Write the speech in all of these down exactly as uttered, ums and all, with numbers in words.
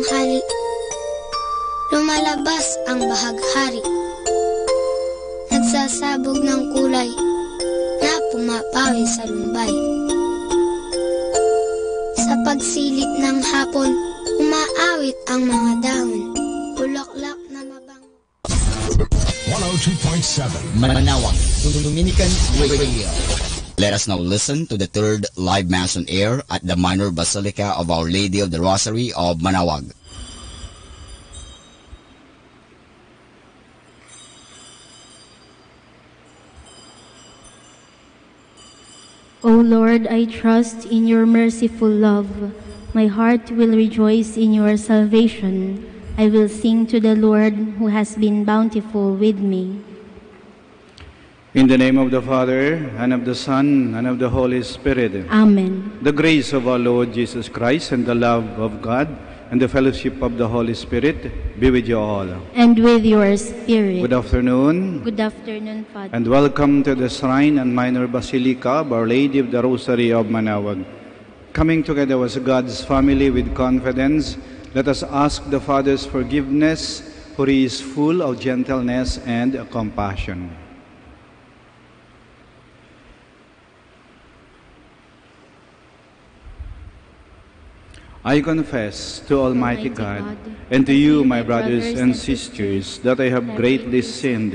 Hali. Lumalabas ang bahaghari. Nagsasabog ng kulay na pumapawis sa lumbay. Sa pagsilip ng hapon, umaawit ang mga dahon. Bulaklak na mabango. One oh two point seven Manawag Dominican Radio. Let us now listen to the third live Mass on air at the Minor Basilica of Our Lady of the Rosary of Manawag. O Lord, I trust in your merciful love. My heart will rejoice in your salvation. I will sing to the Lord who has been bountiful with me. In the name of the Father, and of the Son, and of the Holy Spirit. Amen. The grace of our Lord Jesus Christ, and the love of God, and the fellowship of the Holy Spirit be with you all. And with your spirit. Good afternoon. Good afternoon, Father. And welcome to the Shrine and Minor Basilica of Our Lady of the Rosary of Manawag. Coming together as God's family with confidence, let us ask the Father's forgiveness, for he is full of gentleness and compassion. I confess to Almighty God and to you, my brothers and sisters, that I have greatly sinned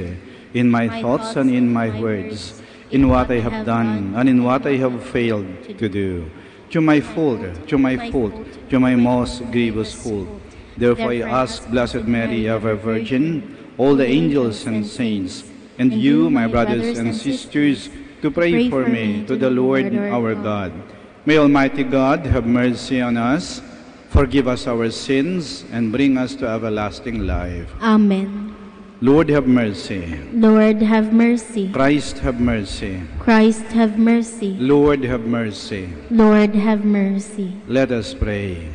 in my thoughts and in my words, in what I have done and in what I have failed to do. To my fault, to my fault, to my most grievous fault. Therefore I ask Blessed Mary, ever Virgin, all the angels and saints, and you, my brothers and sisters, to pray for me to the Lord our God. May Almighty God have mercy on us, forgive us our sins, and bring us to everlasting life. Amen. Lord have mercy. Lord, have mercy. Christ have mercy. Christ, have mercy. Lord have mercy. Lord, have mercy. Let us pray.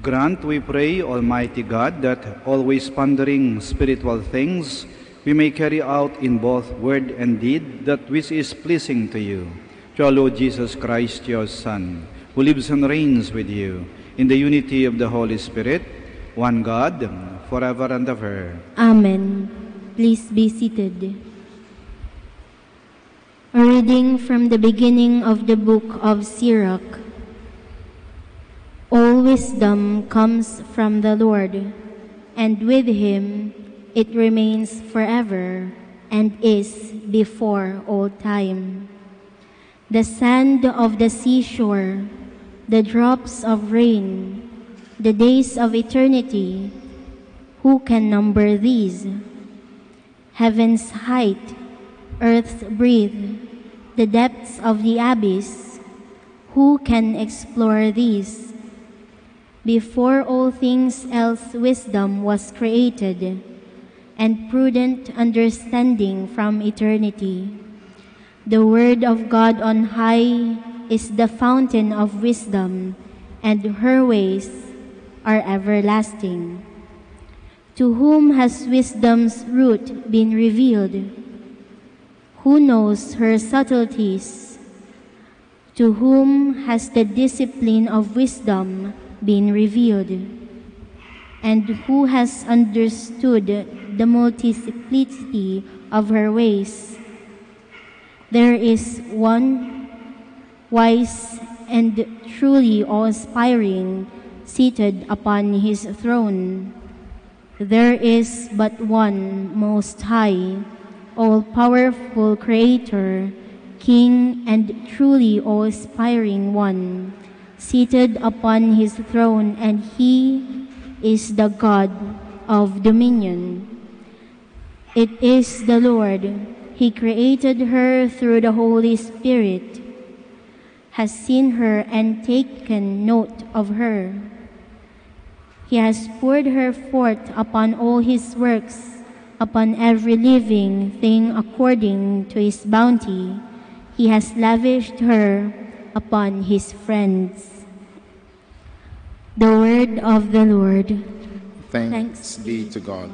Grant, we pray, Almighty God, that always pondering spiritual things, we may carry out in both word and deed that which is pleasing to you. Through our Lord Jesus Christ, your Son, who lives and reigns with you in the unity of the Holy Spirit, one God, forever and ever. Amen. Please be seated. A reading from the beginning of the book of Sirach. All wisdom comes from the Lord, and with him it remains forever and is before all time. The sand of the seashore, the drops of rain, the days of eternity, who can number these? Heaven's height, earth's breadth, the depths of the abyss, who can explore these? Before all things else wisdom was created, and prudent understanding from eternity. The word of God on high is the fountain of wisdom, and her ways are everlasting. To whom has wisdom's root been revealed? Who knows her subtleties? To whom has the discipline of wisdom been revealed? And who has understood the multiplicity of her ways? There is one wise and truly awe-inspiring, seated upon his throne. There is but one Most High, all-powerful Creator, King, and truly awe-inspiring One, seated upon his throne, and he is the God of dominion. It is the Lord. He created her through the Holy Spirit, has seen her and taken note of her. He has poured her forth upon all his works, upon every living thing according to his bounty. He has lavished her upon his friends. The word of the Lord. Thanks be to God.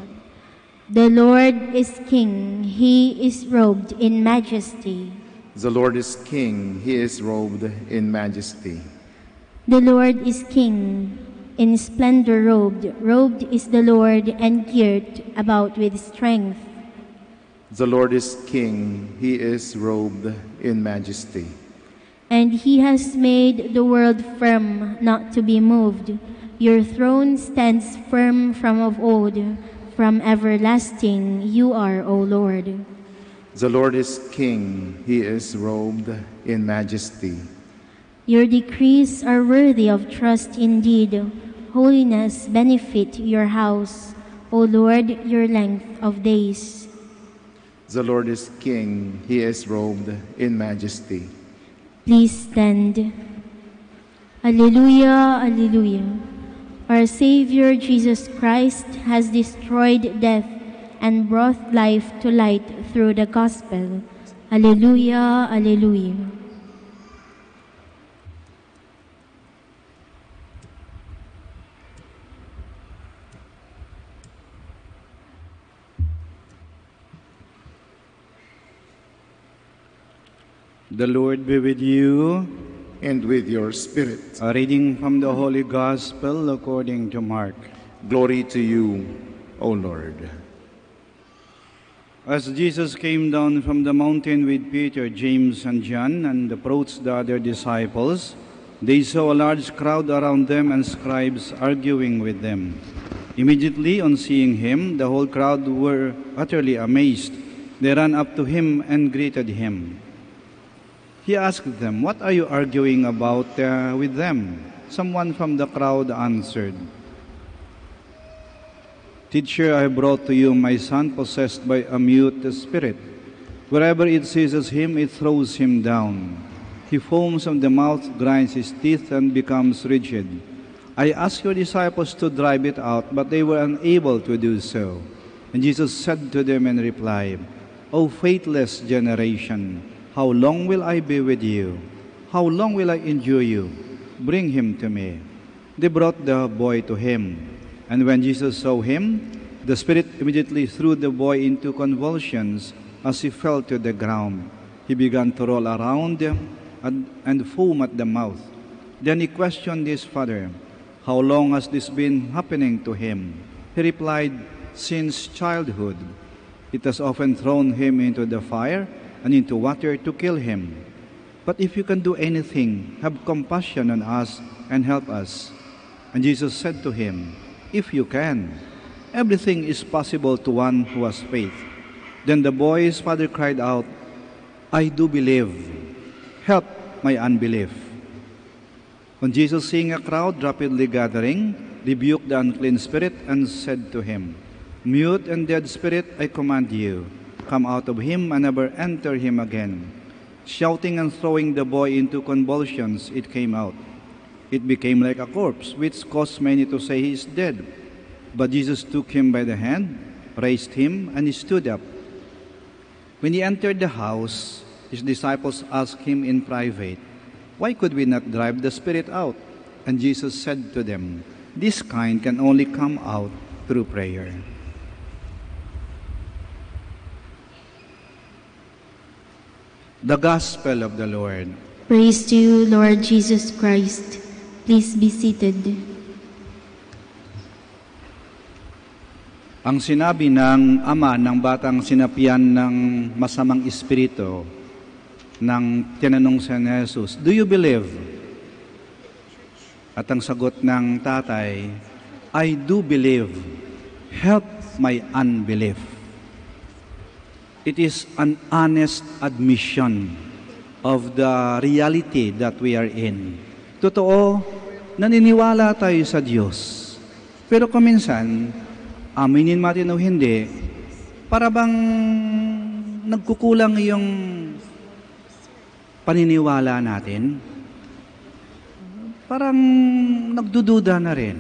The Lord is King. He is robed in majesty. The Lord is King. He is robed in majesty. The Lord is King. In splendor robed, robed is the Lord and girt about with strength. The Lord is King, he is robed in majesty. And he has made the world firm, not to be moved. Your throne stands firm from of old, from everlasting you are, O Lord. The Lord is King, he is robed in majesty. Your decrees are worthy of trust indeed. Holiness benefit your house, O Lord, your length of days. The Lord is King, he is robed in majesty. Please stand. Alleluia, alleluia. Our Savior Jesus Christ has destroyed death and brought life to light through the gospel. Alleluia, alleluia. The Lord be with you. And with your spirit. A reading from the Holy Gospel according to Mark. Glory to you, O Lord. As Jesus came down from the mountain with Peter, James, and John, and approached the other disciples, they saw a large crowd around them and scribes arguing with them. Immediately on seeing him, the whole crowd were utterly amazed. They ran up to him and greeted him. He asked them, "What are you arguing about, uh, with them?" Someone from the crowd answered, "Teacher, I brought to you my son possessed by a mute spirit. Wherever it seizes him, it throws him down. He foams at the mouth, grinds his teeth, and becomes rigid. I asked your disciples to drive it out, but they were unable to do so." And Jesus said to them in reply, "O faithless generation, how long will I be with you? How long will I endure you? Bring him to me." They brought the boy to him. And when Jesus saw him, the spirit immediately threw the boy into convulsions as he fell to the ground. He began to roll around and, and foam at the mouth. Then he questioned his father, "How long has this been happening to him?" He replied, "Since childhood. It has often thrown him into the fire and into water to kill him. But if you can do anything, have compassion on us and help us." And Jesus said to him, "If you can, everything is possible to one who has faith." Then the boy's father cried out, "I do believe. Help my unbelief." On Jesus seeing a crowd rapidly gathering, rebuked the unclean spirit and said to him, "Mute and dead spirit, I command you, come out of him and never enter him again." Shouting and throwing the boy into convulsions, it came out. It became like a corpse, which caused many to say, "He is dead." But Jesus took him by the hand, raised him, and he stood up. When he entered the house, his disciples asked him in private, "Why could we not drive the spirit out?" And Jesus said to them, "This kind can only come out through prayer." The Gospel of the Lord. Praise to you, Lord Jesus Christ. Please be seated. Ang sinabi ng ama ng batang sinapian ng masamang espiritu nang tinanong si Jesus, "Do you believe?" At ang sagot ng tatay, "I do believe. Help my unbelief." It is an honest admission of the reality that we are in. Totoo, naniniwala tayo sa Diyos. Pero kuminsan, aminin natin o hindi, para bang nagkukulang yung paniniwala natin. Parang nagdududa na rin.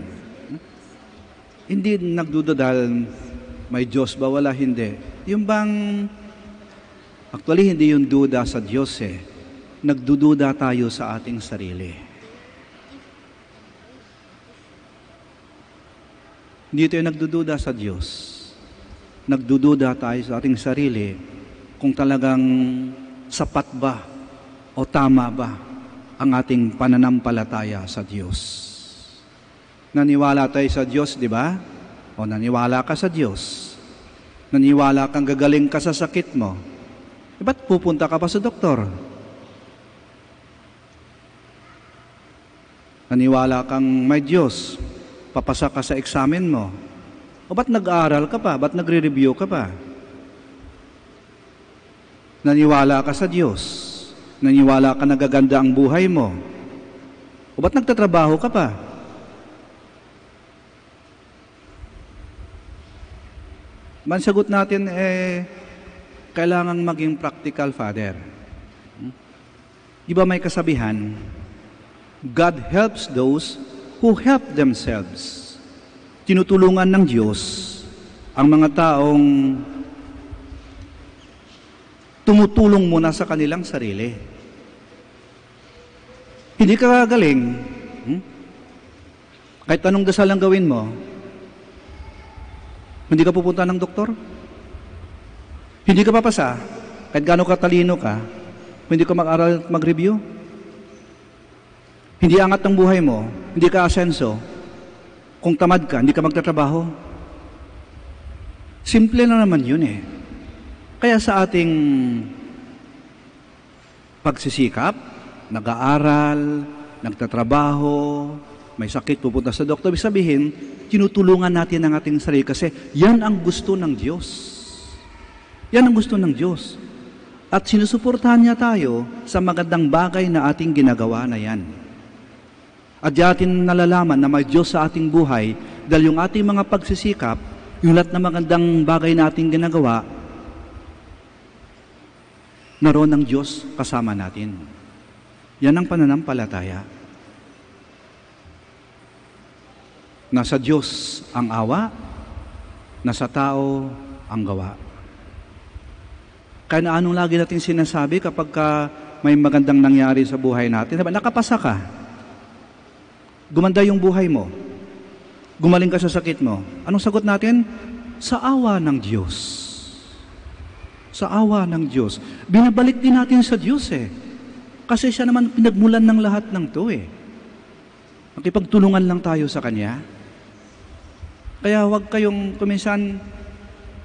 Hindi nagdududa dahil may Diyos ba, wala, hindi. Yung bang, actually, hindi yung duda sa Diyos eh. Nagdududa tayo sa ating sarili. Hindi tayo nagdududa sa Diyos. Nagdududa tayo sa ating sarili kung talagang sapat ba o tama ba ang ating pananampalataya sa Diyos. Naniwala tayo sa Diyos, di ba? O naniwala ka sa Diyos. Naniwala kang gagaling ka sa sakit mo. E ba't pupunta ka pa sa doktor? Naniwala kang may Diyos, papasa ka sa eksamen mo. O ba't nag-aaral ka pa? Ba't nagre-review ka pa? Naniwala ka sa Diyos. Naniwala ka na gaganda ang buhay mo. O ba't nagtatrabaho ka pa? Mansagot natin, eh, kailangan maging practical, Father. Hmm? Di ba may kasabihan, "God helps those who help themselves." Tinutulungan ng Diyos ang mga taong tumutulong muna sa kanilang sarili. Hindi ka galing, hmm? Kahit anong dasal ang gawin mo, hindi ka pupunta ng doktor. Hindi ka papasa, kahit gaano katalino ka, kung hindi ka mag-aral at mag-review. Hindi angat ang buhay mo, hindi ka asenso, kung tamad ka, hindi ka magtatrabaho. Simple na naman yun eh. Kaya sa ating pagsisikap, nag-aaral, nagtatrabaho, may sakit, pupunta sa doktor, ibig sabihin, tinutulungan natin ang ating sarili kasi yan ang gusto ng Diyos. Yan ang gusto ng Diyos. At sinusuportahan niya tayo sa magandang bagay na ating ginagawa na yan. At diyan natin nalalaman na may Diyos sa ating buhay dahil yung ating mga pagsisikap, yung lahat ng magandang bagay na ating ginagawa, naroon ang Diyos kasama natin. Yan ang pananampalataya. Nasa Diyos ang awa, nasa tao ang gawa. Kaya naanong lagi natin sinasabi kapag ka may magandang nangyari sa buhay natin? Diba, nakapasa ka. Gumanda yung buhay mo. Gumaling ka sa sakit mo. Anong sagot natin? Sa awa ng Diyos. Sa awa ng Diyos. Binabalik din natin sa Diyos eh. Kasi siya naman pinagmulan ng lahat ng to eh. Makipagtulungan lang tayo sa Kanya. Kaya huwag kayong kuminsan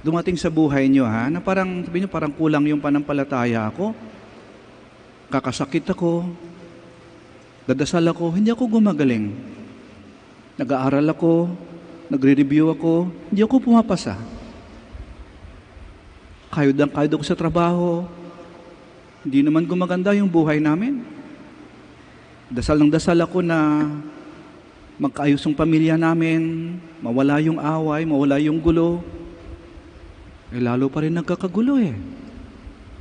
dumating sa buhay nyo, ha, na parang, sabi nyo, "Parang kulang yung pananampalataya ko. Kakasakit ako, dadasal ako, hindi ako gumagaling. Nag-aaral ako, nagre-review ako, hindi ako pumapasa. Kayod ang kayod ako sa trabaho, hindi naman gumaganda yung buhay namin. Dasal ng dasal ako na magkaayos yung pamilya namin, mawala yung away, mawala yung gulo." Eh, lalo pa rin nagkakagulo eh.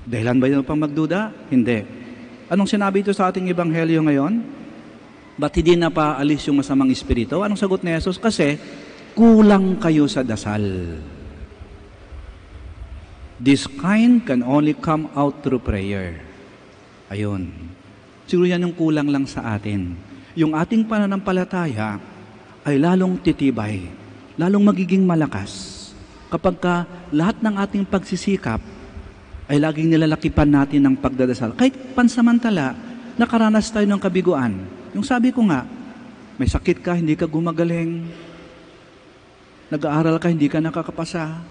Dahilan ba yun pang magduda? Hindi. Anong sinabi ito sa ating ebanghelyo ngayon? Ba't hindi napaalis yung masamang espiritu? Anong sagot ni Jesus? Kasi kulang kayo sa dasal. "This kind can only come out through prayer." Ayun. Siguro yan yung kulang lang sa atin. Yung ating pananampalataya ay lalong titibay, lalong magiging malakas kapag ka lahat ng ating pagsisikap ay laging nilalakipan natin ng pagdadasal. Kahit pansamantala, nakaranas tayo ng kabiguan. Yung sabi ko nga, may sakit ka, hindi ka gumagaling, nag-aaral ka, hindi ka nakakapasa,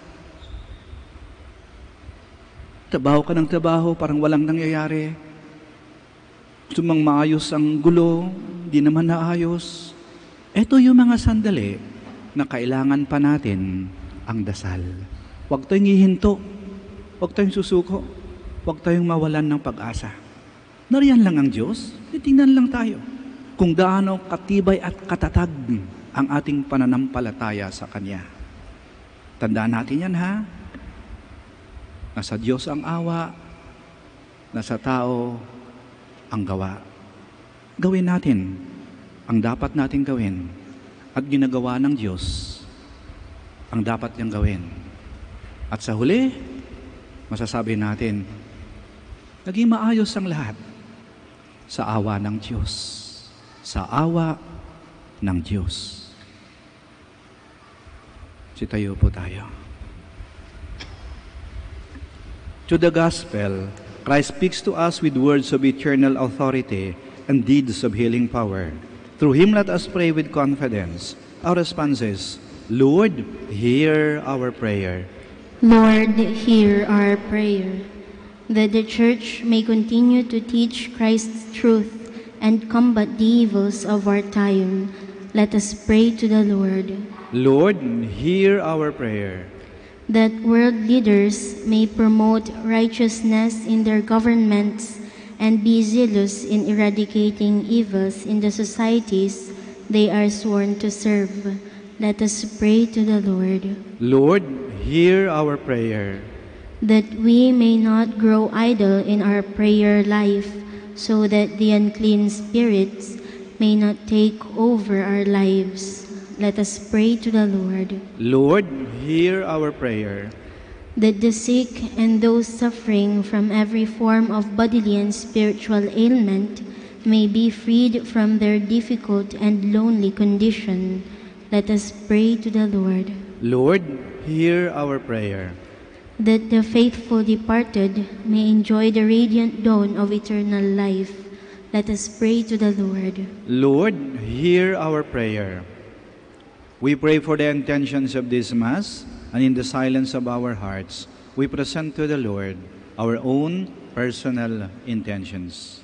trabaho ka ng trabaho, parang walang nangyayari, gusto mang maayos ang gulo, di naman naayos. Eto yung mga sandali na kailangan pa natin ang dasal. Huwag tayong hihinto, huwag tayong susuko, huwag tayong mawalan ng pag-asa. Nariyan lang ang Diyos, titingnan lang tayo kung gaano katibay at katatag ang ating pananampalataya sa Kanya. Tandaan natin yan, ha? Nasa Diyos ang awa, nasa tao ang gawa. Gawin natin ang dapat natin gawin at ginagawa ng Diyos ang dapat niyang gawin. At sa huli, masasabi natin, naging maayos ang lahat sa awa ng Diyos. Sa awa ng Diyos. Sitayo po tayo. To the gospel, Christ speaks to us with words of eternal authority and deeds of healing power. Through him, let us pray with confidence. Our response is, Lord, hear our prayer. Lord, hear our prayer. That the Church may continue to teach Christ's truth and combat the evils of our time, let us pray to the Lord. Lord, hear our prayer. That world leaders may promote righteousness in their governments and be zealous in eradicating evils in the societies they are sworn to serve, let us pray to the Lord. Lord, hear our prayer. That we may not grow idle in our prayer life, so that the unclean spirits may not take over our lives, let us pray to the Lord. Lord, hear our prayer. That the sick and those suffering from every form of bodily and spiritual ailment may be freed from their difficult and lonely condition, let us pray to the Lord. Lord, hear our prayer. That the faithful departed may enjoy the radiant dawn of eternal life, let us pray to the Lord. Lord, hear our prayer. We pray for the intentions of this Mass, and in the silence of our hearts, we present to the Lord our own personal intentions.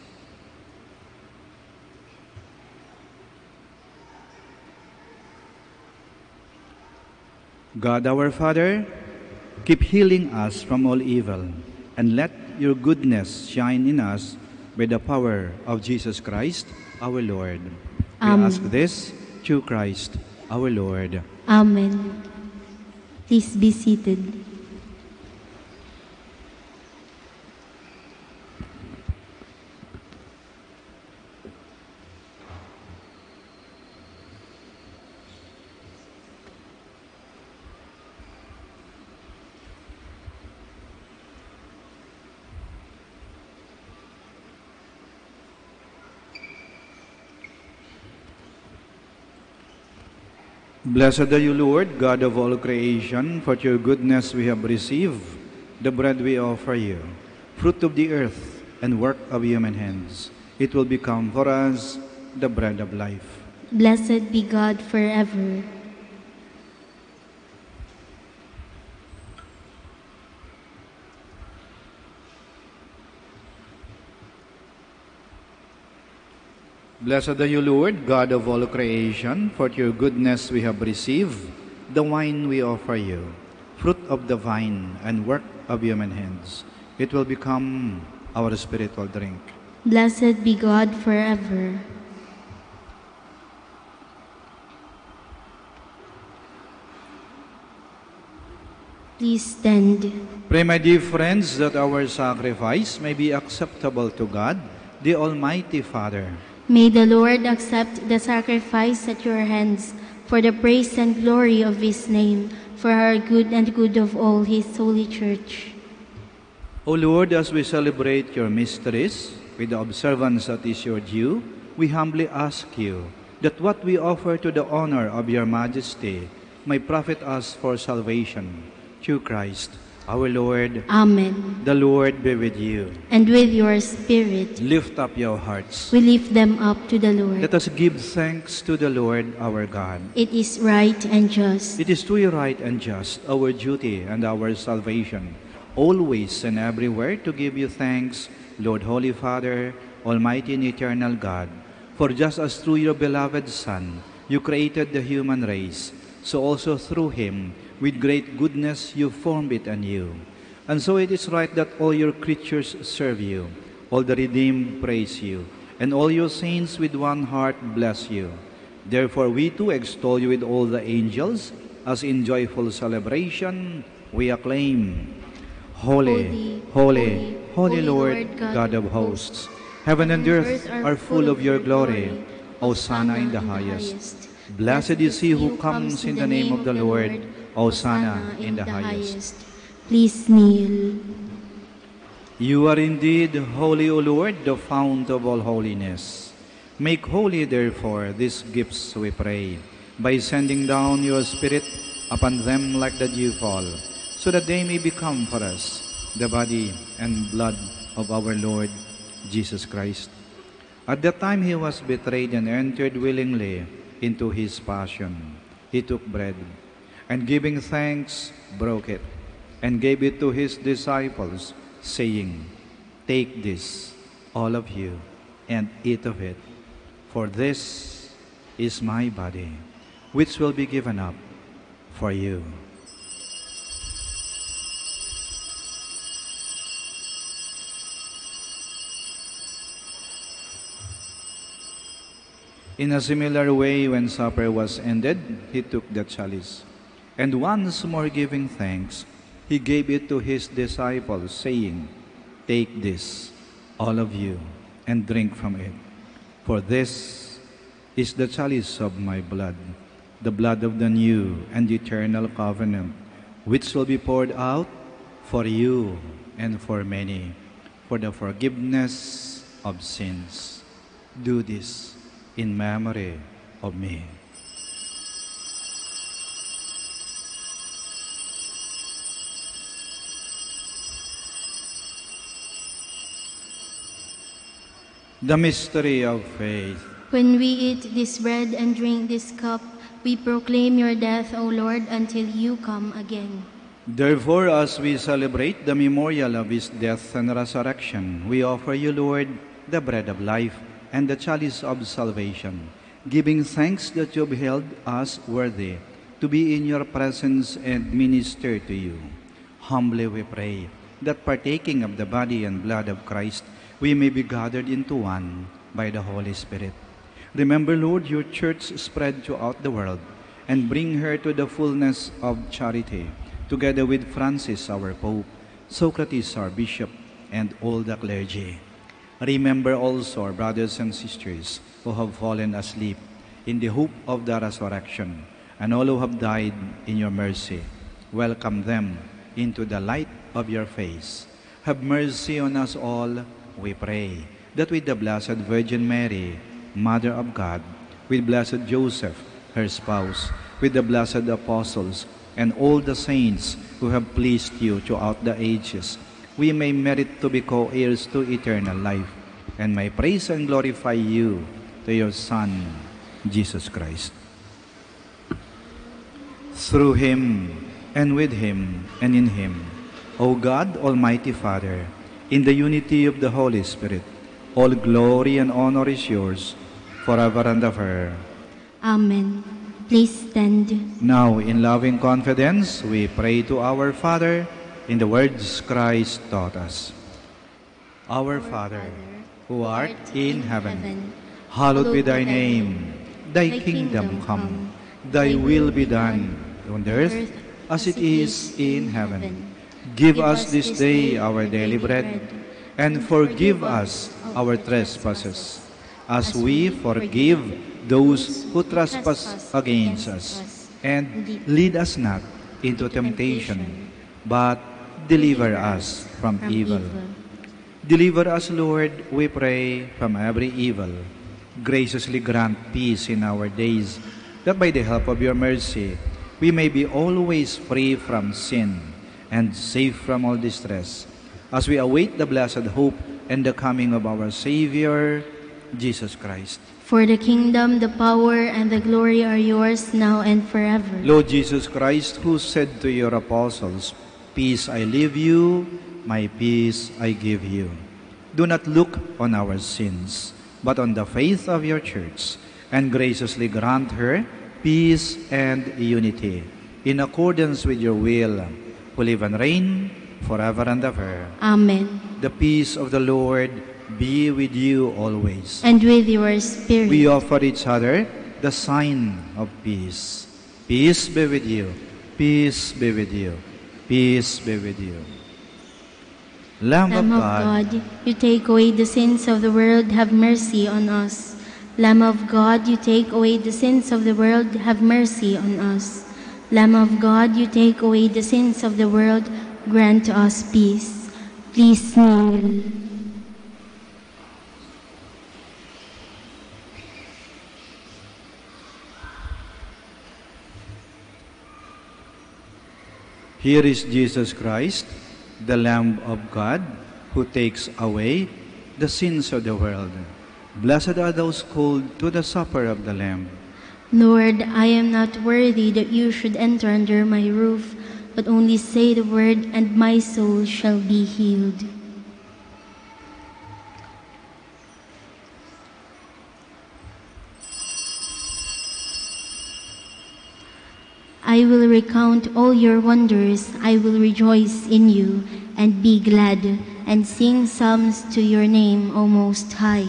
God our Father, keep healing us from all evil, and let your goodness shine in us by the power of Jesus Christ our Lord. We Amen. Ask this through Christ our Lord. Amen. Please be seated. Blessed are you, Lord, God of all creation, for through your goodness we have received the bread we offer you, fruit of the earth and work of human hands. It will become for us the bread of life. Blessed be God forever. Blessed are you, Lord, God of all creation, for through your goodness we have received the wine we offer you, fruit of the vine and work of human hands. It will become our spiritual drink. Blessed be God forever. Please stand. Pray, my dear friends, that our sacrifice may be acceptable to God, the Almighty Father. May the Lord accept the sacrifice at your hands for the praise and glory of His name, for our good and good of all His holy church. O Lord, as we celebrate your mysteries with the observance that is your due, we humbly ask you that what we offer to the honor of your majesty may profit us for salvation through Christ our Lord. Amen. The Lord be with you. And with your spirit. Lift up your hearts. We lift them up to the Lord. Let us give thanks to the Lord our God. It is right and just. It is truly right and just, our duty and our salvation, always and everywhere to give you thanks, Lord, Holy Father, Almighty and Eternal God, for just as through your beloved Son you created the human race, so also through him, with great goodness, you formed it anew. And so it is right that all your creatures serve you, all the redeemed praise you, and all your saints with one heart bless you. Therefore, we too extol you with all the angels, as in joyful celebration we acclaim, "Holy, holy, holy, Lord God of hosts. Heaven and earth are full of your glory. Hosanna in the highest. Blessed is he who comes in the name of the Lord. Hosanna in the highest." Please kneel. You are indeed holy, O Lord, the fount of all holiness. Make holy, therefore, these gifts, we pray, by sending down your Spirit upon them like the dewfall, so that they may become for us the body and blood of our Lord Jesus Christ. At the time he was betrayed and entered willingly into his passion, he took bread, and giving thanks, broke it, and gave it to his disciples, saying, "Take this, all of you, and eat of it, for this is my body, which will be given up for you." In a similar way, when supper was ended, he took the chalice, and once more giving thanks, he gave it to his disciples, saying, "Take this, all of you, and drink from it. For this is the chalice of my blood, the blood of the new and eternal covenant, which will be poured out for you and for many for the forgiveness of sins. Do this in memory of me." The mystery of faith. When we eat this bread and drink this cup, we proclaim your death, O Lord, until you come again. Therefore, as we celebrate the memorial of his death and resurrection, we offer you, Lord, the bread of life and the chalice of salvation, giving thanks that you have held us worthy to be in your presence and minister to you. Humbly we pray that, partaking of the body and blood of Christ, we may be gathered into one by the Holy Spirit. Remember, Lord, your church spread throughout the world, and bring her to the fullness of charity, together with Francis, our Pope, Socrates, our Bishop, and all the clergy. Remember also our brothers and sisters who have fallen asleep in the hope of the resurrection, and all who have died in your mercy. Welcome them into the light of your face. Have mercy on us all, we pray, that with the Blessed Virgin Mary, Mother of God, with Blessed Joseph, her spouse, with the blessed apostles, and all the saints who have pleased you throughout the ages, we may merit to be co-heirs to eternal life, and may praise and glorify you to your Son, Jesus Christ. Through him, and with him, and in him, O God, Almighty Father, in the unity of the Holy Spirit, all glory and honor is yours, forever and ever. Amen. Please stand. Now, in loving confidence, we pray to our Father in the words Christ taught us. Our Father, who art in heaven, hallowed be thy name. Thy kingdom come. Thy will be done on earth as it is in heaven. Give us this day our daily bread, and forgive us our trespasses, as we forgive those who trespass against us. And lead us not into temptation, but deliver us from evil. Deliver us, Lord, we pray, from every evil. Graciously grant peace in our days, that by the help of your mercy, we may be always free from sin and safe from all distress, as we await the blessed hope and the coming of our Savior, Jesus Christ. For the kingdom, the power, and the glory are yours, now and forever. Lord Jesus Christ, who said to your apostles, "Peace I leave you, my peace I give you," do not look on our sins, but on the faith of your church, and graciously grant her peace and unity, in accordance with your will, who live and reign forever and ever. Amen. The peace of the Lord be with you always. And with your spirit. We offer each other the sign of peace. Peace be with you. Peace be with you. Peace be with you. Lamb of God, you take away the sins of the world, have mercy on us. Lamb of God, you take away the sins of the world, have mercy on us. Lamb of God, you take away the sins of the world, grant to us peace. Please kneel. Here is Jesus Christ, the Lamb of God, who takes away the sins of the world. Blessed are those called to the supper of the Lamb. Lord, I am not worthy that you should enter under my roof, but only say the word, and my soul shall be healed. I will recount all your wonders. I will rejoice in you and be glad and sing psalms to your name, O Most High.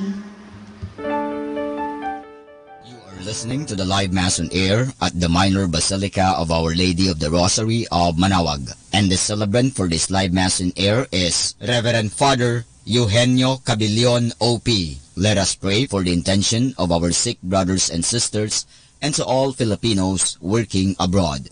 You are listening to the live mass on air at the Minor Basilica of Our Lady of the Rosary of Manaoag. And the celebrant for this live mass on air is Reverend Father Eugenio Cabilion, O P. Let us pray for the intention of our sick brothers and sisters and to all Filipinos working abroad.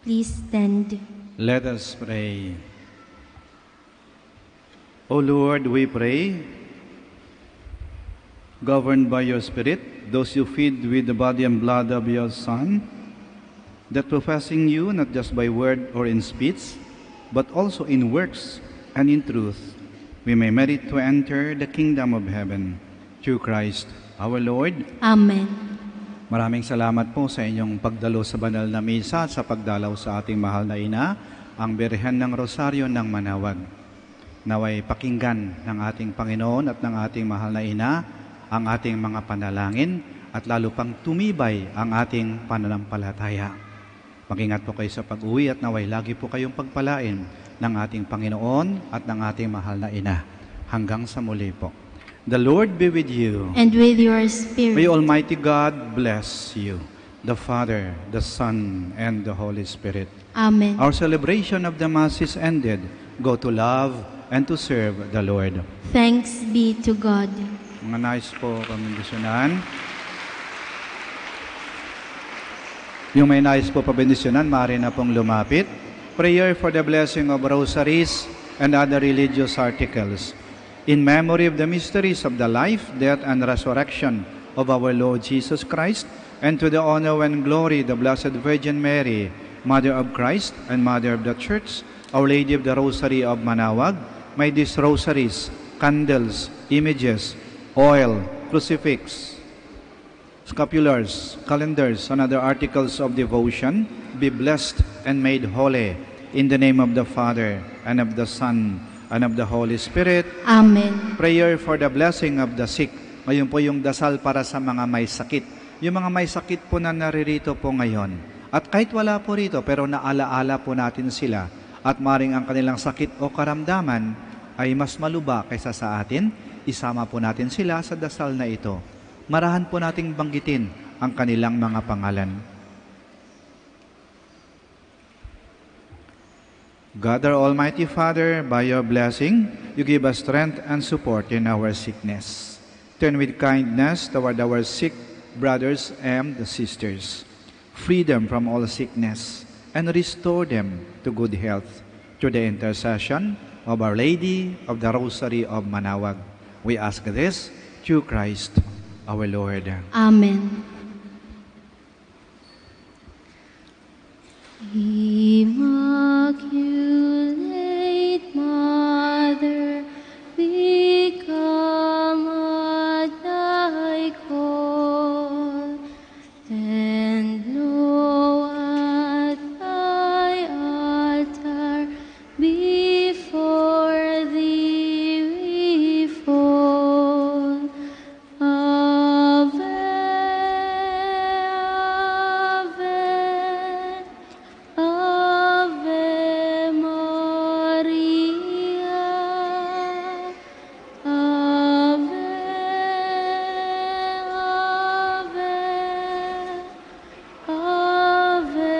Please stand. Let us pray. O Lord, we pray, governed by your Spirit, those you feed with the body and blood of your Son, that professing you not just by word or in speech, but also in works and in truth, we may merit to enter the kingdom of heaven. Through Christ our Lord. Amen. Maraming salamat po sa inyong pagdalo sa banal na misa at sa pagdalaw sa ating mahal na ina, ang Birhen ng Rosario ng Manawag. Naway pakinggan ng ating Panginoon at ng ating mahal na ina ang ating mga panalangin at lalo pang tumibay ang ating pananampalataya. Mag-ingat po kayo sa pag-uwi at naway lagi po kayong pagpalain ng ating Panginoon at ng ating mahal na ina. Hanggang sa muli po. The Lord be with you. And with your spirit. May Almighty God bless you, the Father, the Son, and the Holy Spirit. Amen. Our celebration of the Mass is ended. Go to love and to serve the Lord. Thanks be to God. Mga nais po pabendisyonan. Yung may nais po pabendisyonan, maaari na pong lumapit. Prayer for the blessing of rosaries and other religious articles. In memory of the mysteries of the life, death, and resurrection of our Lord Jesus Christ, and to the honor and glory of the Blessed Virgin Mary, Mother of Christ and Mother of the Church, Our Lady of the Rosary of Manawag, may these rosaries, candles, images, oil, crucifix, scapulars, calendars, and other articles of devotion be blessed and made holy in the name of the Father, and of the Son, and of the Holy Spirit. Amen. Prayer for the blessing of the sick. Ngayon po yung dasal para sa mga may sakit. Yung mga may sakit po na naririto po ngayon. At kahit wala po rito, pero naalaala po natin sila. At maring ang kanilang sakit o karamdaman ay mas maluba kaysa sa atin, isama po natin sila sa dasal na ito. Marahan po nating banggitin ang kanilang mga pangalan. God, our Almighty Father, by your blessing, you give us strength and support in our sickness. Turn with kindness toward our sick brothers and sisters. Free them from all sickness and restore them to good health through the intercession of Our Lady of the Rosary of Manawag. We ask this through Christ our Lord. Amen. Immaculate Mother, we come at thy call, and lo, at thy altar before thee we fall. Ave, Ave, Ave Maria. Ave, Ave, Ave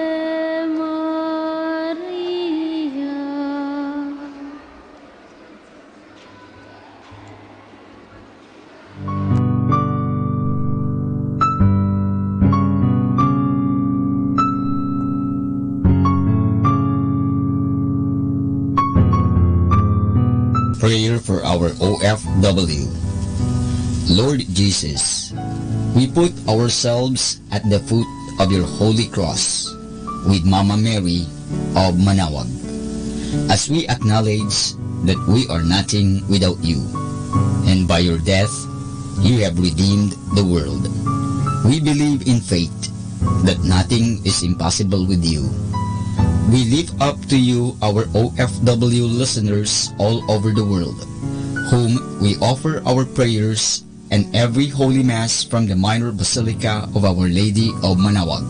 Maria. Prayer for our O F W. Lord Jesus, we put ourselves at the foot of your holy cross with Mama Mary of Manawag, as we acknowledge that we are nothing without you, and by your death, you have redeemed the world. We believe in faith that nothing is impossible with you. We lift up to you our O F W listeners all over the world, whom we offer our prayers and every Holy Mass from the Minor Basilica of Our Lady of Manawag.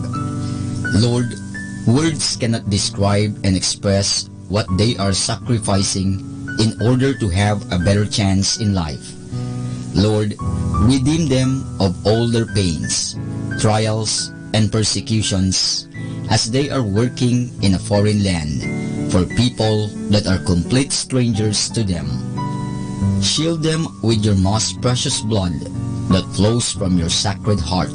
Lord, words cannot describe and express what they are sacrificing in order to have a better chance in life. Lord, redeem them of all their pains, trials, and persecutions as they are working in a foreign land for people that are complete strangers to them. Shield them with your most precious blood that flows from your sacred heart.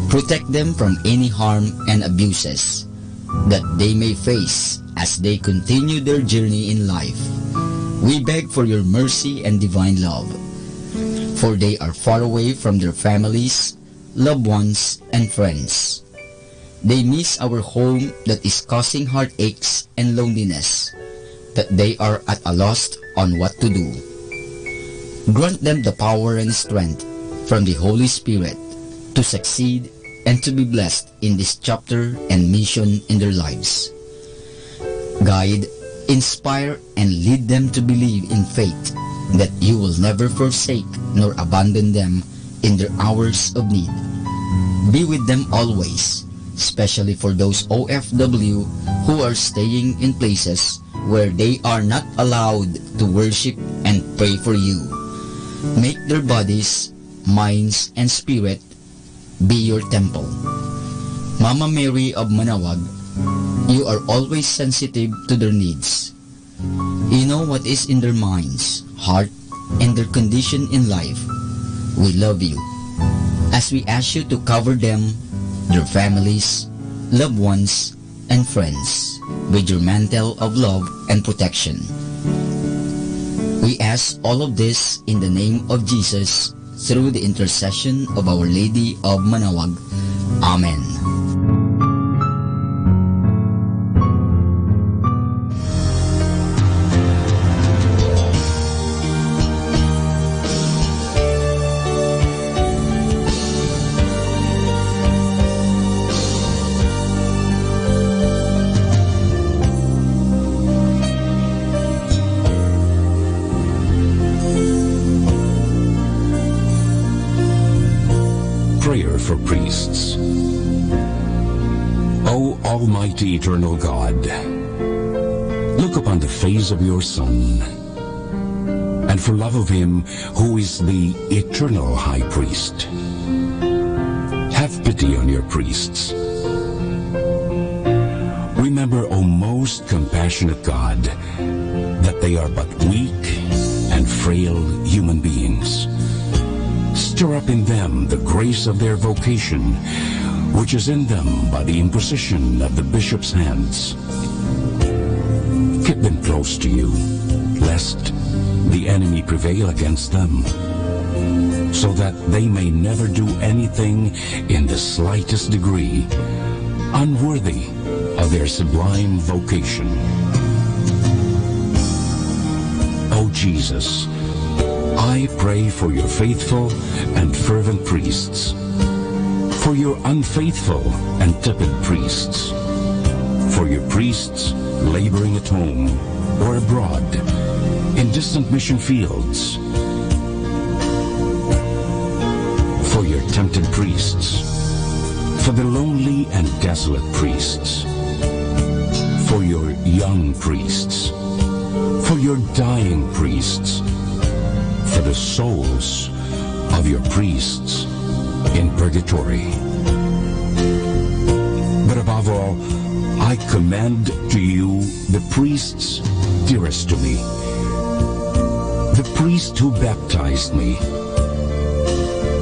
Protect them from any harm and abuses. that they may face as they continue their journey in life. We beg for your mercy and divine love, for they are far away from their families, loved ones, and friends. They miss our home that is causing heartaches and loneliness, that they are at a loss on what to do. Grant them the power and strength from the Holy Spirit to succeed and to be blessed in this chapter and mission in their lives. Guide, inspire, and lead them to believe in faith that you will never forsake nor abandon them in their hours of need. Be with them always, especially for those O F W who are staying in places where they are not allowed to worship and pray for you. Make their bodies, minds, and spirit be your temple. Mama Mary of Manawag, you are always sensitive to their needs. You know what is in their minds, heart, and their condition in life. We love you. As we ask you to cover them, their families, loved ones, and friends with your mantle of love and protection. We ask all of this in the name of Jesus, through the intercession of Our Lady of Manawag. Amen. Prayer for priests. O Almighty eternal God, look upon the face of your Son, and for love of him who is the eternal high priest, have pity on your priests. Remember, O most compassionate God, that they are but weak and frail human beings. Stir up in them the grace of their vocation, which is in them by the imposition of the bishop's hands. Keep them close to you, lest the enemy prevail against them, so that they may never do anything in the slightest degree unworthy of their sublime vocation. O Jesus, I pray for your faithful and fervent priests, for your unfaithful and tepid priests, for your priests laboring at home or abroad, in distant mission fields, for your tempted priests, for the lonely and desolate priests, for your young priests, for your dying priests, for the souls of your priests in purgatory. But above all, I commend to you the priests dearest to me, the priest who baptized me,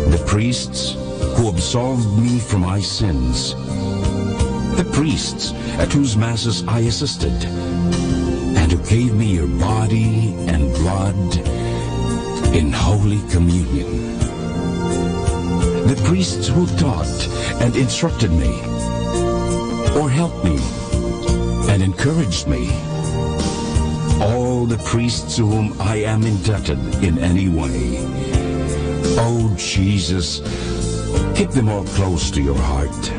the priests who absolved me from my sins, the priests at whose masses I assisted, and who gave me your body and blood in holy communion, the priests who taught and instructed me, or helped me and encouraged me, all the priests to whom I am indebted in any way. Oh, Jesus, keep them all close to your heart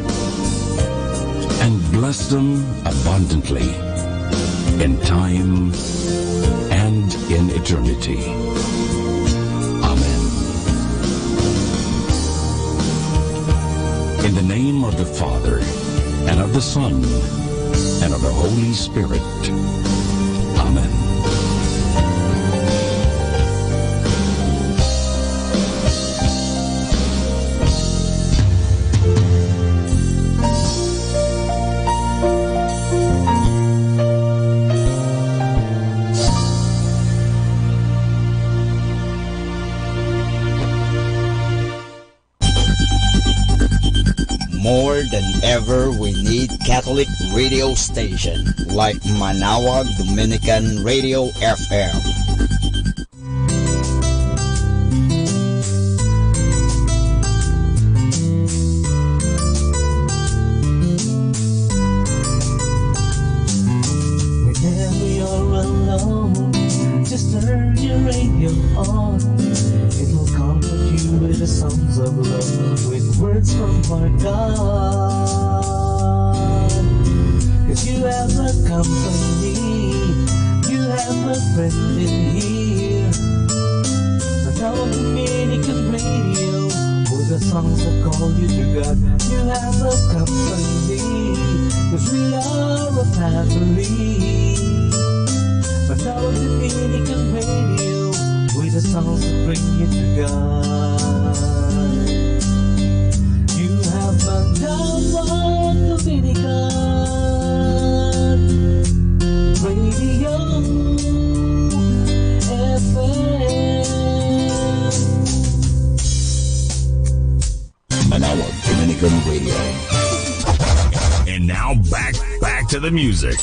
and bless them abundantly in time and in eternity. Amen. In the name of the Father, and of the Son, and of the Holy Spirit. Amen. More than ever, we need Catholic radio station like Manaoag Dominican Radio F M. Whenever you're alone, just turn your radio on. It will comfort you with the songs of love, with words from our God. 'Cause you have a company, you have a friend in here. Manaoag Dominican Radio, with the songs that call you to God. You have a company, 'cause we are a family. Manaoag Dominican Radio, with the songs that bring you to God. You have Manaoag Dominican Radio F M. Manaoag Dominican Radio. And now back, back to the music.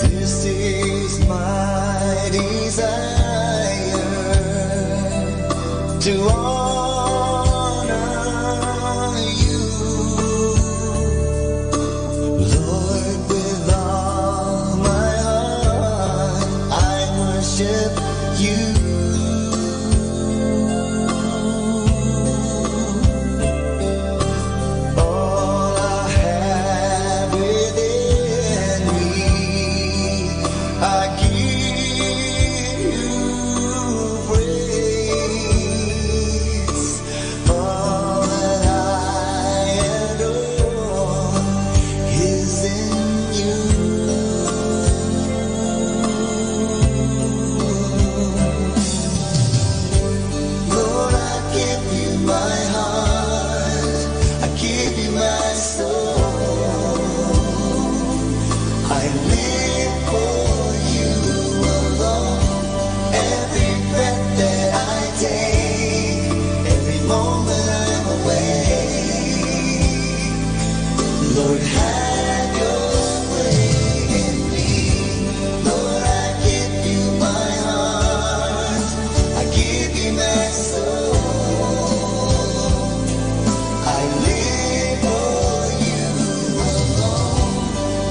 This is my desire to honor you, Lord, with all my heart. I worship you. All I have within me, I give you praise. All that I adore is in you. Lord, I give you my heart, I give you my soul. I live for you alone. Every breath that I take, every moment I'm awake, Lord, have your way in me. Lord, I give you my heart. I give you my soul. I live for you alone.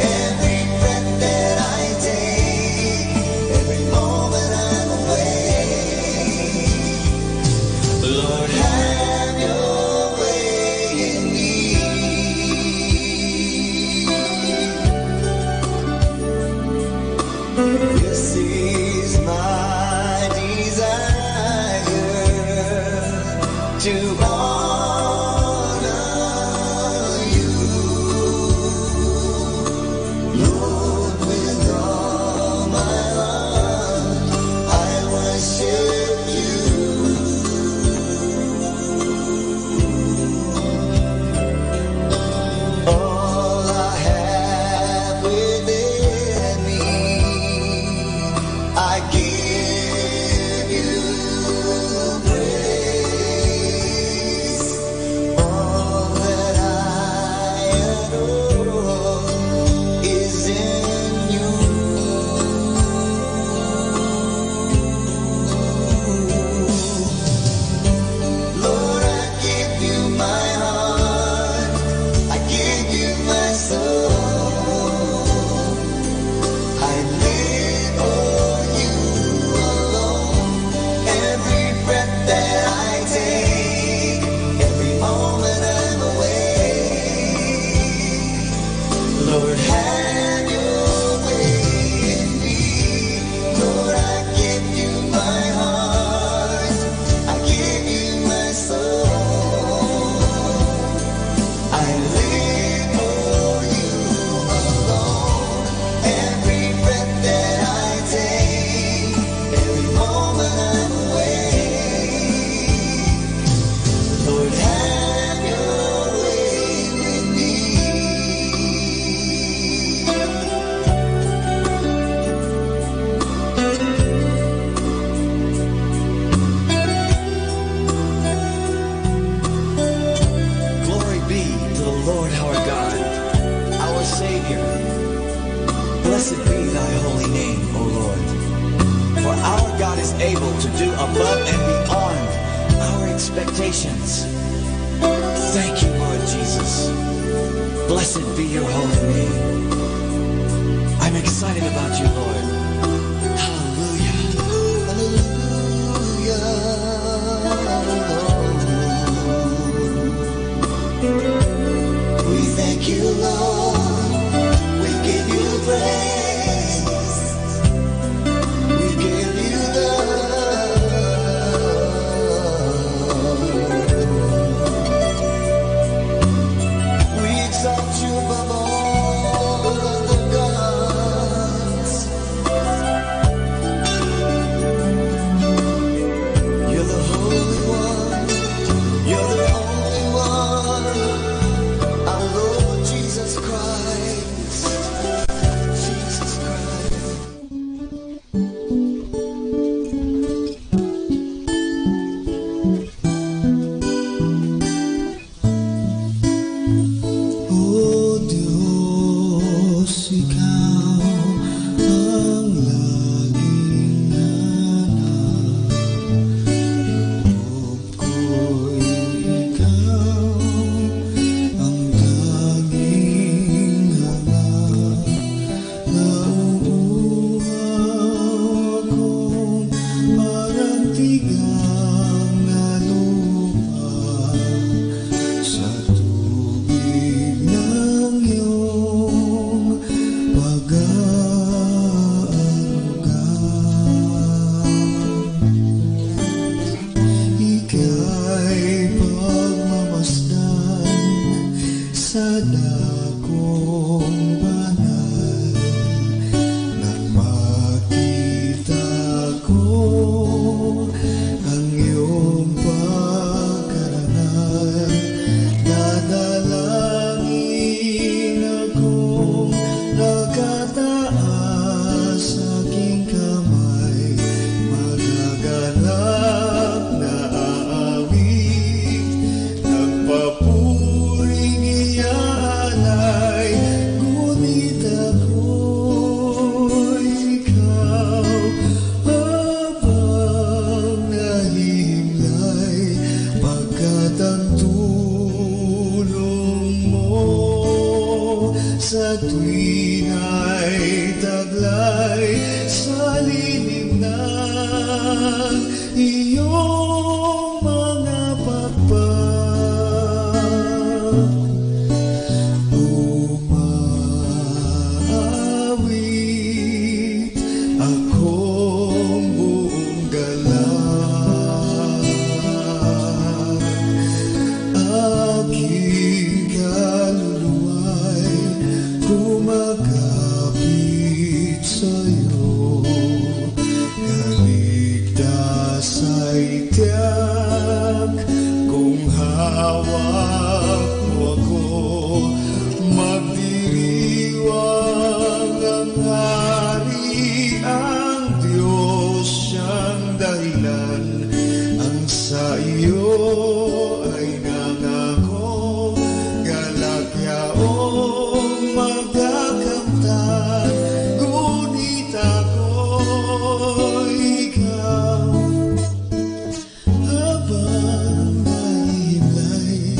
Every breath that I take, every moment I'm awake, Lord, have your way in me. This is my desire to honor you. Lord, with all my heart, I worship you. All I have within me, I give you praise. Expectations. Thank you, Lord Jesus. Blessed be your holy name. I'm excited about you, Lord. Hallelujah. Hallelujah. We thank you, Lord. We give you praise. We give you love. We exalt you above all other gods. You're the Holy One. You're the only one. Our Lord Jesus Christ. Jesus Christ. O Dios, ikaw ang laging hanap. Loob ko'y ikaw ang tanging hanap. Nauuhaw akong parang tigang na lupa sa tubig ng iyong pag-aaruga. Ika'y pagmamasdan sa dakong banal. Nang makita ko ang iyong pagkarangal, dadalangin akong nakataas aking kamay, magaganap na aawit, nagpapuring iyaalay, ngunit ako'y ikaw, habang nahimlay, pagkat ang tulong mo sa tuwing ay taglay sa lilim ng iyong mga pakpak. Umaawit akong buong galak. Aking kaluluwa'y kumakapit sa'yo. Kaligtasay tiyak kung hawak mo ako. Magdiriwang ang Hari, ang Dios siyang dahilan. Ang sa iyo ay nangako, galak yaong magkakamtan, ngunit ako'y ikaw. Habang nahimlay,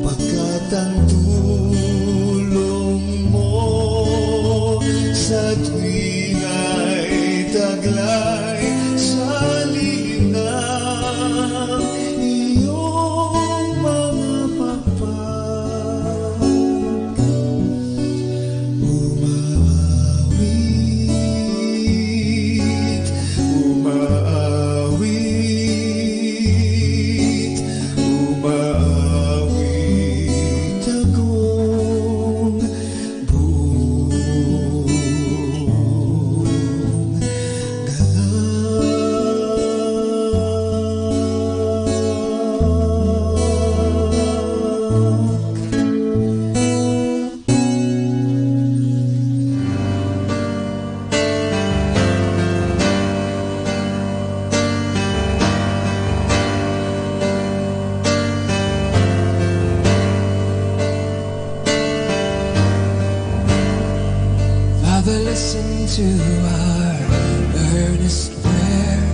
pagkat ang tulong mo sa tuwing ay taglay sa lilim ng iyong mga pakpak. Umaawit, umaawit, umaawit akong buong galak. Father, listen to our earnest prayer.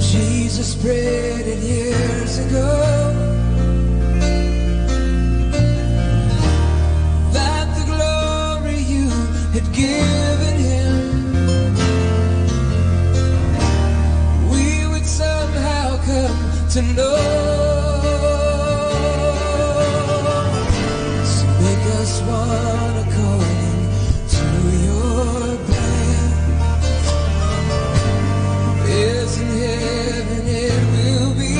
Jesus, Prayed it years ago that the glory you had given him, we would somehow come to know. So make us one according to your plan. As in heaven it will be.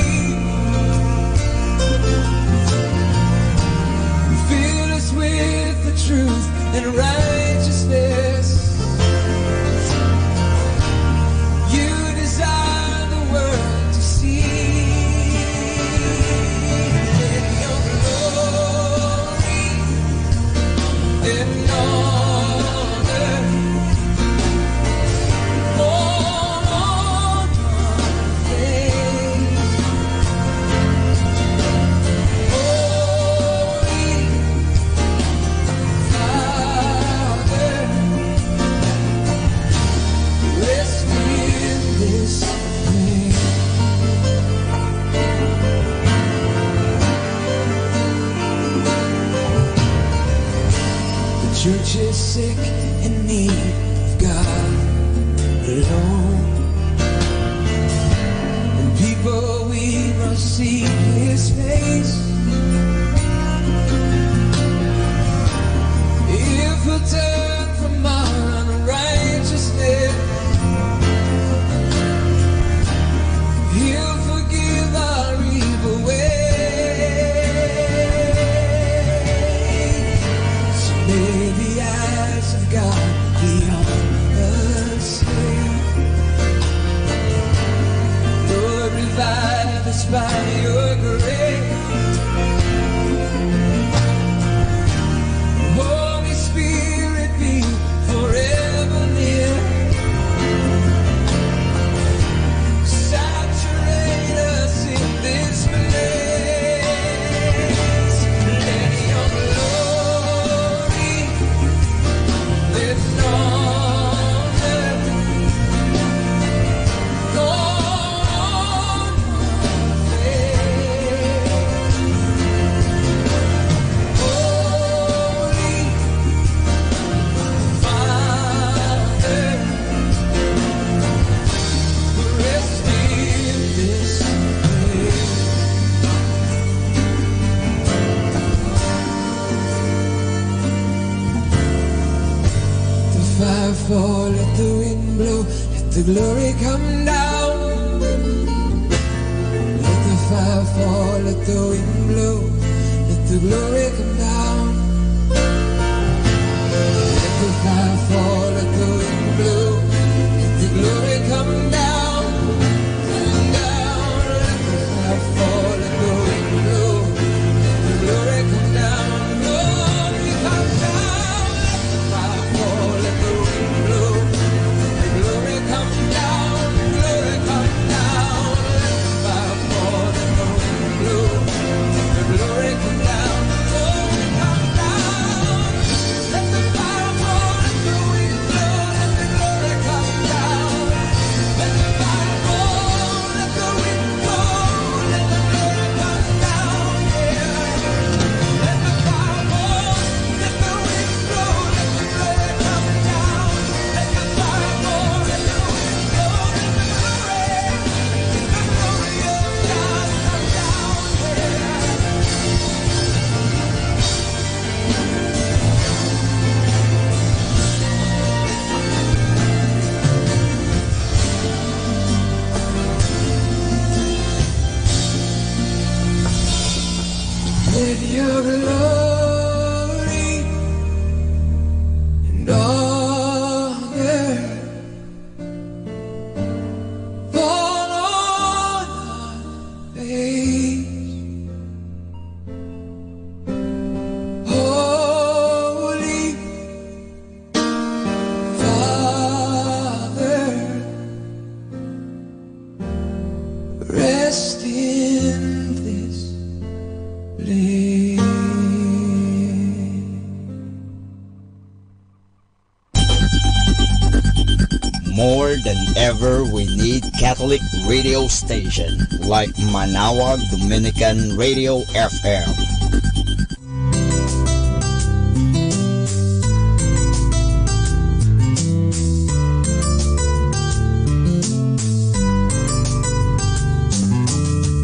Fill us with the truth and righteousness. You desire the world to see. Let your glory and honor fall on your face. Holy Father, rest in this place. The church is sick in need of God alone. And people, we must seek his face. If we'll turn from our unrighteousness, he'll forgive our evil ways. So may the eyes of God be on us. Lord, revive us by your grace. Holy Spirit, be forever near. Saturate us in this place. Let your glory, let all the Fall, let the wind blow, let the glory come down. Let the fire fall, let the wind blow, let the glory come down. Let the fire fall, let the wind blow, let the glory come down. Come down, let the fire fall, let the wind blow, let the glory come down. Glory come down, let the fire Let your glory and honor fall on our face. Holy Father, rest in this place. More than ever, we need Catholic Catholic radio station like Manaoag Dominican Radio F M.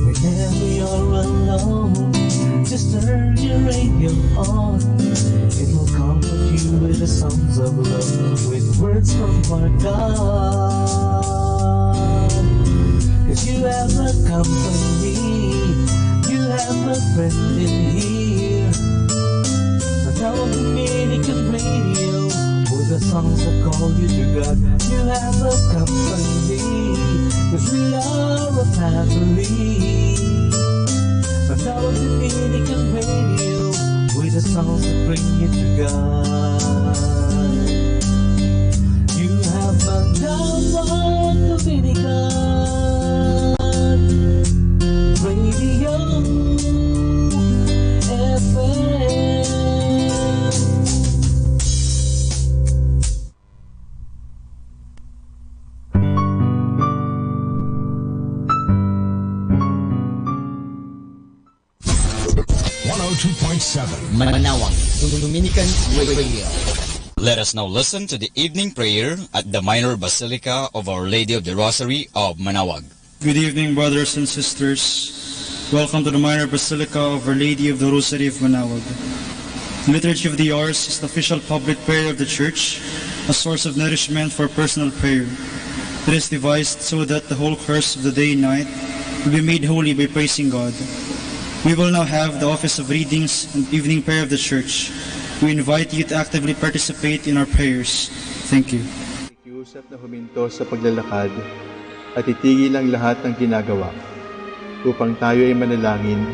Whenever you're alone, just turn your radio on. It will comfort you with the songs of love, with words from our God. 'Cause you have a company, you have a friend in here. Manaoag Dominican Radio, with the songs that call you to God. You have a company, 'cause we are a family. Manaoag Dominican Radio, with the songs that bring you to God. You have Manaoag Dominican Radio F M. One oh two point seven Manaoag Dominican Radio. Let us now listen to the evening prayer at the Minor Basilica of Our Lady of the Rosary of Manaoag. Good evening, brothers and sisters. Welcome to the Minor Basilica of Our Lady of the Rosary of Manaoag. The Liturgy of the Hours is the official public prayer of the Church, a source of nourishment for personal prayer. It is devised so that the whole course of the day and night will be made holy by praising God. We will now have the office of readings and evening prayer of the church. We invite you to actively participate in our prayers. Thank you. Pakiusap na huminto sa paglalakad at itigil ang lahat ng ginagawa upang tayo ay manalangin.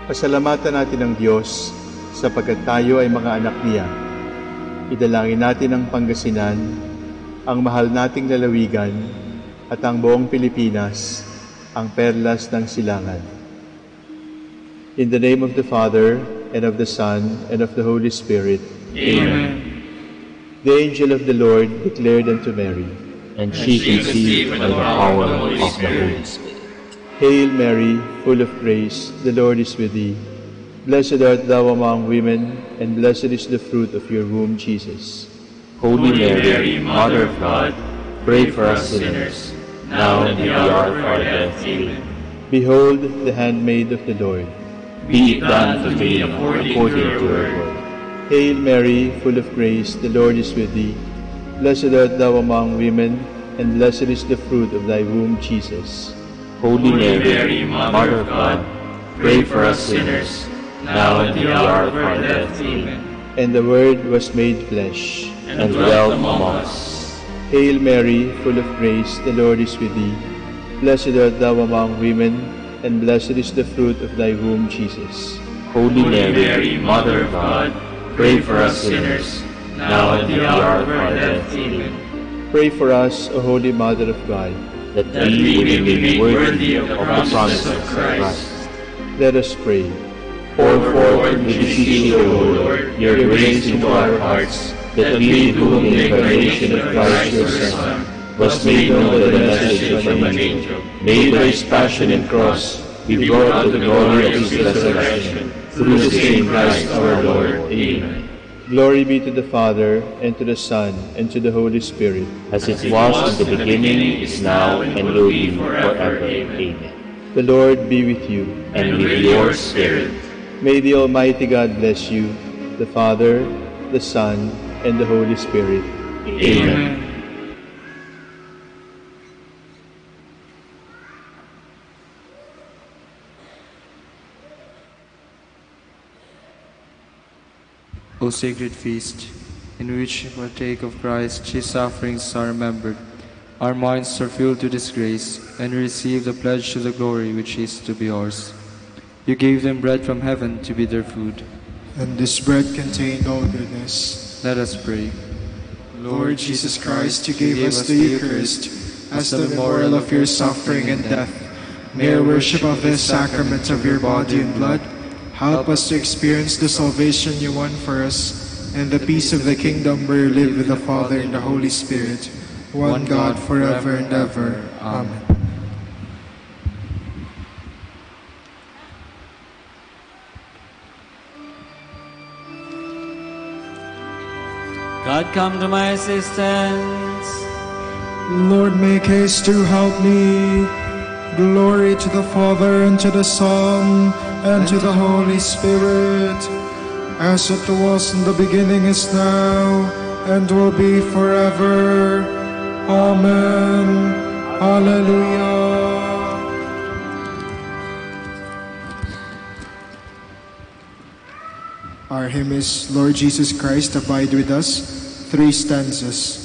Pasalamatan natin ang Diyos sapagkat tayo ay mga anak niya. Idalangin natin ang Pangasinan, ang mahal nating lalawigan, at ang buong Pilipinas, ang perlas ng silangan. In the name of the Father, and of the Son, and of the Holy Spirit. Amen. The angel of the Lord declared unto Mary, And she conceived by the power of the Holy Spirit. Hail Mary, full of grace, the Lord is with thee. Blessed art thou among women, and blessed is the fruit of your womb, Jesus. Holy Mary, Mother of God, pray for us sinners, now and at the hour of our death. Amen. Behold the handmaid of the Lord. Be it done to me according to your word. Hail Mary, full of grace, the Lord is with thee. Blessed art thou among women, and blessed is the fruit of thy womb, Jesus. Holy Mary, Mother of God, pray for us sinners, now and at the hour of our death. Amen. And the Word was made flesh and dwelt among us. Hail Mary, full of grace, the Lord is with thee. Blessed art thou among women, and blessed is the fruit of thy womb, Jesus. Holy Mary, Mother of God, pray for us sinners, now and at the hour of our death. Amen. Pray for us, O Holy Mother of God, that we may be made worthy of the promises of Christ. Let us pray. Pour forth, we beseech you, O Lord, your grace into our hearts, that we, to whom the incarnation of Christ your Son was made known by the message of an angel, may by his passion and cross be brought to the glory of his resurrection, through the same Christ our Lord. Amen. Glory be to the Father, and to the Son, and to the Holy Spirit. As it was in the beginning, is now, and will be forever. Amen. The Lord be with you. And with your spirit. May the Almighty God bless you, the Father, the Son, and the Holy Spirit. Amen. O sacred feast, in which we partake of Christ, his sufferings are remembered. Our minds are filled with his grace, and we receive the pledge to the glory which is to be ours. You gave them bread from heaven to be their food. And this bread contained all goodness. Let us pray. Lord Jesus Christ, you gave us the Eucharist as the memorial of your suffering and death. May our worship of this sacrament of your body and blood help us to experience the salvation you won for us and the peace of the kingdom where you live with the Father and the Holy Spirit, one God, forever and ever. Amen. God, come to my assistance. Lord, make haste to help me. Glory to the Father, and to the Son, and to the Holy Spirit, as it was in the beginning, is now, and will be forever. Amen. Alleluia. Our hymn is Lord Jesus Christ, Abide with Us, three stanzas.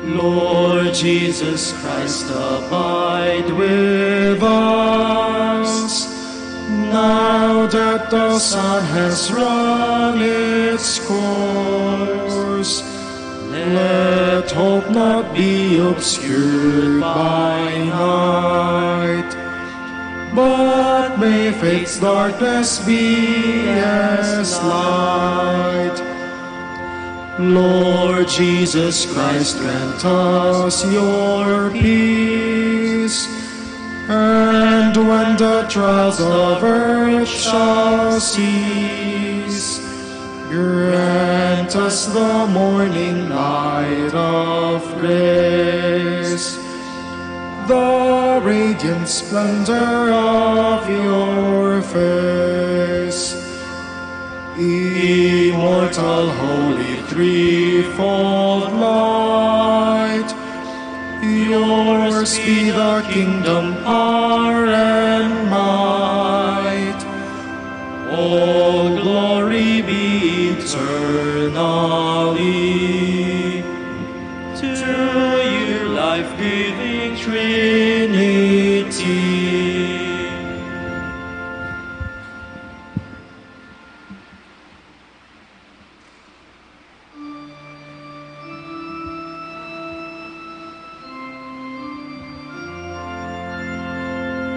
Lord Jesus Christ, abide with us. Now that the sun has run its course, let hope not be obscured by night, but may faith's darkness be as light. Lord Jesus Christ, grant us your peace, and when the trials of earth shall cease, grant us the morning light of grace, the radiant splendor of your face. Immortal, holy, threefold light, yours be the kingdom, power, and might. All glory be eternally to your life-giving Trinity.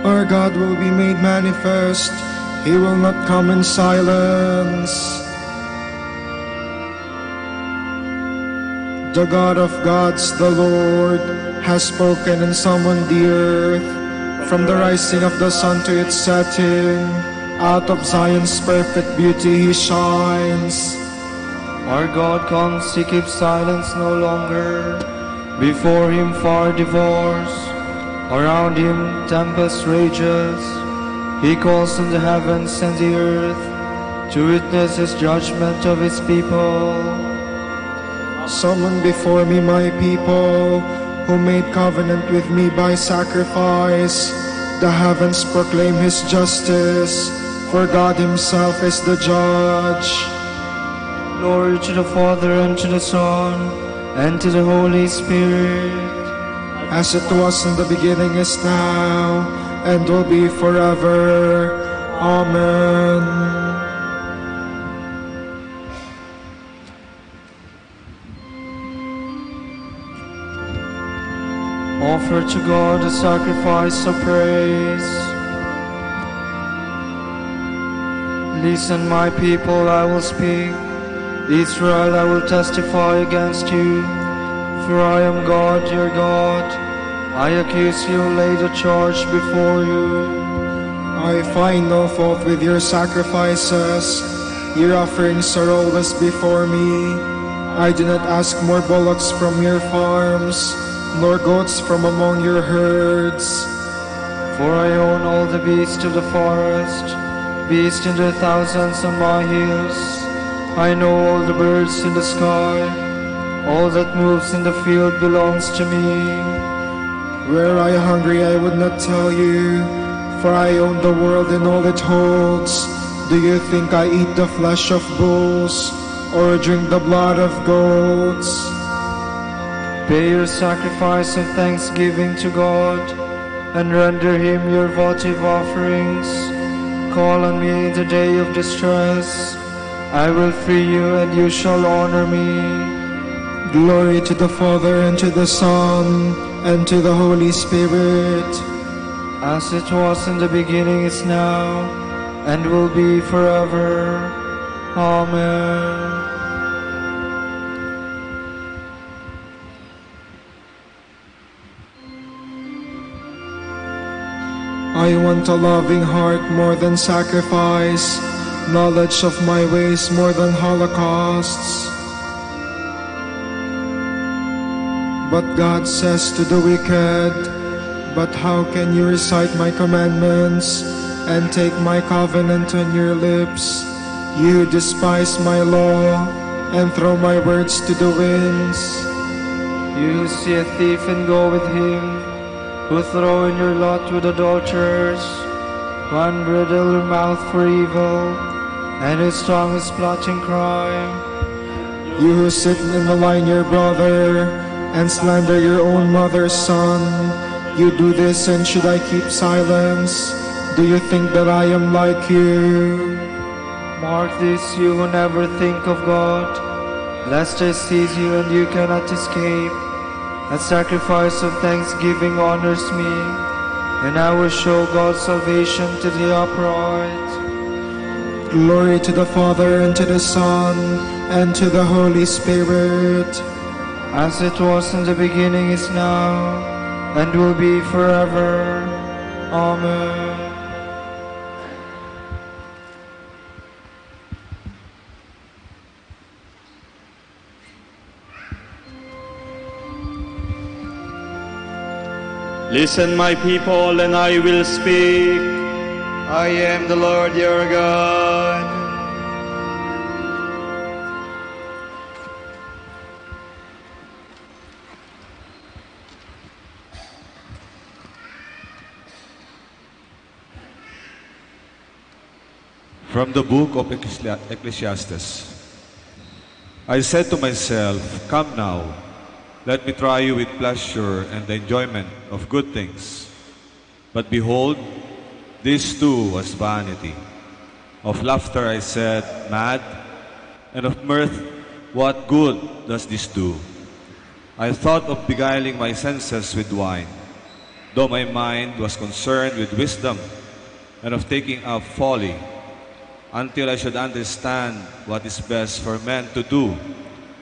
Our God will be made manifest. He will not come in silence. The God of gods, the Lord, has spoken and summoned the earth. From the rising of the sun to its setting, out of Zion's perfect beauty he shines. Our God comes, he keeps silence no longer. Before him fire devours, around him tempest rages. He calls on the heavens and the earth to witness his judgment of his people. Summon before me my people, who made covenant with me by sacrifice. The heavens proclaim his justice, for God himself is the judge. Glory to the Father, and to the Son, and to the Holy Spirit. As it was in the beginning, is now, and will be forever. Amen. Offer to God a sacrifice of praise. Listen, my people, I will speak. Israel, I will testify against you. For I am God, your God. I accuse you, lay the charge before you. I find no fault with your sacrifices. Your offerings are always before me. I do not ask more bullocks from your farms, nor goats from among your herds. For I own all the beasts of the forest, beasts in their thousands on my hills. I know all the birds in the sky. All that moves in the field belongs to me. Were I hungry, I would not tell you, for I own the world and all it holds. Do you think I eat the flesh of bulls, or drink the blood of goats? Pay your sacrifice of thanksgiving to God, and render him your votive offerings. Call on me in the day of distress. I will free you, and you shall honor me. Glory to the Father, and to the Son, and to the Holy Spirit. As it was in the beginning, is now, and will be forever. Amen. I want a loving heart more than sacrifice, knowledge of my ways more than holocausts. But God says to the wicked, "But how can you recite my commandments and take my covenant on your lips? You despise my law and throw my words to the winds." You see a thief and go with him, who throw in your lot with adulterers, who unbridle your mouth for evil, and whose tongue is plotting crime. You who sit and malign your brother and slander your own mother's son, you do this, and should I keep silence? Do you think that I am like you? Mark this, you who never think of God, lest I seize you and you cannot escape. A sacrifice of thanksgiving honors me, and I will show God's salvation to the upright. Glory to the Father, and to the Son, and to the Holy Spirit. As it was in the beginning, is now, and will be forever. Amen. Listen, my people, and I will speak. I am the Lord your God. From the book of Ecclesi-, Ecclesiastes. I said to myself, "Come now, let me try you with pleasure and the enjoyment of good things." But behold, this too was vanity. Of laughter I said, "Mad," and of mirth, "What good does this do?" I thought of beguiling my senses with wine, though my mind was concerned with wisdom and of taking up folly, until I should understand what is best for men to do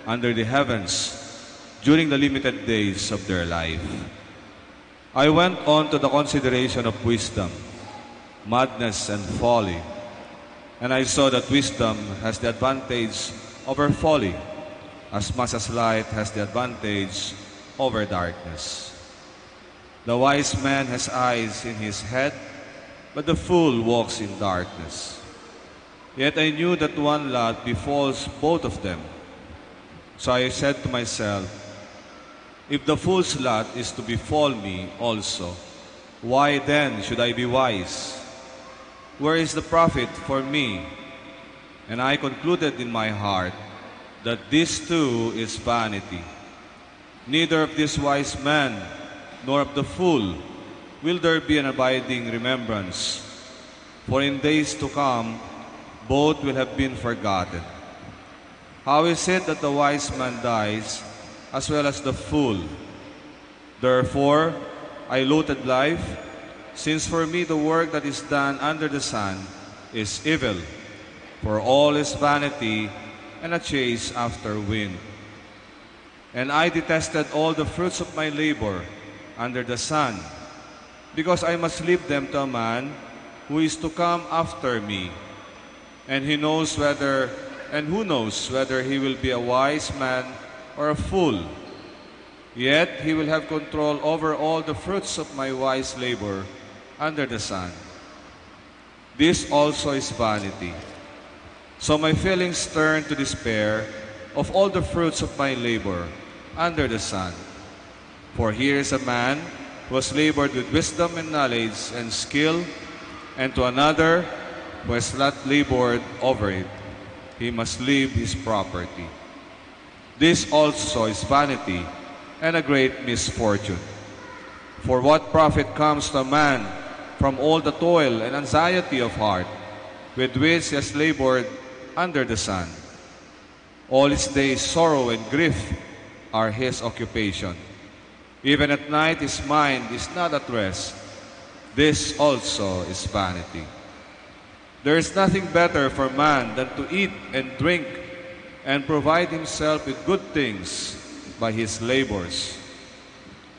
under the heavens during the limited days of their life. I went on to the consideration of wisdom, madness, and folly, and I saw that wisdom has the advantage over folly as much as light has the advantage over darkness. The wise man has eyes in his head, but the fool walks in darkness. Yet I knew that one lot befalls both of them. So I said to myself, "If the fool's lot is to befall me also, why then should I be wise? Where is the profit for me?" And I concluded in my heart that this too is vanity. Neither of this wise man nor of the fool will there be an abiding remembrance, for in days to come both will have been forgotten. How is it that the wise man dies as well as the fool? Therefore, I loathed life, since for me the work that is done under the sun is evil, for all is vanity and a chase after wind. And I detested all the fruits of my labor under the sun, because I must leave them to a man who is to come after me. And he knows whether, and who knows whether he will be a wise man or a fool. Yet he will have control over all the fruits of my wise labor under the sun. This also is vanity. So my feelings turn to despair of all the fruits of my labor under the sun. For here is a man who has labored with wisdom and knowledge and skill, and to another who has not labored over it, he must leave his property. This also is vanity and a great misfortune. For what profit comes to a man from all the toil and anxiety of heart with which he has labored under the sun? All his days sorrow and grief are his occupation. Even at night his mind is not at rest. This also is vanity. There is nothing better for man than to eat and drink and provide himself with good things by his labors.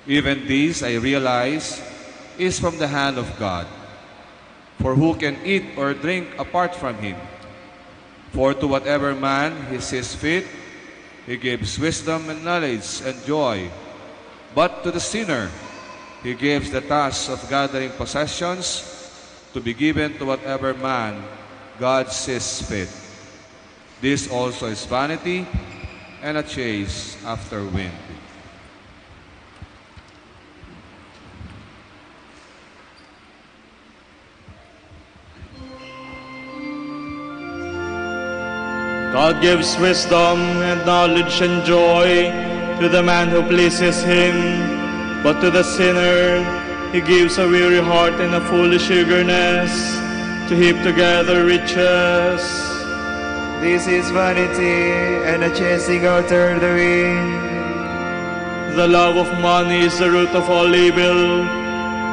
Even this, I realize, is from the hand of God. For who can eat or drink apart from him? For to whatever man he sees fit, he gives wisdom and knowledge and joy. But to the sinner, he gives the task of gathering possessions to be given to whatever man God sees fit. This also is vanity and a chase after wind. God gives wisdom and knowledge and joy to the man who pleases him, but to the sinner he gives a weary heart and a foolish eagerness to heap together riches. This is vanity and a chasing after the wind. The love of money is the root of all evil,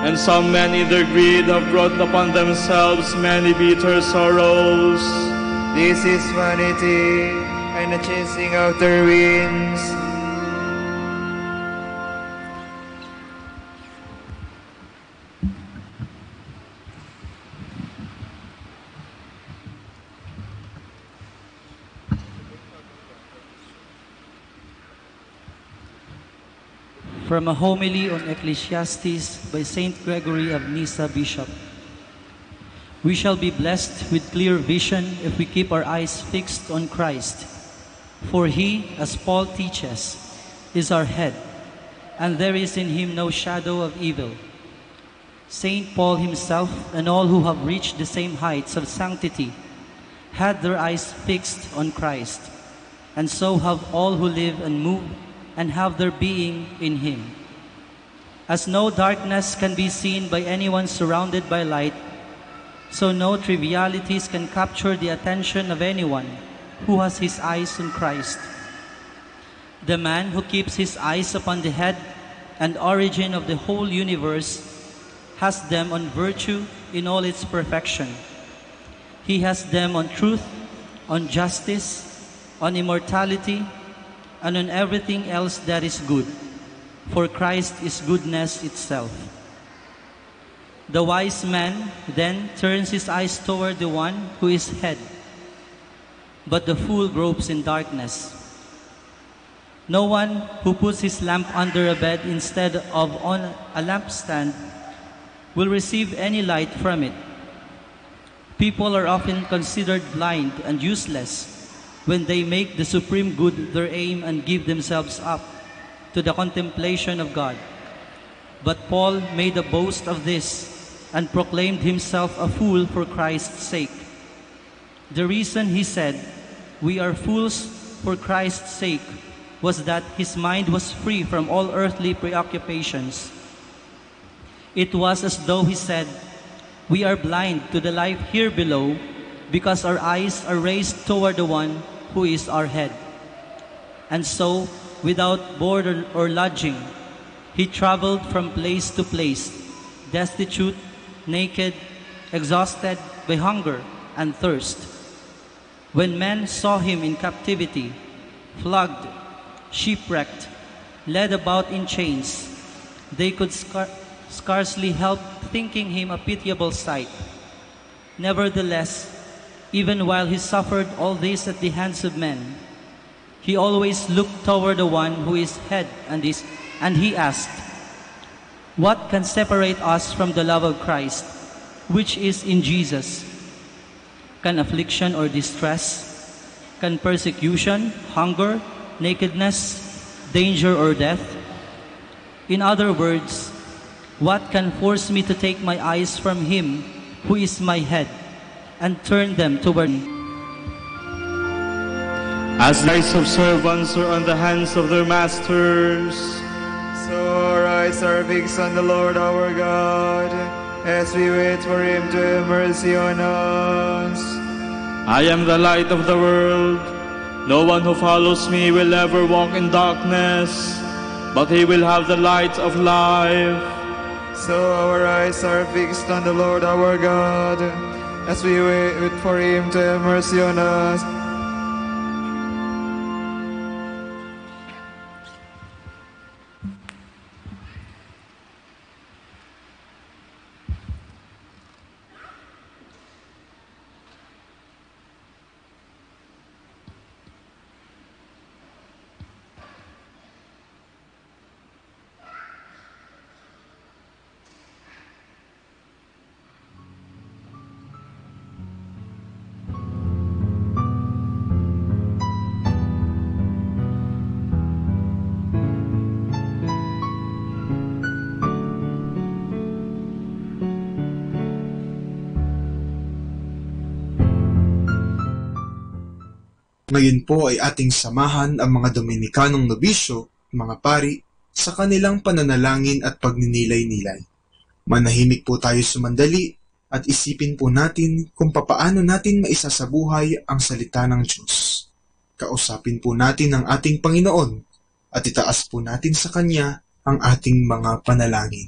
and some men in their greed have brought upon themselves many bitter sorrows. This is vanity and a chasing after winds. From a homily on Ecclesiastes by Saint Gregory of Nyssa, Bishop. We shall be blessed with clear vision if we keep our eyes fixed on Christ. For he, as Paul teaches, is our head, and there is in him no shadow of evil. Saint Paul himself and all who have reached the same heights of sanctity had their eyes fixed on Christ, and so have all who live and move and have their being in him. As no darkness can be seen by anyone surrounded by light, so no trivialities can capture the attention of anyone who has his eyes on Christ. The man who keeps his eyes upon the head and origin of the whole universe has them on virtue in all its perfection. He has them on truth, on justice, on immortality, and on everything else that is good, for Christ is goodness itself. The wise man then turns his eyes toward the one who is head, but the fool gropes in darkness. No one who puts his lamp under a bed instead of on a lampstand will receive any light from it. People are often considered blind and useless when they make the supreme good their aim and give themselves up to the contemplation of God. But Paul made a boast of this and proclaimed himself a fool for Christ's sake. The reason he said, "We are fools for Christ's sake," was that his mind was free from all earthly preoccupations. It was as though he said, "We are blind to the life here below because our eyes are raised toward the one who is our head." And so, without board or, or lodging, he traveled from place to place, destitute, naked, exhausted by hunger and thirst. When men saw him in captivity, flogged, shipwrecked, led about in chains, they could scar-, scarcely help thinking him a pitiable sight. Nevertheless, even while he suffered all this at the hands of men, he always looked toward the one who is head and is, and he asked, "What can separate us from the love of Christ, which is in Jesus? Can affliction or distress? Can persecution, hunger, nakedness, danger, or death?" In other words, what can force me to take my eyes from him who is my head and turn them toward me? As the eyes of servants are on the hands of their masters, so our eyes are fixed on the Lord our God, as we wait for him to have mercy on us. I am the light of the world. No one who follows me will never walk in darkness, but he will have the light of life. So our eyes are fixed on the Lord our God, as we wait for him to have mercy on us. Ngayon po ay ating samahan ang mga Dominikanong nobisyo, mga pari, sa kanilang pananalangin at pagninilay-nilay. Manahimik po tayo sumandali at isipin po natin kung papaano natin maisasabuhay ang salita ng Diyos. Kausapin po natin ang ating Panginoon at itaas po natin sa Kanya ang ating mga panalangin.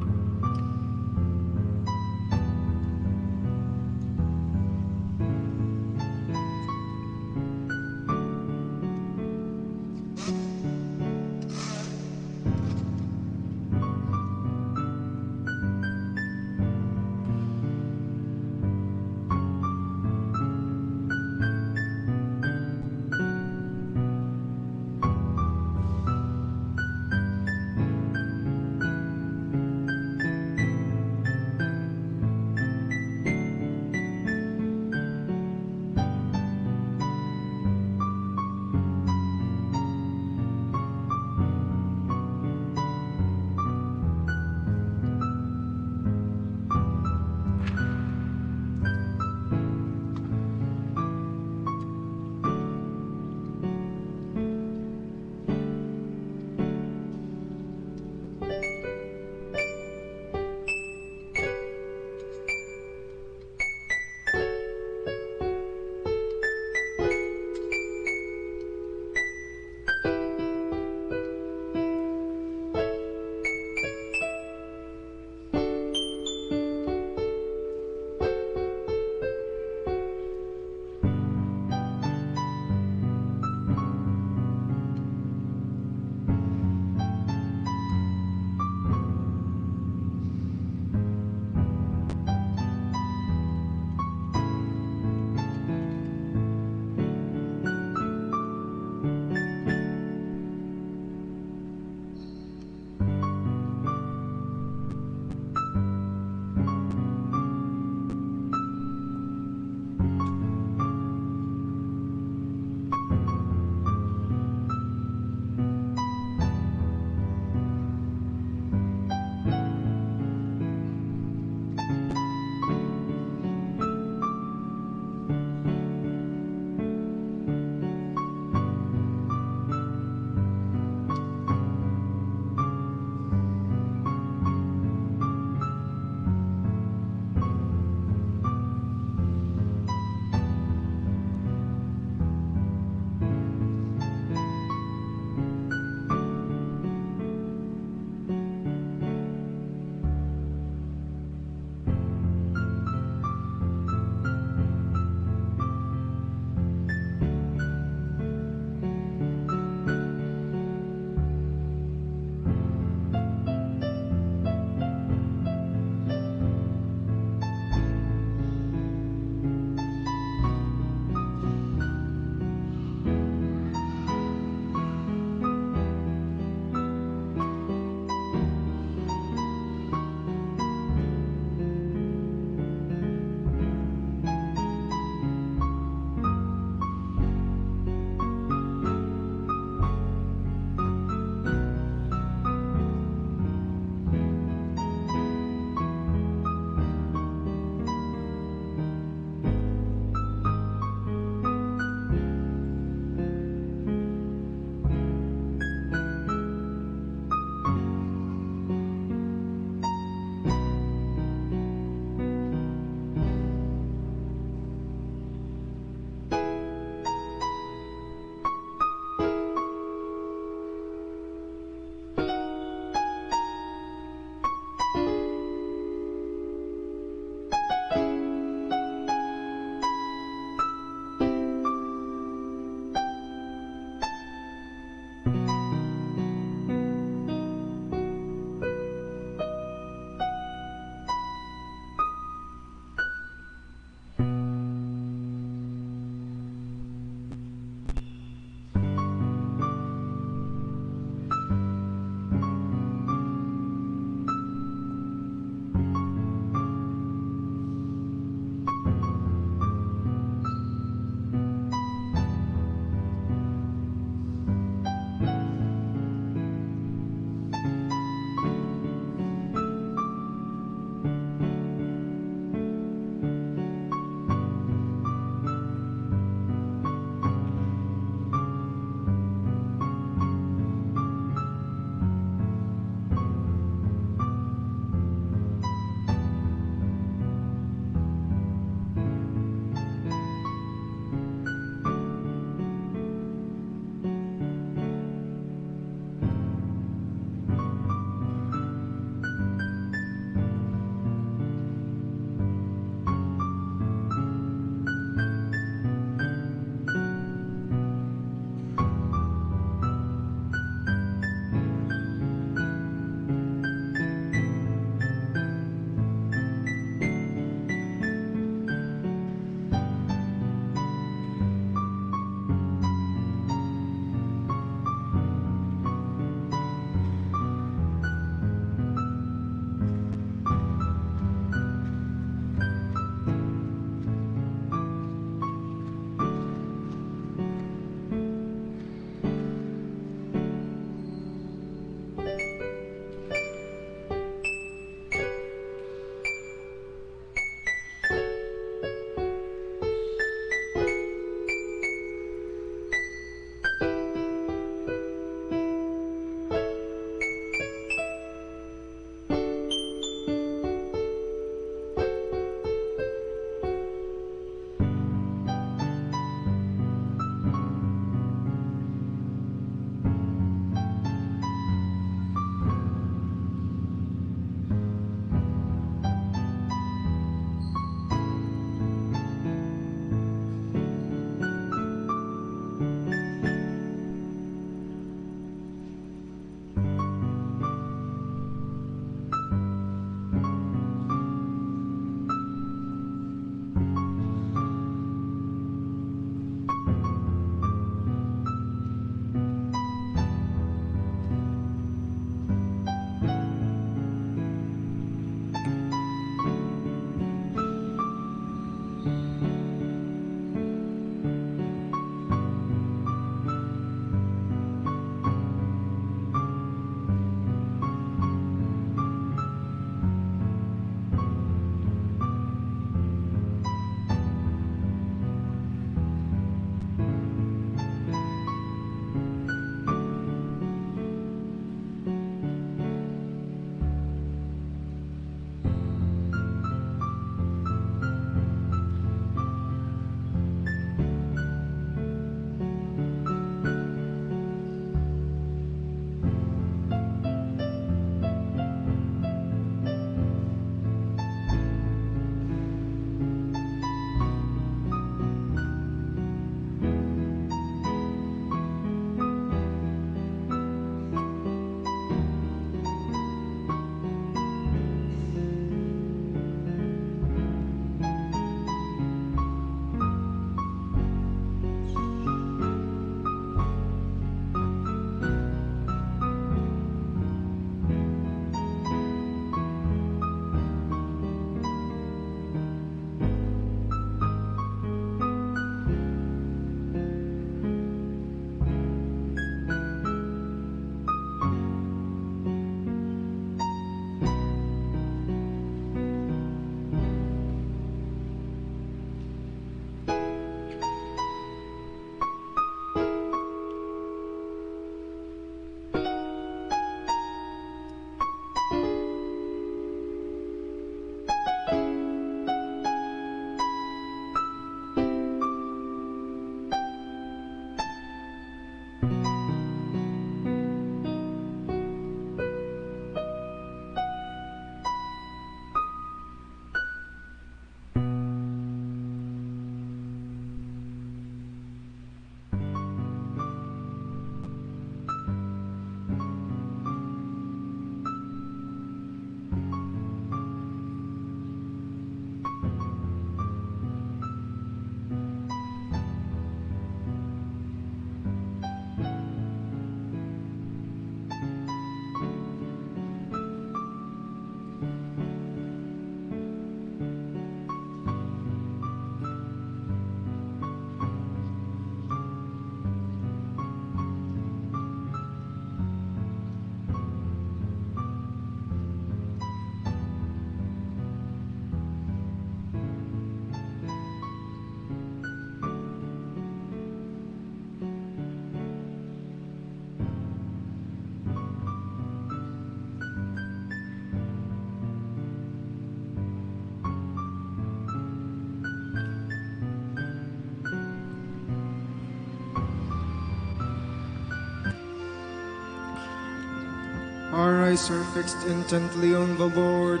Eyes are fixed intently on the Lord,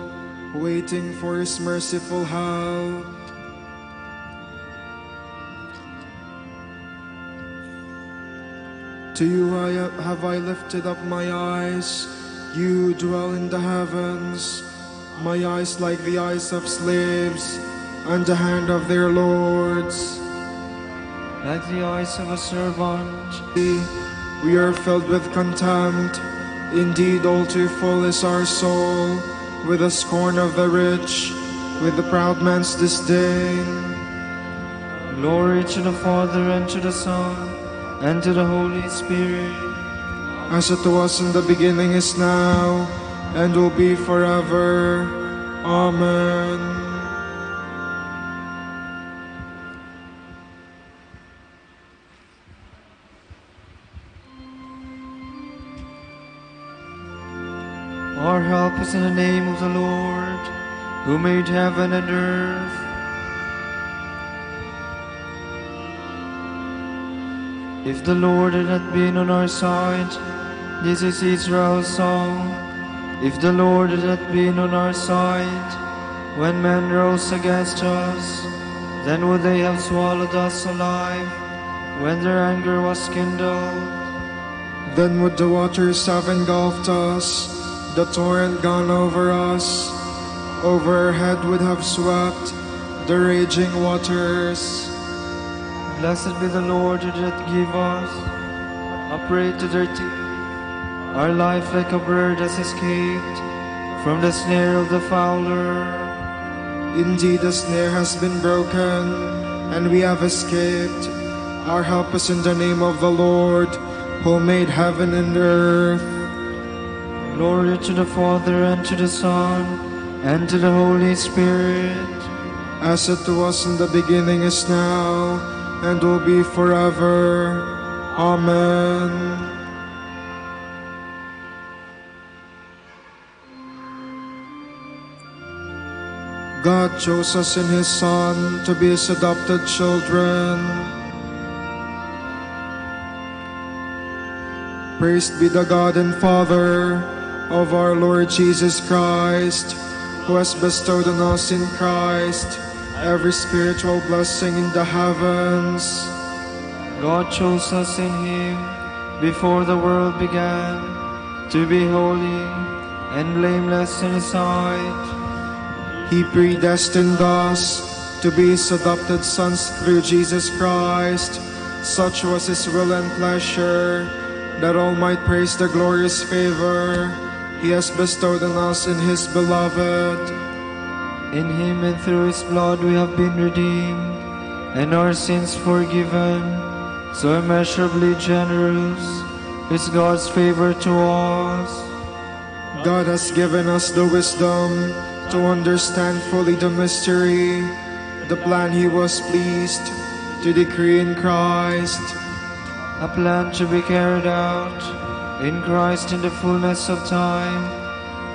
waiting for his merciful help. To you I have I lifted up my eyes, you dwell in the heavens. My eyes like the eyes of slaves, and the hand of their lords. Like the eyes of a servant. We are filled with contempt. Indeed, all too full is our soul, with the scorn of the rich, with the proud man's disdain. Glory to the Father, and to the Son, and to the Holy Spirit. As it was in the beginning, is now, and will be forever. Amen. Our help is in the name of the Lord, who made heaven and earth. If the Lord had not been on our side, this is Israel's song. If the Lord had not been on our side, when men rose against us, then would they have swallowed us alive, when their anger was kindled. Then would the waters have engulfed us, the torrent gone over us. Over our head would have swept the raging waters. Blessed be the Lord who did give us a prey to their teeth, our life like a bird has escaped from the snare of the fowler. Indeed, the snare has been broken, and we have escaped. Our help is in the name of the Lord, who made heaven and earth. Glory to the Father, and to the Son, and to the Holy Spirit. As it was in the beginning, is now, and will be forever. Amen. God chose us in his Son to be his adopted children. Praise be the God and Father of our Lord Jesus Christ, who has bestowed on us in Christ every spiritual blessing in the heavens. God chose us in him before the world began to be holy and blameless in his sight. He predestined us to be his adopted sons through Jesus Christ. Such was his will and pleasure, that all might praise the glorious favor he has bestowed on us in his beloved. In him and through his blood we have been redeemed, and our sins forgiven. So immeasurably generous is God's favor to us. God has given us the wisdom to understand fully the mystery, the plan he was pleased to decree in Christ. A plan to be carried out in Christ in the fullness of time,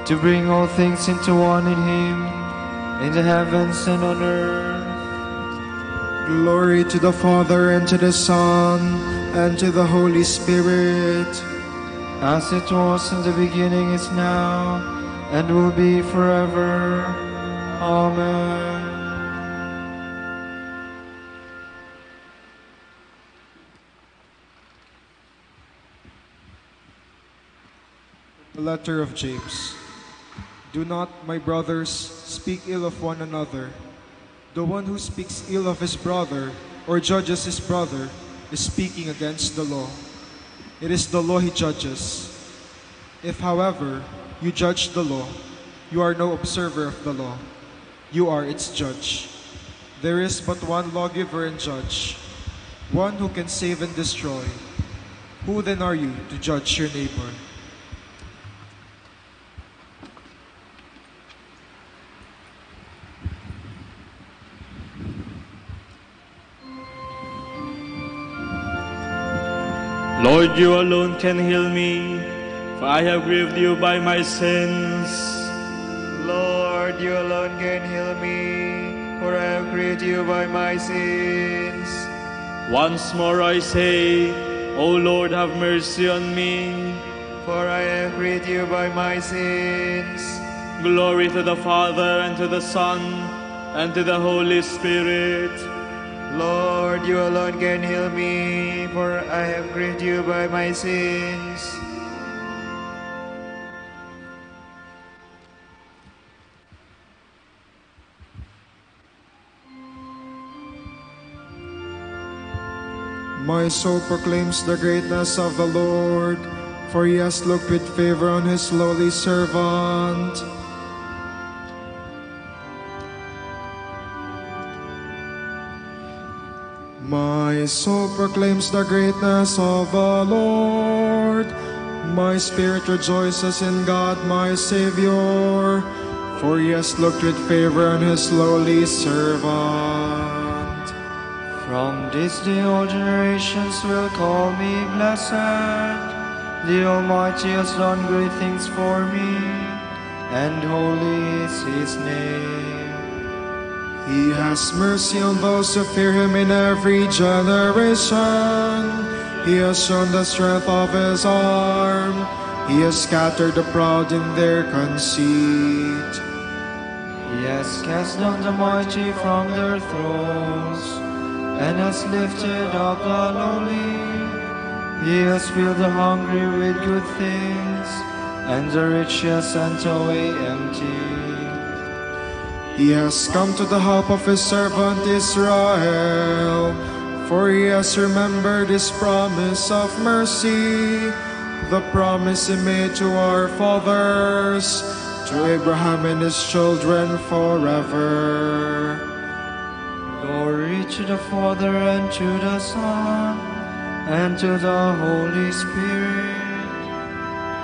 to bring all things into one in him, in the heavens and on earth. Glory to the Father, and to the Son, and to the Holy Spirit. As it was in the beginning, is now, and will be forever. Amen. The letter of James. Do not, my brothers, speak ill of one another. The one who speaks ill of his brother or judges his brother is speaking against the law. It is the law he judges. If, however, you judge the law, you are no observer of the law. You are its judge. There is but one lawgiver and judge, one who can save and destroy. Who then are you to judge your neighbor? Lord, you alone can heal me, for I have grieved you by my sins. Lord, you alone can heal me, for I have grieved you by my sins. Once more I say, O Lord, have mercy on me. For I have freed you by my sins. Glory to the Father, and to the Son, and to the Holy Spirit. Lord, you alone can heal me, for I have freed you by my sins. My soul proclaims the greatness of the Lord, for he has looked with favor on his lowly servant. My soul proclaims the greatness of the Lord. My spirit rejoices in God, my Savior, for he has looked with favor on his lowly servant. From this day all generations will call me blessed. The Almighty has done great things for me, and holy is his name. He has mercy on those who fear him in every generation. He has shown the strength of his arm. He has scattered the proud in their conceit. He has cast down the mighty from their thrones, and has lifted up the lowly. He has filled the hungry with good things, and the rich he has sent away empty. He has come to the help of his servant Israel, for he has remembered his promise of mercy, the promise he made to our fathers, to Abraham and his children forever. Glory to the Father, and to the Son, and to the Holy Spirit.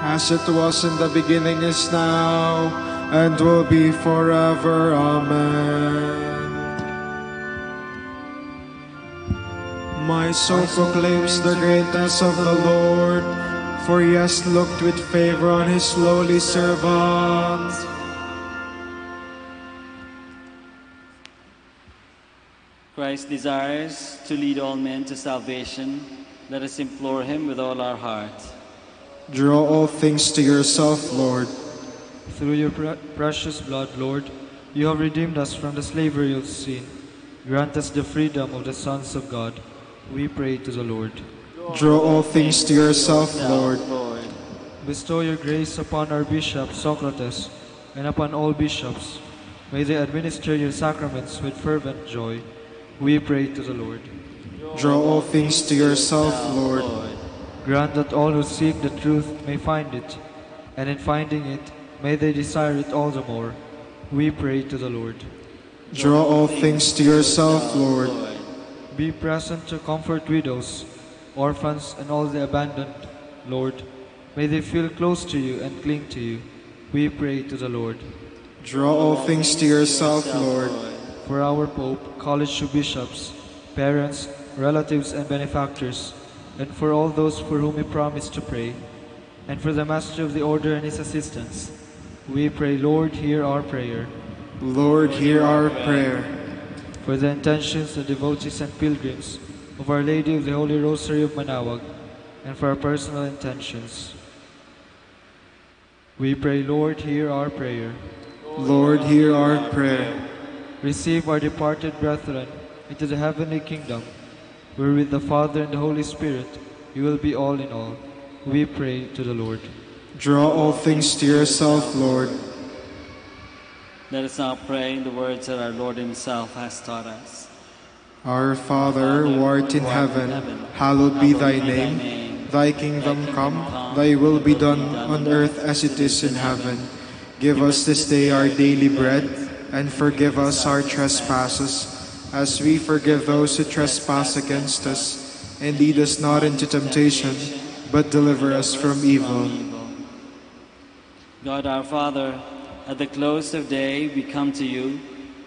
As it was in the beginning, is now, and will be forever. Amen. My soul proclaims the greatness of the Lord, for he has looked with favor on his lowly servant. Christ desires to lead all men to salvation. Let us implore him with all our heart. Draw all things to yourself, Lord. Through your pre- precious blood, Lord, you have redeemed us from the slavery of sin. Grant us the freedom of the sons of God. We pray to the Lord. Draw all things to yourself, Lord. Bestow your grace upon our bishop, Socrates, and upon all bishops. May they administer your sacraments with fervent joy. We pray to the Lord. Draw all things to yourself, Lord. Grant that all who seek the truth may find it, and in finding it, may they desire it all the more. We pray to the Lord. Draw all things to yourself, Lord. Be present to comfort widows, orphans, and all the abandoned, Lord. May they feel close to you and cling to you. We pray to the Lord. Draw all things to yourself, Lord. For our Pope, College of Bishops, parents, relatives, and benefactors, and for all those for whom we promise to pray, and for the Master of the Order and his assistants, we pray, Lord, hear our prayer. Lord, hear our prayer. For the intentions of devotees and pilgrims of Our Lady of the Holy Rosary of Manaoag, and for our personal intentions. We pray, Lord, hear our prayer. Lord, hear our prayer. Receive our departed brethren into the heavenly kingdom, where with the Father and the Holy Spirit you will be all in all. We pray to the Lord. Draw all things to yourself, Lord. Let us now pray in the words that our Lord himself has taught us. Our Father, who art in heaven, hallowed be thy name. Thy kingdom come, thy will be done on earth as it is in heaven. Give us this day our daily bread, and forgive us our trespasses, as we forgive those who trespass against us. And lead us not into temptation, but deliver us from evil. God our Father, at the close of day we come to you,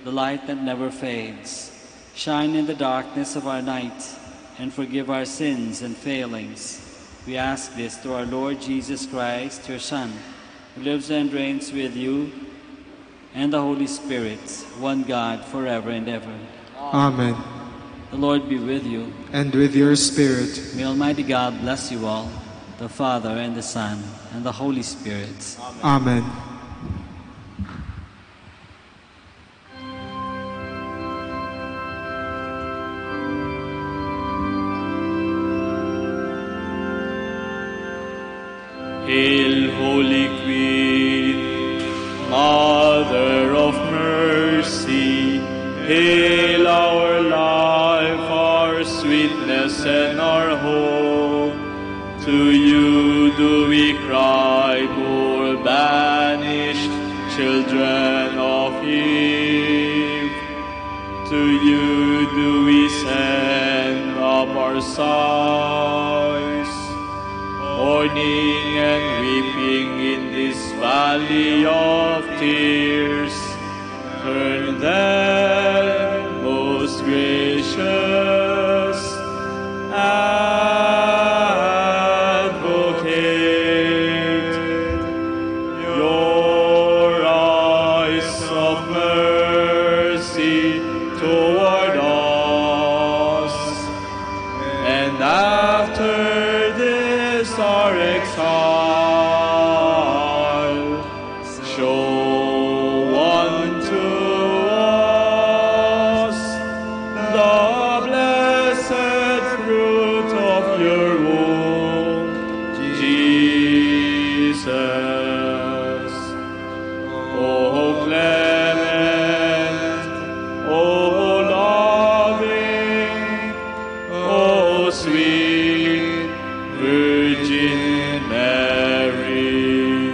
the light that never fades. Shine in the darkness of our night, and forgive our sins and failings. We ask this through our Lord Jesus Christ, your Son, who lives and reigns with you and the Holy Spirit, one God, forever and ever. Amen. The Lord be with you. And with your spirit. May Almighty God bless you all. The Father, and the Son, and the Holy Spirit. Amen. Hail, Holy Queen, Mother of Mercy. Hail our life, our sweetness, and our hope. To you do we cry, poor banished children of Eve. To you do we send up our sighs, mourning and weeping in this valley of tears. Turn then, most gracious Advocate, your eyes of mercy toward us, and after this our exile, show unto us the blessed fruit of your womb, Jesus. O clement, O loving, O sweet Virgin Mary.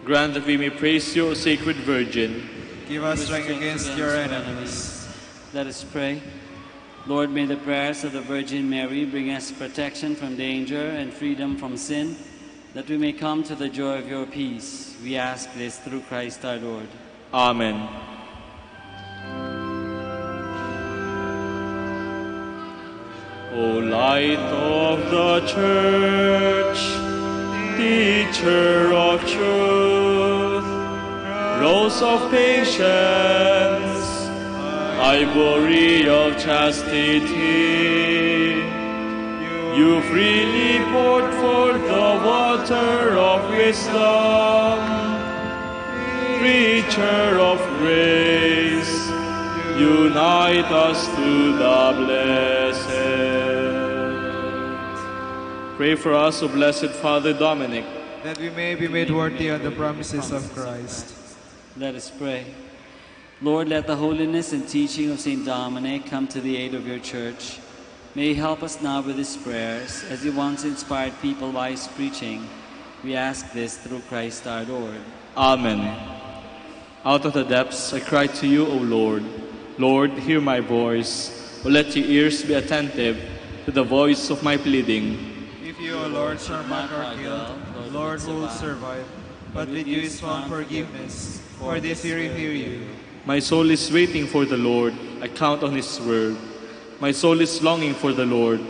Grant that we may praise you, O Sacred Virgin. Give us strength against your enemies. Let us pray. Lord, may the prayers of the Virgin Mary bring us protection from danger and freedom from sin, that we may come to the joy of your peace. We ask this through Christ our Lord. Amen. O Light of the Church, Teacher of Truth, Rose of Patience, Ivory of Chastity, you freely poured forth the water of wisdom. Preacher of grace, unite us to the blessed. Pray for us, O Blessed Father Dominic. That we may be made worthy of the promises of Christ. Let us pray. Lord, let the holiness and teaching of Saint Dominic come to the aid of your church. May he help us now with his prayers, as he once inspired people by his preaching. We ask this through Christ our Lord. Amen. Out of the depths I cry to you, O Lord. Lord, hear my voice. O let your ears be attentive to the voice of my pleading. If you, O Lord, shall mark our guilt, Lord, who will survive? But with you is found forgiveness, for this we revere you. My soul is waiting for the Lord. I count on his word. My soul is longing for the Lord,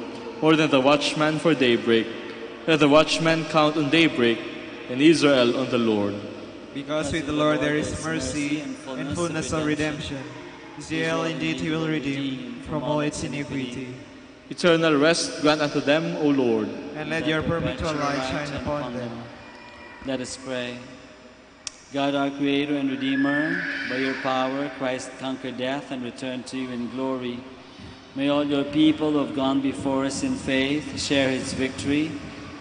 more than the watchman for daybreak. Let the watchman count on daybreak, and Israel on the Lord. Because with the Lord there is mercy and fullness of redemption. Israel indeed he will redeem from all its iniquity. Eternal rest grant unto them, O Lord. And let your perpetual light shine upon them. Let us pray. God, our Creator and Redeemer, by your power Christ conquered death and returned to you in glory. May all your people who have gone before us in faith share his victory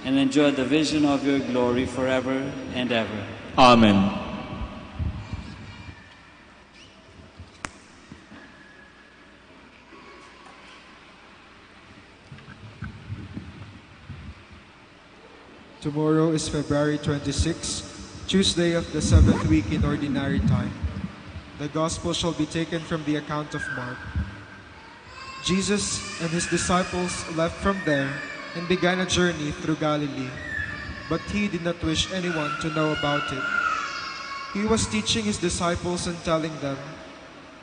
and enjoy the vision of your glory forever and ever. Amen. Tomorrow is February twenty-six, Tuesday of the seventh week in Ordinary Time. The Gospel shall be taken from the account of Mark. Jesus and his disciples left from there and began a journey through Galilee, but he did not wish anyone to know about it. He was teaching his disciples and telling them,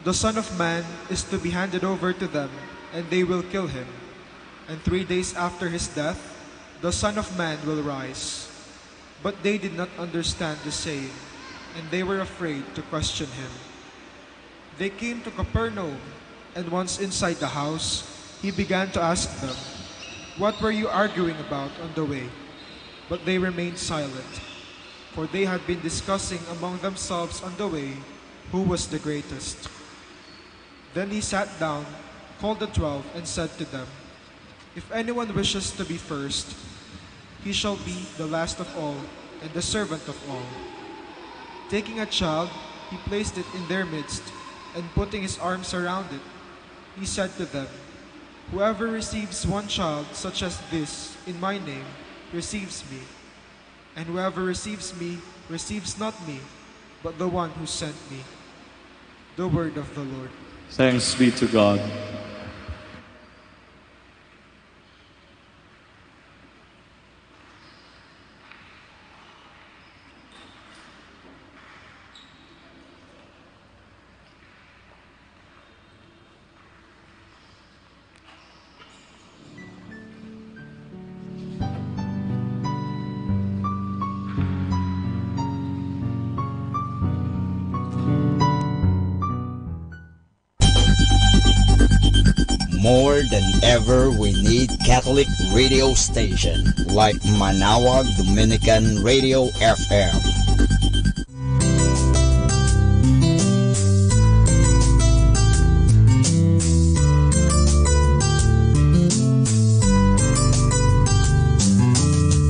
"The Son of Man is to be handed over to them, and they will kill him. And three days after his death, the Son of Man will rise." But they did not understand the saying, and they were afraid to question him. They came to Capernaum, and once inside the house, he began to ask them, "What were you arguing about on the way?" But they remained silent, for they had been discussing among themselves on the way who was the greatest. Then he sat down, called the twelve, and said to them, "If anyone wishes to be first, he shall be the last of all and the servant of all." Taking a child, he placed it in their midst, and putting his arms around it, he said to them, "Whoever receives one child such as this in my name receives me, and whoever receives me receives not me, but the one who sent me." The word of the Lord. Thanks be to God. More than ever, we need Catholic radio station like Manaoag Dominican Radio F M.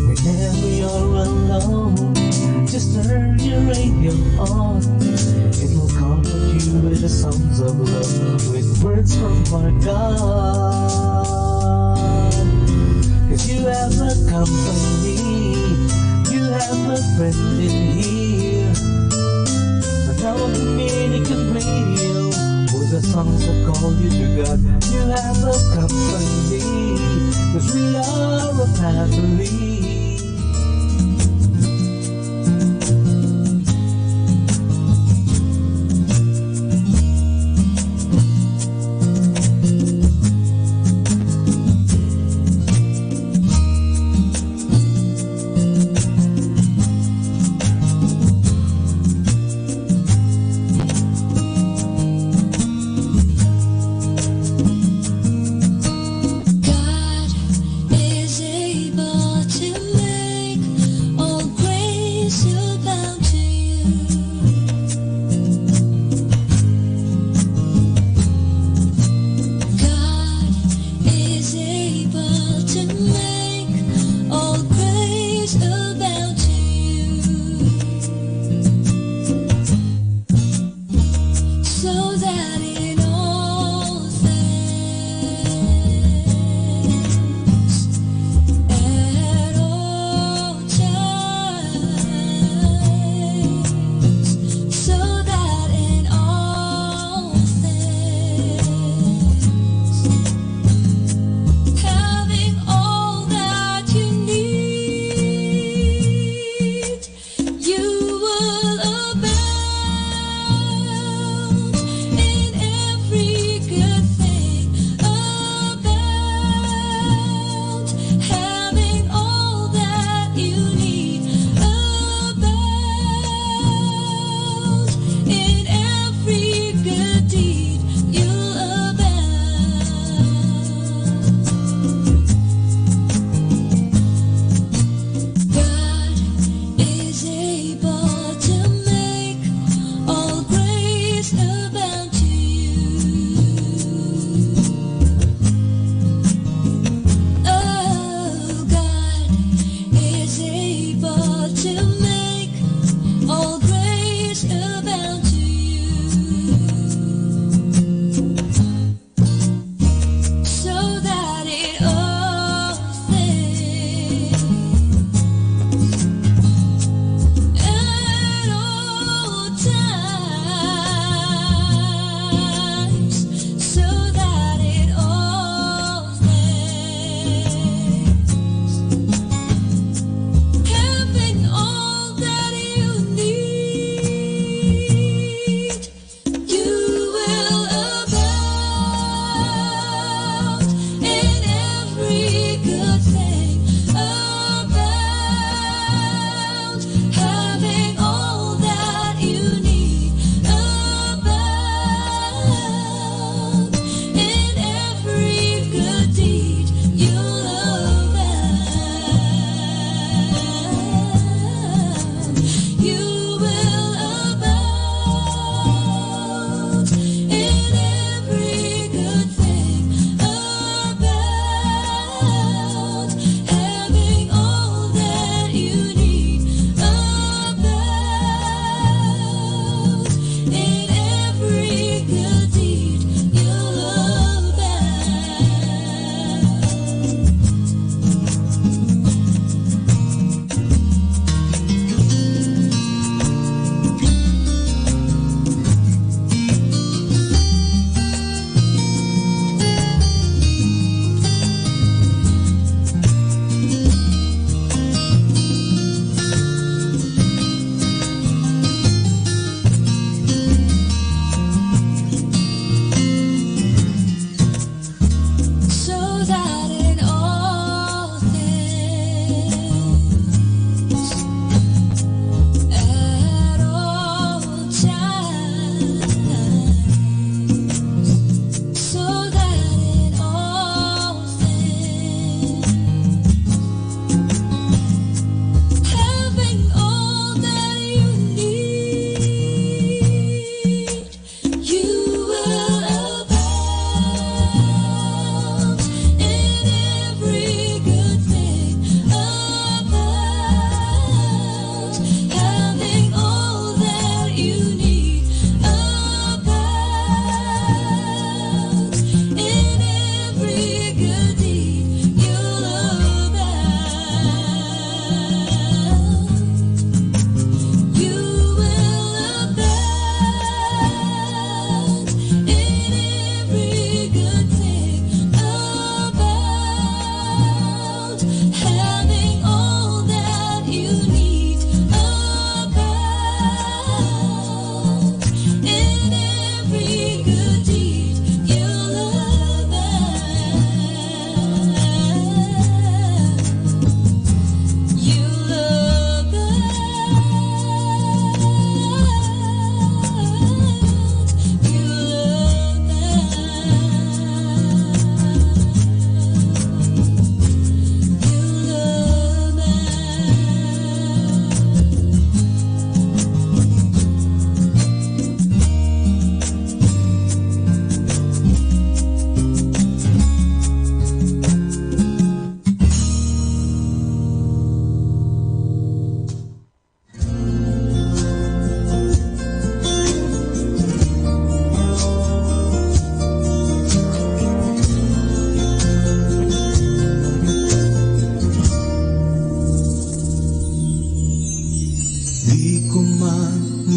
Whenever you're alone, just turn your radio on. It will comfort you with the songs of love, with words from our God. 'Cause you have a company, you have a friend in here. Now a Dominican Radio, with the songs that call you to God. You have a company, 'cause we are a family. God is able to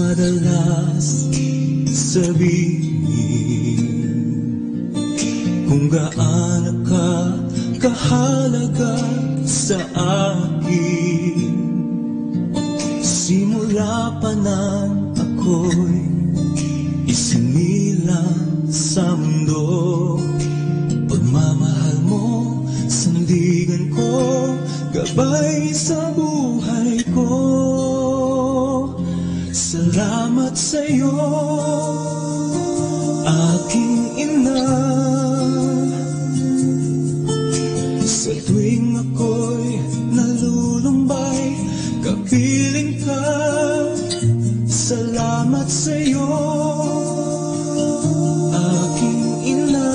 Madalas sabihin kung gaano ka kahalaga sa akin. Simula pa nang ako'y isinilang sa mundo, pagmamahal mo, sandigan ko, gabay sa buhay ko. Salamat sa'yo, aking ina. Sa tuwing ako'y nalulumbay, kapiling ka. Salamat sa'yo, aking ina.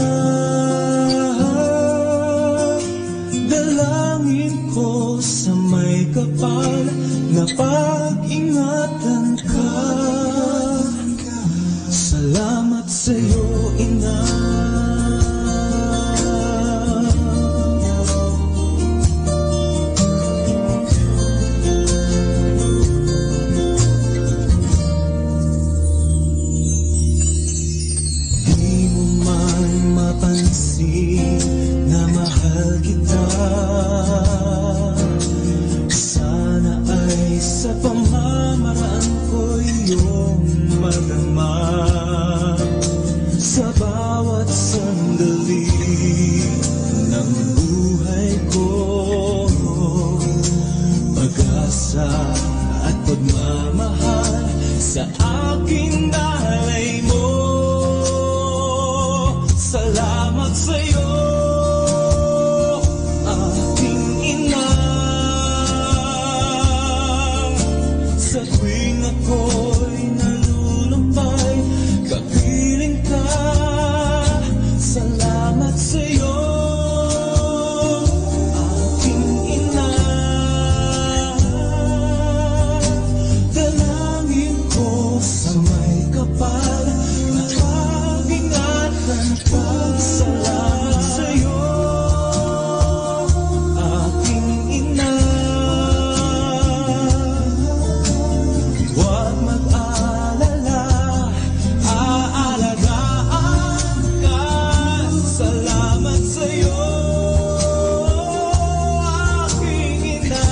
Dalangin ko sa may kapal na pag-ingatan ka. Salamat sa'yo, ina. Di mo man mapansin na mahal kita. Sana ay sa pamamaraan ko iyong madama sa bawat sandali ng buhay ko. Pag-asa at pagmamahal sa aking nanay mo. Salamat sa'yo, aking ina. Sa tuwing ako'y nalulumbay, kapiling ka. Salamat sa'yo, aking ina. Dalangin ko sa may kapal na pag-ingatan ka. Salamat sa'yo, aking ina. Huwag mag-alala, aalagaan ka. Salamat sa'yo, aking ina.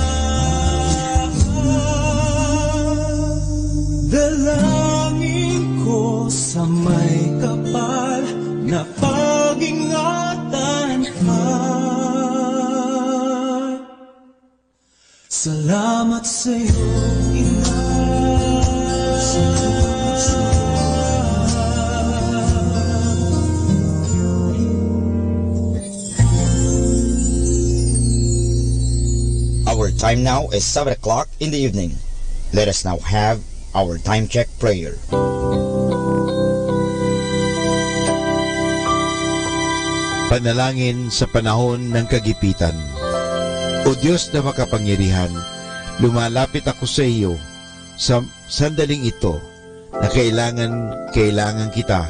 Dalangin ko sa may kapal na pag-ingatan ka. Salamat sa'yo, ina. Our time now is seven o'clock in the evening. Let us now have our time check prayer. Panalangin sa panahon ng kagipitan. O Diyos na makapangyarihan, lumalapit ako sa iyo sa sandaling ito na kailangan, kailangan kita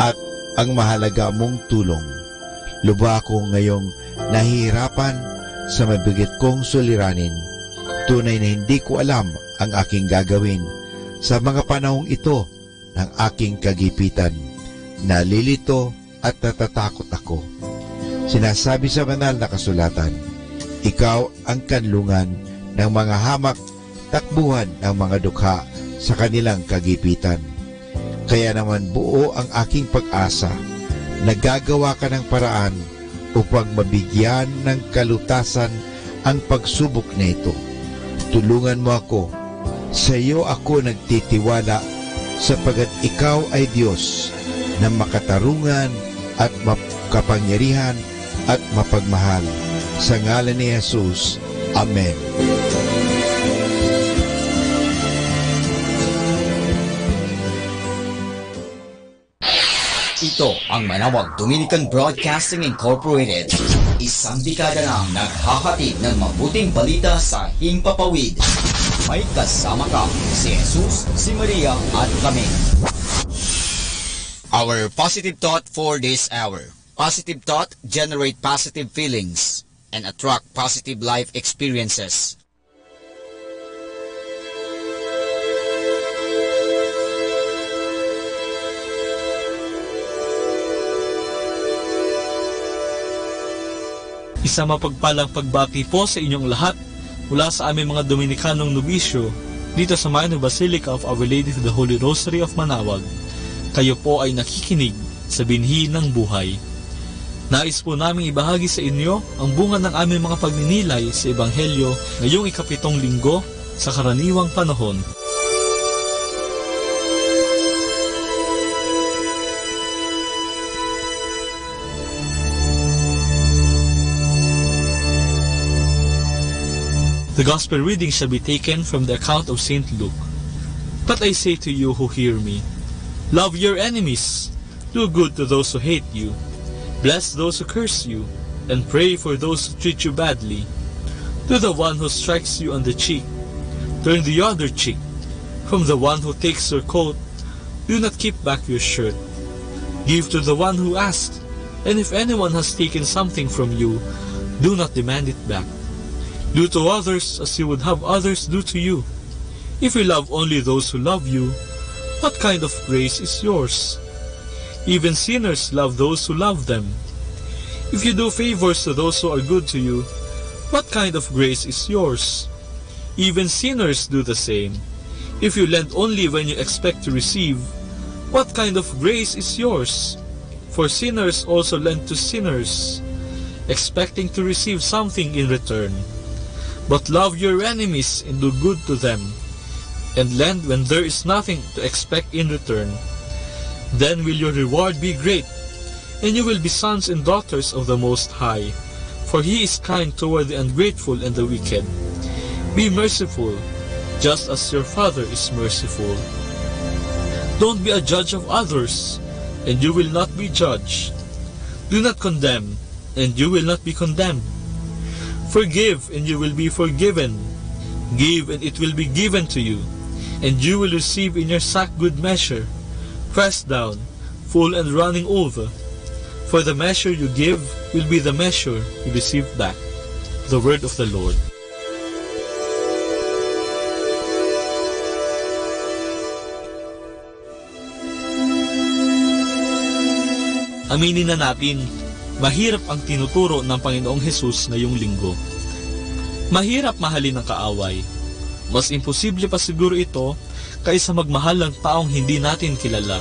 at ang mahalaga mong tulong. Lubha ako ngayong nahihirapan sa mabigat kong suliranin. Tunay na hindi ko alam ang aking gagawin sa mga panahong ito ng aking kagipitan. Nalilito at natatakot ako. Sinasabi sa Banal na Kasulatan, "Ikaw ang kanlungan ng mga hamak, takbuhan ng mga dukha sa kanilang kagipitan." Kaya naman buo ang aking pag-asa na gagawa ka ng paraan upang mabigyan ng kalutasan ang pagsubok na ito. Tulungan mo ako. Sa iyo ako nagtitiwala, sapagat ikaw ay Diyos na makatarungan at makapangyarihan at mapagmahal. Sa ngalan ni Jesus, amen. Ito ang Manawag Dominican Broadcasting Incorporated. Isang dekada nang naghahatid ng mabuting balita sa himpapawid. May kasama ka, si Jesus, si Maria, at kami. Our positive thought for this hour. Positive thought generate positive feelings and attract positive life experiences. Sa mapagpalang pagbati po sa inyong lahat mula sa aming mga Dominikanong nobisyo dito sa Minor Basilica of Our Lady of the Holy Rosary of Manaoag. Kayo po ay nakikinig sa binhi ng buhay. Nais po naming ibahagi sa inyo ang bunga ng aming mga pagninilay sa Ebanghelyo ngayong ikapitong linggo sa karaniwang panahon. The Gospel reading shall be taken from the account of Saint Luke. But I say to you who hear me, love your enemies, do good to those who hate you, bless those who curse you, and pray for those who treat you badly. To the one who strikes you on the cheek, turn the other cheek. From the one who takes your coat, do not keep back your shirt. Give to the one who asks, and if anyone has taken something from you, do not demand it back. Do to others as you would have others do to you. If you love only those who love you, what kind of grace is yours? Even sinners love those who love them. If you do favors to those who are good to you, what kind of grace is yours? Even sinners do the same. If you lend only when you expect to receive, what kind of grace is yours? For sinners also lend to sinners, expecting to receive something in return. But love your enemies and do good to them, and lend when there is nothing to expect in return. Then will your reward be great, and you will be sons and daughters of the Most High, for He is kind toward the ungrateful and the wicked. Be merciful, just as your Father is merciful. Don't be a judge of others, and you will not be judged. Do not condemn, and you will not be condemned. Forgive, and you will be forgiven. Give, and it will be given to you, and you will receive in your sack good measure, pressed down, full and running over. For the measure you give will be the measure you receive back. The word of the Lord. Aminin na natin, mahirap ang tinuturo ng Panginoong Hesus ngayong linggo. Mahirap mahalin ang kaaway. Mas imposible pa siguro ito kaysa magmahal ng taong hindi natin kilala.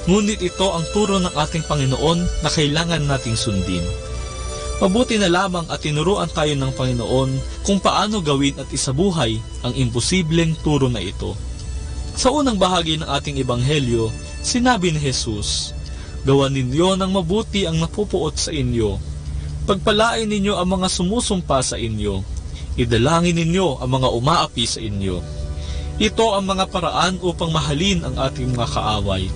Ngunit ito ang turo ng ating Panginoon na kailangan nating sundin. Mabuti na lamang at tinuruan tayo ng Panginoon kung paano gawin at isabuhay ang imposibleng turo na ito. Sa unang bahagi ng ating ebanghelyo, sinabi ni Jesus, "Gawa ninyo ng mabuti ang napopoot sa inyo. Pagpalain ninyo ang mga sumusumpa sa inyo. Idalangin ninyo ang mga umaapi sa inyo." Ito ang mga paraan upang mahalin ang ating mga kaaway.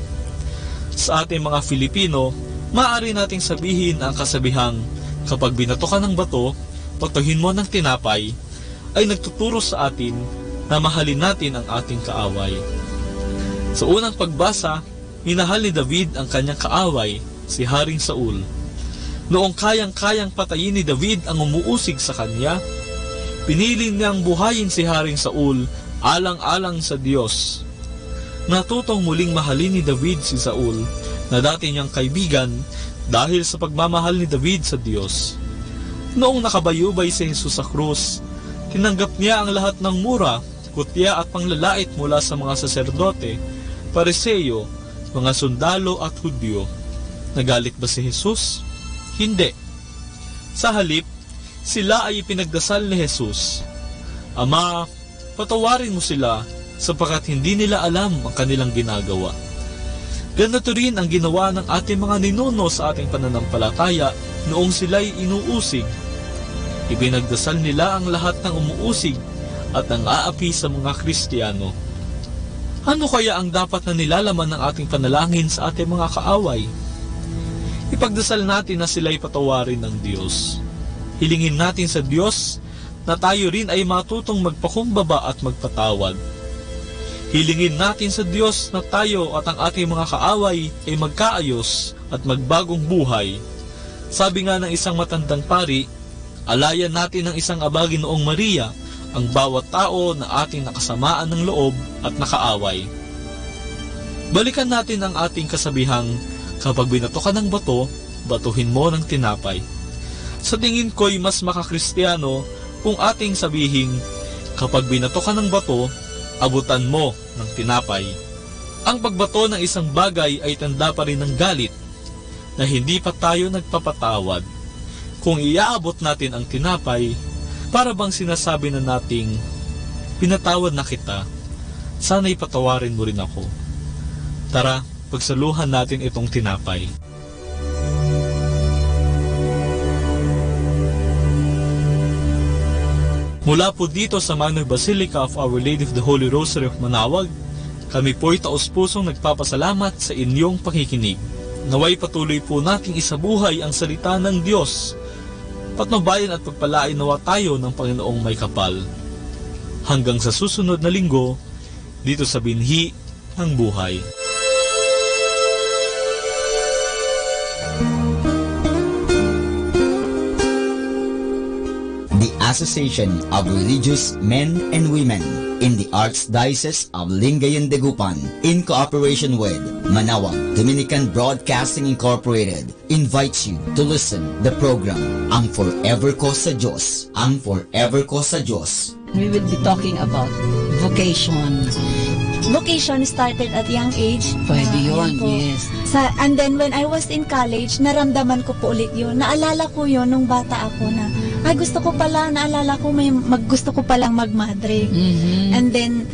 Sa ating mga Filipino, maaari nating sabihin ang kasabihang, "Kapag binato ka ng bato, patuhin mo ng tinapay," ay nagtuturo sa atin na mahalin natin ang ating kaaway. Sa unang pagbasa, minahal ni David ang kanyang kaaway, si Haring Saul. Noong kayang-kayang patayin ni David ang umuusig sa kanya, pinili niyang buhayin si Haring Saul alang-alang sa Dios. Natutong muling mahalin ni David si Saul, na dati niyang kaibigan, dahil sa pagmamahal ni David sa Dios. Noong nakabayubay si Jesus sa krus, tinanggap niya ang lahat ng mura, kutya at panglalait mula sa mga saserdote, Pariseo, mga sundalo at Judio. Nagalit ba si Jesus? Hindi. Sa halip, sila ay ipinagdasal ni Jesus, "Ama, patawarin mo sila, sapagkat hindi nila alam ang kanilang ginagawa." Ganito rin ang ginawa ng ating mga ninuno sa ating pananampalataya noong silay inuusig. Ipinagdasal nila ang lahat ng umuusig at ang aapi sa mga Kristiyano. Ano kaya ang dapat na nilalaman ng ating panalangin sa ating mga kaaway? Ipagdasal natin na sila'y patawarin ng Dios. Hilingin natin sa Dios na tayo rin ay matutong magpakumbaba at magpatawad. Hilingin natin sa Dios na tayo at ang ating mga kaaway ay magkaayos at magbagong buhay. Sabi nga ng isang matandang pari, "Alayan natin ng isang abagi noong Maria ang bawat tao na ating nakasamaan ng loob at nakaaway." Balikan natin ang ating kasabihang, "Kapag binato ka ng bato, batuhin mo ng tinapay." Sa tingin ko'y mas makakristiano kung ating sabihin, kapag binato ka ng bato, abutan mo ng tinapay. Ang pagbato ng isang bagay ay tanda pa rin ng galit na hindi pa tayo nagpapatawad. Kung iaabot natin ang tinapay, para bang sinasabi na nating, "Pinatawad na kita. Sana'y patawarin mo rin ako." Tara, pagsaluhan natin itong tinapay. Mula po dito sa Minor Basilica of Our Lady of the Holy Rosary of Manaoag, kami po'y taus-pusong nagpapasalamat sa inyong pakikinig. Naway patuloy po nating isabuhay ang salita ng Diyos. Patnubayan at pagpalain nawa tayo ng Panginoong may kapal. Hanggang sa susunod na linggo, dito sa Binhi ng Buhay. The Association of Religious Men and Women in the Archdiocese of Lingayen, Dagupan, in cooperation with Manaoag Dominican Broadcasting Incorporated, invites you to listen the program Ang Forever Ko sa Diyos, Ang Forever Ko sa Diyos. We will be talking about vocation. Vocation started at young age. Pwede Ah, yun, yun po. Yes. Sa, and then when I was in college, naramdaman ko po ulit yun. Naalala ko yun nung bata ako na, "Ay, gusto ko pala, naalala ko may mag-, gusto ko palang magmadre." Mhm. And then,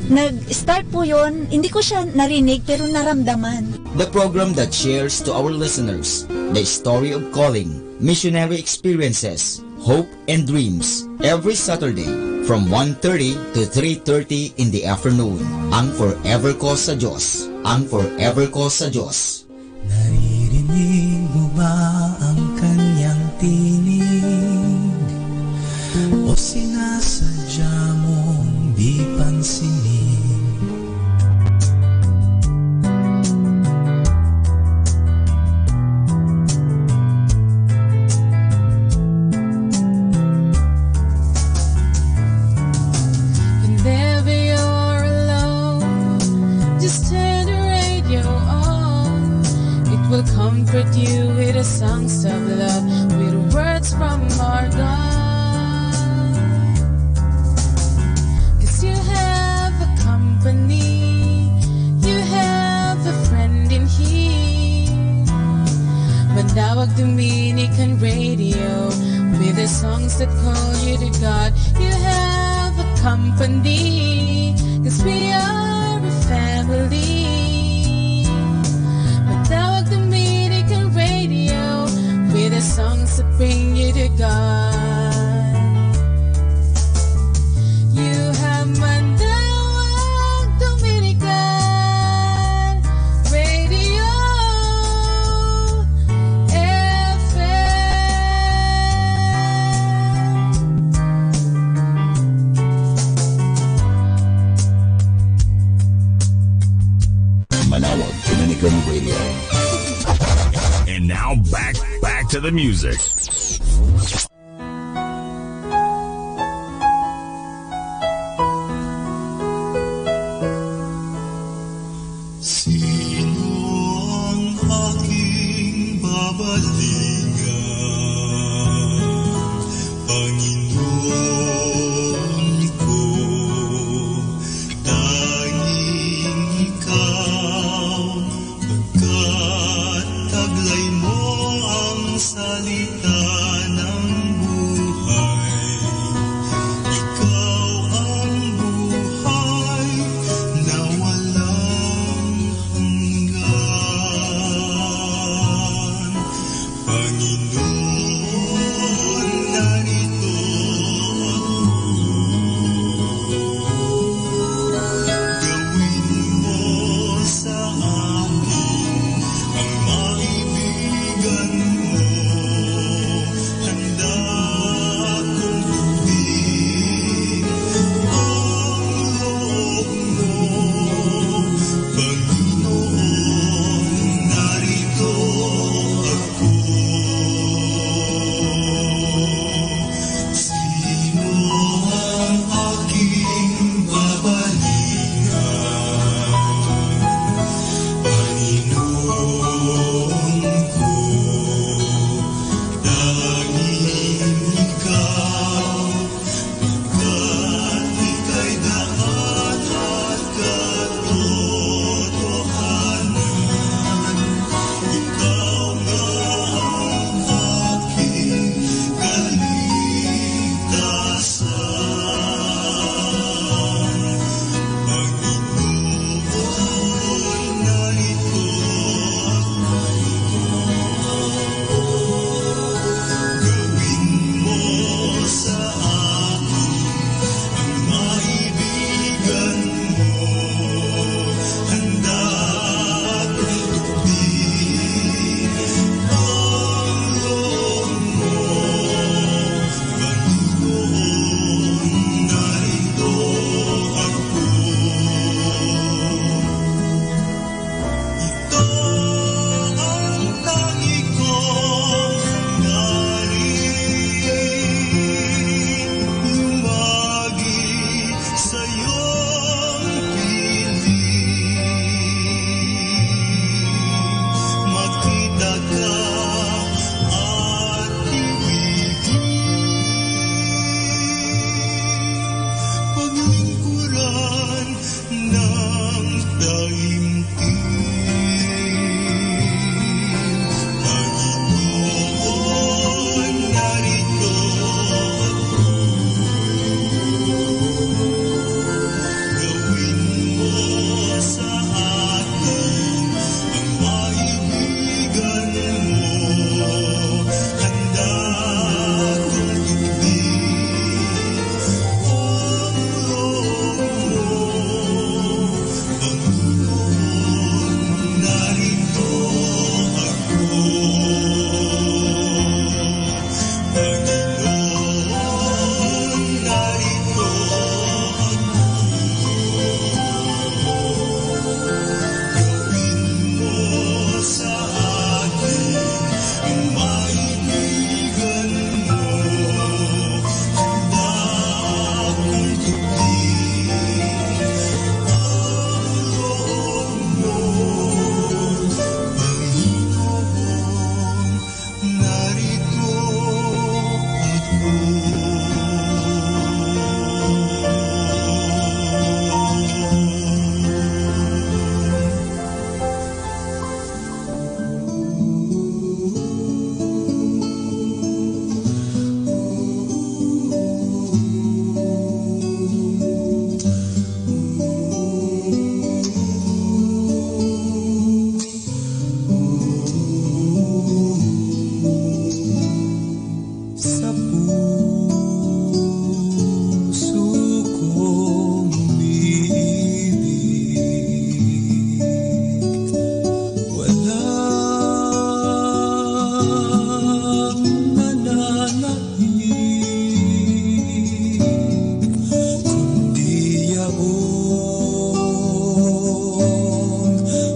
nag-start po yun, hindi ko siya narinig, pero naramdaman. The program that shares to our listeners the story of calling, missionary experiences, hope, and dreams every Saturday from one thirty to three thirty in the afternoon. Ang Forever Ko sa Diyos. Ang Forever Ko sa Diyos. Naririnig mo ba ang kanyang tinig? O sinasadya mong di pansinin? Whenever you're alone, just turn the radio on. It will comfort you with the songs of love, with words from our God. 'Cause you have a company, you have a friend in here. Manawag Dominican Radio, with the songs that call you to God. You have a company, 'cause we are a family. Manawag Dominican Radio, with the songs that bring you to God. You have Manawag Dominican Radio F M. Manawag Dominican Radio. And now back, back to the music. Sino ang aking babalikan, Panginoon ko? Tanging ikaw, pagkat taglay mo ang salita ng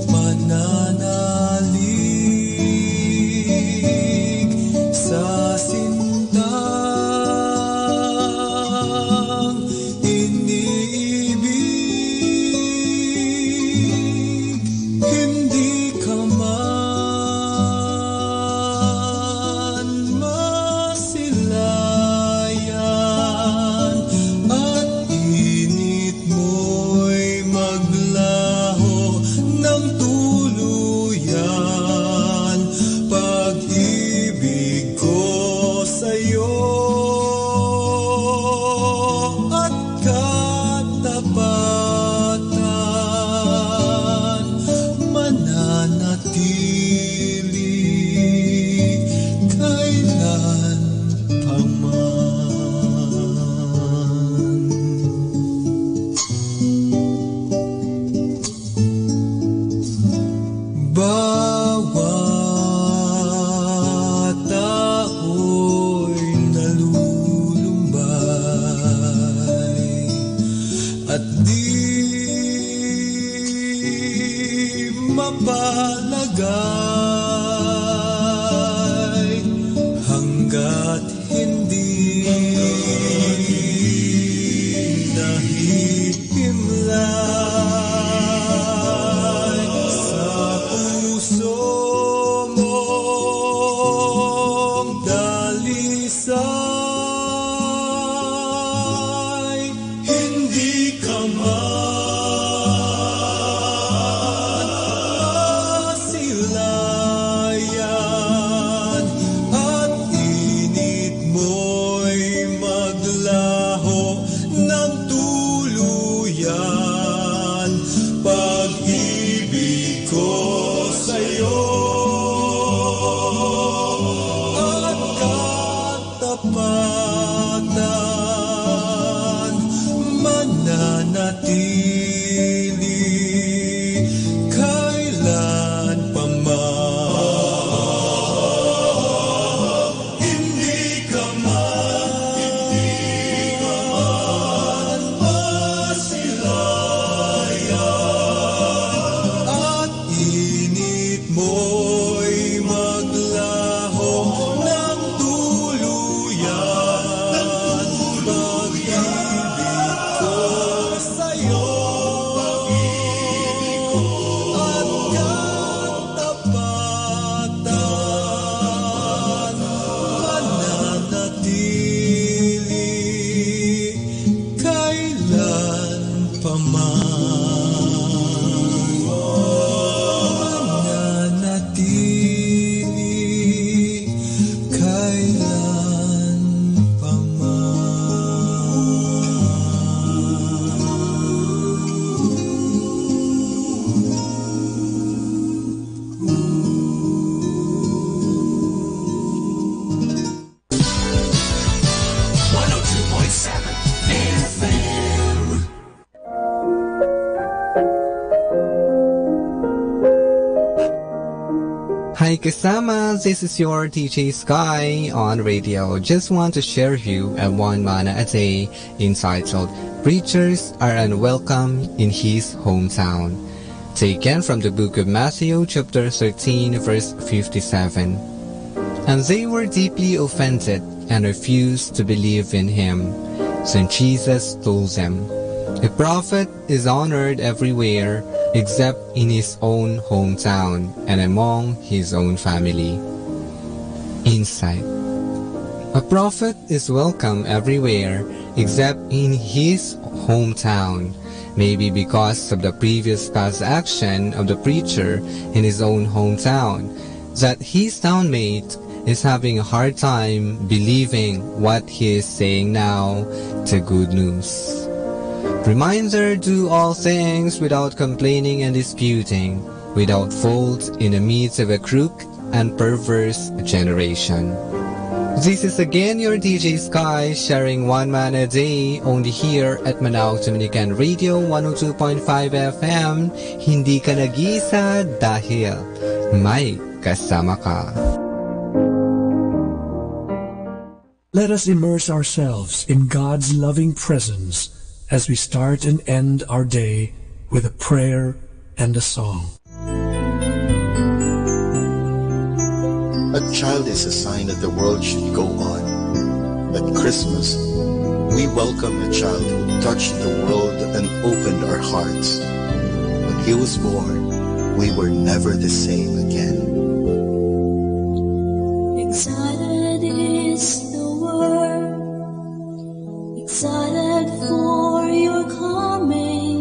Mananalig sa sintang iniibig, hindi ka man masilayan at init mo'y maglaho ng tuluyan. Pag-ibig ko sa'yo at katapatan mananatili kailan pa man. Bawat tao'y nalulumbay at di mapalagay hanggat hindi nahihimlay sa puso mong dalisay. Hindi ka man masilayan at init mo'y maglaho ng tuluyan. Pag-ibig ko sa'yo at katapatan mananatili kailan pa man. Hindi ka man, hindi ka man masilayan at init mo'y maglaho ng tuluyan. Pag-ibig ko sa'yo at katapatan mananatili kailan pa man. Mananatili kailan pa man. One oh two point seven F M. Hi, kasama. This is your D J Sky on radio. Just want to share you a one manna a day entitled Preachers Are Unwelcome in His Hometown. Taken from the book of Matthew, chapter thirteen, verse fifty-seven. And they were deeply offended and refused to believe in him. Then Jesus told them, "A prophet is honored everywhere except in his own hometown and among his own family." Insight. A prophet is welcome everywhere except in his hometown, maybe because of the previous past action of the preacher in his own hometown, that his townmate is having a hard time believing what he is saying now, the good news. Reminder: do all things without complaining and disputing, without fault in the midst of a crook and perverse generation. This is again your D J Sky, sharing one manna a day only here at Manao Dominican Radio one oh two point five F M. Hindi ka nag-iisa dahil may kasama ka. Let us immerse ourselves in God's loving presence as we start and end our day with a prayer and a song. A child is a sign that the world should go on. At Christmas, we welcome a child who touched the world and opened our hearts. When he was born, we were never the same again. Excited is the world, excited for your coming,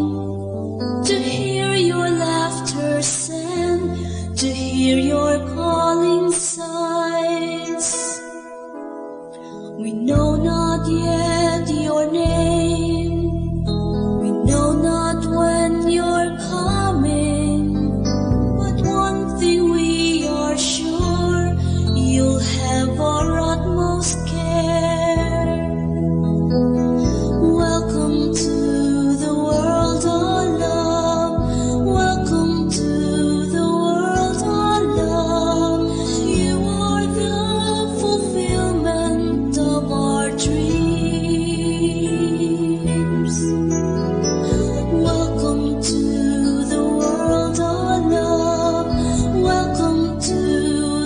to hear your laughter send, to hear your calling sighs. We know not yet your name, we know not when you're coming, but one thing we are sure, you'll have our utmost care. Welcome to the world, our love. Welcome to the world, our love. You are the fulfillment of our dreams. Welcome to the world, our love. Welcome to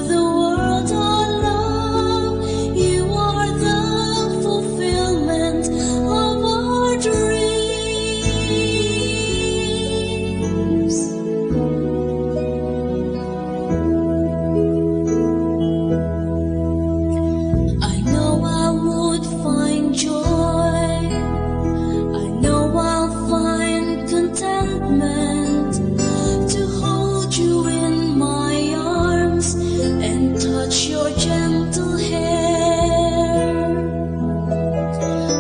the world, our love. You are the fulfillment of our dreams. I know I would find joy. I know I'll find contentment to hold you in my arms and touch your gentle hair.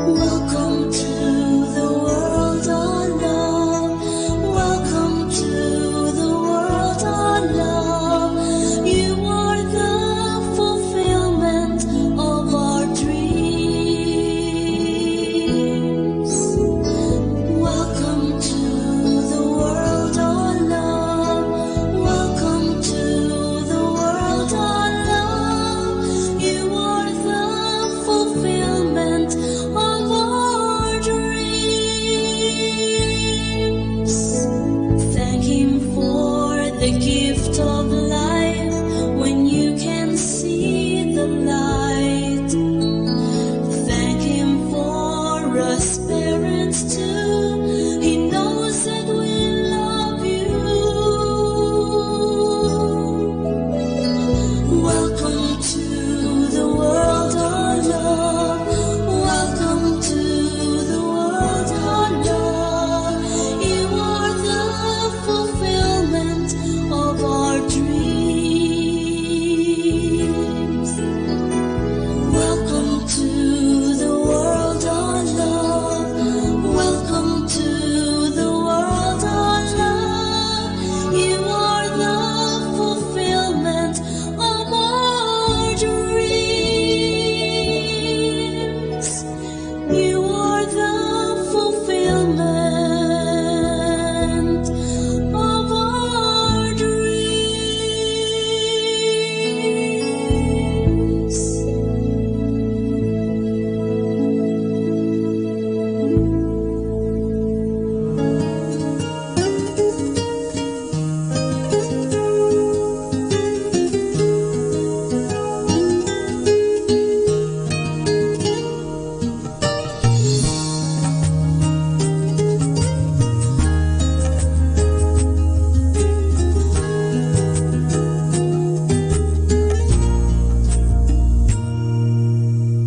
Welcome to the world, our love. Welcome to the world, our love. You are the fulfillment of our dreams. Welcome to the world, our love. Welcome to the world, our love. You are the fulfillment of our dreams. Thank Him for the gift of life when you can see the light. Thank Him for us parents too. He knows that we love you. Welcome to the world, our love. Welcome to the world, our love. You are the fulfillment of our dreams. Welcome to the world, our love. Welcome to the world, our love. You are the fulfillment of our dreams. You are the fulfillment of our dreams.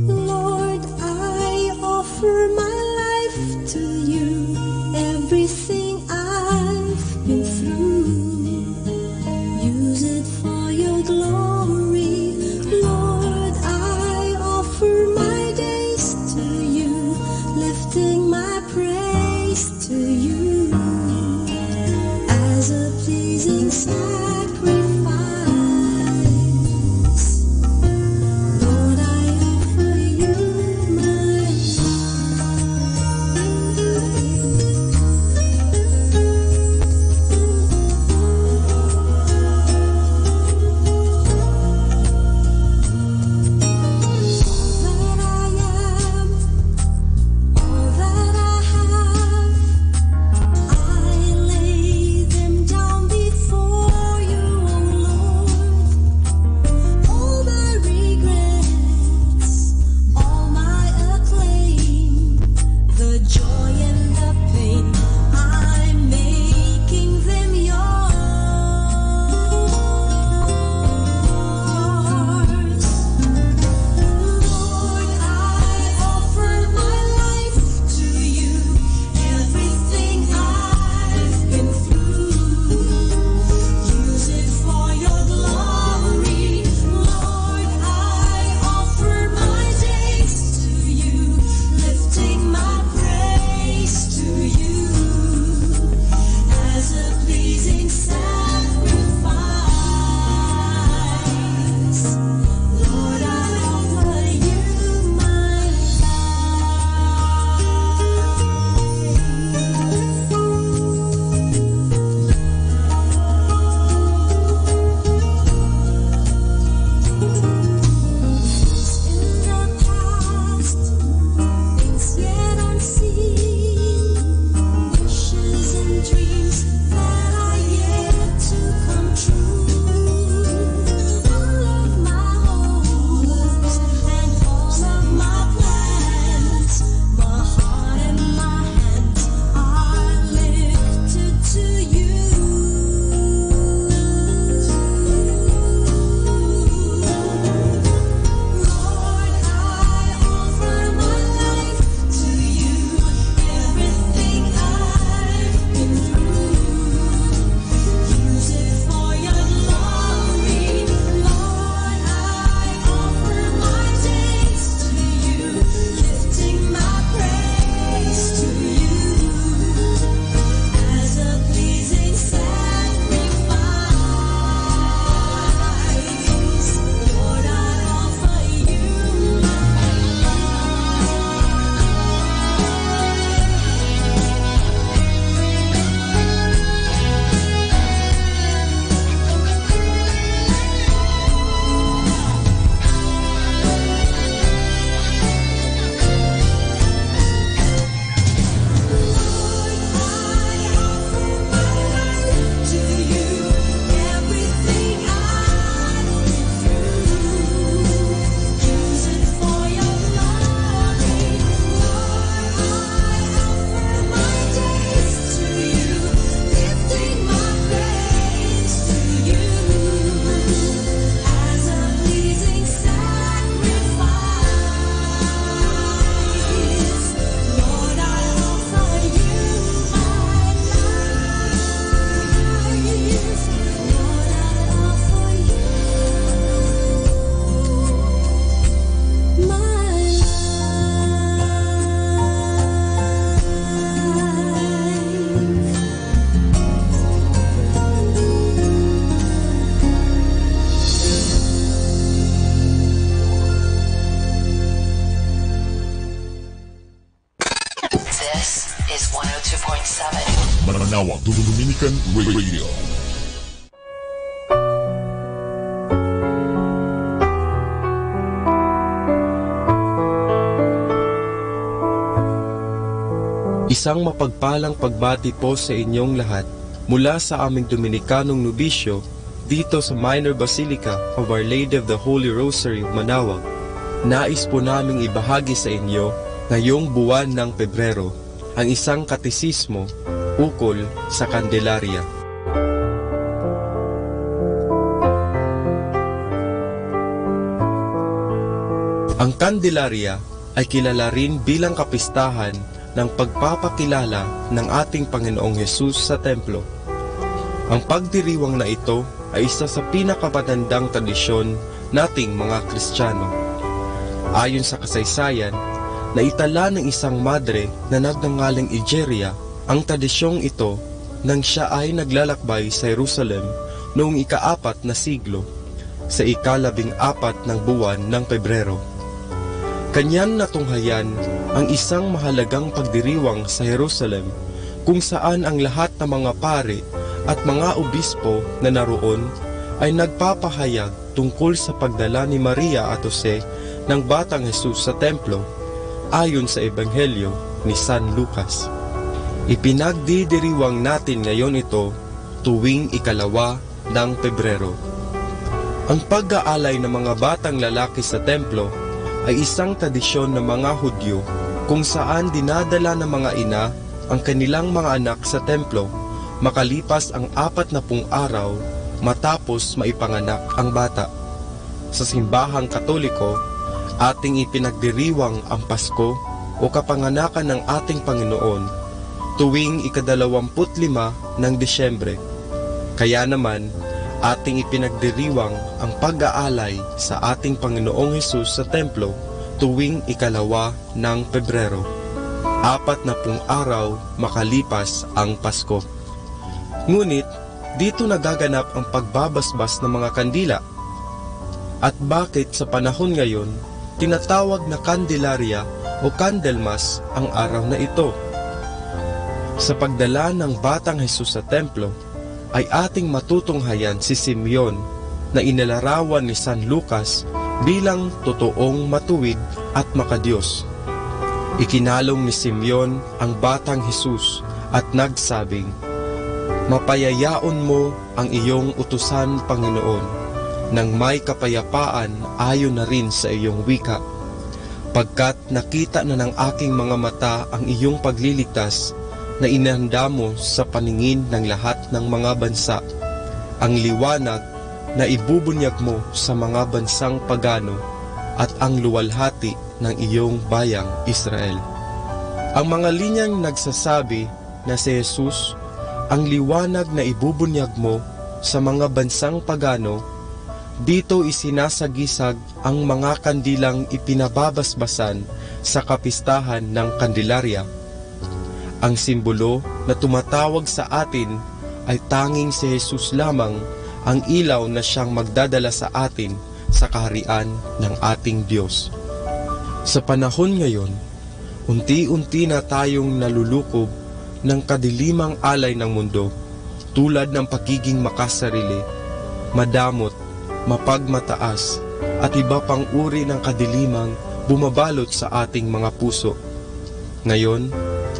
Lord, I offer my life to you, everything I've been through. Use it for your glory. Lord, I offer my days to you, lifting my praise to you as a pleasing sacrifice. Lord, I offer you my life. All that I am, all that I Dominican Radio. Isang mapagpalang pagbati po sa inyong lahat mula sa aming Dominikanong nobisyo dito sa Minor Basilica of Our Lady of the Holy Rosary of Manaoag. Nais po naming ibahagi sa inyo ngayong buwan ng Pebrero ang isang katesismo ukol sa Candelaria. Ang Candelaria ay kilala rin bilang kapistahan ng pagpapakilala ng ating Panginoong Hesus sa templo. Ang pagdiriwang na ito ay isa sa pinakamatandang tradisyon nating mga Kristiyano. Ayon sa kasaysayan, naitala ng isang madre na nagngangalang Egeria ang tradisyong ito nang siya ay naglalakbay sa Jerusalem noong ikaapat na siglo, sa ikalabing-apat ng buwan ng Pebrero. Kanyan natunghayan ang isang mahalagang pagdiriwang sa Jerusalem, kung saan ang lahat ng mga pari at mga obispo na naroon ay nagpapahayag tungkol sa pagdala ni Maria at Jose ng Batang Jesus sa templo, ayon sa Ebanghelyo ni San Lucas. Ipinagdidiriwang natin ngayon ito tuwing ikalawa ng Pebrero. Ang pag-aalay ng mga batang lalaki sa templo ay isang tradisyon ng mga Hudyo kung saan dinadala ng mga ina ang kanilang mga anak sa templo makalipas ang apat na pung araw matapos maipanganak ang bata. Sa simbahang Katoliko, ating ipinagdiriwang ang Pasko o kapanganakan ng ating Panginoon tuwing ikadalawamput lima ng Disyembre. Kaya naman, ating ipinagdiriwang ang pag-aalay sa ating Panginoong Hesus sa templo tuwing ikalawa ng Pebrero, apat na pung araw makalipas ang Pasko. Ngunit, dito nagaganap ang pagbabasbas ng mga kandila. At bakit sa panahon ngayon, tinatawag na Candelaria o Candlemas ang araw na ito? Sa pagdala ng Batang Jesus sa templo, ay ating matutunghayan si Simeon na inilarawan ni San Lucas bilang totoong matuwid at makadios. Ikinalong ni Simeon ang Batang Jesus at nagsabing, "Mapayayaon mo ang iyong utusan, Panginoon, nang may kapayapaan ayon na rin sa iyong wika. Pagkat nakita na ng aking mga mata ang iyong pagliligtas na inihanda mo sa paningin ng lahat ng mga bansa, ang liwanag na ibubunyag mo sa mga bansang pagano, at ang luwalhati ng iyong bayang Israel." Ang mga linyang nagsasabi na si Jesus, ang liwanag na ibubunyag mo sa mga bansang pagano, dito isinasagisag ang mga kandilang ipinababasbasan sa kapistahan ng Kandelarya. Ang simbolo na tumatawag sa atin ay tanging si Jesus lamang, ang ilaw na siyang magdadala sa atin sa Kaharian ng ating Diyos. Sa panahon ngayon, unti-unti na tayong nalulukob ng kadilimang alay ng mundo, tulad ng pagiging makasarili, madamot, mapagmataas, at iba pang uri ng kadilimang bumabalot sa ating mga puso. Ngayon,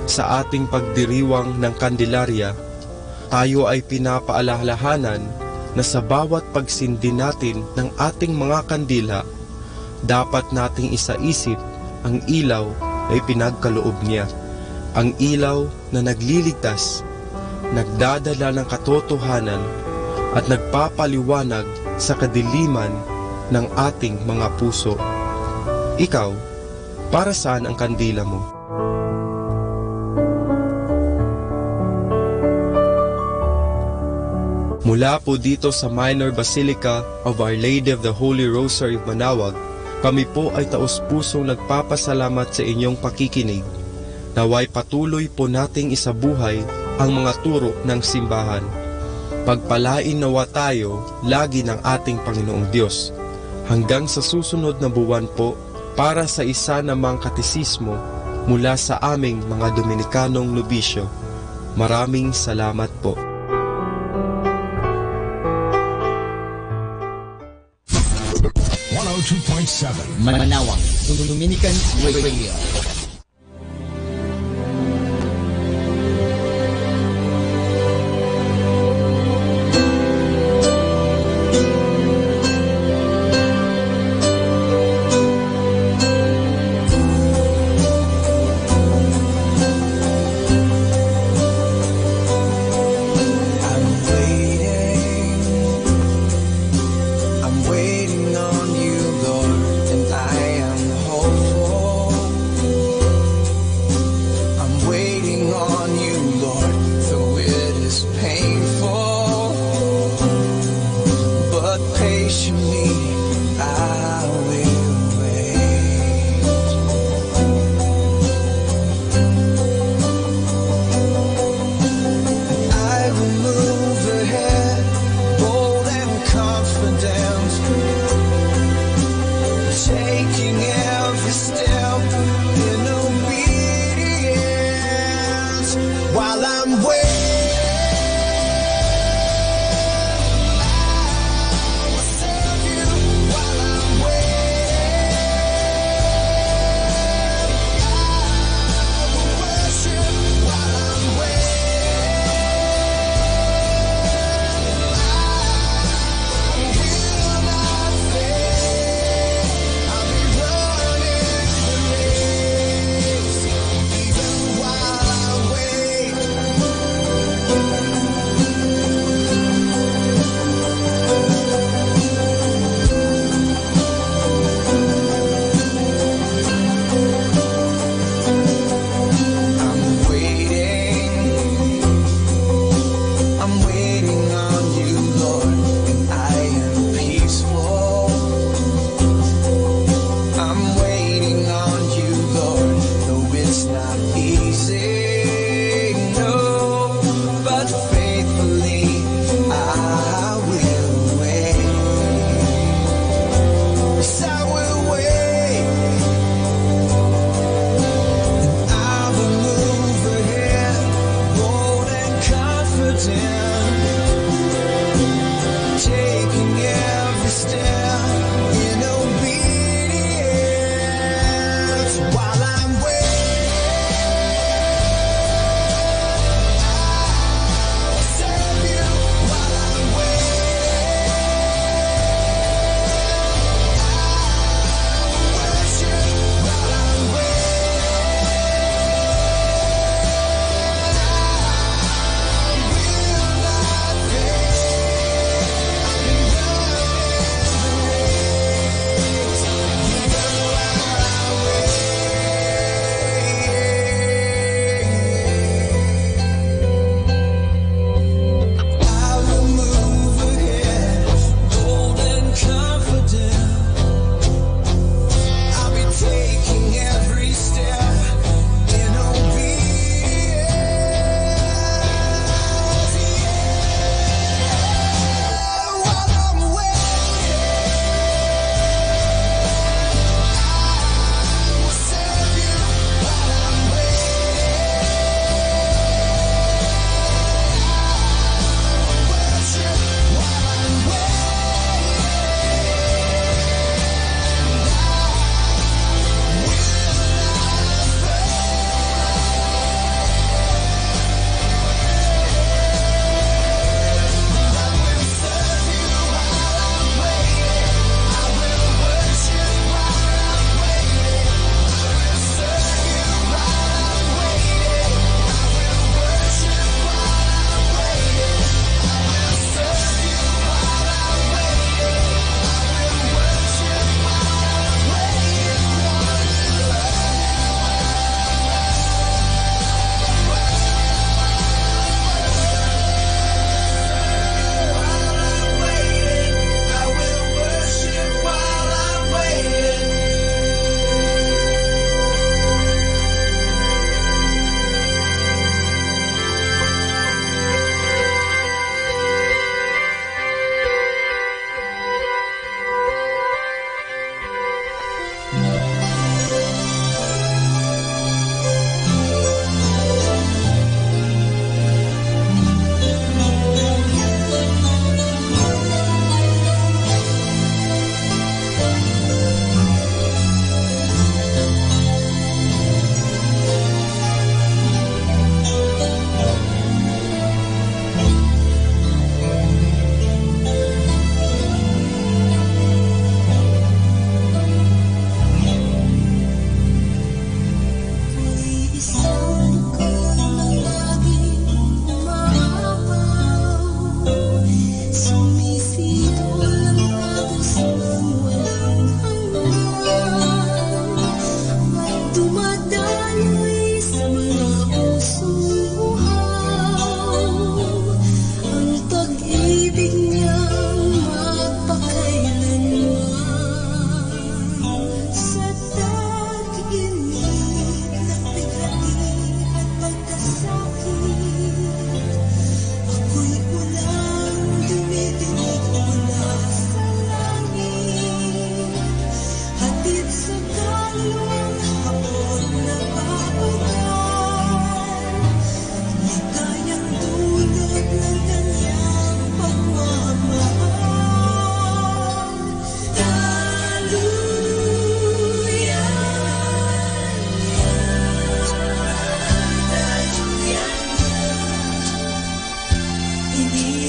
sa ating pagdiriwang ng Kandelarya, tayo ay pinapaalalahanan na sa bawat pagsindi natin ng ating mga kandila, dapat nating isaisip ang ilaw na ipinagkaloob niya, ang ilaw na nagliligtas, nagdadala ng katotohanan, at nagpapaliwanag sa kadiliman ng ating mga puso. Ikaw, para saan ang kandila mo? Mula po dito sa Minor Basilica of Our Lady of the Holy Rosary of Manaoag, kami po ay taus-pusong nagpapasalamat sa inyong pakikinig. Naway patuloy po nating isabuhay ang mga turo ng simbahan. Pagpalain nawa tayo lagi ng ating Panginoong Diyos. Hanggang sa susunod na buwan po, para sa isa namang katesismo mula sa aming mga Dominikanong nobisyo. Maraming salamat po. One oh two point seven Manawag Dominican Radio. I'm waiting, I'm waiting on you, Lord, and I am hopeful. I'm waiting on you, Lord, though it is painful, but patiently I will wait. I will move ahead, bold and confident, taking every step in obedience while I'm waiting. I'm waiting, I'm waiting on you, Lord, and I am peaceful. I'm waiting on you, Lord, though it's not easy, no, but faithfully I will wait. Yes, I will wait. And I will move ahead, bold and confident, taking every step in obedience while I'm waiting.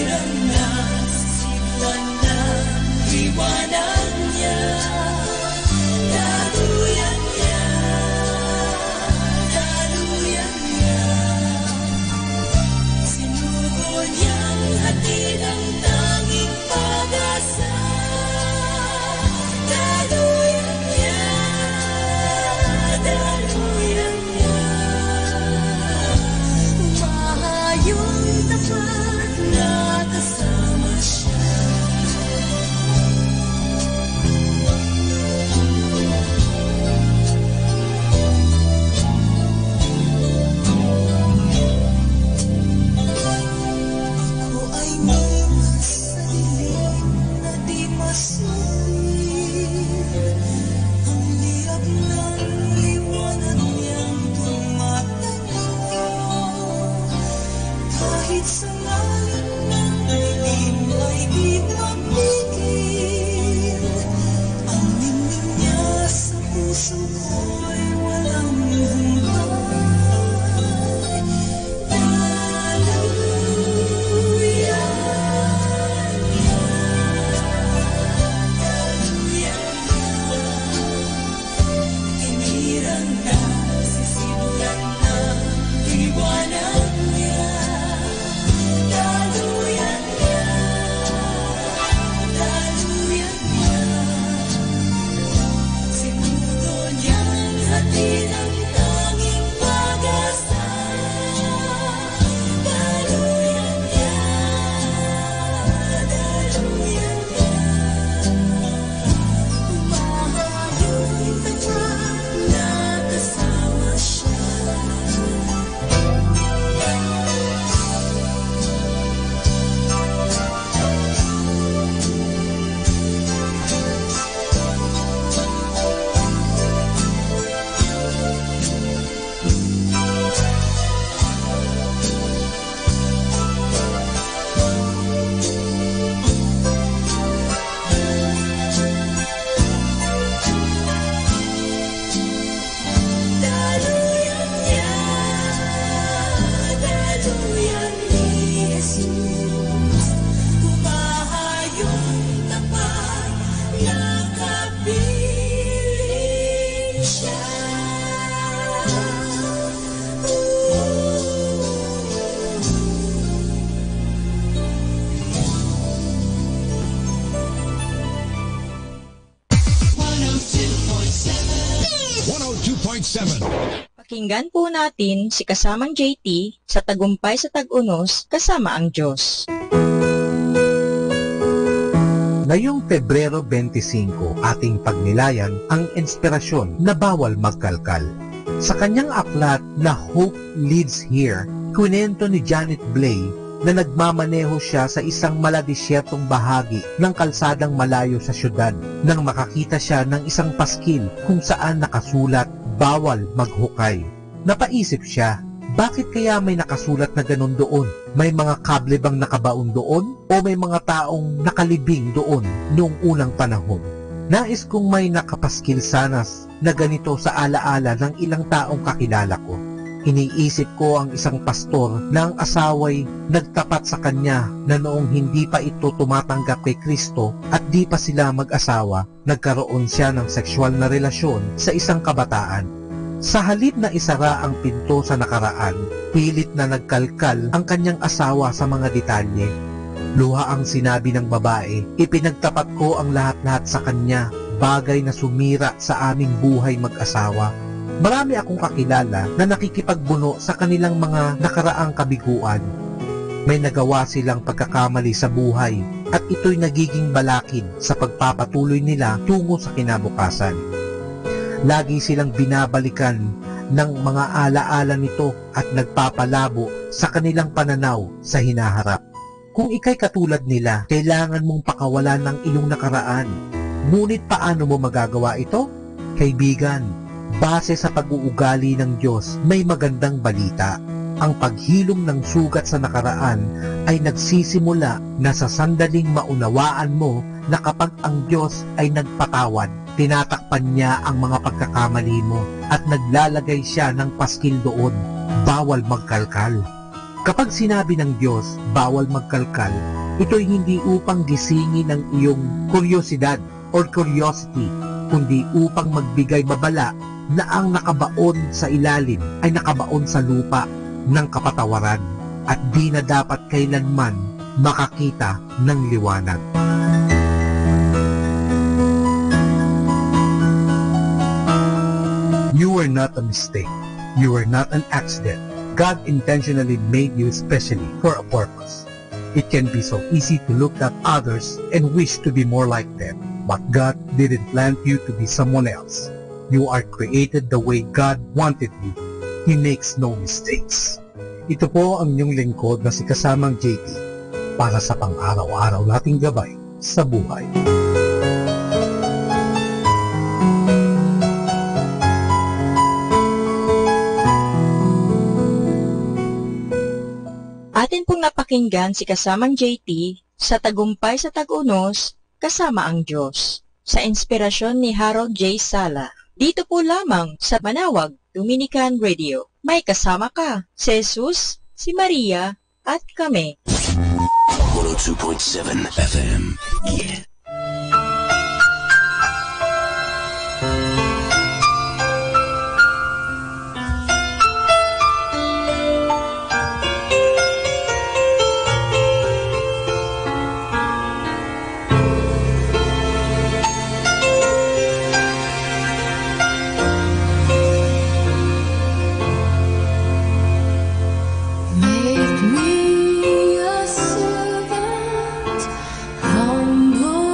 Nasisiblan na liwanag niya. Daluyan niya, daluyan niya. Sinugo niyang hatid ang tanging pag-asa. Daluyan niya, daluyan niya. Mahayung tapat na kasama siya. Ako ay may mas sa dilim na di masukir. Ang lirap ng liwanag niyang tumatanaw. Kahit sa lalim ng dilim ay di mapigil. Ang ningning niya sa puso ko'y walang humpay. Sinugo niyang hatid ang tanging pag-asa. Daluyan niya, daluyan niya. Mahayung tapat na kasama siya. Daluyan niya, daluyan ni Jesus, humahayung tapat na kapiling siya. One oh two point seven. Pakinggan po natin si kasamang J T sa Tagumpay sa Tag-unos, kasama ang Diyos. Ngayong Pebrero twenty-five, ating pagnilayan ang inspirasyon na bawal magkalkal. Sa kanyang aklat na Hope Lives Here, kwinento ni Janet Blay na nagmamaneho siya sa isang maladesyertong bahagi ng kalsadang malayo sa siudad nang makakita siya ng isang paskil kung saan nakasulat, "Bawal maghukay." Napaisip siya, "Bakit kaya may nakasulat na ganun doon? May mga kable bang nakabaon doon? O may mga taong nakalibing doon noong unang panahon?" Nais kong may nakapaskil sana na ganito sa alaala ng ilang taong kakilala ko. Iniisip ko ang isang pastor na ang asaway nagtapat sa kanya na noong hindi pa ito tumatanggap kay Cristo at di pa sila mag-asawa, nagkaroon siya ng sexual na relasyon sa isang kabataan. Sa halip na isara ang pinto sa nakaraan, pilit na nagkalkal ang kanyang asawa sa mga detalye. Luha ang sinabi ng babae, "Ipinagtapat ko ang lahat-lahat sa kanya, bagay na sumira sa aming buhay mag-asawa." Marami akong kakilala na nakikipagbuno sa kanilang mga nakaraang kabiguan. May nagawa silang pagkakamali sa buhay at ito'y nagiging balakid sa pagpapatuloy nila tungo sa kinabukasan. Lagi silang binabalikan ng mga alaala nito at nagpapalabo sa kanilang pananaw sa hinaharap. Kung ikay katulad nila, kailangan mong pakawalan ang iyong nakaraan. Ngunit paano mo magagawa ito? Kaibigan, base sa pag-uugali ng Diyos, may magandang balita. Ang paghilom ng sugat sa nakaraan ay nagsisimula na sa sandaling maunawaan mo na kapag ang Diyos ay nagpatawad, tinatakpan niya ang mga pagkakamali mo at naglalagay siya ng paskil doon. Bawal magkalkal. Kapag sinabi ng Diyos, "Bawal magkalkal," ito'y hindi upang gisingin ang iyong kuryosidad or curiosity, kundi upang magbigay babala na ang nakabaon sa ilalim ay nakabaon sa lupa ng kapatawaran at di na dapat kailanman makakita ng liwanag. You were not a mistake. You were not an accident. God intentionally made you specially for a purpose. It can be so easy to look at others and wish to be more like them. But God didn't plant you to be someone else. You are created the way God wanted you. He makes no mistakes. Ito po ang inyong lingkod na si Kasamang J T para sa pang-araw-araw nating gabay sa buhay. Atin pong napakinggan si Kasamang J T sa Tagumpay sa Tag-unos, Kasama ang Diyos, sa inspirasyon ni Harold J. Sala. Dito po lamang sa Manawag Dominican Radio. May kasama ka, si Jesus, si Maria, at kami. One oh two point seven F M. Yeah. Make me a servant, humble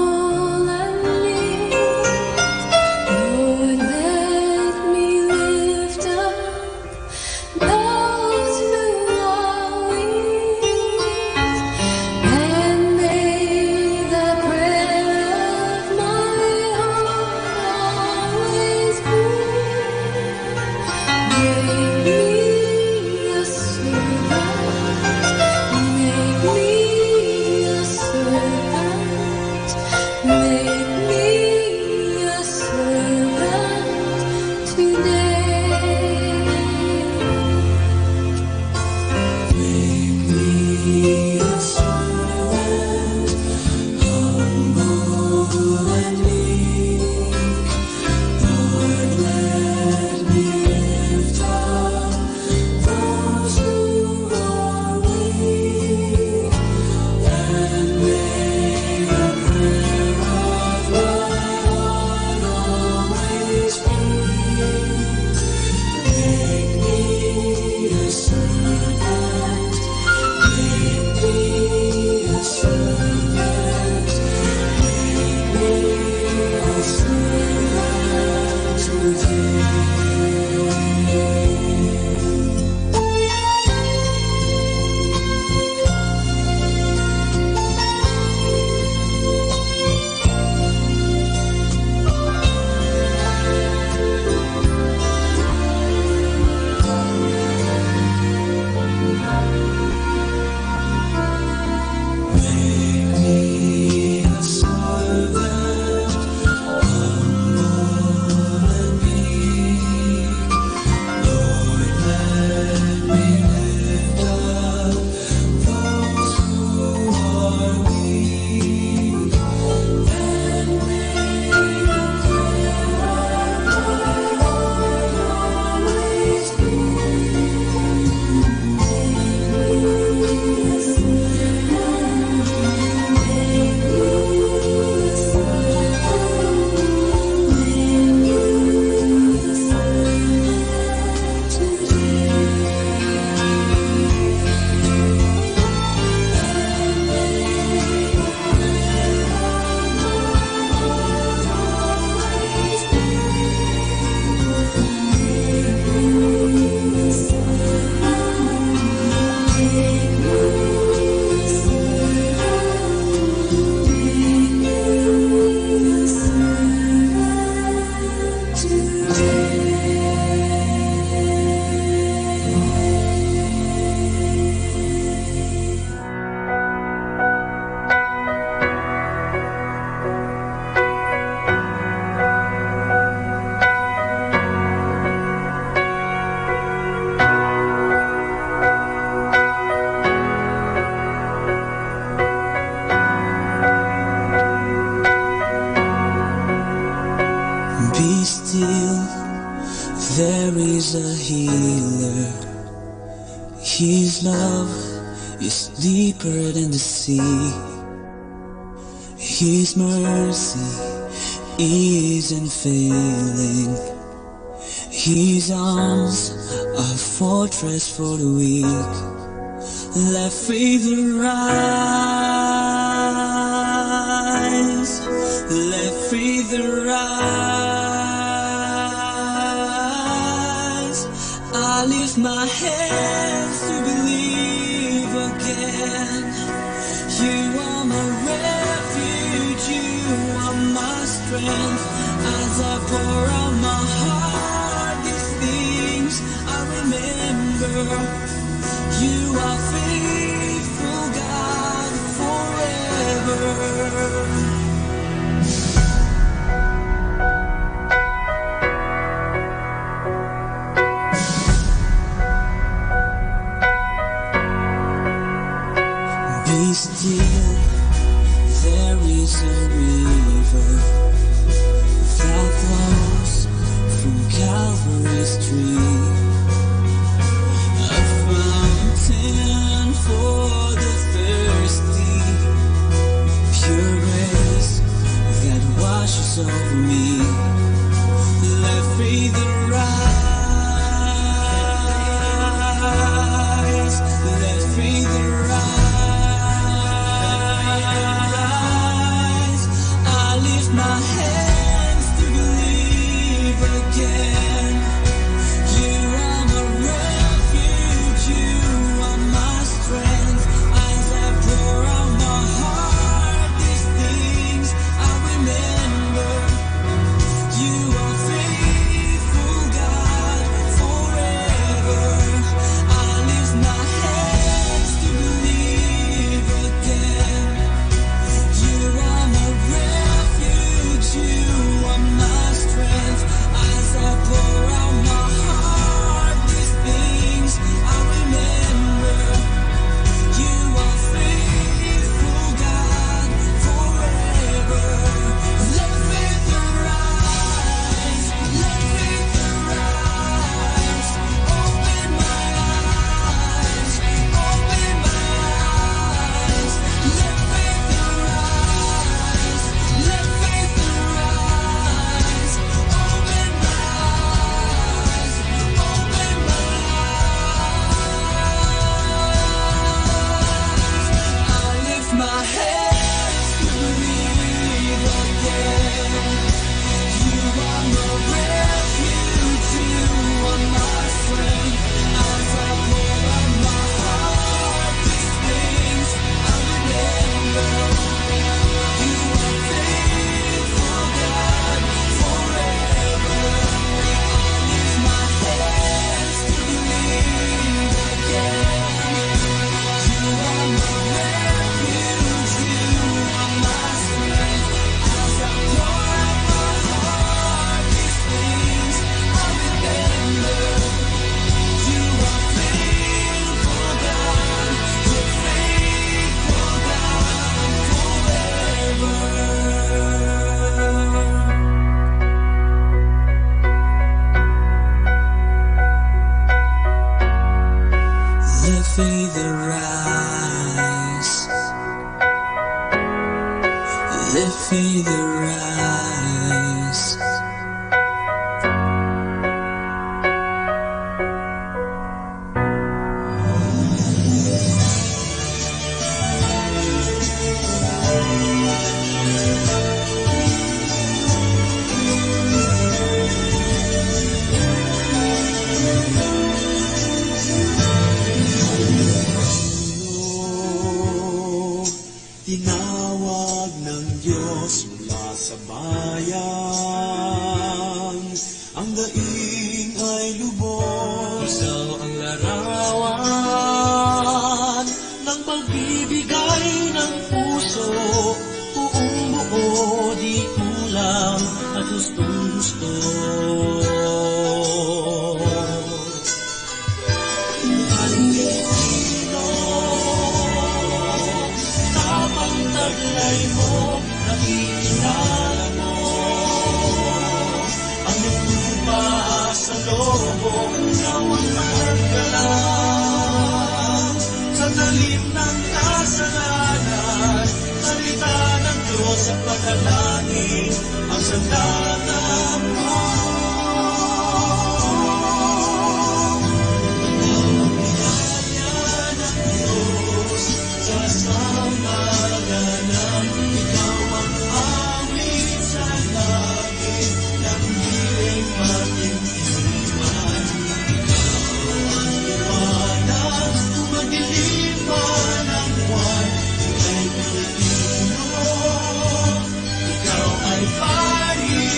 a healer. His love is deeper than the sea. His mercy is unfailing. His arms are fortress for the weak. Let faith arise. Let faith arise. I lift my hands to believe again. You are my refuge, you are my strength. As I pour out my heart, these things I remember. You are faithful, God, forever. Be still, there is a river that flows from Calvary's tree, a fountain for the thirsty, pure grace that washes over me. Let faith arise, let faith arise. I lift my hands to believe again. You are my refuge, you are my strength. As I pour out my heart, these things I remember. You are faithful, God, forever. I lift my hands to believe again. You are my refuge, you are my strength. As I pour out my heart, these things I remember. You are faithful, God, forever. Let faith arise, let faith arise. Open my eyes, open my eyes. Let faith arise, let faith arise. Open my eyes, open my eyes. I lift my hands to believe again. You are my refuge, you are my strength. As I pour out my heart, these things I remember. You are faithful, God, forever. I lift my hands to believe again. You are my refuge, you are my strength. As I pour out my heart, these things I remember. You are faithful, God. You're faithful, God, forever. Let faith arise. Let faith arise. Tinawag ng Diyos mula sa bayan, ang daing ay lubos. Ikaw ang larawan ng pagbibigay ng puso, buong buo, di kulang at gustong-gusto. Buhay Pilipino, tapang taglay mo, nakikilala mo ang iyong lupa sa lobo. Sa panalangin ang sandata mo. Kaya ng Diyos, sa sambayanan, ikaw ang awit sa langit, ng hiling matintiman. Ikaw ang liwanag, kung madilim man ang buwan, ika'y Pilipino. Ikaw ay pari,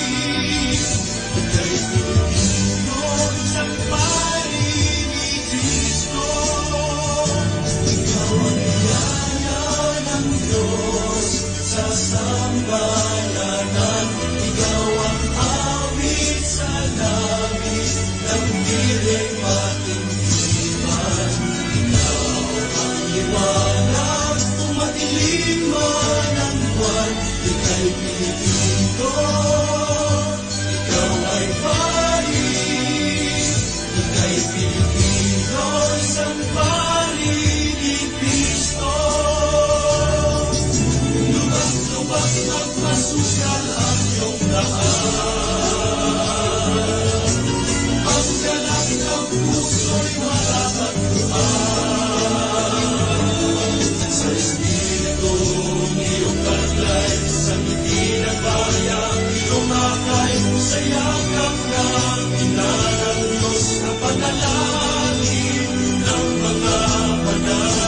ika'y Pilipino, isang pari ni Cristo. Ikaw ang biyaya ng Diyos sa sambayanan. Ikaw ang awit sa langit, ng hiling matintiman. Ikaw ang liwanag, kung madilim man ang buwan, ika'y Pilipino. Ikaw ay pari, ika'y Pilipino, isang pari ni Cristo. Lubak-lubak, magmasugal ang iyong daan. Ang galak ng puso'y marapat. Sa Espiritu, iyong kalay, sa ngiti na bayang iyong akay, sa yakap na pinanang Diyos, sa panalangin ng mga banal.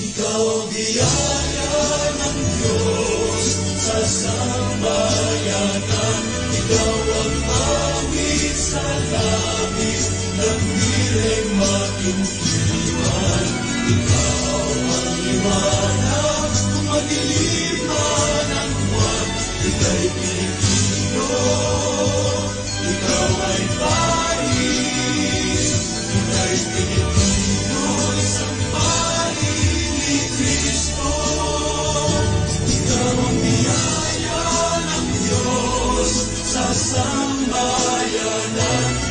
Ikaw ang biyaya ng Diyos sa sambayanan. Ikaw ang awit sa langit, ng hiling matintiman. Ikaw ang liwanag, kung madilim man ang buwan, ika'y Pilipino. Ikaw ay pari, ika'y Pilipino, isang pari ni Cristo. Ikaw ang biyaya ng Diyos sa sambayanan.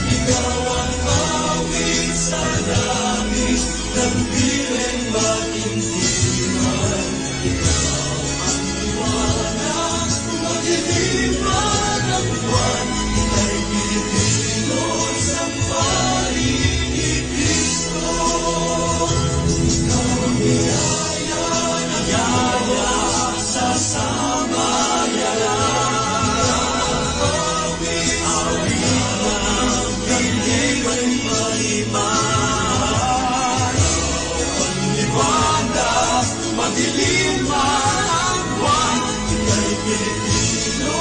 Ikaw ang awit sa langit, ng hiling matintiman. Ikaw ang liwanag, kung madilim man ang buwan, ika'y Pilipino, isang pari ni Cristo. Ikaw ang biyaya na yaya sa sambayanan. Awit, awit ng hiling matintiman. Liwanag, madilim man ang buwan, ika'y Pilipino,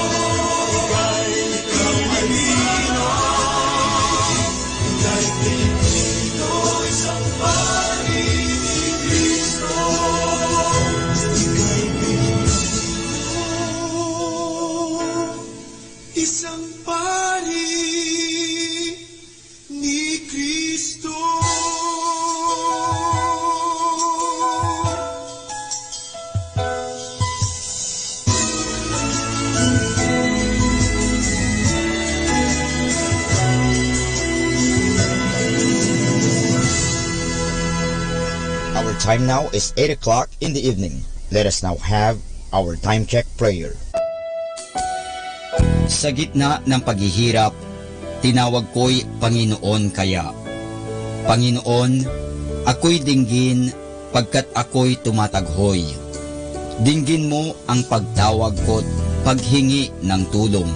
ika'y Pilipino, ika'y Pilipino, isang pari ni Cristo, ika'y Pilipino, isang pari ni Cristo. Our time now is eight o'clock in the evening. Let us now have our time check prayer. Sa gitna ng paghihirap, tinawag koy Panginoon kaya. Panginoon, ako'y dinggin pagkat ako'y tumataghoy. Dinggin mo ang pagtawag ko't paghingi ng tulong.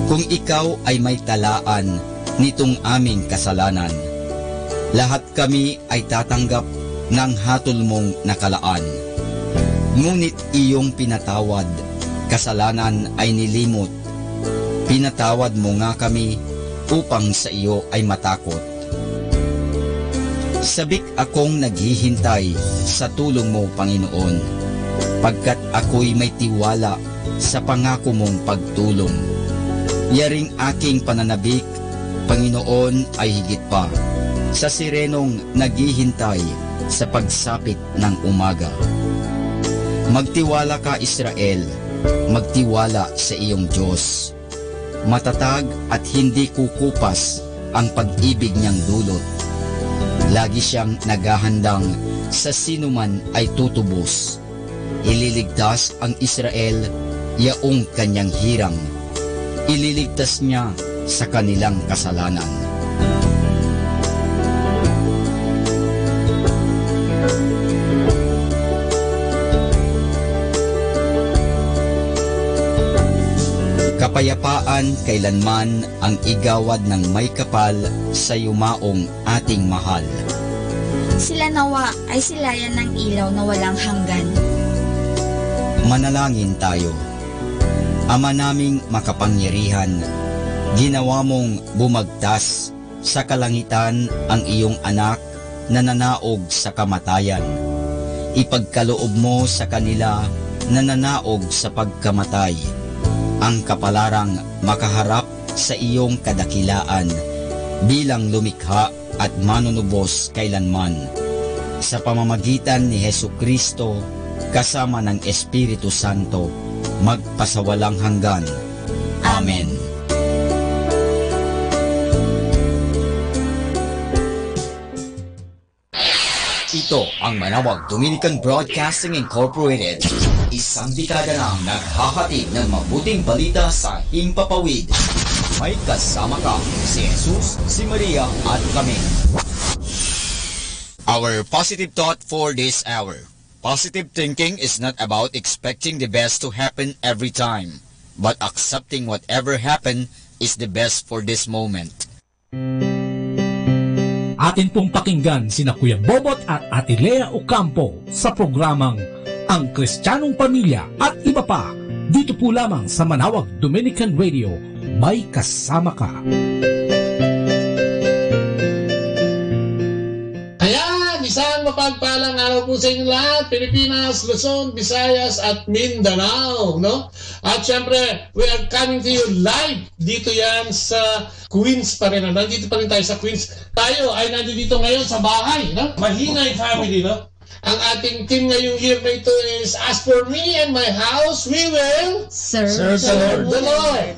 Kung ikaw ay may talaan nitong aming kasalanan, lahat kami ay tatanggap ng hatol mong nakalaan. Ngunit iyong pinatawad, kasalanan ay nilimot. Pinatawad mo nga kami upang sa iyo ay matakot. Sabik akong naghihintay sa tulong mo, Panginoon, pagkat ako'y may tiwala sa pangako mong pagtulong. Yaring aking pananabik, Panginoon, ay higit pa sa sirenong naghihintay sa pagsapit ng umaga. Magtiwala ka, Israel, magtiwala sa iyong Diyos. Matatag at hindi kukupas ang pag-ibig niyang dulot. Lagi siyang naghahandang sa sinoman ay tutubos. Ililigtas ang Israel ya ong kanyang hirang. Ililigtas niya sa kanilang kasalanan. Kapayapaan kailanman ang igawad ng may kapal sa yumaong ating mahal. Sila nawa ay silayan ng ilaw na walang hanggan. Manalangin tayo. Ama naming makapangyarihan, ginawa mong bumagtas sa kalangitan ang iyong anak na nanaog sa kamatayan. Ipagkaloob mo sa kanila na nanaog sa pagkamatay ang kapalarang makaharap sa iyong kadakilaan bilang lumikha at manunubos kailanman. Sa pamamagitan ni Jesu-Cristo, kasama ng Espiritu Santo, magpasawalang hanggan. Amen. Ito ang Manawag Dominican Broadcasting Incorporated. Isang dekada nang naghahatid ng mabuting balita sa himpapawid. May kasama ka, si Jesus, si Maria, at kami. Our positive thought for this hour. Positive thinking is not about expecting the best to happen every time, but accepting whatever happen is the best for this moment. Atin pong pakinggan sina Kuya Bobot at Ate Lea Ocampo sa programang Ang Kristiyanong Pamilya at iba pa, dito po lamang sa Manawag Dominican Radio, may kasama ka. Ayan, isang mapagpalang araw po sa inyo lahat, Pilipinas, Luzon, Visayas, at Mindanao, no? At syempre, we are coming to you live dito yan sa Queens pa rin, no? Nandito pa rin tayo sa Queens. Tayo ay nandito ngayon sa bahay, no? Mahinay family, no? Ang ating theme ngayong year na ito is, "As for me and my house, we will Serve Serve the the Lord." Lord.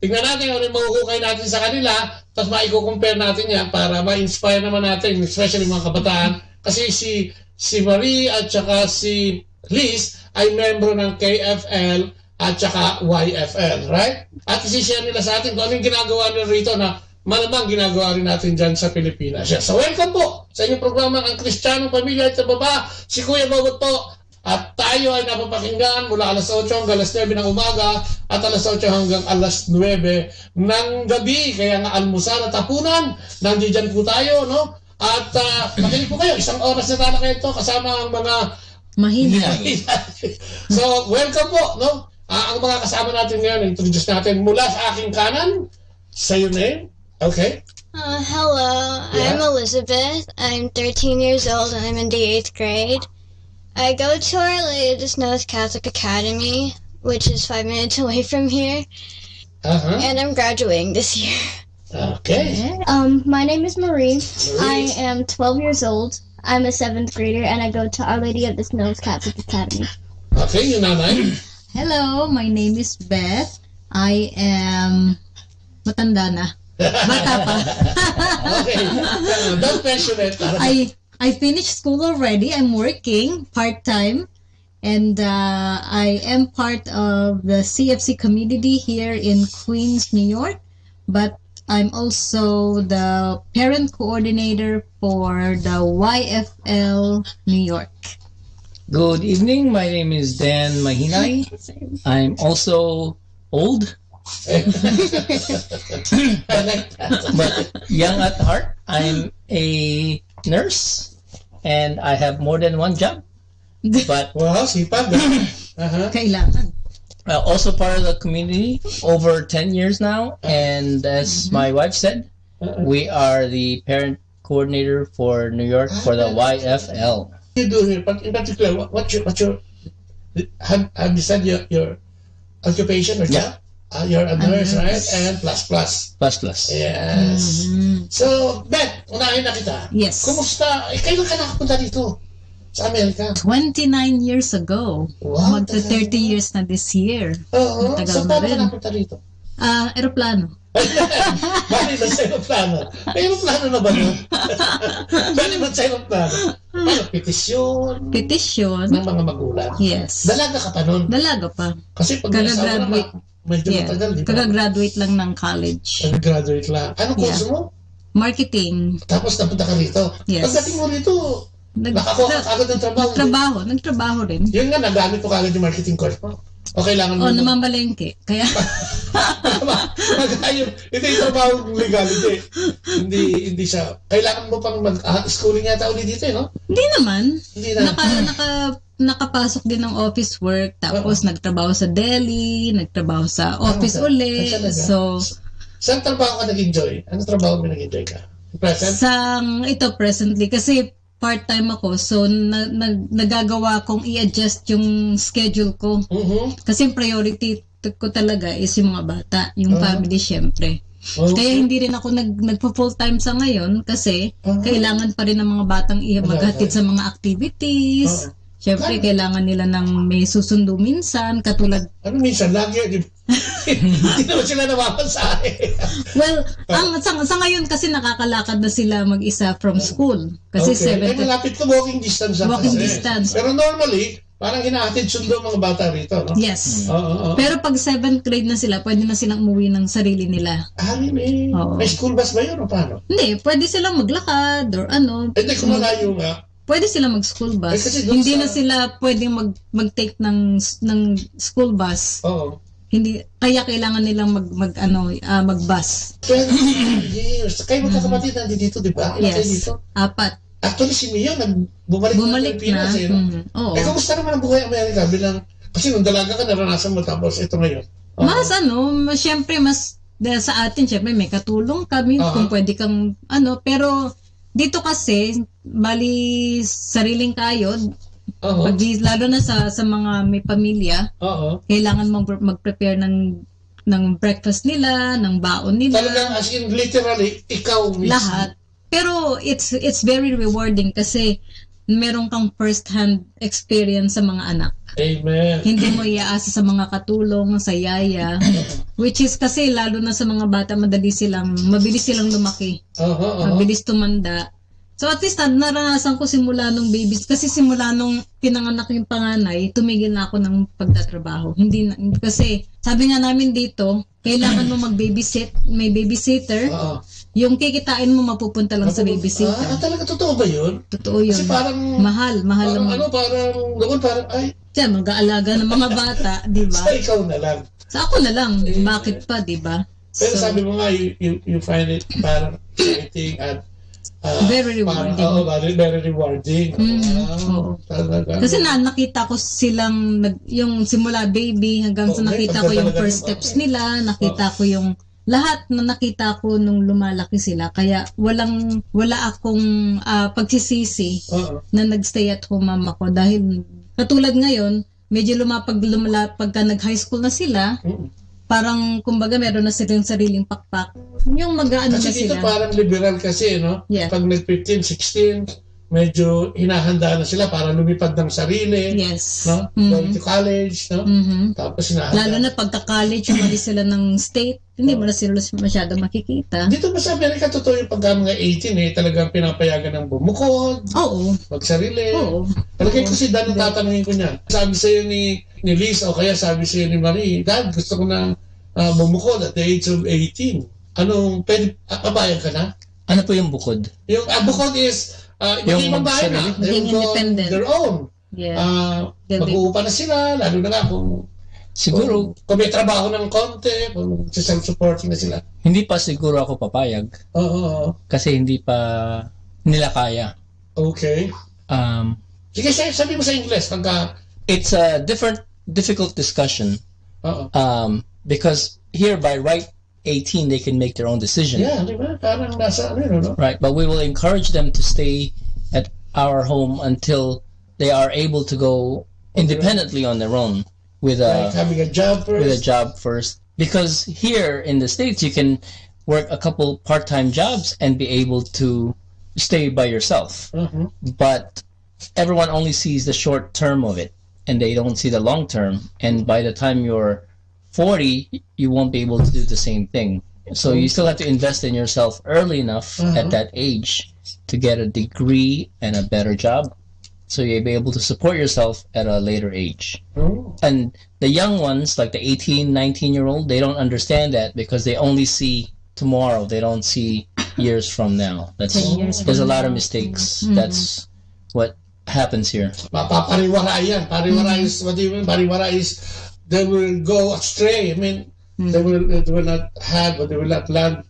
Tingnan natin kung ano yung mahuhukay natin sa kanila, tapos maiko-compare natin yan para ma-inspire naman natin, especially mga kabataan. Kasi si, si Marie at saka si Liz ay membro ng K F L at saka Y F L, right? At isi-share nila sa atin kung anong ginagawa nila rito na malamang ginagawa rin natin dyan sa Pilipinas. Yeah. So, welcome po sa inyong programa, Ang Kristiyanong Pamilya at Baba. Si Kuya Bobot po, at tayo ay napapakinggan mula alas otso hanggang alas nuebe ng umaga at alas otso hanggang alas nuebe ng gabi. Kaya nga almusal at hapunan, nandiyan po tayo, no? At, ah, makinig po kayo, isang oras na tayo kayo ito kasama ang mga Mahinay. So, welcome po, no? Ah, ang mga kasama natin ngayon, introduce natin mula sa aking kanan, say your name. Okay. Uh, hello, I'm Yeah. Elizabeth. I'm thirteen years old and I'm in the eighth grade. I go to Our Lady of the Snows Catholic Academy, which is five minutes away from here, Uh-huh. and I'm graduating this year. Okay. Um, my name is Marie. Marie. I am twelve years old. I'm a seventh grader and I go to Our Lady of the Snows Catholic Academy. Okay, yung nanay? Hello, my name is Beth. I am matanda na. Bata pa. Okay. Don't mention it. I I finished school already. I'm working part-time. And, uh, I am part of the C F C community here in Queens, New York. But I'm also the parent coordinator for the Y F L New York. Good evening. My name is Dan Mahinay. I'm also old. But, but young at heart. I'm a nurse and I have more than one job. But Wow, sipag, ah. Aha. Kailangan. Uh, also part of the community over ten years now. And as Mm-hmm. my wife said, Uh-uh. we are the parent coordinator for New York for the Ah, Y F L. You do here, but in particular, what, what's your, what's your, have, have you said your, your occupation or Yeah. job? Ah, you're a I'm a nurse, right? nurse. And plus plus. Plus plus. Yes. Mm-hmm. So, Beth, unahin na kita. Yes. Kumusta? Eh, kailan ka nakapunta dito sa Amerika? Twenty-nine years ago. Wow, Magta tagal thirty na. years na this year. Oo. Matagal So, na paano ka rin. napunta dito? Ah, eroplano. Bali na sa eroplano. May eroplano na ba nun? Bali na sa eroplano. Ano, petisyon Petisyon. ng mga magulang. Yes. Dalaga ka pa nun. Dalaga pa. Kasi pag may asawa na, Kagagraduate. ma-, medyo Yeah. matagal, di ba? Kagagraduate lang ng college. Kagagraduate lang. Ano Yeah. kurso mo? Marketing. Tapos napunta ka rito. Yes. Pagdating mo rito, Nag-, nakakuha ka na-, agad ng trabaho, di ba? nagtrabaho, nagtrabaho rin. Yun nga, nagamit mo kagad yung marketing course mo. O kailangan mo Oh, mag- namamalengke. Kaya Mag-ayos. Hindi yung trabaho ng legality. Hindi, hindi siya. Kailangan mo pang mag-, ah, schooling yata ulit dito, eh, no? Hindi naman. Hindi na. Naka-, naka-, nakapasok din ng office work, tapos Oo. nagtrabaho sa deli, nagtrabaho sa Ah, office okay. uli. Ah, talaga? So, Saan trabaho ka nag-enjoy? Ano trabaho mo nag-enjoy ka? Present? Sang, ito, presently, kasi part-time ako, so na, na, nagagawa kong i-adjust yung schedule ko. Mhm. Kasi yung priority t-, ko talaga is yung mga bata, yung Ah. family, syempre. Okay. Kaya hindi rin ako nag, nagpo-full-time sa ngayon kasi Ah. kailangan pa rin ng mga batang i-, Wala maghatid pa. sa mga activities. Ah. Siyempre, Kan- kailangan nila ng may susundo minsan, katulad Ano minsan? Lagi, di ba? Hindi naman sila namamansahe. Well, Ah. ang, sa, sa ngayon kasi nakakalakad na sila mag-isa from Ah. school. Kasi Okay. seven Eh, to malapit to, walking distance lang Walking kasi. distance. Pero normally, parang hinahatid sundo ang mga bata rito, no? Yes. Oo, oo. Pero pag seventh grade na sila, pwede na silang umuwi ng sarili nila. Ah, really? Oo. May school bus ba yun o paano? Hindi, pwede silang maglakad or ano. Eh, hindi, kung Mag- malayo nga. Pwede sila mag-school bus. Eh, kasi doon Hindi sa na sila pwedeng mag-, mag-take ng s-, ng school bus. Oo. Hindi, kaya kailangan nilang mag, mag, ano, ah, mag-bus. Twenty years. Kayo magkakapatid, nandito, di ba? Ilan kayo Yes. dito? Apat. Actually, si Mio, nag-, bumalik na Bumalik Pilipinas, na. eh, no? Mhm. Oo. Eh, kumusta naman ang buhay Amerika bilang, kasi nung dalaga ka, naranasan mo, tapos ito ngayon. Oo. Mas ano, mas, syempre, mas, dahil sa atin, syempre, may katulong kami, Aha. kung pwede kang, ano, pero dito kasi, bali, sariling kayod, Oo. pag, lalo na sa, sa mga may pamilya, Oo. kailangan mag-, mag-prepare ng, ng breakfast nila, ng baon nila. Talagang, as in, literally, ikaw mismo. Lahat. Pero it's, it's very rewarding kasi meron kang first-hand experience sa mga anak. Amen. Hindi mo iaasa sa mga katulong, sa yaya, which is kasi lalo na sa mga bata, madali silang, mabilis silang lumaki. Aha, aha. Mabilis tumanda. So at least na-, naranasan ko simula nung babies, kasi simula nung pinanganak yung panganay, tumigil na ako ng pagtatrabaho. Hindi na, kasi sabi nga namin dito, kailangan mo mag-babysit, may babysitter. Oo. Yung kikitain mo mapupunta lang sa Mapupunta, babysitter. Ah, talaga, totoo ba yun? Totoo yun. Kasi parang, Mahal, mahal parang lang. ano, parang, noon parang, ay, Siya, mag-aalaga ng mga bata, di ba? Sa ikaw na lang. Sa ako na lang, Eh, bakit pa, di ba? Pero So, sabi mo nga, you, you, you find it parang exciting at, ah, Very parang, rewarding. oo, very, very rewarding. Mm, Wow, oo. talaga. Kasi na, nakita ko silang, nag, yung simula baby hanggang sa Oo, may nakita ko yung pagdadala first din, steps okay. nila, nakita Oo. ko yung lahat na nakita ko nung lumalaki sila. Kaya walang, wala akong, ah, pagsisisi Oo. na nag-stay at home mom ako. Dahil katulad ngayon, medyo lumapag, lumala-, pagka nag-high school na sila, Mm. parang, kumbaga, meron na silang sariling pakpak. Yung mag-aano Kasi na dito sila. parang liberal kasi, no? Yeah. Pag nag-fifteen, sixteen, medyo hinahanda na sila para lumipad ng sarili, Yes. no? Mhm. Going to college, no? Mhm. Tapos hinahanda Lalo na pagka-college, umalis sila ng state, hindi mo na sila masyado makikita. Dito ba sa Amerika, totoo yung pagka mga eighteen, eh, talagang pinapayagan ng bumukod, Oo. magsarili. Oo. Palagay ko Oo. si Dan ang Hindi. tatanungin ko niya. Sabi sa'yo ni, ni Liz, o kaya sabi sa'yo ni Marie, "Dad, gusto ko na, ah, bumukod at the age of eighteen." Anong, pwede, ah, papayag ka na? Ano po yung bukod? Yung, ah, bukod is, ah, Yung magkaibang bahay na. sarili? They will Maging go on independent. their own. Yeah. Ah, Galing. mag-uupa na sila, lalo na nga kung, Siguro, kung, kung may trabaho ng konti, kung self-supporting na sila. Hindi pa siguro ako papayag Oo, oo. kasi hindi pa nila kaya. Okay. Um, Sige, sa-, sabi mo sa Ingles, pagka It's a different, difficult discussion, Oo. um, because here by right eighteen, they can make their own decision. Yeah, di ba? Parang nasa ano yun, no? Right, but we will encourage them to stay at our home until they are able to go independently on their own with a Like having a job with a first. job first. Because here in the States, you can work a couple part-time jobs and be able to stay by yourself. Mhm. But everyone only sees the short term of it, and they don't see the long term. And by the time you're forty, you won't be able to do the same thing. So you still have to invest in yourself early enough at that age to get a degree and a better job. So you'll be able to support yourself at a later age. Oh. And the young ones, like the eighteen, nineteen year old, they don't understand that because they only see tomorrow. They don't see years from now. That's Ten years there's a from lot of now. Mistakes. That's what happens here. Mapapariwara yan. Pariwara is, what do you mean? Pariwara is, they will go astray. I mean, they will, they will not have, or they will not land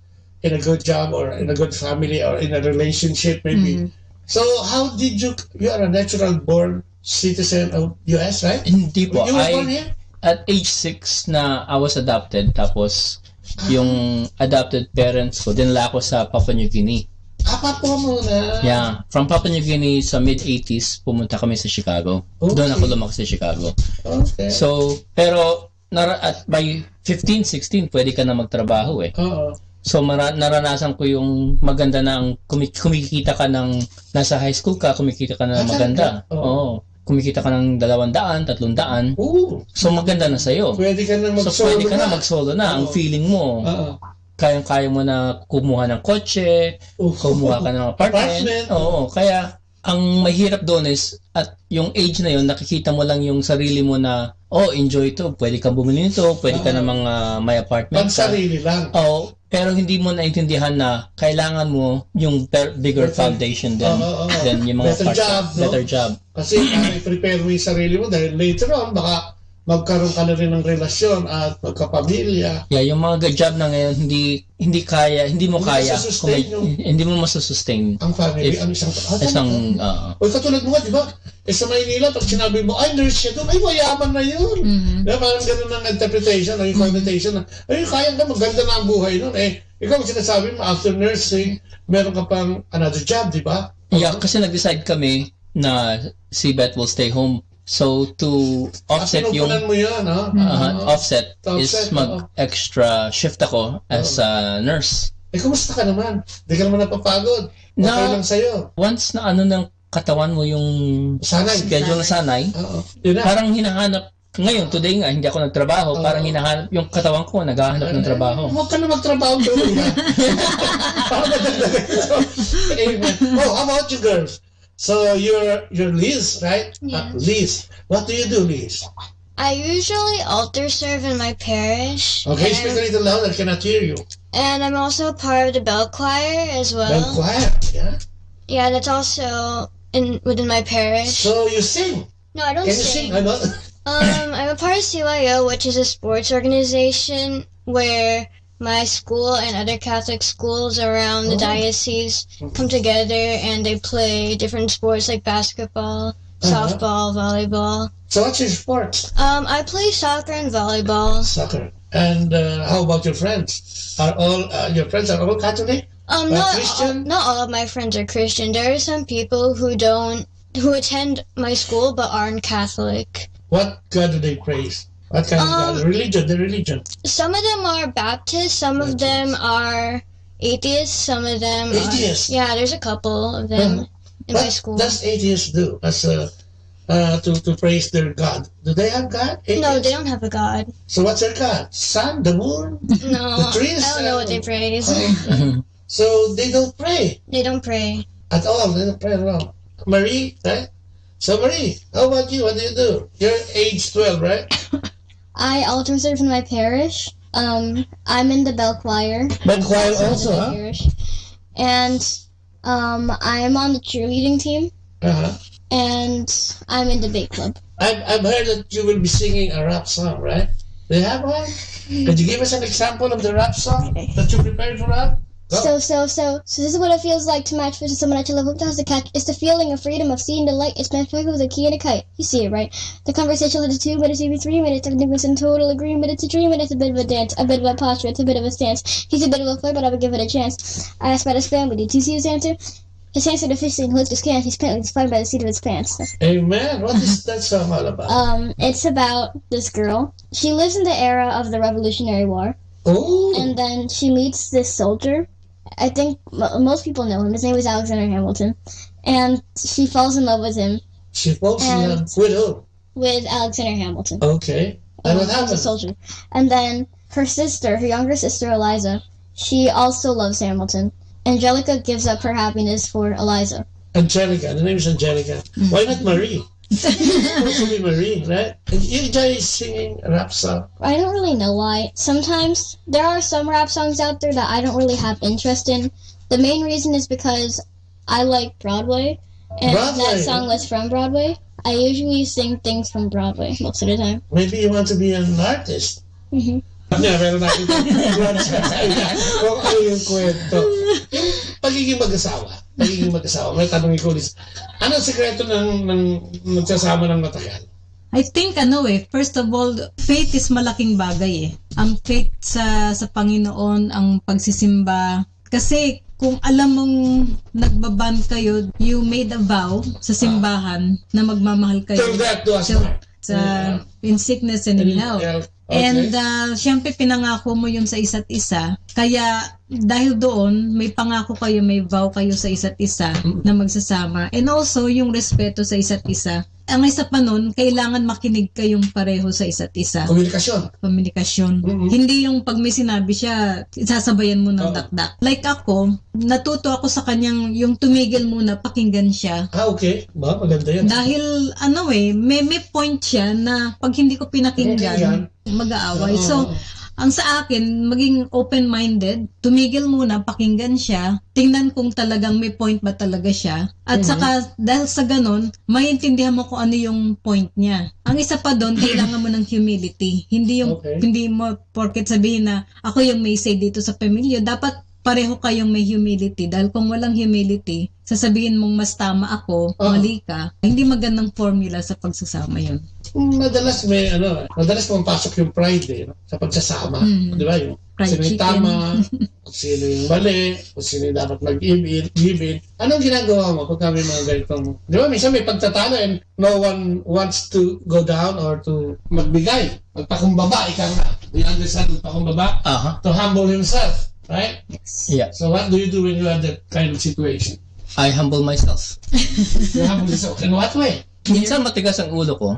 in a good job or in a good family or in a relationship, maybe. So, how did you, you are a natural born citizen of U S, right? Hindi po. You were born I, here? at age six na I was adopted. Tapos, yung adopted parents ko, dinala ko sa Papua New Guinea. Ah, Papua muna. Yeah, from Papua New Guinea sa mid eighties, pumunta kami sa Chicago. Okay. Doon ako lumaki sa Chicago. Okay. So, pero nara- at by fifteen, sixteen, pwede ka na magtrabaho eh. Oo. So, mara- naranasan ko yung maganda na ang kumi- kumikita ka ng, nasa high school ka, kumikita ka na Ah, maganda. talaga? Oo. Oo. Kumikita ka ng dalawang daan, tatlong daan. Oo. So, maganda na sa'yo. Pwede ka na So, mag-solo pwede ka na na. Mag-solo na. Ang Oo. feeling mo, Oo. kayang-kaya mo na kumuha ng kotse, Oo. kumuha ka ng apartment. Apartment. Oo, kaya ang mahirap doon is at yung age na yun, nakikita mo lang yung sarili mo na, oh, enjoy to, pwede kang bumili nito, pwede ka Oo. namang ah, may apartment ka. Pansarili lang. Oo, pero hindi mo naintindihan na kailangan mo yung per- bigger Better. Foundation than, Oo, oo. than yung mga Better part- job, no? Better job. Kasi para i-prepare mo yung sarili mo dahil later on, baka magkaroon ka na rin ng relasyon at magkapamilya. Yeah, yung mga job na ngayon, hindi hindi kaya, hindi mo Hindi kaya, masusustain kung may- yung- hindi mo masusustain. Ang family, If- ang isang... Ah, Isang, talaga? ah, O, katulad mo nga, di ba? Eh, sa Maynila, pag sinabi mo, "Ay, nurse siya doon," ay, mayaman na yun. Mhm. Di ba? Parang ganun ang interpretation, ang connotation na, "Ay, kaya ka, maganda na ang buhay nun." Eh, ikaw, sinasabi mo, after nursing, meron ka pang another job, di ba? Yeah, kasi nag-decide kami na si Beth will stay home. So, to offset yung Pinupunan mo yun, ha? uh, offset To is offset, oo. Mag-extra shift ako as a nurse. Eh, kumusta ka naman? Di ka naman napapagod? Okay Na- lang sa'yo? Once na ano ng katawan mo yung Sanay. Schedule na sanay, Oo. Yun na. Parang hinahanap, ngayon, today nga, hindi ako nagtrabaho, Oo. Parang hinahanap, yung katawan ko, naghahanap ng trabaho. Huwag ka na magtrabaho, pero yan. Para madagdagan ito. Amen. Oh, how about you girls? So you're you're Liz, right? Yeah. Uh, Liz. What do you do, Liz? I usually altar serve in my parish. Okay, speak a and, little louder. I cannot hear you. and I'm also a part of the bell choir as well. Bell choir, yeah. Yeah, that's also in within my parish. So you sing. No, I don't Can you sing. sing? Ano? Um, I'm a part of C Y O, which is a sports organization where my school and other Catholic schools around the Oh. diocese come together and they play different sports like basketball, Uh-huh. softball, volleyball. So what's your sports? Um, I play soccer and volleyball. Soccer. And uh, how about your friends? Are all uh, your friends are all Catholic? Um, Uh, not Christian? all, not all of my friends are Christian. There are some people who don't who attend my school but aren't Catholic. What God do they praise? What kind of God? Um, Religion, the religion. Some of them are Baptist, some of them are atheists, some of them Atheists? Are, yeah, there's a couple of them Uh-huh. in my What school. does atheists do as a, uh, to, to praise their God? Do they have God? No, Atheists? They don't have a God. So what's their God? Sun, the moon? No, The trees? I don't know what they praise. So they don't pray They don't pray. at all. They don't pray at all. Marie, right? So Marie, how about you? What do you do? You're age twelve, right? I altar serve in my parish. Um, I'm in the bell choir. Bell choir also, huh? Parish. And um, I'm on the cheerleading team. Uh-huh. And I'm in debate club. I've, I've heard that you will be singing a rap song, right? Do you have one? Could you give us an example of the rap song that you prepared for us? Go. So, so, so, so this is what it feels like to match with someone at your level. That's the catch. It's the feeling of freedom of seeing the light. It's my finger with a key and a kite. You see it, right? The conversation led to two minutes, maybe three minutes. Everything was in total agreement. It's a dream and it's a bit of a dance, a bit of a posture. It's a bit of a stance. He's a bit of a flirt, but I would give it a chance. I asked about his family. Did you see his answer? His answer to fishing hooked his cans. He's apparently defined by the seat of his pants. Amen. What is that song all about? Um, it's about this girl. She lives in the era of the Revolutionary War, Oh, and then she meets this soldier. I think m- most people know him. His name is Alexander Hamilton, and she falls in love with him, she falls in and- love with who? With Alexander Hamilton. Okay. And what Um, he's a happened? Soldier. And then her sister, her younger sister Eliza, She also loves Hamilton. Angelica gives up her happiness for Eliza. Angelica. The name is Angelica. Mm. Why not Marie? Supposed to be Marie, right? And you enjoy singing rap song. I don't really know why. Sometimes there are some rap songs out there that I don't really have interest in. The main reason is because I like Broadway, and Broadway. That song was from Broadway. I usually sing things from Broadway most of the time. Maybe you want to be an artist. Mm-hmm. Ano, meron natin. Kung ano yung kwento. Yung pagiging mag-asawa. Pagiging mag-asawa. May tanong ko, Liz. Ano ang sikreto ng, ng magsasama ng matagal? I think, ano eh, first of all, faith is malaking bagay eh. Ang faith sa, sa Panginoon, ang pagsisimba. Kasi kung alam mong nagbaban kayo, you made a vow sa simbahan na magmamahal kayo. Till death do us part. Sa, in sickness and in health. And, uh, siyempre, pinangako mo yun sa isa't isa. Kaya, dahil doon, may pangako kayo, may vow kayo sa isa't isa na magsasama. And also, yung respeto sa isa't isa. Ang isa pa nun, kailangan makinig kayong pareho sa isa't isa. Komunikasyon. Komunikasyon. Mm-hmm. Hindi yung pag may sinabi siya, isasabayan mo ng dakdak. Like ako, natuto ako sa kanyang yung tumigil muna, pakinggan siya. Ah, okay. Ba, maganda yan. Dahil, ano eh, may, may point siya na pag hindi ko pinakinggan, mag-aaway. So, ang sa akin, maging open-minded, tumigil muna, pakinggan siya, tingnan kung talagang may point ba talaga siya. At saka, dahil sa ganun, maintindihan mo kung ano yung point niya. Ang isa pa doon, kailangan mo ng humility. Hindi yung, hindi mo porket sabihin na, "Ako yung may say dito sa pamilya." Dapat pareho kayong may humility. Dahil kung walang humility, sasabihin mong mas tama ako, mali ka, hindi magandang formula sa pagsasama yun. Madalas may, ano, madalas pumapasok yung pride eh, no? Sa pagsasama. Di ba? Yung sino yung tama, kung sino yung mali, kung sino yung dapat mag-give in, give in. Anong ginagawa mo pagka may mga ganitong, di ba, minsan may pagtatalo and no one wants to go down or to magbigay, magpakumbaba, ika nga. Do you understand magpakumbaba? To humble himself, right? Yes. Yeah. So what do you do when you have that kind of situation? I humble myself. You humble yourself. In what way? Minsan matigas ang ulo ko.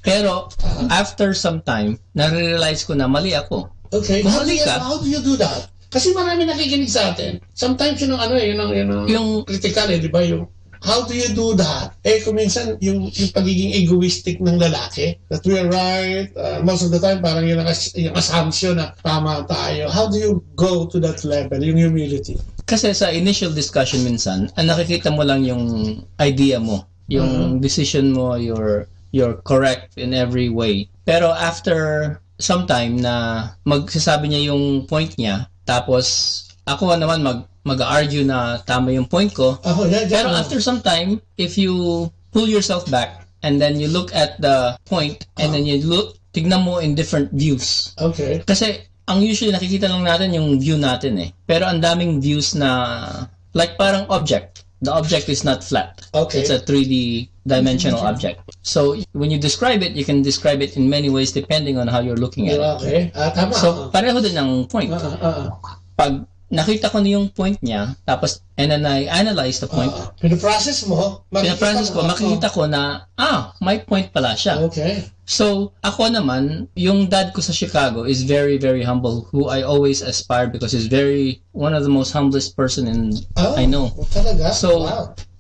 Pero after some time, nare-realize ko na mali ako. Okay. Kung mali ka, how do you do that? Kasi marami nakikinig sa atin. Sometimes, yun ang ano eh, yun ang, yun ang yung critical eh, di ba? Yung, how do you do that? Eh, kung minsan, yung, yung pagiging egoistic ng lalaki, that we are right, uh, most of the time, parang yung, as- yung assumption na tama tayo. How do you go to that level, yung humility? Kasi sa initial discussion minsan, ang nakikita mo lang yung idea mo, yung decision mo, you're, you're correct in every way. Pero after some time na magsasabi niya yung point niya, tapos ako naman mag, mag-argue na tama yung point ko. Pero after some time, if you pull yourself back and then you look at the point and then you look, tignan mo in different views. Okay. Kasi ang usually nakikita lang natin yung view natin eh. Pero ang daming views na, like, parang object. The object is not flat. Okay. It's a three D dimensional object. So when you describe it, you can describe it in many ways depending on how you're looking at it. Okay. Ah, tama. So pareho din ang point. Ah, ah, ah. Pag nakita ko na yung point niya, tapos, and then I analyze the point. Ah, ah. Pinaprocess mo, makikita mo, makikita ko na, ah, may point pala siya. Okay. So, ako naman, yung dad ko sa Chicago is very, very humble, who I always aspire because he's very, one of the most humblest person in, I know. Oh, talaga? So,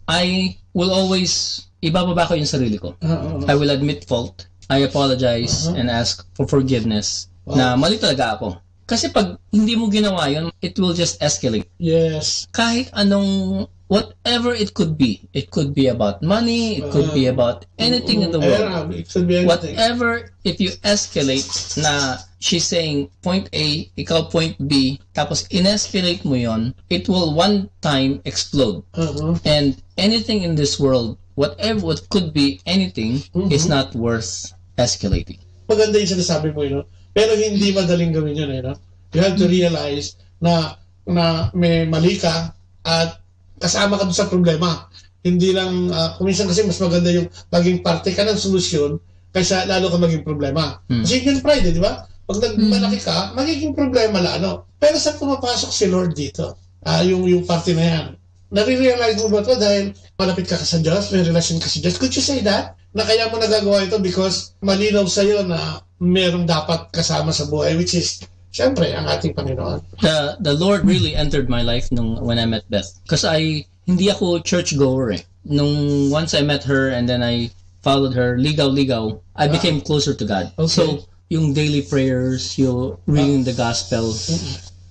I will always, ibababa ko yung sarili ko. Ah, ah, ah. I will admit fault. I apologize and ask for forgiveness na mali talaga ako. Kasi pag hindi mo ginawa yun, it will just escalate. Yes. Kahit anong, whatever it could be. It could be about money, it could be about anything in the world. It could be anything. Whatever, if you escalate na she's saying point A, ikaw point B, tapos in-escalate mo yon, it will one time explode. Uh-huh. And anything in this world, whatever, what could be anything, is not worth escalating. Maganda yung sinasabi mo, you know? Pero hindi madaling gawin yun, eh, no? You have to realize na, na may mali ka at kasama ka dun sa problema. Hindi lang, ah, kung minsan kasi mas maganda yung maging parte ka ng solusyon kaysa lalo ka maging problema. Hmm. Kasi yun yung pride, eh, di ba? Pag nagmalaki ka, magiging problema lalo. Pero saan pumapasok si Lord dito? Ah, yung, yung parte na yan. Nare-realize mo ba 'to dahil malapit ka, ka sa Diyos, may relasyon ka sa Diyos? Could you say that? Na kaya mo nagagawa ito because malinaw sa'yo na merong dapat kasama sa buhay, which is Siyempre, ang ating Panginoon. The the Lord really entered my life nung when I met Beth. Kasi I hindi ako churchgoer eh. Nung once I met her and then I followed her, ligaw-ligaw, I Wow. became closer to God. Okay. So, yung daily prayers, yung reading the gospel,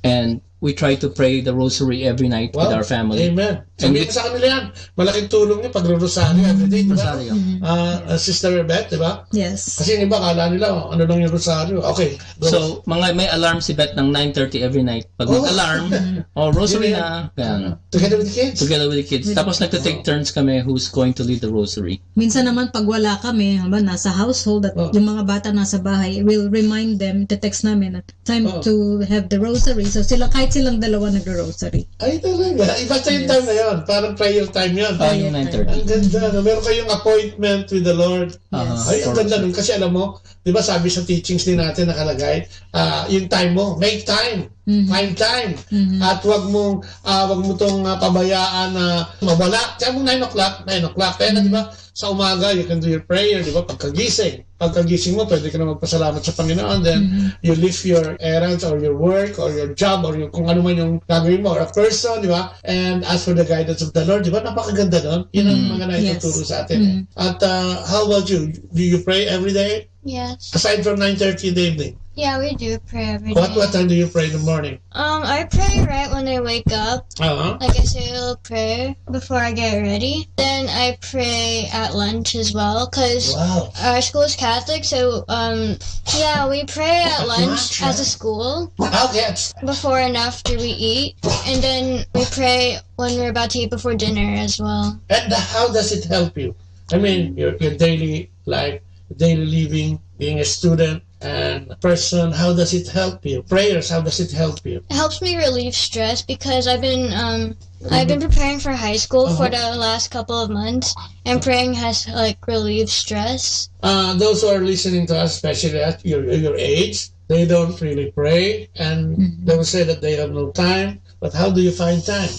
and we try to pray the rosary every night with Wow. our family. Amen. And Sabi we- ko sa kanila yan, malaking tulong yung pag-rosaryo every day, di ba? Rosaryo. Mhm. Ah, ah, Sister Beth, di ba? Yes. Kasi yung iba, kala nila, ano lang yung rosaryo. Okay. Go. So, mga may alarm si Beth ng nine thirty every night. Pag Oh. mag-alarm, oh, rosary Yun na. Yan. Together with the kids. Together with the kids. Tapos nagte-take turns kami who's going to lead the rosary. Minsan naman pag wala kami, halimbawa nasa household at Oh. yung mga bata nasa bahay, we'll remind them, te-text namin na time Oh. to have the rosary. So sila, kahit silang dalawa nagro-rosary. Ay, talaga. Iba sa yung Yes. time na yun. Parang prayer time yun. Ah, yung nine thirty. Ang ganda. No? Meron kayong appointment with the Lord. Aha, Ay, ang for ganda rosary. Nun. Kasi alam mo, di ba sabi sa teachings din natin nakalagay, ah, yung time mo, make time. Mhm. Find time. Mhm. At wag mong, ah, wag mo tong ah, pabayaan na mawala. Kaya mong nine o'clock, nine o'clock. Kaya na, di ba, sa umaga, you can do your prayer, di ba? Pagkagising. Pagkagising mo, pwede ka na magpasalamat sa Panginoon. Then, Mhm. you leave your errands or your work or your job or yung kung ano man yung gagawin mo or a person, di ba? And ask for the guidance of the Lord, di ba? Napakaganda nun. Yun ang Mm. mga naituturo Yes. sa atin. Mm. At uh, how about you? Do you pray every day? Yes. Aside from nine thirty in the evening, Yeah, we do pray every day. what what time do you pray in the morning? Um, I pray right when I wake up. Uh-huh. Like I say a little prayer before I get ready. Then I pray at lunch as well, cause Wow. our school is Catholic. So um, yeah, we pray at At lunch lunch, as yeah. a school Ah, okay. It's, before and after we eat, and then we pray when we're about to eat before dinner as well. and how does it help you? I mean, your, your daily life, daily living, being a student and a person, how does it help you? Prayers, how does it help you? It helps me relieve stress because I've been um I've been preparing for high school for Uh-huh. the last couple of months, and praying has like relieved stress. Uh, those who are listening to us, especially at your, your age, they don't really pray and Mhm. they will say that they have no time. But how do you find time?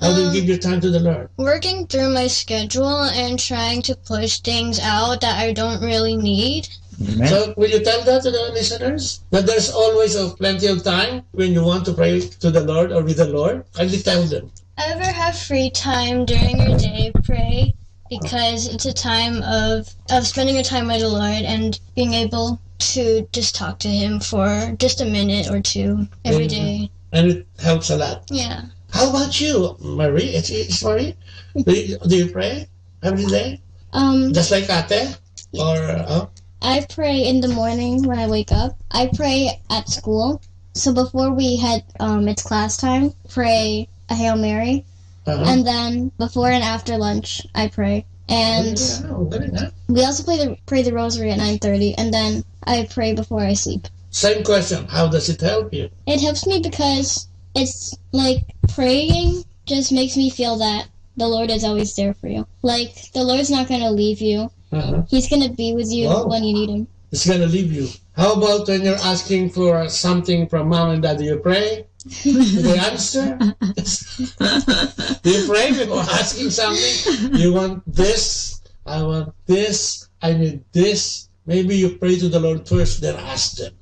How do you Um, give your time to the Lord? Working through my schedule and trying to push things out that I don't really need. Amen. So, will you tell that to the listeners? That there's always a plenty of time when you want to pray to the Lord or with the Lord? Kindly tell them. Ever have free time during your day, pray, because it's a time of of spending your time with the Lord and being able to just talk to Him for just a minute or two every Amen. day. And it helps a lot. Yeah. How about you, Marie? It's, it's Marie. Do you, do you pray every day? Um, Just like Ate? Or, uh, I pray in the morning when I wake up. I pray at school. So before we had um, it's class time, pray a Hail Mary, uh, and then before and after lunch, I pray. And oh, very nice. We also play the pray the rosary at nine thirty, and then I pray before I sleep. Same question. How does it help you? It helps me because it's like praying just makes me feel that the Lord is always there for you. Like the Lord's not gonna leave you. Uh-huh. He's gonna be with you Wow. When you need Him. It's gonna leave you. How about when you're asking for something from mom and dad? Do you pray? Do they answer? Do you pray before asking something? You want this? I want this. I need this. Maybe you pray to the Lord first, then ask them.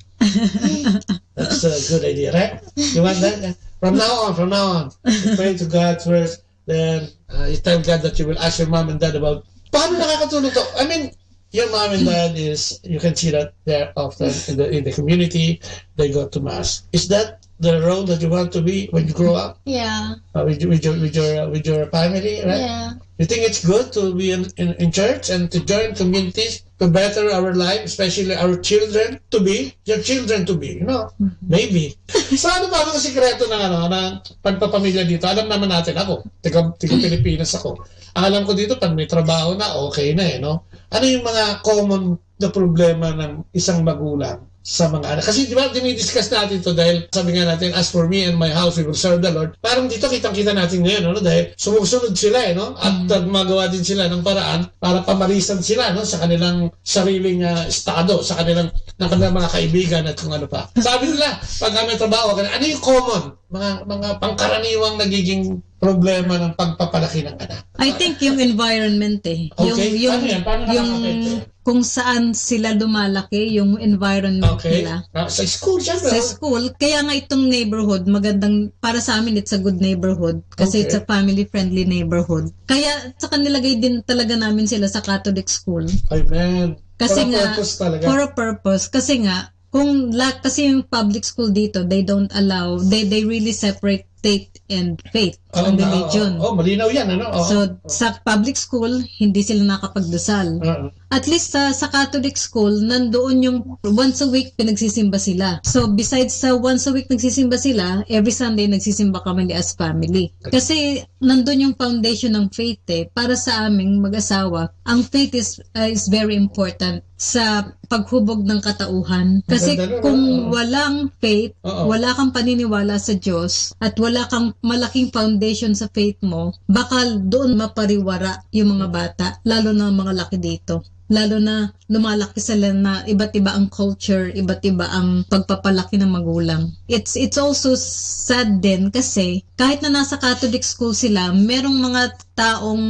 That's a good idea, right? You want that? From now on, from now on, you pray to God first, then uh, you tell God that you will ask your mom and dad about. Paano nakakatulong to? I mean, your mom and dad is, you can see that they're often in the, in the community, they go to mass. Is that the role that you want to be when you grow up? Yeah. Uh, with, with your with your uh, with your family, right? Yeah. You think it's good to be in, in, in church and to join communities to better our life, especially our children to be, your children to be, you know? Maybe. So ano pa ang sikreto ng ano, ng pagpapamilya dito? Alam naman natin ako, taga, taga Pilipinas ako. Ang alam ko dito, pag may trabaho na, okay na eh, no? Ano yung mga common na problema ng isang magulang sa mga anak? Kasi di ba, dinidiscuss natin to dahil sabi nga natin, "As for me and my house, we will serve the Lord." Parang dito, kitang-kita natin ngayon, ano? Dahil sumusunod sila eh, no? At uh, gumagawa din sila ng paraan para pamarisan sila, no? Sa kanilang sariling ah, estado, sa kanilang, ng kanilang mga kaibigan at kung ano pa. Sabi nila, pag may trabaho, ano yung common? Mga, mga pangkaraniwang nagiging problema ng pagpapalaki ng anak? I think yung environment eh. Yung, Okay. yung, Paano yan? Paano yung nakakapekto? kung saan sila lumalaki, yung environment Okay. nila. Ah, sa school, syempre. Sa school, kaya nga itong neighborhood, magandang, para sa amin, it's a good neighborhood. Kasi Okay. It's a family-friendly neighborhood. Kaya, saka nilagay din talaga namin sila sa Catholic school. Amen. Kasi For a nga, purpose talaga. For a purpose. Kasi nga, kung la, kasi yung public school dito, they don't allow, they, they really separate state and faith Oo and nga, religion. Oo, oo, malinaw yan, ano? Oo. So, sa public school, hindi sila nakapagdasal. Oo. At least sa, sa Catholic school, nandoon yung once a week pinagsisimba sila. So, besides sa once a week nagsisimba sila, every Sunday nagsisimba kami as family. Kasi nandun yung foundation ng faith eh. Para sa aming mag-asawa, ang faith is uh, is very important sa paghubog ng katauhan. Kasi Maganda nun, kung ah. Walang faith, Oo. Wala kang paniniwala sa Diyos, at wala kang malaking foundation sa faith mo, baka doon mapariwara yung mga bata, lalo na mga laki dito. Lalo na lumalaki sila na iba't iba ang culture, iba't iba ang pagpapalaki ng magulang. It's it's also sad din kasi kahit na nasa Catholic school sila, merong mga taong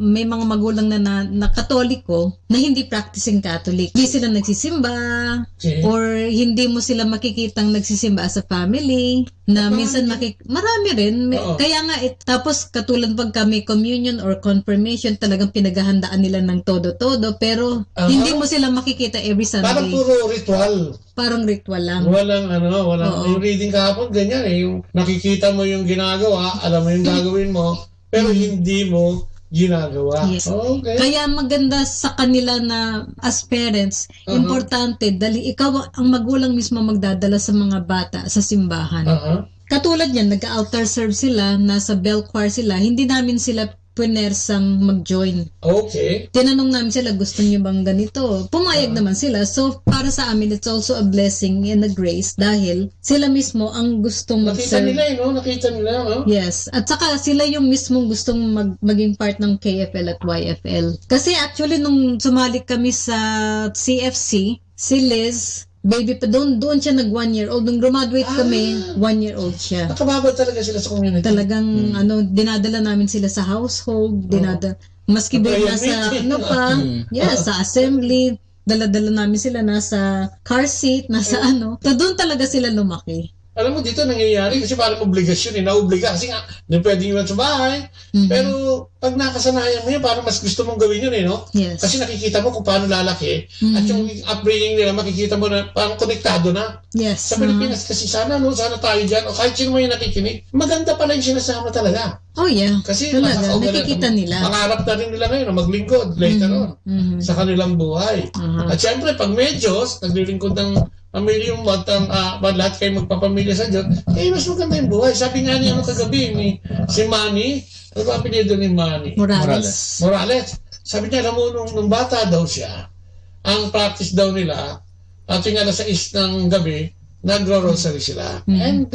may mga magulang na, na, na Katoliko na hindi practicing Catholic. Hindi sila nagsisimba Okay. or hindi mo sila makikitang nagsisimba as a family na Marami minsan din. makik marami rin. May- Oo. Kaya nga, it, tapos katulad pag kami communion or confirmation, talagang pinaghahandaan nila ng todo-todo pero Aha. Hindi mo sila makikita every Sunday. Parang puro ritual. Parang ritual lang. Walang ano, walang Oo. Yung reading kahapon, ganyan eh. Yung nakikita mo yung ginagawa, alam mo yung gagawin mo, pero hindi mo ginagawa. Yes. Okay. Kaya maganda sa kanila na as parents, Uh-huh. Importante dahil ikaw ang magulang mismo magdadala sa mga bata sa simbahan. Aha. Katulad niyan, nag-altar serve sila, nasa bell choir sila, hindi namin sila punersang mag-join. Okay. Tinanong namin sila, gusto niyo bang ganito? Pumayag naman sila. So, para sa amin, it's also a blessing and a grace dahil sila mismo ang gustong Nakita mag-serve. Nila eh, no? Nakita nila, no? Yes. At saka sila yung mismong gustong mag maging part ng K F L at Y F L. Kasi actually, nung sumali kami sa C F C, si Liz, baby pa, doon, doon siya nag one year old. Nung graduate kami, Ah. one year old siya. Nakababad talaga sila sa community. Talagang, ano, dinadala namin sila sa household, dinada, maski ba Prayer nasa, meeting. ano pa, yeah, sa assembly, dala-dala namin sila, nasa car seat, nasa ano. So, doon talaga sila lumaki. Alam mo, dito nangyayari kasi parang obligasyon eh, naobliga kasi nga, hindi pwedeng iwan sa bahay. Mhm. Pero pag nakasanayan mo yan, parang mas gusto mong gawin yun eh, no? Yes. Kasi nakikita mo kung paano lalaki at Mhm. yung upbringing nila, makikita mo na parang konektado na. Yes. Sa Pilipinas kasi sana, no? Sana tayo dyan, o kahit sino may nakikinig, maganda pala yung sinasama talaga. Oh, yeah. Kasi Talaga, makakaugali nakikita na- nila. Mangarap na rin nila ngayon na maglingkod later Mhm. on Mhm. sa kanilang buhay. Aha. At syempre, pag may Diyos, naglilingkod ng pamilya mo at ang, ah, lahat kayo magpapamilya sa Diyos, eh, mas maganda yung buhay. Sabi nga niya ano kagabi ni si Manny, ano ba apelyido ni Manny? Morales. Morales. Morales. Sabi niya, alam mo, nung, nung bata daw siya, ang practice daw nila, at yung alas sais ng gabi, nagro-rosary sila. Mhm. And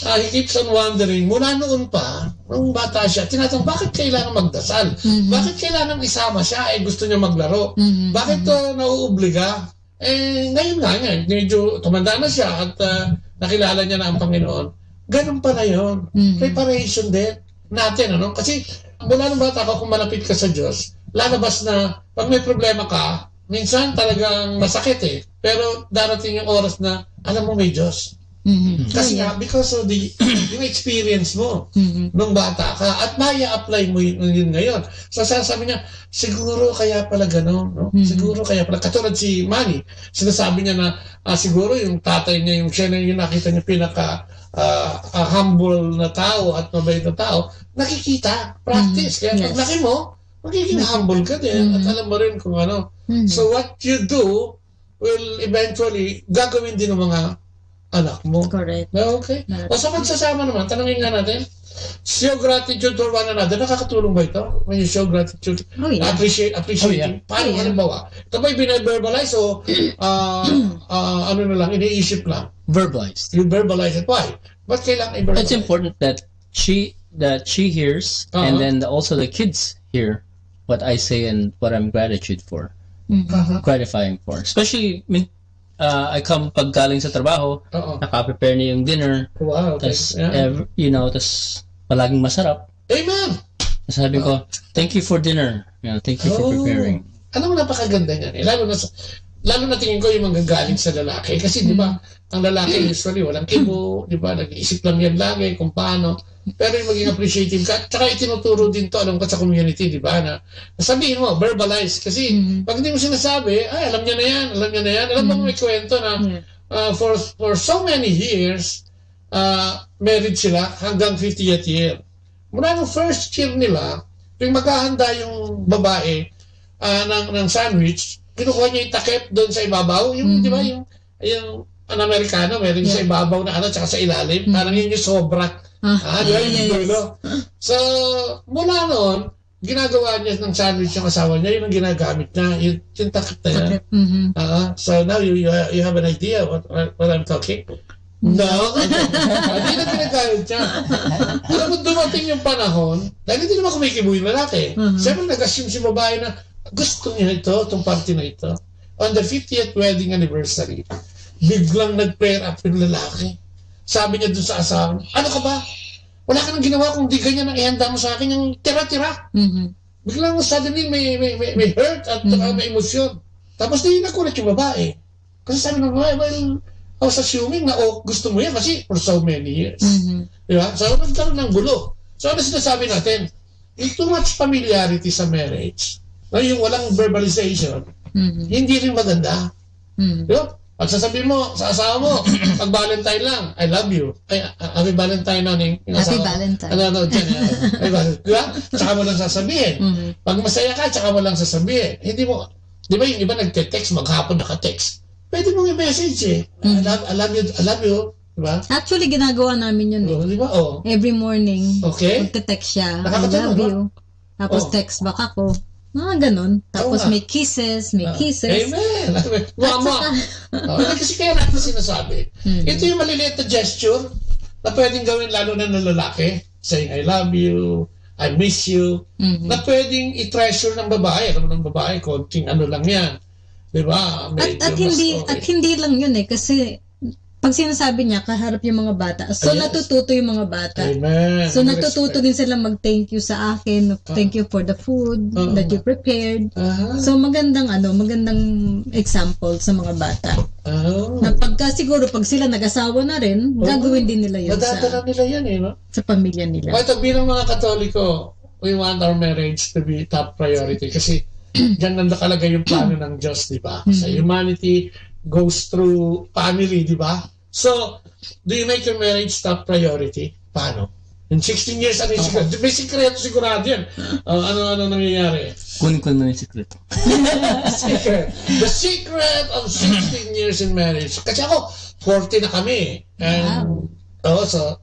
uh, he keeps on wondering, mula noon pa, nung bata siya, tinatanong, bakit kailangan magdasal? Mhm. Bakit kailangan isama siya? Eh, gusto niya maglaro. Mhm. Bakit to nauobliga? Eh, ngayon nga niya, medyo tumanda na siya at uh, nakilala niya na ang Panginoon. Ganun pala yun. Mhm. Preparation din natin, ano? Kasi mula nung bata ka, kung malapit ka sa Diyos, lalabas na, pag may problema ka, minsan talagang masakit eh. Pero darating yung oras na, alam mo may Diyos. Mhm. Kasi Oh, yeah. nga, because of the, yung experience mo Mhm. nung bata ka at maya apply mo yun, yun ngayon. So sasabi niya, siguro kaya pala gano'n, no? Mhm. Siguro kaya pala. Katulad si Manny, sinasabi niya na ah, siguro yung tatay niya, yung siya na yung nakita niya pinaka ah, ah, humble na tao at mabait na tao, nakikita, practice. Mhm. Kaya pag Yes. laki mo, magiging humble ka din. Mhm. At alam mo rin kung ano. Mhm. So what you do will eventually gagawin din ng mga anak mo. Correct. Okay. Correct. O sa pagsasama naman, tanungin nga natin, show gratitude for one another. Nakakatulong ba ito? When you show gratitude, Oh, yeah. appreciate, appreciating. Oh, yeah. Paano Oh, yeah. halimbawa? Ito ba'y binaverbalize o ah, ah, ano na lang, iniisip lang? Verbalized. You verbalize it. Why? Ba't kailangan i-verbalize? It's important that she that she hears Uh-huh. and then the, also the kids hear what I say and what I'm gratitude for, Mhm. Aha. gratifying for. Especially, min- uh, I come pag galing sa trabaho, Oo. naka-prepare na yung dinner, Wow. Okay. tas, Yeah. ev- you know, tas palaging masarap. Amen. Sabi ko, "Thank you for dinner. You know, thank you for Oh. preparing." Alam mo, napakaganda niyan. Eh, lalo na sa, lalo na tingin ko yung manggagaling sa lalaki. Kasi, di ba, ang lalaki usually walang kibo, di ba, nag-iisip lang yan lagi kung paano. Pero yung maging appreciative ka, tsaka itinuturo din to, alam ko, sa community, di ba, na sabihin mo, verbalize. Kasi Mm. pag hindi mo sinasabi, "Ay, alam niya na yan, alam niya na yan." Alam mo, Mm. may kwento na Yeah. uh, for for so many years, uh, married sila hanggang fiftieth year. Mula nung first year nila, tuwing maghahanda yung babae uh, ng, ng sandwich, kinukuha niya yung takip doon sa ibabaw, yung, Mhm. di ba, yung, yung an Amerikano, meron yung sa Yeah. ibabaw na ano, tsaka sa ilalim, Mhm. Parang yun yung sobra. Ah, Ah, di ba, yeah, yung yeah, yes. dulo. So, mula noon, ginagawa niya ng sandwich yung asawa niya, yun ang ginagamit niya, yung, yung takip na yan. Takip. Mhm. Ah, so now you, you, you have an idea what, what, what I'm talking? No? Hindi na ginagamit niya. Alam mo, dumating yung panahon, dahil hindi naman kumikibo yung lalaki. Mhm. Siyempre, nag-assume si babae na gusto niya ito, itong party na ito. On the fiftieth wedding anniversary, biglang nag-flare up yung lalaki. Sabi niya dun sa asawa niya, "Ano ka ba? Wala ka nang ginawa kung di ganyan ang ihanda mo sa akin, yung tira-tira." Mhm. Biglang suddenly may, may, may, may hurt at Mhm. uh, may emosyon. Tapos di nakulat yung babae. Kasi sabi ng babae, "Well, I was assuming na oh, gusto mo yan kasi for so many years." Mhm. Di ba? So, nagkaroon ng gulo. So, ano sinasabi natin? Yung too much familiarity sa marriage, no, yung walang verbalization, Mhm. hindi rin maganda. Mhm. Di ba? Pag sasabihin mo sa asawa mo, pag Valentine lang, "I love you." Ay, ah, happy Valentine, honey. Yung Happy asawa, Valentine. Ano, ano, dyan, ano. Happy Valentine. Di ba? Tsaka mo lang sasabihin. Mhm. Pag masaya ka, tsaka mo lang sasabihin. Hindi mo, di ba yung iba nagte-text, maghapon naka-text. Pwede mong i-message eh. "I Mhm. love, I love you, I love you." Di ba? Actually, ginagawa namin yun eh. Oh, di ba? Oh. Every morning, Okay. magte-text siya, "I Nakakatawa, love no? you." Tapos Oh. Text back ako. Mga ganun. Tapos nga. may kisses, may Ah, kisses. Amen. At Mama. saka- Oh, kasi kaya natin sinasabi. Hmm. Ito yung maliliit na gesture na pwedeng gawin lalo na ng lalaki. Saying, "I love you, I miss you." Mhm. Na pwedeng i-treasure ng babae. Alam mo ng babae, konting ano lang yan. Di ba? At, Medyo at mas hindi okay. At hindi lang yun eh, kasi pag sinasabi niya, kaharap yung mga bata. So, Yes. natututo yung mga bata. Amen. So, May natututo respect. Din sila mag-thank you sa akin, thank you for the food Oo. that you prepared. Ah. So, magandang ano, magandang example sa mga bata. Oh. Na pagka siguro, pag sila nag-asawa na rin, Oo. Gagawin din nila yun Madadala sa, nila yan eh, no? Sa pamilya nila. Ito, bilang mga Katoliko, we want our marriage to be top priority kasi diyan nakalagay yung plano ng Diyos, di ba? Sa Mhm. Humanity goes through family, di ba? So, do you make your marriage top priority? Paano? In sixteen years, ano yung secret? May sikreto sigurado yan. Uh, ano, ano nangyayari? Kunin ko naman yung sikreto. Secret. The secret of sixteen years in marriage. Kasi ako, forty na kami. And, oh, so,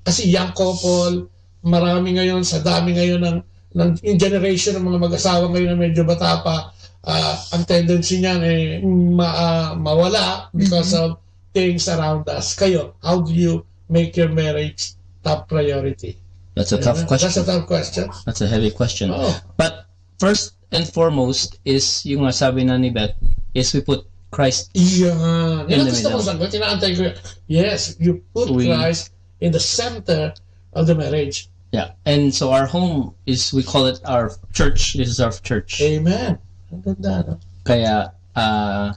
kasi young couple, marami ngayon, sa dami ngayon ng, ng yung generation ng mga mag-asawa ngayon na medyo bata pa, ah, ang tendency niyan eh, ma, ah, mawala because of things around us. Kayo, how do you make your marriage top priority? That's a tough That's a question. Tough question. That's a heavy question. Oh. But first and foremost is yung nga sabi na ni Beth is we put Christ. Yan. Yan In ang the gusto ko middle. sagot. Inaantay ko yun. Yes, you put We- Christ in the center of the marriage. Yeah. And so our home is, we call it our church. This is our church. Amen. Ang ganda, no? Kaya, uh,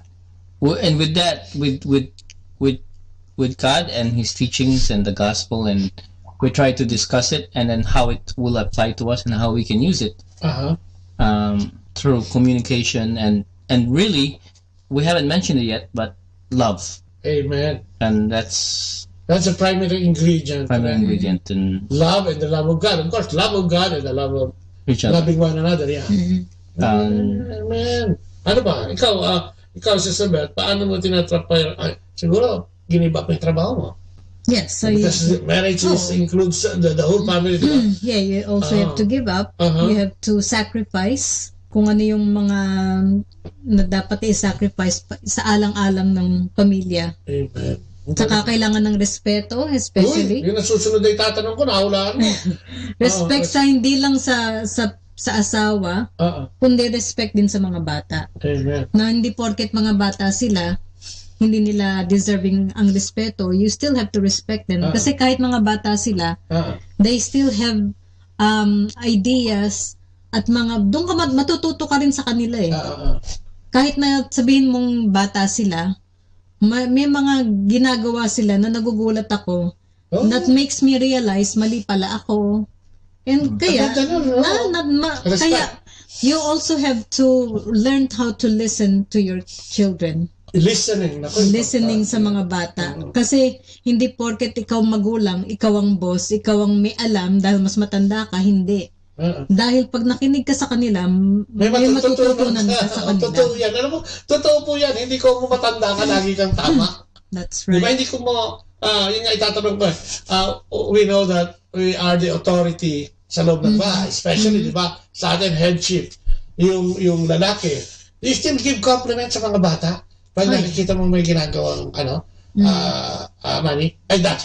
w- and with that, with, with, with, with God and his teachings and the gospel, and we try to discuss it and then how it will apply to us and how we can use it, Aha. um, through communication and, and really, we haven't mentioned it yet, but love. Amen. And that's That's a primary ingredient. primary Amen. Ingredient in Love and the love of God. Of course, love of God and the love of each other. Loving one another. Yeah. Mhm. Um, Amen. Ano ba? Ikaw, ah, ikaw, Sister Beth, paano mo tinatrapay? Ay, siguro, giniba mo yung trabaho mo. Yes, so you, Because marriage is, Oh. includes the, the whole family, di ba? Yeah, you also have to give up. Uh-huh. You have to sacrifice kung ano yung mga na dapat i-sacrifice pa- sa alang-alang ng pamilya. Amen. Tsaka kailangan ng respeto, especially. Uy, yung nasusunod na itatanong ko, nahulaan mo. Respect sa hindi lang sa sa sa asawa, Oo. kundi respect din sa mga bata. Amen. Na hindi porket mga bata sila, hindi nila deserving ang respeto, you still have to respect them. Ah. Kasi kahit mga bata sila, Ah, they still have um, ideas, at mga, doon ka mat-, matututo ka rin sa kanila eh. Ah, ah, ah. Kahit na sabihin mong bata sila, ma-, may mga ginagawa sila na nagugulat ako. Oh. That makes me realize, mali pala ako. And kaya, Ang ganda nun, no? ah, na, ma, Respect. Kaya, you also have to learn how to listen to your children. Listening. Naku, Listening sa importante. Mga bata. Oo. Kasi, hindi porket ikaw magulang, ikaw ang boss, ikaw ang may alam dahil mas matanda ka, hindi. Ah. Dahil pag nakinig ka sa kanila, m- May may matututunan matututunan ka. ka sa kanila. Totoo yan. Alam mo, totoo po yan. Hindi ko mo matanda ka, lagi kang tama. That's Di ba, right. Hindi ko mo, ah, yun nga itatanong ko eh. Ah, we know that we are the authority sa loob ng Mhm. bahay. Especially, Mhm. di ba, sa atin, head chief, yung, yung lalaki. Do you still give compliment sa mga bata? Pag Ay. Nakikita mo may ginagawang, ano, Mm. ah, ah, mali? Ay, dati.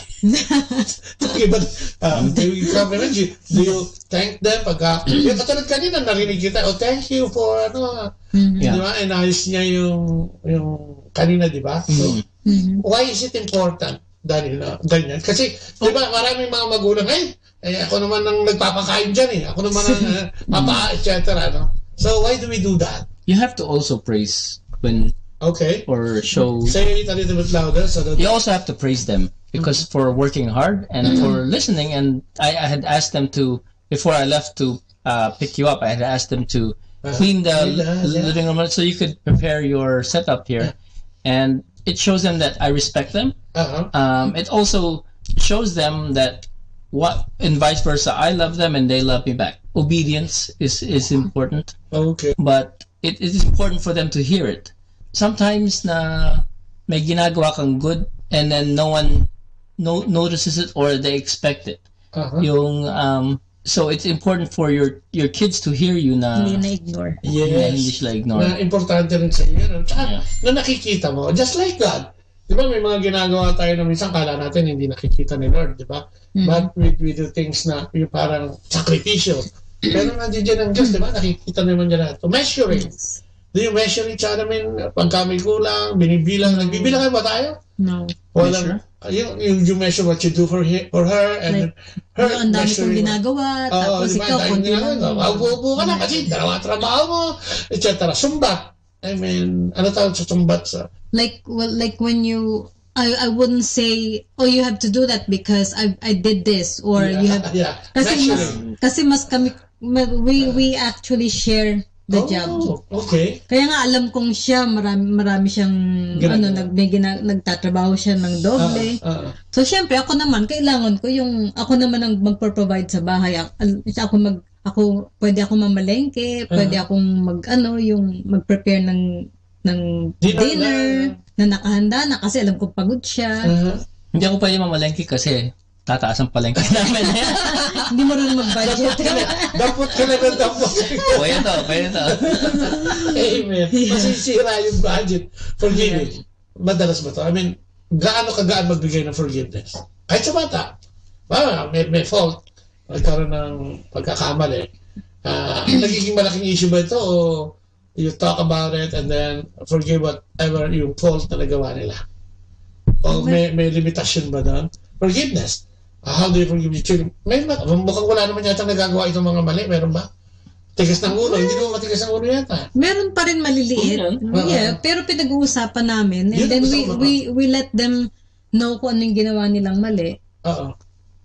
Talking about, ah, do you compliment? You, do you thank them? Pagka, yung katulad kanina, narinig kita, "Oh, thank you for, ano, ah," Mhm. Yeah. di ba? Inayos niya yung, yung kanina, di ba? So, Mm. Mhm. why is it important, Daniel, na ganyan? Kasi, di ba, maraming mga magulang, "Ay, eh, ako naman ang nagpapakain dyan eh. Ako naman ang uh, papa, et cetera" No? So, why do we do that? You have to also praise when Okay. or show. Say it a little bit louder so that... You also have to praise them because for working hard and for listening. And I, I had asked them to, before I left to uh, pick you up, I had asked them to clean the Clean the, yeah. living room so you could prepare your setup here. And it shows them that I respect them. Uh-huh. Um, it also shows them that what, and vice versa, I love them and they love me back. Obedience is, is important, Okay. but it, it is important for them to hear it. Sometimes na may ginagawa kang good and then no one no, notices it or they expect it. Uh-huh. Yung, um, so it's important for your your kids to hear you na Hindi na-ignore. na hindi Yes. sila ignore. Na importante rin sa iyo. No? Tsaka, Yeah. na nakikita mo, just like God. Di ba, may mga ginagawa tayo na minsan kala natin hindi nakikita ni Lord, di ba? Mm. But we, we do things na yung parang sakripisyo. Pero nandiyan dyan ang Diyos, di ba? Nakikita naman niya lahat. So, measuring. Yes. Do you measure each other? I mean, pagka may kulang, binibilang, nagbibilang ba tayo? No. Walang, Measure? yung, yung you measure what you do for, he, for her and Like, her Yung ang dami measuring. Kong ginagawa, Oo, tapos di ba? Ikaw, Dahil konti nga, lang. Maupo-upo ka na kasi dalawa trabaho mo, et cetera. Sumbat. I mean, ano tawag sa sumbat sa... Like, well, like when you, I, I wouldn't say, "Oh, you have to do that because I, I did this," or Yeah, you have, yeah. kasi mas, Measuring. Kasi mas kami, ma- we, we actually share the Oh, job. Okay. Kaya nga alam kong siya, marami, marami siyang, Ginagawa. Ano, nag, may gina, nagtatrabaho siya ng doble. Ah, ah. So, syempre, ako naman, kailangan ko yung, ako naman ang magpo-provide sa bahay. Ak-, al-, ako mag, ako, pwede ako mamalengke, pwede Ah. Akong mag, ano, yung mag-prepare ng, ng Dinner dinner, na. Na nakahanda na kasi alam kong pagod siya. Ah. Hindi ako pwede mamalengke kasi tataas ang palengke namin. Hindi marunong mag-budget. Dampot ka na ng dampot. Pwede to, pwede to. Amen. Masisira yung budget for giving. Madalas ba to? I mean, gaano kagaan magbigay ng forgiveness? Kahit sa bata. Ba, may, may fault. Nagkaroon ng pagkakamali. Ah, nagiging malaking issue ba ito o you talk about it and then forgive whatever yung fault na nagawa nila? O may, may limitasyon ba doon? Forgiveness. Ah, how do you forgive your children? May, mukhang wala naman yata nagagawa itong mga mali. Meron ba? Tigas ng ulo. Hindi naman matigas ang ulo yata. Meron pa rin maliliit. Meron. Yeah, pero pinag-uusapan namin. And Yun then ang we, gusto ko. we, we let them know kung ano yung ginawa nilang mali. Oo.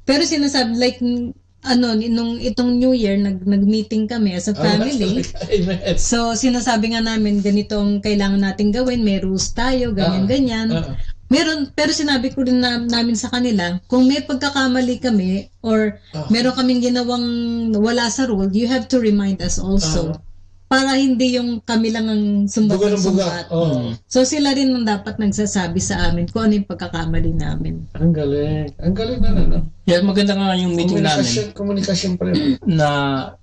Pero sinasabi, like, n- ano, nung itong New Year, nag, nag-meeting kami as a family. Amen. So, sinasabi nga namin, ganito ang kailangan natin gawin, may rules tayo, ganyan, Ah, ganyan. ah. Meron, pero sinabi ko rin na, namin sa kanila, kung may pagkakamali kami, or Ah. meron kaming ginawang wala sa rule, you have to remind us also. Ah. Para hindi yung kami lang ang sumbat Buga ng ng buga. sumbat. Oo. Mm. So sila rin ang dapat nagsasabi sa amin kung ano yung pagkakamali namin. Ang galing. Ang galing na, ano? Yan, maganda nga yung meeting namin Komunikasyon, komunikasyon pa rin. Na,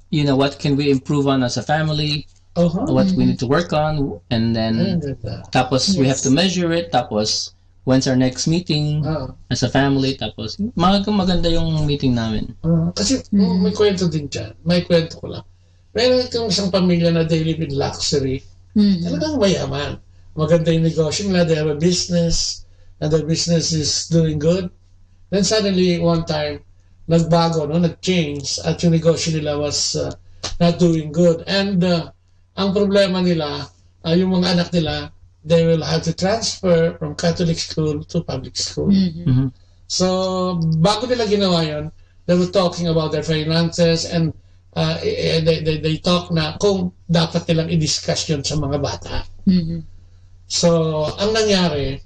you know, what can we improve on as a family? Oho. What we need to work on? And Ay, ang then, ganda. tapos we have to measure it. Tapos, when's our next meeting Ah. As a family? Tapos, mag maganda yung meeting namin. Ah, kasi may kwento din dyan. May kwento ko lang. Meron itong isang pamilya na they live in luxury. Mm. Talagang mayaman. Maganda yung negosyo nila. They have a business. And the business is doing good. Then suddenly, one time, nagbago, no? Nag-change, at yung negosyo nila was, uh, not doing good. And, uh, ang problema nila, uh, yung mga anak nila, they will have to transfer from Catholic school to public school. Mhm. Mhm. So, bago nila ginawa yun, they were talking about their finances and, uh, eh, eh, they, they, they talk na kung dapat nilang i-discuss yun sa mga bata. Mhm. So, ang nangyari,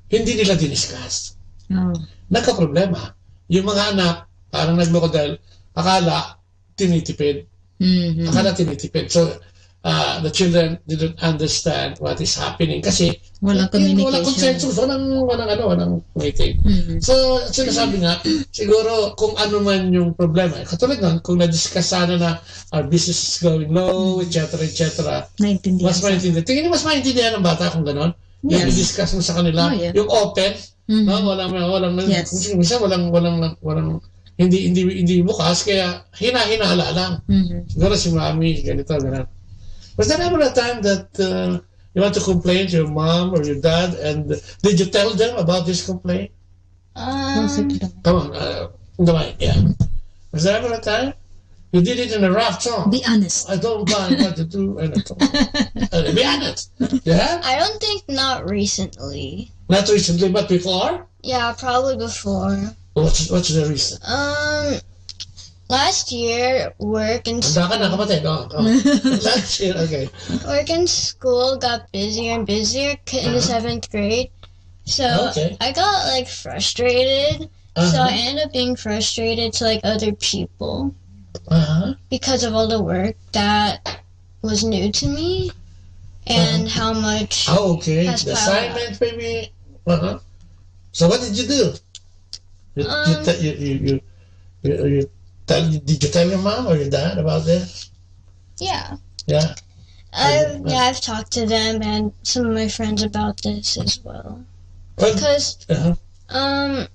hindi nila diniscuss. Oh. Nagkaproblema. Yung mga anak, parang nagloko dahil akala tinitipid. Mhm. Akala tinitipid. So, uh, the children didn't understand what is happening kasi walang communication. Walang consensus, walang, walang ano, walang meeting. Mhm. So, sinasabi nga, siguro kung ano man yung problema, katulad nun, kung na-discuss sana na our business is going low, mhm, et cetera, et cetera, naintindihan mas maintindihan. Tingin mo mas maintindihan ng bata kung ganon? Yes. Yung i-discuss mo sa kanila, oh, yeah, yung open, mhm, no? Walang, walang, yes, minsan, minsan walang, walang, walang, hindi, hindi, hindi bukas, kaya hina-hinala lang. Mhm. Siguro si mami, ganito, ganun. Was there ever a time that, uh, you want to complain to your mom or your dad, and did you tell them about this complaint? Um, come on, uh, in the mic, yeah. Was there ever a time? You did it in a rap song. Be honest. I don't mind what you do, and I don't. Uh, be honest. Yeah? I don't think not recently. Not recently, but before? Yeah, probably before. What's, what's the reason? Um, last year, work and Handa ka na, school, kapatid. Oh, oh. Last year, okay. Work and school got busier and busier k-, in the Uh-huh. seventh grade. So, okay, I got, like, frustrated. So I, uh-huh, ended up being frustrated to, like, other people, uh-huh, because of all the work that was new to me and, uh-huh, how much, oh, okay, has the piled up. Assignment, maybe. Uh-huh. So what did you do? You, you, um, te-, you, you, you, you, you tell, did you tell your mom or your dad about this? Yeah. Yeah. I've, yeah, I've talked to them and some of my friends about this as well. But, because, uh-huh, um,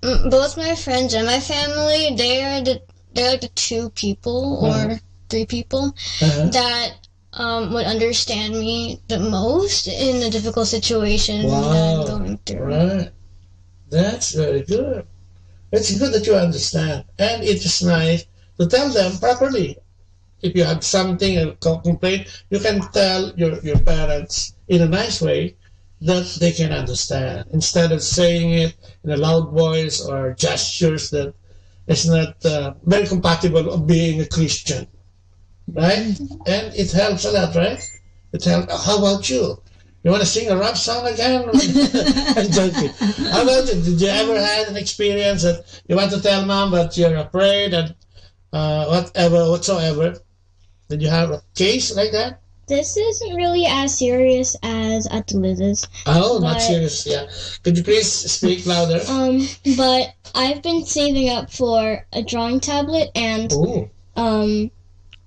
m-, both my friends and my family, they are the, they're the two people, uh-huh, or three people, uh-huh, that, um, would understand me the most in the difficult situation that I'm, wow, going through. Right. That's very good. It's good that you understand. And it is nice to tell them properly. If you have something, a co-, complaint, you can tell your, your parents in a nice way that they can understand, instead of saying it in a loud voice or gestures that is not, uh, very compatible of being a Christian, right? And it helps a lot, right? It helps. How about you? You wanna sing a rap song again? I'm joking. How about you? Did you ever had an experience that you want to tell mom, but you're afraid and, uh, whatever, whatsoever? Did you have a case like that? This isn't really as serious as Ate Liz's. Oh, not serious, yeah. Could you please speak louder? Um, but I've been saving up for a drawing tablet and, ooh, um,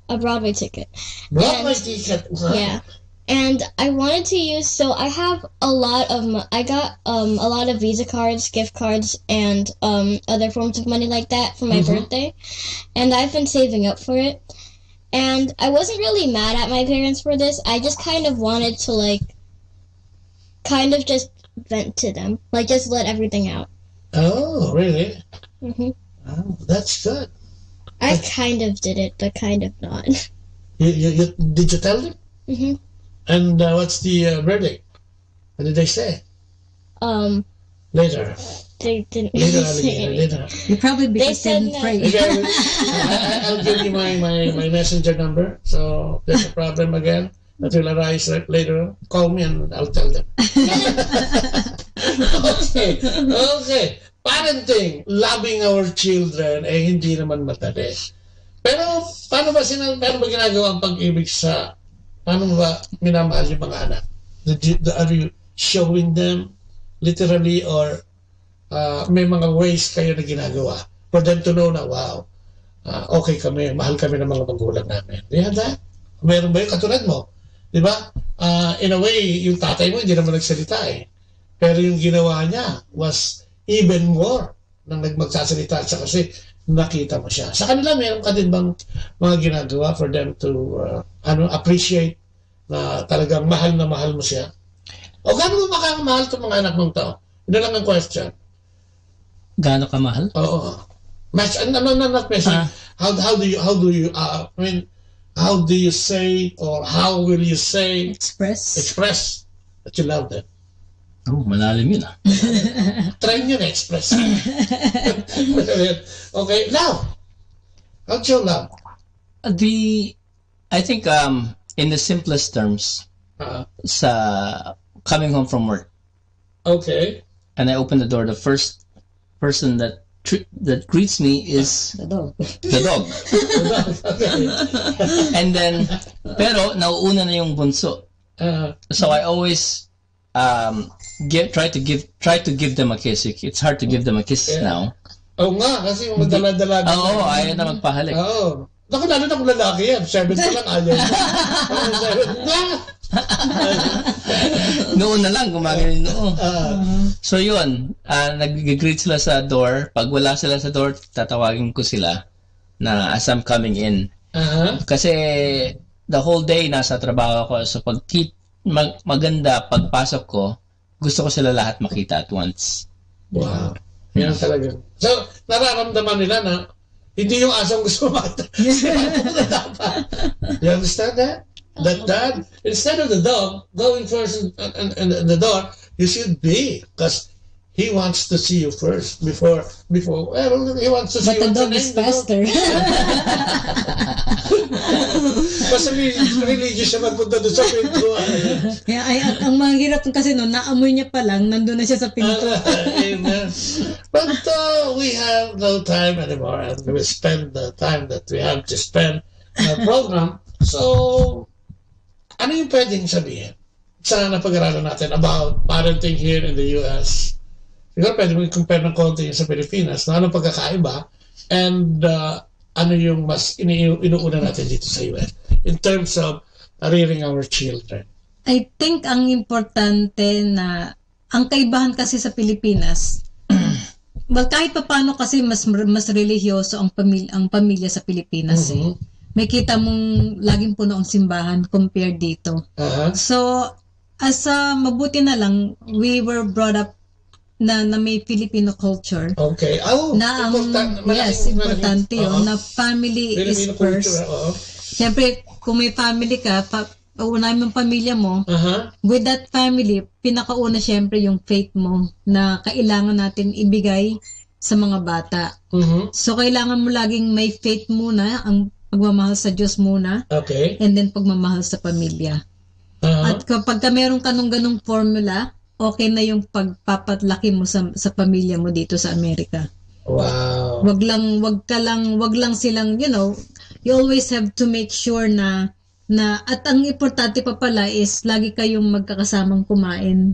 a Broadway ticket. Broadway ticket? Wow. Yeah. And I wanted to use, so I have a lot of, mo-, I got, um, a lot of Visa cards, gift cards, and, um, other forms of money like that for my, mm-hmm, birthday. And I've been saving up for it. And I wasn't really mad at my parents for this. I just kind of wanted to, like, kind of just vent to them. Like, just let everything out. Oh, really? Mm-hmm. Oh, that's good. I kind of did it, but kind of not. You, you, you, did you tell them? Mm-hmm. And, uh, what's the, uh, verdict? What did they say? Um, later. They didn't really say anything. Later, Alligator, later. You probably, they said no. Because they didn't pray. Okay, I will, I, I, I'll give you my, my, my messenger number. So, if there's a problem again that will arise la-, later, call me and I'll tell them. Okay, okay. Parenting, loving our children, eh, hindi naman madali. Pero, paano ba sina-, paano ba ginagawa ang pag-ibig sa, paano mo ba minamahal yung mga anak? Did you, are you showing them literally, or, ah, may mga ways kayo na ginagawa for them to know na, wow, ah, okay kami, mahal kami ng mga magulang namin? Do you have that? Meron ba yun? Katulad mo, di ba? Ah, in a way, yung tatay mo, hindi naman nagsalita eh. Pero yung ginawa niya was even more nang nag-, magsasalita siya kasi nakita mo siya. Sa kanila, meron ka din bang mga ginagawa for them to, uh, ano, appreciate na talagang mahal na mahal mo siya? O gaano mo makamahal itong mga anak mong to? Yun na lang ang question. Gaano ka mahal? Oo. Mas, ano, no, no, not message. Ah. How, how do you, how do you, uh, I mean, how do you say, or how will you say, Express. express that you love them? Oh, malalim yun, ah. Try nyo na express. Okay, love. How's your love? The, I think, um, in the simplest terms, Ah. sa coming home from work, Okay. and I open the door, the first person that tr- that greets me is The dog. the dog. And then, pero nauuna na yung bunso. Ah. So I always, um, give, try to give, try to give them a kiss. It's hard to give them a kiss Yeah. now. Oo nga, kasi yung madala-dala na Oo, yan. ayaw na magpahalik. Oo. Naku, lalo na kung lalaki yan. Seven pa lang, ayaw na. Seven na. Noo na lang, gumagano yung noo. Ah. So yun, ah, nag-greet sila sa door. Pag wala sila sa door, tatawagin ko sila na as I'm coming in. Aha. Kasi the whole day nasa trabaho ako. So pag kit mag- maganda pagpasok ko, gusto ko sila lahat makita at once. Wow. Yan talaga. So, nararamdaman nila na hindi yung asong gusto mata. Sila po na dapat. You understand that? That dad, instead of the dog going first in, in, in, in the door, you should be. Because he wants to see you first before, before, well, he wants to see But the what's dog is name, the dog. faster. Basta may religious siya magpunta doon sa pintuan. Kaya ay, ang, ang mahirap kasi no, naamoy niya pa lang, nandun na siya sa pinto. Ah, amen. But uh, we have no time anymore, and we spend the time that we have to spend in our program. So, ano yung pwedeng sabihin sa napag-aralan natin about parenting here in the U S? Siguro pwede mo i-compare ng konti yung sa Pilipinas, no? Anong pagkakaiba? And uh, ano yung mas ini- inuuna natin dito sa U S in terms of rearing our children? I think ang importante na, ang kaibahan kasi sa Pilipinas, well, kahit papaano kasi mas mas relihiyoso ang pamilya, ang pamilya sa Pilipinas eh. Mhm. May kita mong laging puno ang simbahan compared dito. Aha. So, as a mabuti na lang, we were brought up na, na may Filipino culture. Okay. Oh, Na ang, important, malaking, yes, malaking, importante yun, oo. Na family is Filipino culture, first. Oo. Siyempre, kung may family ka, pa, paunahin mo ang pamilya mo. Aha. With that family, pinakauna siyempre yung faith mo na kailangan natin ibigay sa mga bata. Mhm. So, kailangan mo laging may faith muna, ang pagmamahal sa Diyos muna, Okay. and then pagmamahal sa pamilya. Aha. At kapag ka meron ka nung ganung formula, okay na yung pagpapatlaki mo sa, sa pamilya mo dito sa Amerika. Wow. Wag lang, wag ka lang, wag lang silang, you know, you always have to make sure na, na, at ang importante pa pala is lagi kayong magkakasamang kumain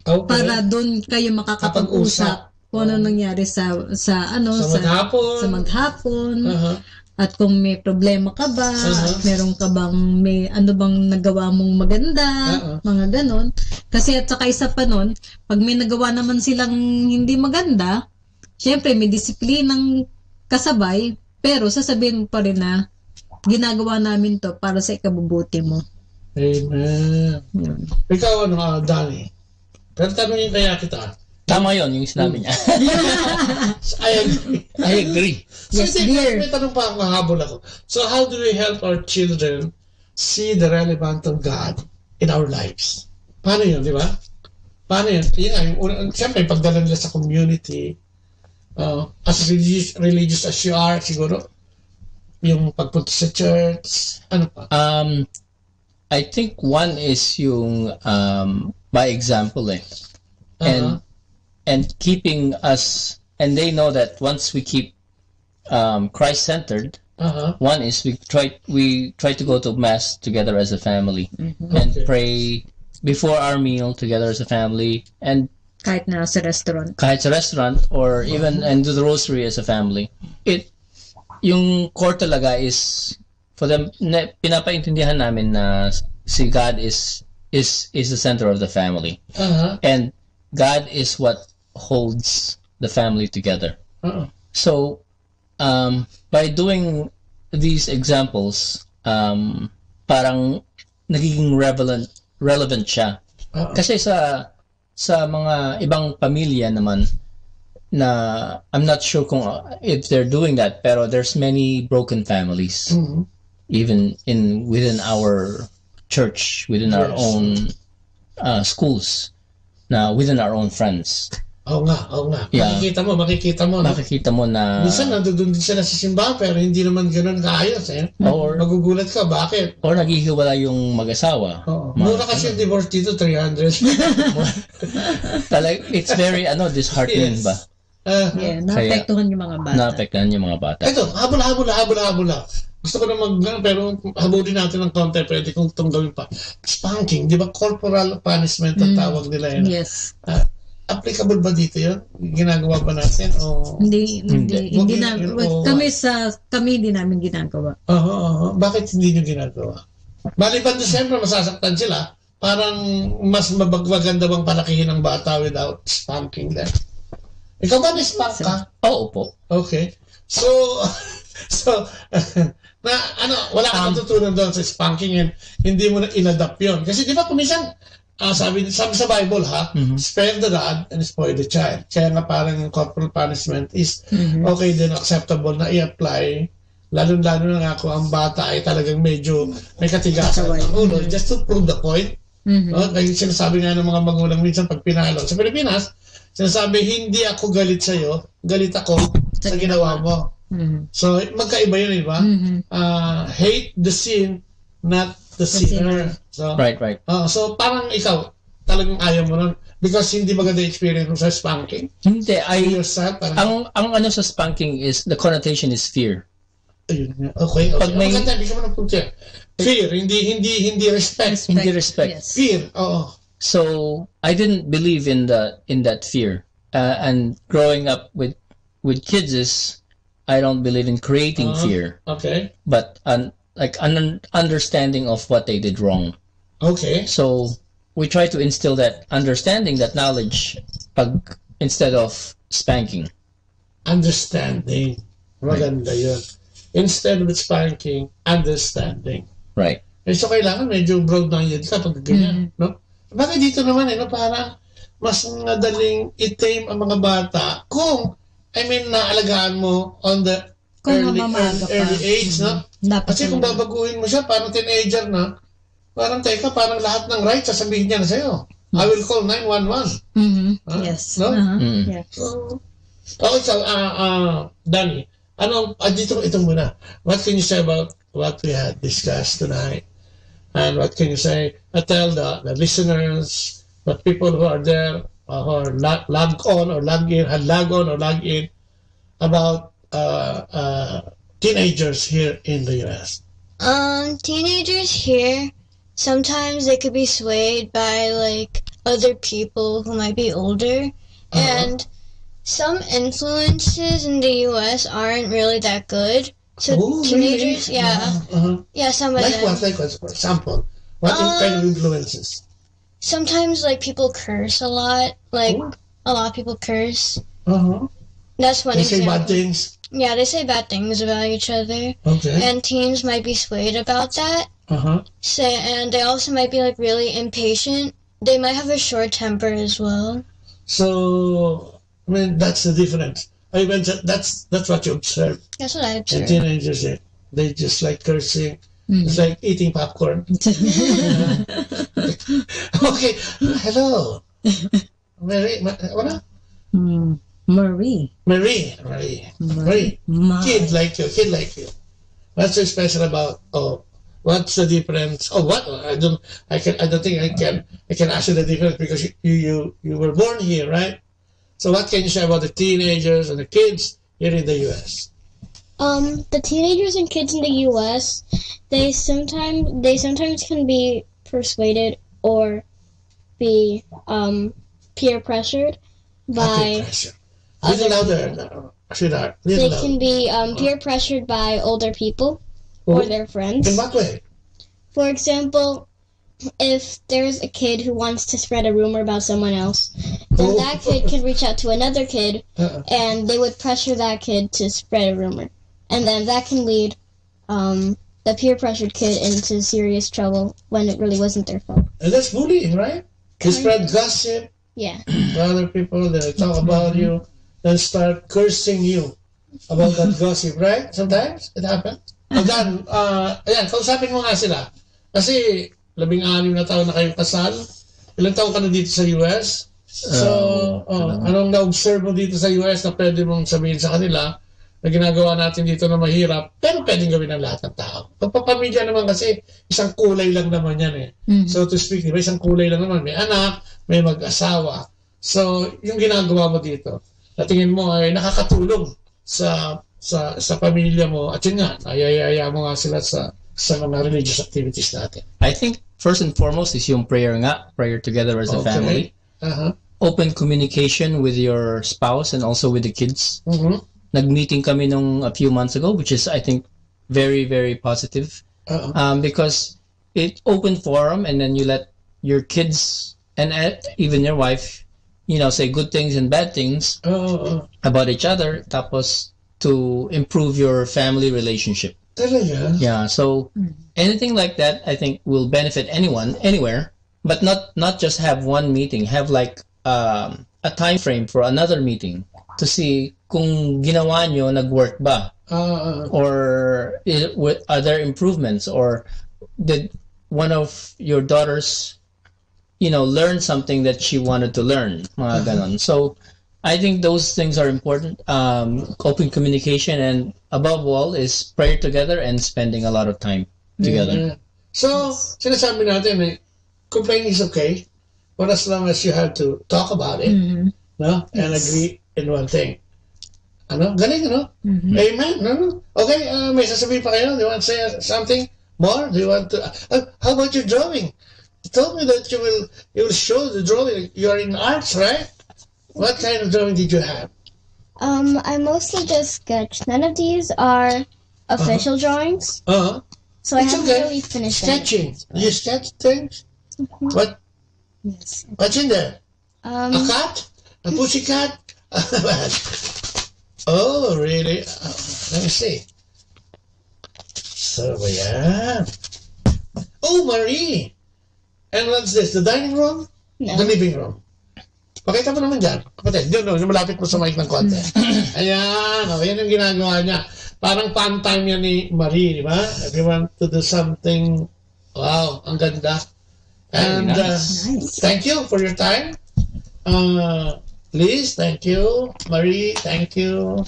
Okay. para doon kayo makakapag-usap Kapag-usap. kung ano Oo. nangyari sa, sa, ano, Sa sa, maghapon. sa maghapon. Aha. At kung may problema ka ba, Aha. at meron ka bang, may ano bang nagawa mong maganda, Oo. mga ganon. Kasi at saka isa pa nun, pag may nagawa naman silang hindi maganda, syempre may disiplinang kasabay, pero sasabihin mo pa rin na ginagawa namin to para sa ikabubuti mo. Amen. Yun. Ikaw, ano, ah, Danny? Pero tanungin kaya kita. Tama yon yung sinabi Hmm. niya. I agree. I agree. So, Yes, hindi, dear. May tanong pa ako, habol ako. So, how do we help our children see the relevance of God in our lives? Paano yun, di ba? Paano yun? Yun nga, yung, una- siyempre, pagdala nila sa community, uh, as religious, religious as you are, siguro, yung pagpunta sa church, ano pa? Um, I think one is yung um, by example eh. And Uh-huh. and keeping us, and they know that once we keep um, Christ centered, Uh-huh. one is we try we try to go to mass together as a family Mhm. and Okay. pray before our meal together as a family, and Kahit na sa restaurant. kahit sa restaurant or even and do the rosary as a family. It yung core talaga is for them na, pinapaintindihan namin na si God is is is the center of the family. Uh-huh. And God is what holds the family together. Uh-huh. So um, by doing these examples, um, parang nagiging relevant relevant siya. Uh-huh. Kasi sa sa mga ibang pamilya naman, na, I'm not sure kung, uh, if they're doing that, pero there's many broken families, Mhm. even in, within our church, within our Yes. own uh, schools, na within our own friends. Oo nga, oo nga. Yeah. Makikita mo, makikita mo. No? Makikita mo na Minsan nandun din sila sa simbahan pero hindi naman ganun kaayos eh. Or- Magugulat ka, bakit? or naghihiwalay yung mag-asawa. Oo. Mga- Mura kasi yung divorce dito, three hundred. Talaga, it's very ano, disheartening Yes. ba? Ah, Yeah, naapektuhan yung mga bata. Naapektuhan yung mga bata. Ito, habol-habol, habol-habol. Gusto ko na mag, pero habulin natin ng konti, pwede kong tunggawin pa. Spanking, di ba corporal punishment ang Mm. tawag nila yun? Yes. Ah, applicable ba dito yun? Ginagawa ba natin? O... Hindi, hindi, Hindi. hindi Huwag na, yun, well, oo. Kami sa, kami hindi namin ginagawa. Oo, oo. Bakit hindi nyo ginagawa? Maliban doon, siyempre, masasaktan sila. Parang mas mabag- maganda bang palakihin ang bata without spanking them? Ikaw ba na-spank ka? Oo po. Okay. So, so, na, ano, wala kang Um, matutunan doon sa spanking and hindi mo na inadapt yun. Kasi di ba kung minsan, ah, sabi, sabi sa Bible ha, Mhm. spare the rod and spoil the child. Kaya nga parang yung corporal punishment is Mhm. okay din, acceptable na i-apply, lalo-lalo na nga kung ang bata ay talagang medyo may katigasan Kaway. ng ulo, just to prove the point. Mhm. No? Kaya yung sinasabi nga ng mga magulang minsan pag pinalo. Sa Pilipinas, sinasabi, "Hindi ako galit sa'yo, galit ako sa Sa ginawa mo." Mhm. So, magkaiba yun, di ba? Mhm. Ah, hate the sin, not the The sinner. sinner. So, Right, right. ah, so, parang ikaw, talagang ayaw mo nun. Because hindi maganda yung experience mo sa spanking. Hindi, I, Yourself, parang, ang, ang ano sa spanking is, the connotation is fear. Ayun nga. Okay, okay. Pag may- Maganda, bigyan mo ng punto yan. Fear, hindi, hindi, hindi respect. Hindi respect. Yes. Fear, oo. So I didn't believe in the in that fear. Uh, and growing up with with kids is, I don't believe in creating Uh-huh. fear, Okay. but an like an understanding of what they did wrong. Okay. So we try to instill that understanding, that knowledge, pag instead of spanking. Understanding. Maganda yun. Instead of spanking, understanding. Right. Eh, so kailangan medyo broad-minded ka pag ganyan, Mm. no? Bagay dito naman, eh, no? Parang mas madaling i-tame ang mga bata kung, I mean, naalagaan mo on the Kung early, mamamaga early, pa. early age, no? Mm. Dapat Kasi kung talaga. Babaguhin mo siya, parang teenager na, parang teka, parang lahat ng rights sasabihin niya na sa'yo. I will call nine one one. Mhm. Ah, Yes. no? Uh-huh. Mm. Yeah. So, okay, so, ah, ah, Danny, ano, ah, dito, ito muna. What can you say about what we had discussed tonight? And what can you say, uh, tell the, the listeners, the people who are there, uh, who are log, log on or log in, had log on or log in, about uh, uh, teenagers here in the U S? Um, teenagers here, sometimes they could be swayed by like other people who might be older, Uh-huh. and some influences in the U S aren't really that good. So Oh, teenagers, really? yeah, Uh-huh, uh-huh. yeah, some of Like them. What? Like what? For example, what in- kind of Um, influences? Sometimes like people curse a lot. Like Oh. a lot of people curse. Uh-huh. That's one They say example. Bad things. Yeah, they say bad things about each other, Okay. and teens might be swayed about that. Uh-huh. Say, and they also might be like really impatient. They might have a short temper as well. So, I mean, that's the difference. I mean, that- that's that's what you observe. That's what I And observed. teenagers, eh, they just like cursing. It's like eating popcorn. Okay. Hello. Mary, Ma- wala? Hmm. Marie. Marie. Marie. Marie. Ma- Kid like you. Kid like you. What's so special about? Oh, what's the difference? Oh, what? I don't. I can. I don't think I can. I can ask you the difference because you you you, you were born here, right? So what can you say about the teenagers and the kids here in the U S? Um, the teenagers and kids in the U S, they sometimes they sometimes can be persuaded or be um peer pressured by Peer pressure. Little other louder, uh, sweetheart. Little they louder. Can be um peer pressured by older people or Oh. their friends. In what way? For example, if there's a kid who wants to spread a rumor about someone else, then Oh. That kid can reach out to another kid, Uh-uh. And they would pressure that kid to spread a rumor, and then that can lead um the peer pressured kid into serious trouble when it really wasn't their fault. And that's bullying, right? You spread gossip Yeah. to other people. They talk about you. then start cursing you about that gossip, right? Sometimes it happens. And then, uh, ayan, kausapin mo nga sila. Kasi labing anim na taon na kayong kasal. Ilang taon ka na dito sa U S? So, oh, anong na-observe mo dito sa U S na pwede mong sabihin sa kanila na ginagawa natin dito na mahirap, pero pwedeng gawin ng lahat ng tao? Pagpapamilya naman kasi, isang kulay lang naman yan eh. So to speak, di ba? Isang kulay lang naman. May anak, may mag-asawa. So, yung ginagawa mo dito, na tingin mo ay nakakatulong sa, sa, sa pamilya mo, at yun nga, ayayaya mo nga sila sa, sa mga religious activities natin. I think first and foremost is yung prayer nga, prayer together as a Okay. family. Aha. Open communication with your spouse and also with the kids. Mhm. Nag-meeting kami nung a few months ago, which is, I think, very, very positive. Oo. Um, because it open forum, and then you let your kids and uh, even your wife, you know, say good things and bad things Oo, oo. about each other, tapos to improve your family relationship. Talaga? Yeah, so anything like that, I think, will benefit anyone, anywhere, but not not just have one meeting. Have, like, um, a time frame for another meeting to see kung ginawa nyo nag-work ba, Ah, ah. or i- wi- are there improvements, or did one of your daughters, you know, learn something that she wanted to learn, mga ganon. So I think those things are important. Um, open communication, and above all is prayer together and spending a lot of time together. Yeah. So, sinasabi natin eh, complaining is okay, but as long as you have to talk about it, no? And agree in one thing. Ano? Galing, no? Amen, no? Okay, uh, may sasabihin pa kayo? Do you want to say something more? Do you want to, uh, how about your drawing? You told me that you will, you will show the drawing. You are in arts, right? What kind of drawing did you have? Um, I mostly just sketch. None of these are official drawings, Uh-huh. So I It's haven't okay. Really finished them. Sketching. You sketch things? What? Yes. What's in there? A Um, cat? A pussycat? Oh, really? Uh, let me see. So, yan. Oh, Marie! And what's this? The dining room? No. The living room? Pakita mo naman dyan. Kapatid, yun, yun, malapit mo sa mic ng konti. Ayan, oh, yan yung ginagawa niya. Parang fun time yan ni Marie, di ba? If you want to do something, wow, ang ganda. And uh, Nice. Thank you for your time. Uh, Liz, thank you. Marie, thank you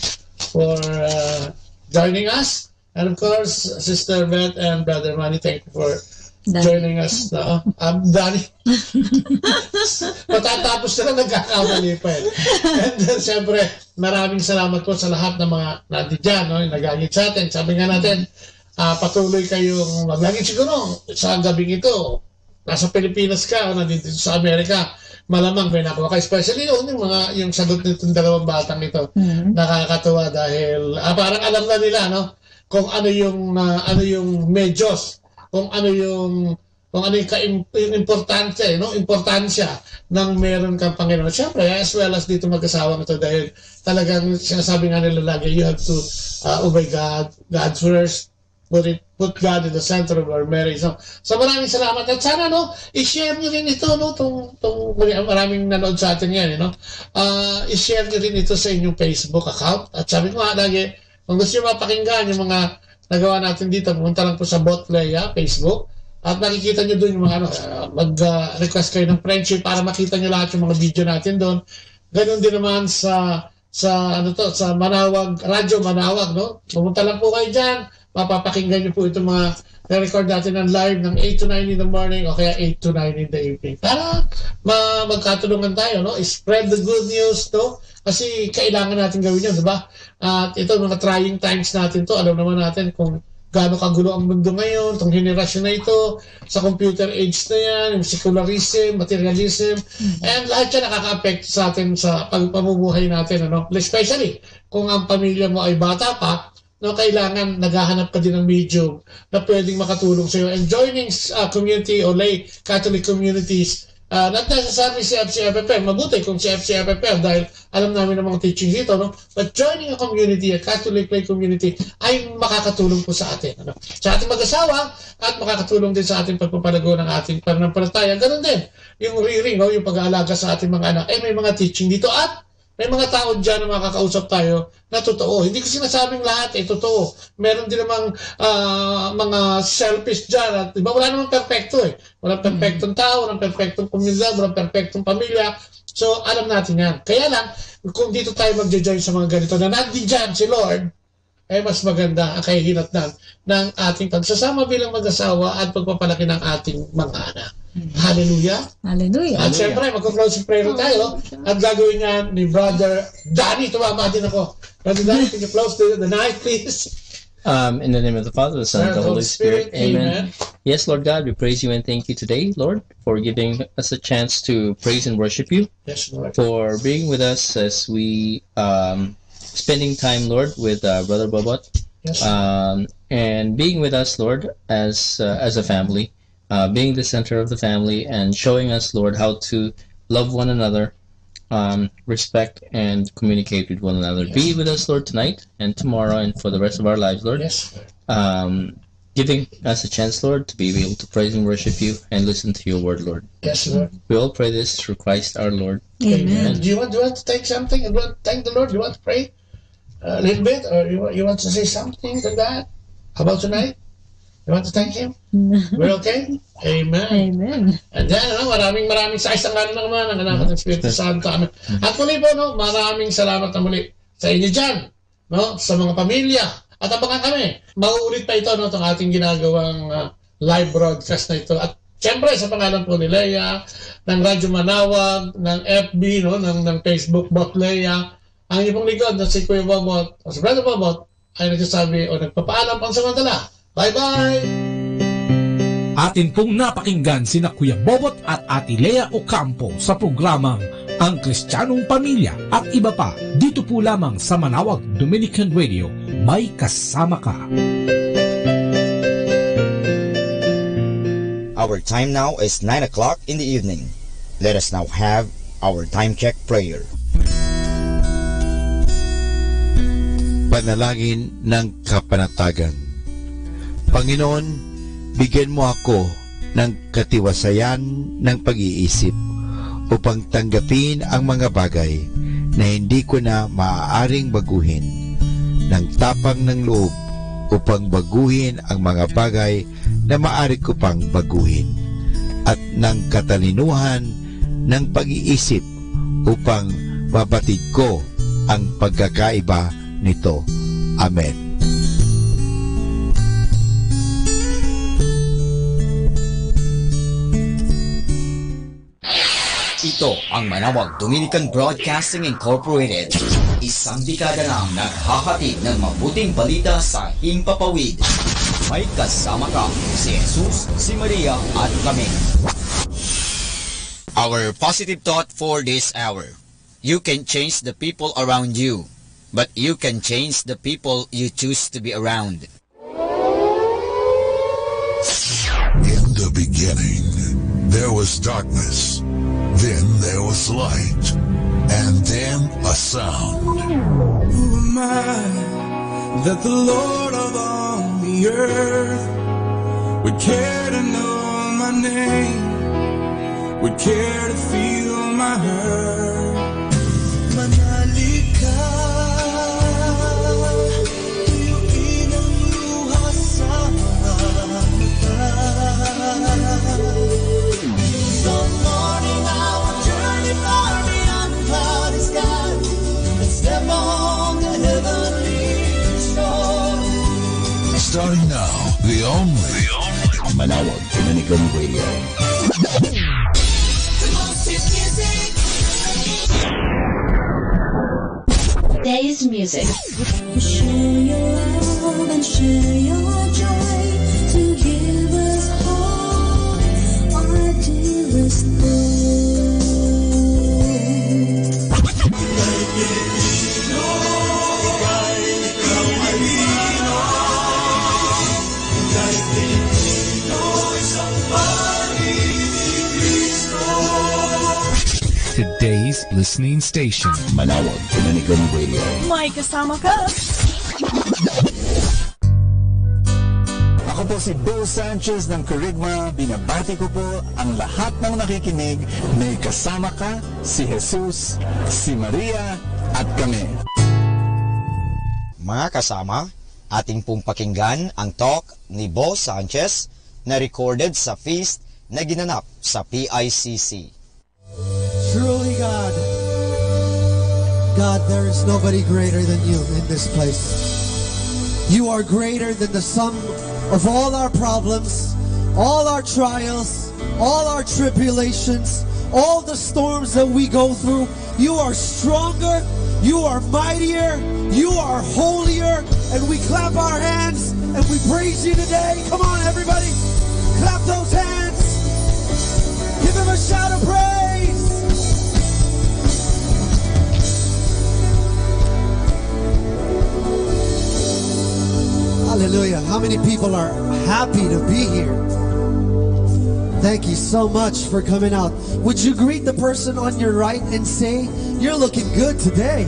for uh, joining us. And of course, Sister Beth and Brother Manny, thank you for Danny. Joining us. No? Um, Danny. Matatapos na lang nagkakamali pa eh. And then, siyempre, maraming salamat po sa lahat ng mga nandito dyan, no? Yung nag-aagit sa atin. Sabi nga natin, ah, patuloy kayong mag-aagit siguro sa gabing ito. Nasa Pilipinas ka o nandito sa Amerika, malamang may nakuha ka. Especially yun, yung mga, yung sagot nitong dalawang batang ito. Nakakatuwa dahil, ah, parang alam na nila, no? Kung ano yung, ah, ano yung medyos, kung ano yung, kung ano yung, kaim- yung importansya, eh, no? Importansya ng meron kang Panginoon. Siyempre, as well as dito mag-asawang ito dahil talagang sinasabi nga nila lagi, you have to uh, obey God, God first, put, it, put God in the center of our marriage. So, so maraming salamat. At sana, no, i-share nyo rin ito, no, tong, tong maraming nanood sa atin ngayon, no? Ah, i-share nyo rin ito sa inyong Facebook account. At sabi ko nga lagi, kung gusto nyo mapakinggan yung mga nagawa natin dito, pumunta lang po sa Botleya Facebook. At makikita nyo doon yung mga ano, ah, mag-request kayo ng friendship para makita nyo lahat yung mga video natin doon. Ganun din naman sa sa ano to, sa Manawag, Radyo Manawag, no? Pumunta lang po kayo dyan. Mapapakinggan nyo po itong mga record natin ng live ng eight to nine in the morning o kaya eight to nine in the evening. Para ma magkatulungan tayo, no? Spread the good news, no? Kasi kailangan natin gawin yun, di ba? At ito, mga trying times natin to, alam naman natin kung gaano kagulo ang mundo ngayon, itong henerasyon na ito, sa computer age na yan, yung secularism, materialism, and lahat yan nakaka-affect sa atin sa pagpamumuhay natin, ano? Especially kung ang pamilya mo ay bata pa, no, kailangan naghahanap ka din ng medium na pwedeng makatulong sa'yo. And joining uh, community o lay Catholic communities, uh, not necessarily C F C F F M, mabuti kung C F C F F M dahil alam namin ang mga teaching dito, no? But joining a community, a Catholic lay community, ay makakatulong po sa atin, ano? Sa ating mag-asawa at makakatulong din sa ating pagpapalago ng ating pananampalataya. Ganun din, yung rearing, no? Yung pag-aalaga sa ating mga anak, eh may mga teaching dito at May mga tao dyan na makakausap tayo na totoo. Hindi ko sinasabing lahat ay totoo. Meron din namang, ah, mga selfish dyan. At, di ba, wala namang perpekto eh. Walang perpektong tao, walang perpektong komunidad, walang perpektong pamilya. So, alam natin yan. Kaya lang, kung dito tayo magja-join sa mga ganito na nandyan si Lord, eh, mas maganda ang kahihinatnan ng ating pagsasama bilang mag-asawa at pagpapalaki ng ating mga anak. Hallelujah! Hallelujah. At Hallelujah. Siyempre, magko-closing prayer tayo. Hallelujah. At gagawin yan ni Brother Danny. Tumama din ako. Brother Danny, can you close the, the night, please? Um, in the name of the Father, the Son, and the Holy Spirit. Amen. Yes, Lord God, we praise you and thank you today, Lord, for giving us a chance to praise and worship you, Yes, Lord. For being with us as we, um, spending time, Lord, with, uh, Brother Bobot. Yes. Um, and being with us, Lord, as, uh, as a family, uh, being the center of the family and showing us, Lord, how to love one another, um, respect and communicate with one another. Yes. Be with us, Lord, tonight and tomorrow and for the rest of our lives, Lord. Yes. Um, giving us a chance, Lord, to be able to praise and worship you and listen to your word, Lord. Yes, Lord. We all pray this through Christ our Lord. Amen. Amen. Do you want, do you want to thank something? You want to thank the Lord? You want to pray a little bit? Or you, you want to say something to God about tonight? You want to thank Him? We're okay? Amen. Amen. And then, ano, maraming, maraming sa isang ano naman, ang anak at Espiritu Santo. Amen. At muli po, no, maraming salamat na muli sa inyo dyan, no, sa mga pamilya. At abangan kami. Mauulit pa ito, no, itong ating ginagawang, ah, live broadcast na ito. At siyempre, sa pangalan po ni Leia, ng Radyo Manawag, ng F B, no, ng, ng Facebook, Bot Leia, ang inyong lingkod na si Kuya Bobot, o si Brother Bobot, ay nagsasabi o nagpapaalam pansamantala. Bye-bye! Atin pong napakinggan sina Kuya Bobot at Ate Lea Ocampo sa programang Ang Kristiyanong Pamilya at iba pa, dito po lamang sa Manawag Dominican Radio, may kasama ka. Our time now is nine o'clock in the evening. Let us now have our time check prayer. Panalangin ng kapanatagan. Panginoon, bigyan mo ako ng katiwasayan ng pag-iisip upang tanggapin ang mga bagay na hindi ko na maaaring baguhin, ng tapang ng loob upang baguhin ang mga bagay na maari ko pang baguhin, at ng katalinuhan ng pag-iisip upang mabatid ko ang pagkakaiba nito. Amen. Ito ang Manawag Dominican Broadcasting Incorporated. Isang dekada nang naghahatid ng mabuting balita sa himpapawid. May kasama ka, si Jesus, si Maria, at kami. Our positive thought for this hour. You can change the people around you, but you can change the people you choose to be around. In the beginning, there was darkness. Then there was light. And then a sound. Who am I that the Lord of all the earth would care to know my name, would care to feel my hurt? Manali ka, tuyo inang luha sa mga mata. Some morning I will journey far beyond the cloudy sky and step on the heavenly shore. Starting now, the only Manawag Dominican Radio. Today's music. Share your love and share your joy to give us hope, our dearest Lord. Today's listening station. Manawag Dominican Radio. May kasama ka. Ako po Si Bo Sanchez ng Kerygma, binabati ko po ang lahat ng nakikinig. May kasama ka, si Jesus, si Maria, at kami. Mga kasama, atin pong pakinggan ang talk ni Bo Sanchez na recorded sa feast na ginanap sa P I C C. Truly, God, God, there is nobody greater than you in this place. You are greater than the sum of all our problems, all our trials, all our tribulations, all the storms that we go through. You are stronger, you are mightier, you are holier, and we clap our hands and we praise you today. Come on, everybody, clap those hands. Give him a shout of praise. Hallelujah. How many people are happy to be here? Thank you so much for coming out. Would you greet the person on your right and say, "You're looking good today"?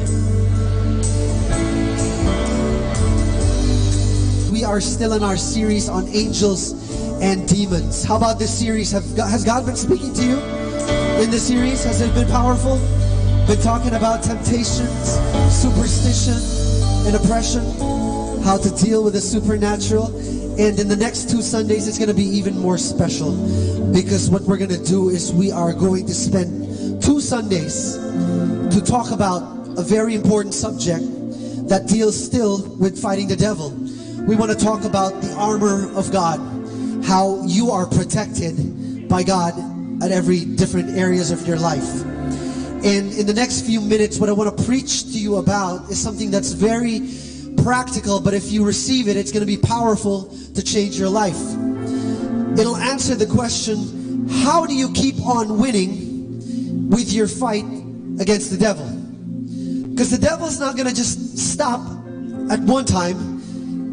We are still in our series on angels and demons. How about this series? Have, has God been speaking to you in this series? Has it been powerful? Been talking about temptations, superstition, and oppression, how to deal with the supernatural. And in the next two Sundays, it's going to be even more special, because what we're going to do is we are going to spend two Sundays to talk about a very important subject that deals still with fighting the devil. We want to talk about the armor of God, how you are protected by God at every different areas of your life. And in the next few minutes, what I want to preach to you about is something that's very practical, but if you receive it, it's going to be powerful to change your life. It'll answer the question, how do you keep on winning with your fight against the devil? Because the devil's not going to just stop at one time.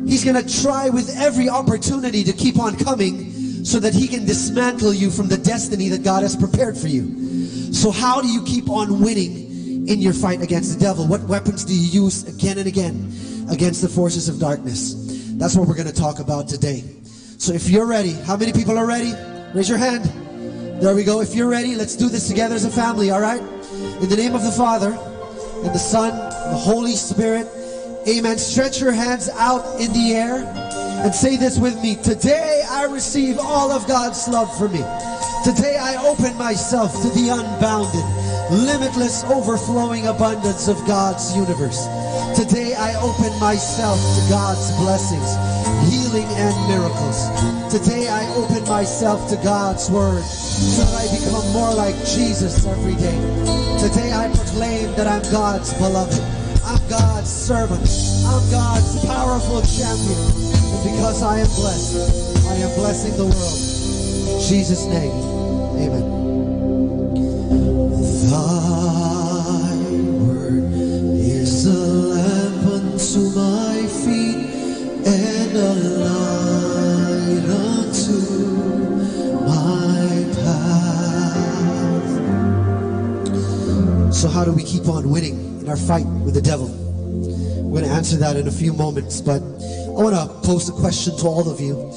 He's going to try with every opportunity to keep on coming so that he can dismantle you from the destiny that God has prepared for you. So, how do you keep on winning in your fight against the devil? What weapons do you use again and again against the forces of darkness? That's what we're going to talk about today. So, if you're ready, how many people are ready? Raise your hand. There we go. If you're ready, let's do this together as a family, all right? In the name of the Father, and the Son, and the Holy Spirit, amen. Stretch your hands out in the air and say this with me. Today I receive all of God's love for me. Today I open myself to the unbounded, limitless, overflowing abundance of God's universe. Today I open myself to God's blessings, healing, and miracles. Today I open myself to God's word so that I become more like Jesus every day. Today I proclaim that I'm God's beloved. I'm God's servant. I'm God's powerful champion. And because I am blessed, I am blessing the world. In Jesus' name, amen. Thy word is a lamp unto my feet and a light unto my path. So, how do we keep on winning in our fight with the devil? We're going to answer that in a few moments, but I want to pose a question to all of you.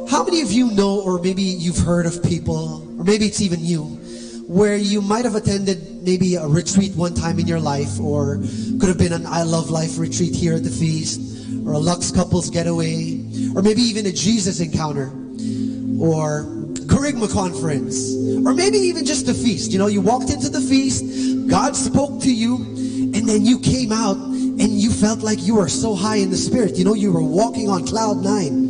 How many of you know, or maybe you've heard of people, or maybe it's even you, where you might have attended maybe a retreat one time in your life, or could have been an I Love Life retreat here at the Feast, or a Lux Couples Getaway, or maybe even a Jesus Encounter, or Kerygma Conference, or maybe even just the Feast. You know, you walked into the Feast, God spoke to you, and then you came out and you felt like you were so high in the Spirit. You know, you were walking on cloud nine.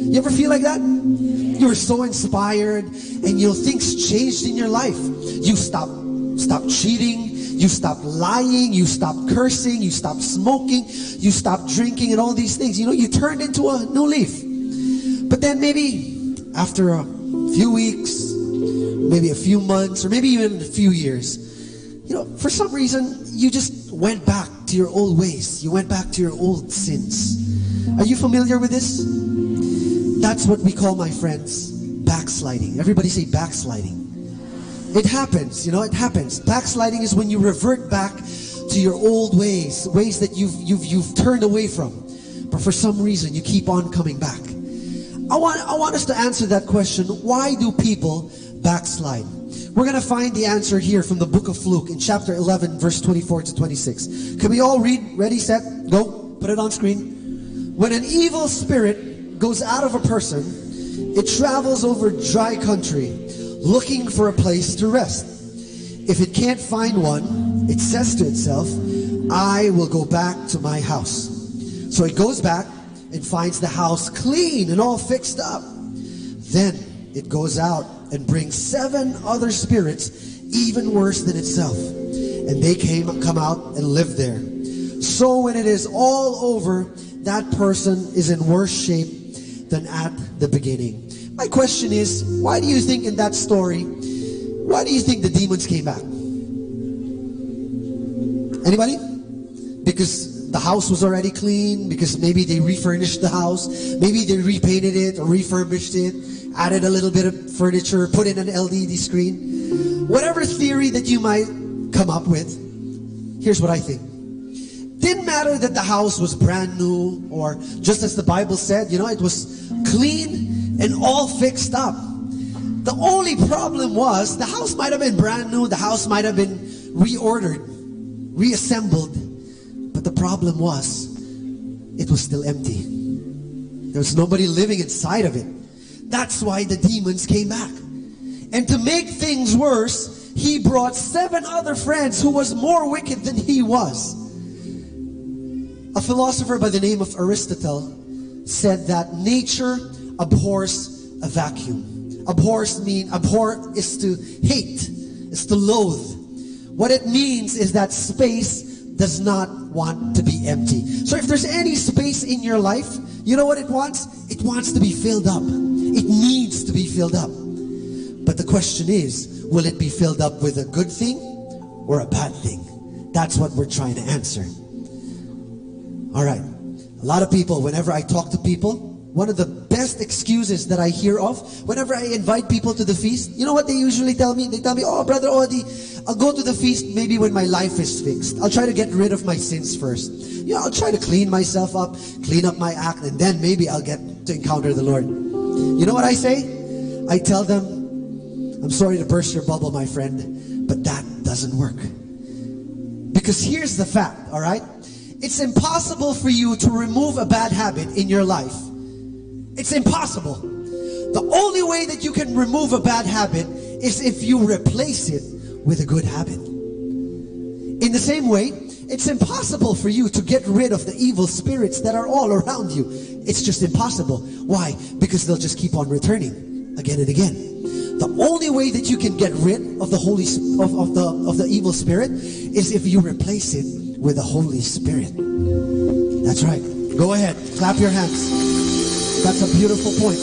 You ever feel like that? You were so inspired, and you know, things changed in your life. You stopped, stopped cheating, you stopped lying, you stopped cursing, you stopped smoking, you stopped drinking, and all these things. You know, you turned into a new leaf. But then maybe after a few weeks, maybe a few months, or maybe even a few years, you know, for some reason, you just went back to your old ways. You went back to your old sins. Are you familiar with this? That's what we call, my friends, backsliding. Everybody say backsliding. It happens, you know, it happens. Backsliding is when you revert back to your old ways, ways that you've, you've, you've turned away from. But for some reason, you keep on coming back. I want, I want us to answer that question. Why do people backslide? We're going to find the answer here from the book of Luke in chapter eleven, verse twenty-four to twenty-six. Can we all read? Ready, set, go. Put it on screen. When an evil spirit goes out of a person, it travels over dry country looking for a place to rest. If it can't find one, it says to itself, "I will go back to my house." So it goes back and finds the house clean and all fixed up. Then it goes out and brings seven other spirits even worse than itself. And they came come out and lived there. So when it is all over, that person is in worse shape than at the beginning. My question is, why do you think in that story, why do you think the demons came back? Anybody? Because the house was already clean, because maybe they refurnished the house, maybe they repainted it or refurbished it, added a little bit of furniture, put in an L E D screen. Whatever theory that you might come up with, here's what I think. Didn't matter that the house was brand new, or just as the Bible said, you know, it was clean and all fixed up. The only problem was the house might have been brand new, the house might have been reordered, reassembled, but the problem was it was still empty. There was nobody living inside of it. That's why the demons came back. And to make things worse, he brought seven other friends who was more wicked than he was. A philosopher by the name of Aristotle said that nature abhors a vacuum. Abhors mean abhor is to hate, is to loathe. What it means is that space does not want to be empty. So if there's any space in your life, you know what it wants? It wants to be filled up. It needs to be filled up. But the question is, will it be filled up with a good thing or a bad thing? That's what we're trying to answer. All right. A lot of people, whenever I talk to people, one of the best excuses that I hear of, whenever I invite people to the feast, you know what they usually tell me? They tell me, "Oh, Brother Odi, I'll go to the feast maybe when my life is fixed. I'll try to get rid of my sins first. You know, I'll try to clean myself up, clean up my act, and then maybe I'll get to encounter the Lord." You know what I say? I tell them, "I'm sorry to burst your bubble, my friend, but that doesn't work." Because here's the fact, all right? It's impossible for you to remove a bad habit in your life. It's impossible. The only way that you can remove a bad habit is if you replace it with a good habit. In the same way, it's impossible for you to get rid of the evil spirits that are all around you. It's just impossible. Why? Because they'll just keep on returning again and again. The only way that you can get rid of the Holy Sp- of, of the of the evil spirit is if you replace it with the Holy Spirit. That's right. Go ahead, clap your hands. That's a beautiful point.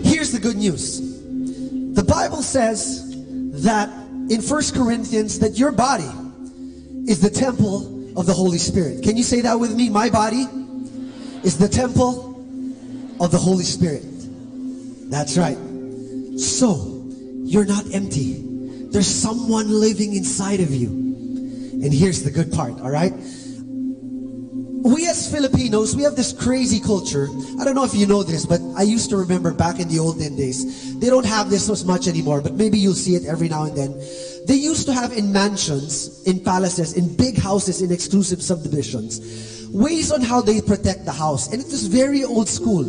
Here's the good news. The Bible says that in First Corinthians that your body is the temple of the Holy Spirit. Can you say that with me? My body is the temple of the Holy Spirit. That's right. So, you're not empty. There's someone living inside of you. And here's the good part, all right? We as Filipinos, we have this crazy culture. I don't know if you know this, but I used to remember back in the olden days. They don't have this as much anymore, but maybe you'll see it every now and then. They used to have in mansions, in palaces, in big houses, in exclusive subdivisions, ways on how they protect the house. And it was very old school.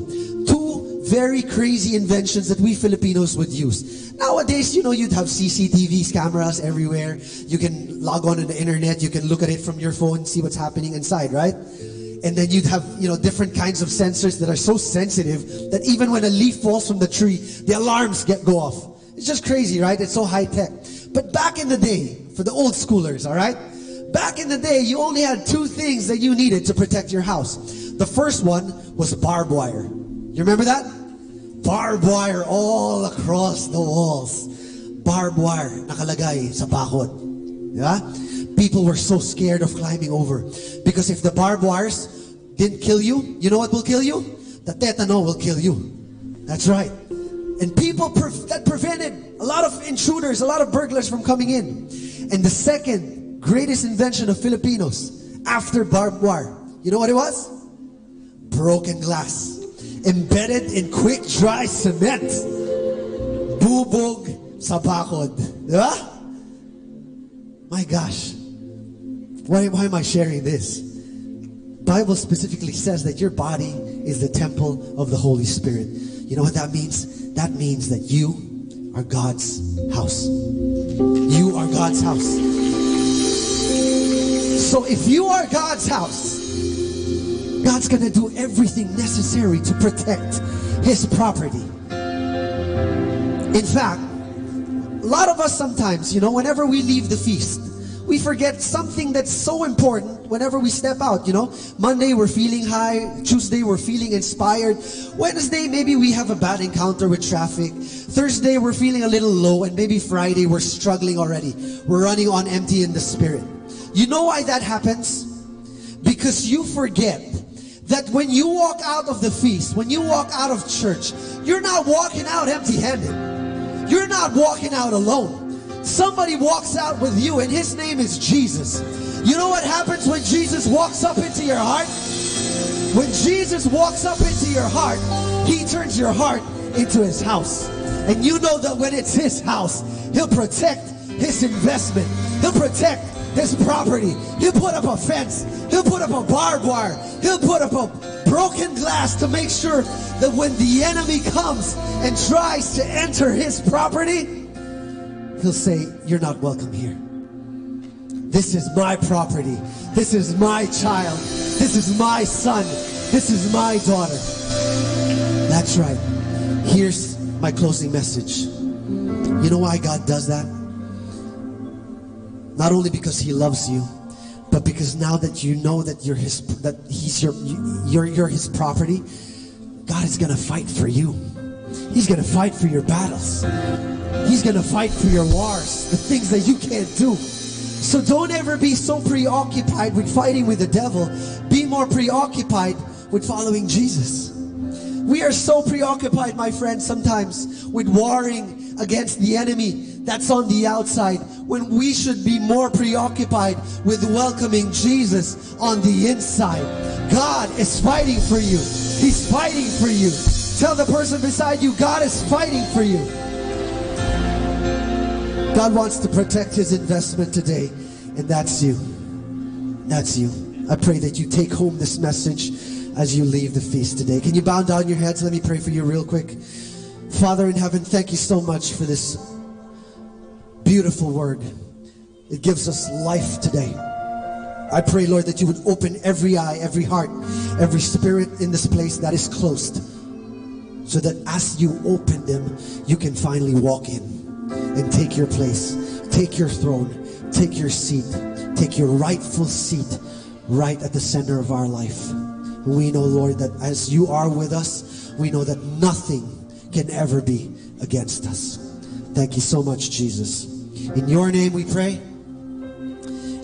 Two very crazy inventions that we Filipinos would use. Nowadays, you know, you'd have C C T Vs, cameras everywhere. You can log on to the internet. You can look at it from your phone, see what's happening inside, right? And then you'd have, you know, different kinds of sensors that are so sensitive that even when a leaf falls from the tree, the alarms get go off. It's just crazy, right? It's so high tech. But back in the day, for the old schoolers, all right? Back in the day, you only had two things that you needed to protect your house. The first one was barbed wire. You remember that? Barbed wire all across the walls. Barbed wire nakalagay sa bakod. Di ba? People were so scared of climbing over. Because if the barbed wires didn't kill you, you know what will kill you? The tetano will kill you. That's right. And people pre- that prevented a lot of intruders, a lot of burglars from coming in. And the second greatest invention of Filipinos after barbed wire, you know what it was? broken glass, embedded in quick dry cement. Bubog sa bakod. Di ba? My gosh. Why, why am I sharing this? Bible specifically says that your body is the temple of the Holy Spirit. You know what that means? That means that you are God's house. You are God's house. So if you are God's house, God's gonna do everything necessary to protect his property. In fact, a lot of us sometimes, you know, whenever we leave the feast, we forget something that's so important whenever we step out, you know. Monday, we're feeling high. Tuesday, we're feeling inspired. Wednesday, maybe we have a bad encounter with traffic. Thursday, we're feeling a little low. And maybe Friday, we're struggling already. We're running on empty in the spirit. You know why that happens? Because you forget that when you walk out of the feast, when you walk out of church, you're not walking out empty handed. You're not walking out alone. Somebody walks out with you, and his name is Jesus. You know what happens when Jesus walks up into your heart? When Jesus walks up into your heart, he turns your heart into his house. And you know that when it's his house, he'll protect his investment. He'll protect his property. He'll put up a fence. He'll put up a barbed wire. He'll put up a broken glass to make sure that when the enemy comes and tries to enter his property, he'll say, "You're not welcome here. This is my property. This is my child. This is my son. This is my daughter." That's right. Here's my closing message. You know why God does that? Not only because he loves you, but because now that you know that you're his, that he's your, you're, you're his property, God is gonna fight for you. He's gonna fight for your battles. He's gonna fight for your wars, the things that you can't do. So don't ever be so preoccupied with fighting with the devil. Be more preoccupied with following Jesus. We are so preoccupied, my friends, sometimes with warring against the enemy that's on the outside, when we should be more preoccupied with welcoming Jesus on the inside. God is fighting for you. He's fighting for you. Tell the person beside you, "God is fighting for you." God wants to protect his investment today, and that's you. That's you. I pray that you take home this message as you leave the feast today. Can you bow down your heads? Let me pray for you real quick. Father in heaven, thank you so much for this beautiful word. It gives us life today. I pray, Lord, that you would open every eye, every heart, every spirit in this place that is closed, so that as you open them, you can finally walk in and take your place, take your throne, take your seat, take your rightful seat right at the center of our life. We know, Lord, that as you are with us, we know that nothing can ever be against us. Thank you so much, Jesus. In your name we pray.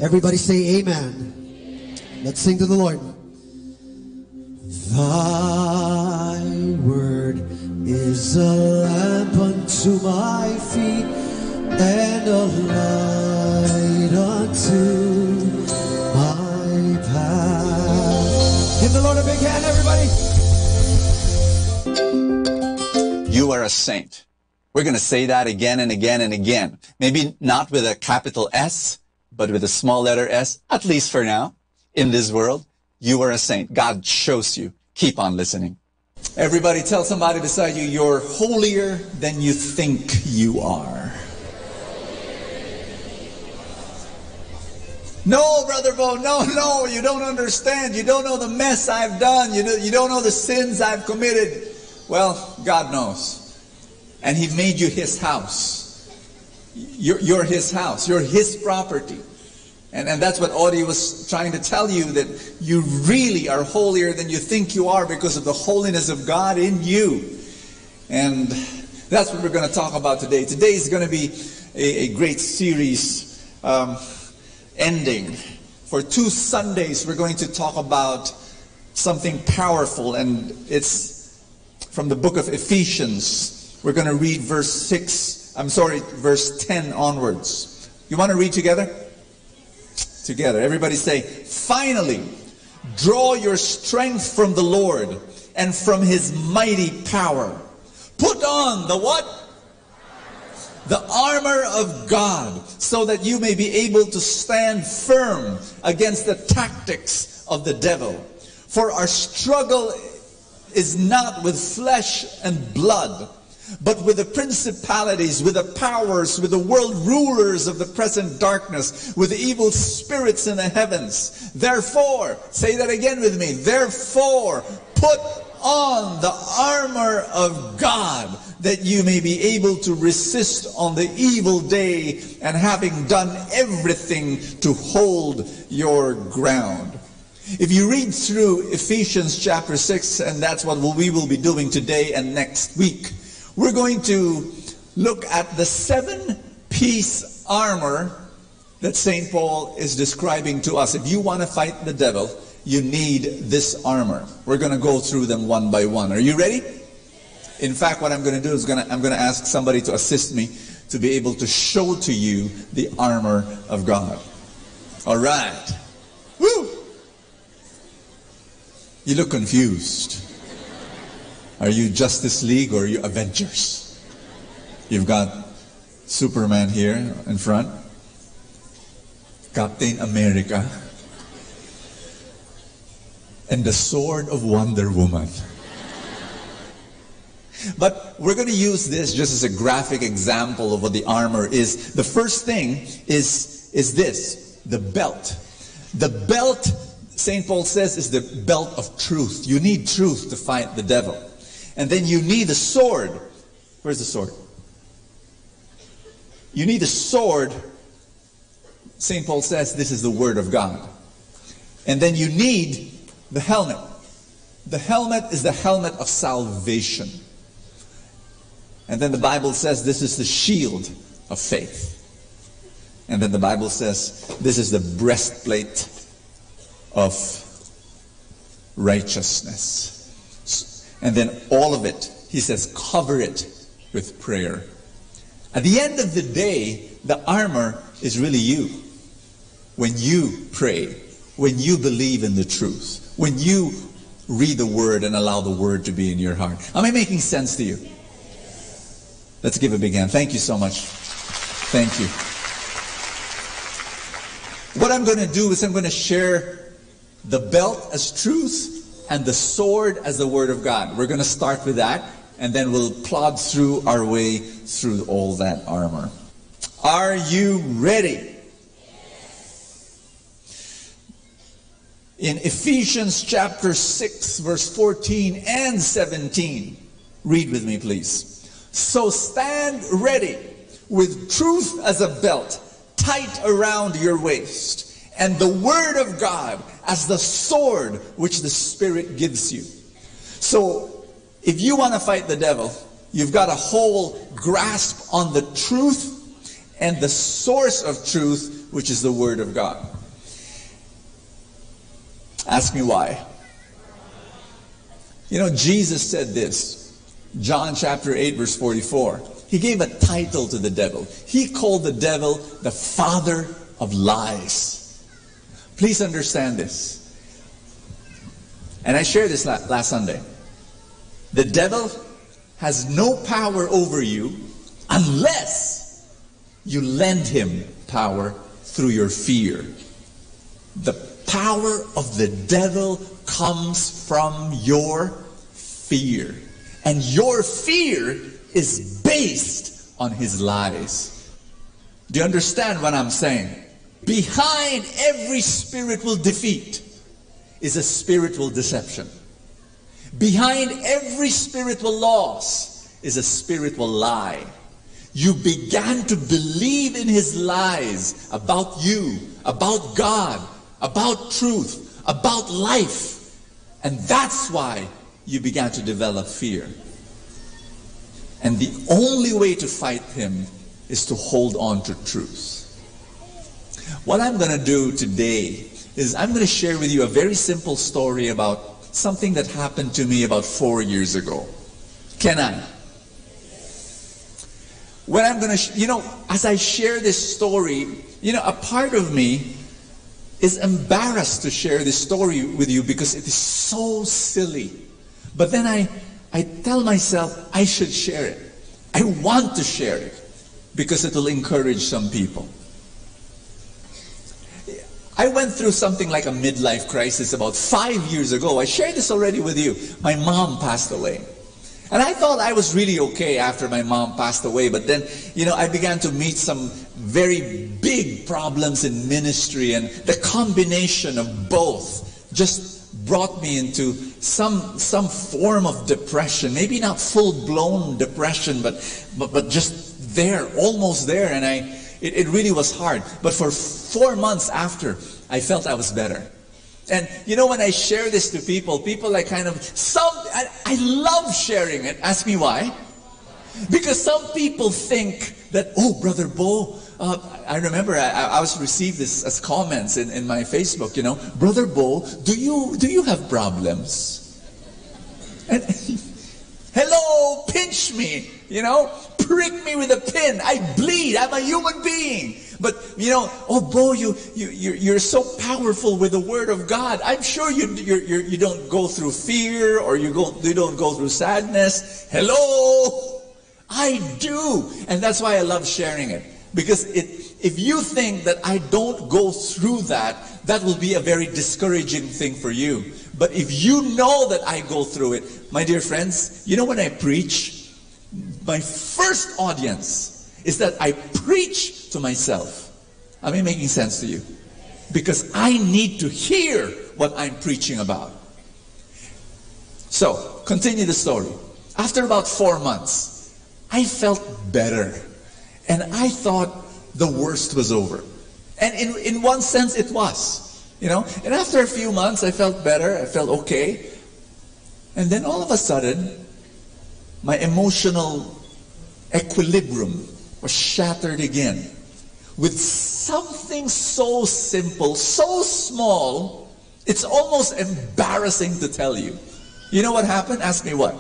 Everybody say amen. Let's sing to the Lord. Thy word is a lamp unto my feet and a light unto my path. Give the Lord a big hand, everybody. You are a saint. We're going to say that again and again and again. Maybe not with a capital S, but with a small letter S, at least for now, in this world. You are a saint. God chose you. Keep on listening. Everybody tell somebody beside you, "You're holier than you think you are." "No, Brother Bo, no, no, you don't understand. You don't know the mess I've done. You, do, you don't know the sins I've committed." Well, God knows. And he made you his house. You're, you're his house. You're his property. And, and that's what Audie was trying to tell you, that you really are holier than you think you are because of the holiness of God in you. And that's what we're going to talk about today. Today is going to be a, a great series, um, ending. For two Sundays, we're going to talk about something powerful, and it's from the book of Ephesians. We're going to read verse six, I'm sorry, verse ten onwards. You want to read together? Together. Everybody say, "Finally, Draw your strength from the Lord and from his mighty power. Put on the what? The armor of God, so that you may be able to stand firm against the tactics of the devil. For our struggle is not with flesh and blood, but with the principalities, with the powers, with the world rulers of the present darkness, with the evil spirits in the heavens. Therefore, say that again with me. Therefore, put on the armor of God, that you may be able to resist on the evil day, and having done everything, to hold your ground. If you read through Ephesians chapter six, and that's what we will be doing today and next week, we're going to look at the seven piece armor that Saint Paul is describing to us. If you want to fight the devil, you need this armor. We're going to go through them one by one. Are you ready? In fact, what I'm going to do is gonna, I'm going to ask somebody to assist me to be able to show to you the armor of God. All right. Woo! You look confused. Are you Justice League or are you Avengers? You've got Superman here in front, Captain America, and the sword of Wonder Woman. But we're going to use this just as a graphic example of what the armor is. The first thing is, is this, the belt. The belt, Saint Paul says, is the belt of truth. You need truth to fight the devil. And then you need a sword. Where's the sword? You need a sword. Saint Paul says this is the word of God. And then you need the helmet. The helmet is the helmet of salvation. And then the Bible says this is the shield of faith. And then the Bible says this is the breastplate of righteousness. And then all of it, he says, cover it with prayer. At the end of the day, the armor is really you. When you pray, when you believe in the truth, when you read the word and allow the word to be in your heart. Am I making sense to you? Let's give a big hand. Thank you so much. Thank you. What I'm going to do is I'm going to share the belt as truth and the sword as the word of God. We're going to start with that, and then we'll plod through our way through all that armor. Are you ready? In Ephesians chapter six, verse fourteen and seventeen, read with me, please. So stand ready with truth as a belt tight around your waist, and the word of God as the sword which the Spirit gives you. So, if you want to fight the devil, you've got a whole grasp on the truth and the source of truth, which is the word of God. Ask me why. You know, Jesus said this, John chapter eight, verse forty-four. He gave a title to the devil. He called the devil the father of lies. Please understand this. And I shared this la-, last Sunday. The devil has no power over you unless you lend him power through your fear. The power of the devil comes from your fear. And your fear is based on his lies. Do you understand what I'm saying? Behind every spiritual defeat is a spiritual deception. Behind every spiritual loss is a spiritual lie. You began to believe in his lies about you, about God, about truth, about life. And that's why you began to develop fear. And the only way to fight him is to hold on to truth. What I'm going to do today is I'm going to share with you a very simple story about something that happened to me about four years ago. Can I? When I'm going to, sh- you know, as I share this story, you know, a part of me is embarrassed to share this story with you because it is so silly. But then I, I tell myself I should share it. I want to share it because it will encourage some people. I went through something like a midlife crisis about five years ago. I shared this already with you. My mom passed away. And I thought I was really okay after my mom passed away, but then, you know, I began to meet some very big problems in ministry, and the combination of both just brought me into some, some form of depression. Maybe not full-blown depression, but, but, but just there, almost there. And I, it, it really was hard. But for four months after, I felt I was better. And you know, when I share this to people, people like kind of, some, I, I love sharing it. Ask me why. Because some people think that, "Oh, Brother Bo," uh, I remember I, I was received this as comments in, in my Facebook, you know, "Brother Bo, do you, do you have problems?" And, "Hello, pinch me, you know, prick me with a pin. I bleed. I'm a human being." But, you know, "Oh, Bo, you, you, you're, you're so powerful with the word of God. I'm sure you, you're, you're, you don't go through fear, or you go, you don't go through sadness." Hello? I do. And that's why I love sharing it. Because it, if you think that I don't go through that, that will be a very discouraging thing for you. But if you know that I go through it, my dear friends, you know, when I preach, my first audience is that I preach to myself. Am I making sense to you? Because I need to hear what I'm preaching about. So, continue the story. After about four months, I felt better. And I thought the worst was over. And in, in one sense, it was. You know? And after a few months, I felt better. I felt okay. And then all of a sudden, my emotional equilibrium was shattered again with something so simple, so small, it's almost embarrassing to tell you. You know what happened? Ask me what.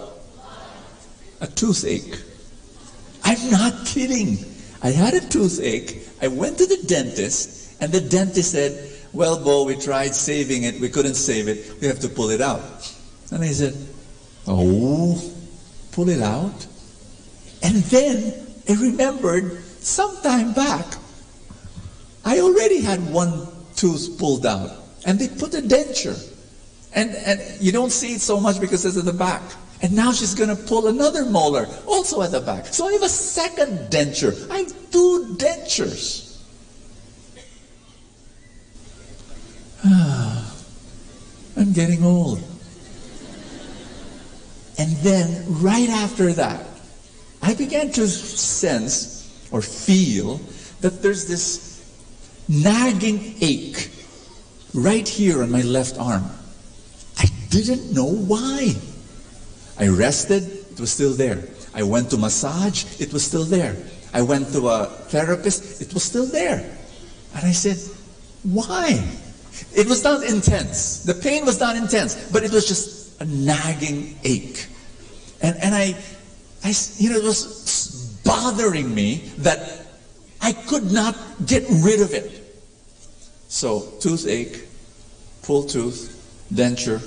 A toothache. I'm not kidding. I had a toothache. I went to the dentist, and the dentist said, "Well, Bo, we tried saving it. We couldn't save it. We have to pull it out." And I said, "Oh, pull it out?" And then I remembered some time back, I already had one tooth pulled out, and they put a denture. And, and you don't see it so much because it's at the back. And now she's gonna pull another molar, also at the back. So I have a second denture. I have two dentures. Ah, I'm getting old. And then, right after that, I began to sense or feel that there's this nagging ache right here on my left arm. I didn't know why. I rested, it was still there. I went to massage, it was still there. I went to a therapist, it was still there. And I said, "Why?" It was not intense. The pain was not intense, but it was just a nagging ache. And, and I, I s-, you know, it was s-, bothering me that I could not get rid of it. So, toothache, pulled tooth, denture,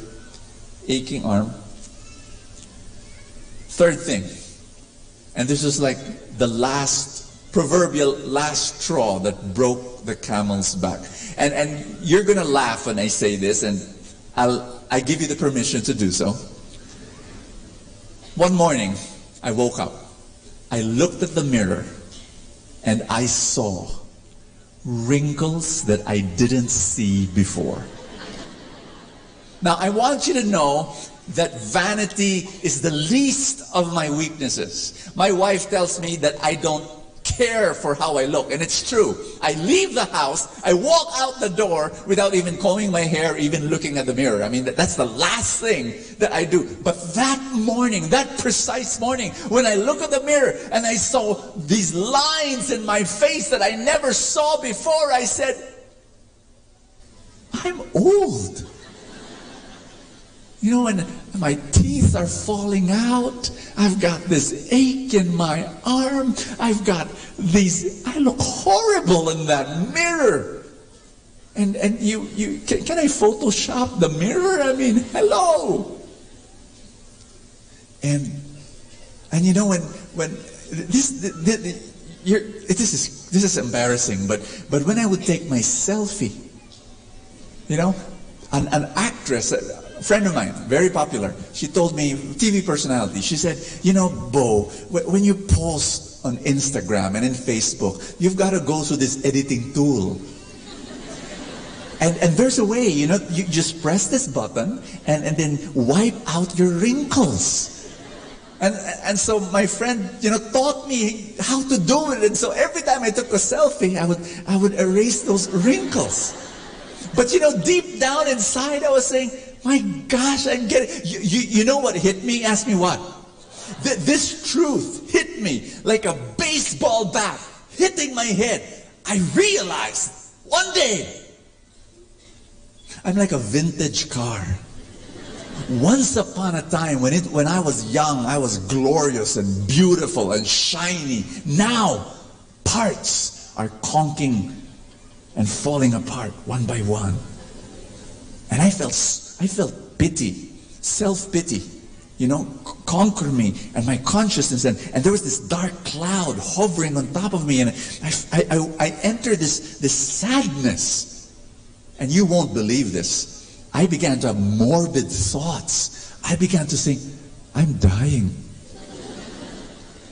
aching arm. Third thing, and this is like the last, proverbial last straw that broke the camel's back. And, and you're gonna laugh when I say this, and I'll, I give you the permission to do so. One morning, I woke up. I looked at the mirror, and I saw wrinkles that I didn't see before. Now, I want you to know that vanity is the least of my weaknesses. My wife tells me that I don't care for how I look, and it's true. I leave the house, I walk out the door without even combing my hair, even looking at the mirror. I mean, that, that's the last thing that I do. But that morning, that precise morning, when I look at the mirror and I saw these lines in my face that I never saw before, I said, "I'm old." You know, and my teeth are falling out. I've got this ache in my arm. I've got these, I look horrible in that mirror. And, and you, you can, can I Photoshop the mirror? I mean, hello. And, and you know, when, when this, this, you're, this is, this is embarrassing, but, but when I would take my selfie, you know, an, an actress, a friend of mine, very popular, she told me, T V personality, she said, you know, Bo, wh- when you post on Instagram and in Facebook, you've got to go through this editing tool. And, and there's a way, you know, you just press this button and, and then wipe out your wrinkles. And, and so my friend, you know, taught me how to do it. And so every time I took a selfie, I would, I would erase those wrinkles. But you know, deep down inside, I was saying, my gosh, I'm getting, you, you, you know what hit me? Ask me what. Th- this truth hit me like a baseball bat hitting my head. I realized one day, I'm like a vintage car. Once upon a time, when it, when I was young, I was glorious and beautiful and shiny. Now, parts are conking and falling apart one by one. And I felt, s- I felt pity, self pity, you know, c- conquer me and my consciousness. And, and there was this dark cloud hovering on top of me. And I, I, I, I entered this, this sadness. And you won't believe this. I began to have morbid thoughts. I began to think, I'm dying.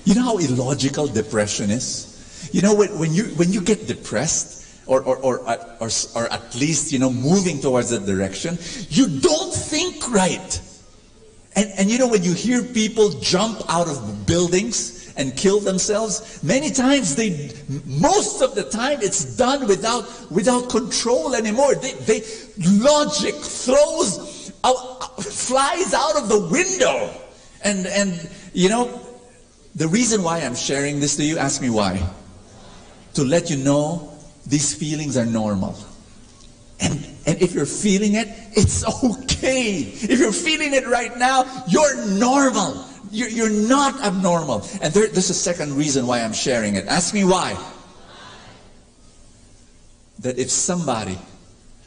You know how illogical depression is? You know, when, when, you, when you get depressed, or, or, or, or, or, or at least, you know, moving towards that direction, you don't think right. And, and you know, when you hear people jump out of buildings and kill themselves, many times they, most of the time, it's done without, without control anymore. They, they, logic throws out, flies out of the window. And, and, you know, the reason why I'm sharing this to you, ask me why. To let you know these feelings are normal. And, and if you're feeling it, it's okay. If you're feeling it right now, you're normal. You're, you're not abnormal. And there, there's a second reason why I'm sharing it. Ask me why. That if somebody,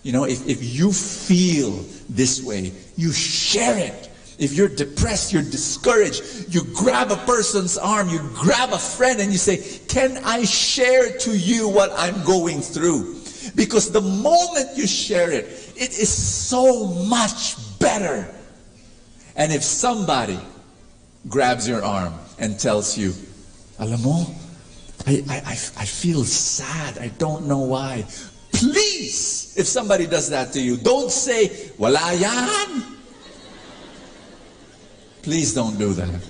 you know, if, if you feel this way, you share it. If you're depressed, you're discouraged, you grab a person's arm, you grab a friend and you say, can I share to you what I'm going through? Because the moment you share it, it is so much better. And if somebody grabs your arm and tells you, alam mo, I, I, I, I feel sad. I don't know why. Please, if somebody does that to you, don't say, wala yan. Please don't do that.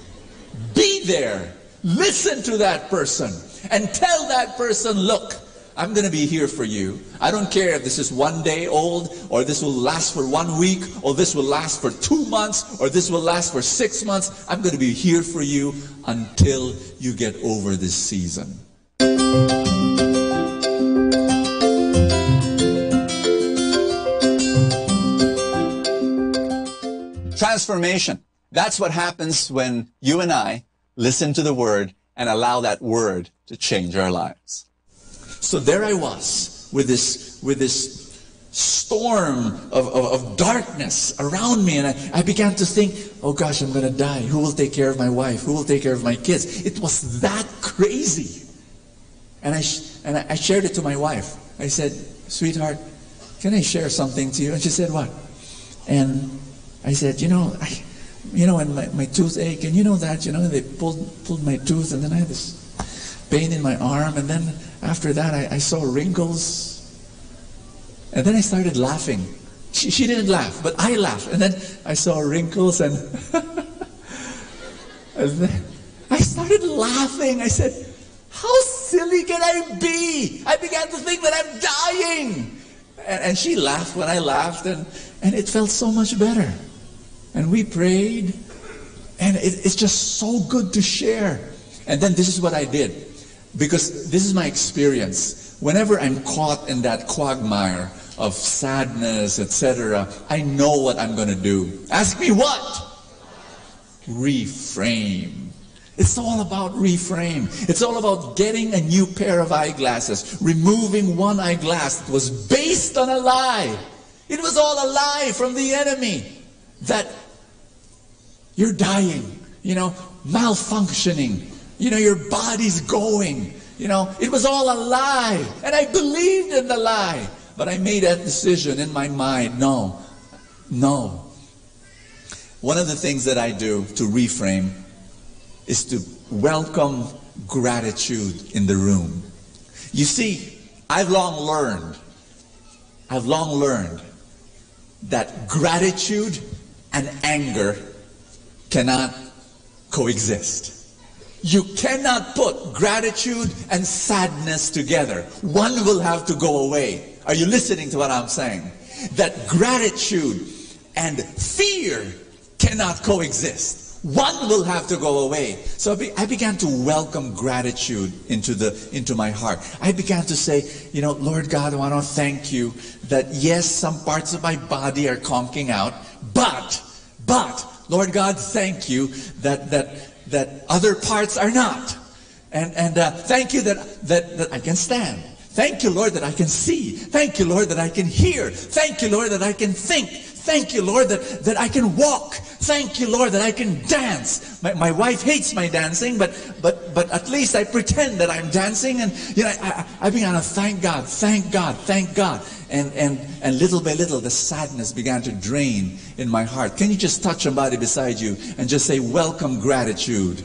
Be there. Listen to that person and tell that person, look, I'm going to be here for you. I don't care if this is one day old, or this will last for one week, or this will last for two months, or this will last for six months. I'm going to be here for you until you get over this season. Transformation. That's what happens when you and I listen to the word and allow that word to change our lives. So there I was with this, with this storm of, of, of darkness around me, and I, I began to think, oh gosh, I'm going to die. Who will take care of my wife? Who will take care of my kids? It was that crazy. And I, sh- and I I shared it to my wife. I said, sweetheart, can I share something to you? And she said, what? And I said, you know, I, you know, and my, my toothache, and you know that, you know, they pulled, pulled my tooth, and then I had this pain in my arm, and then after that, I, I saw wrinkles, and then I started laughing. She, she didn't laugh, but I laughed, and then I saw wrinkles, and, and then I started laughing. I said, how silly can I be? I began to think that I'm dying. And, and she laughed when I laughed, and, and it felt so much better. And we prayed, and it, it's just so good to share. And then this is what I did, because this is my experience. Whenever I'm caught in that quagmire of sadness, et cetera, I know what I'm going to do. Ask me what? Reframe. It's all about reframe. It's all about getting a new pair of eyeglasses, removing one eyeglass that was based on a lie. It was all a lie from the enemy that you're dying, you know, malfunctioning, you know, your body's going, you know, it was all a lie. And I believed in the lie, but I made that decision in my mind. No, no. One of the things that I do to reframe is to welcome gratitude in the room. You see, I've long learned, I've long learned that gratitude and anger cannot coexist. You cannot put gratitude and sadness together. One will have to go away. Are you listening to what I'm saying? That gratitude and fear cannot coexist. One will have to go away. So I, be- I began to welcome gratitude into the into my heart. I began to say, you know, Lord God, I want to thank you that yes, some parts of my body are conking out, but but Lord God, thank you that that that other parts are not. And and uh, thank you that, that that I can stand. Thank you, Lord, that I can see. Thank you, Lord, that I can hear. Thank you, Lord, that I can think. Thank you, Lord, that, that I can walk. Thank you, Lord, that I can dance. My, my wife hates my dancing, but, but, but at least I pretend that I'm dancing. And, you know, I, I, I began to thank God, thank God, thank God. And, and, and little by little, the sadness began to drain in my heart. Can you just touch somebody beside you and just say, "Welcome gratitude"?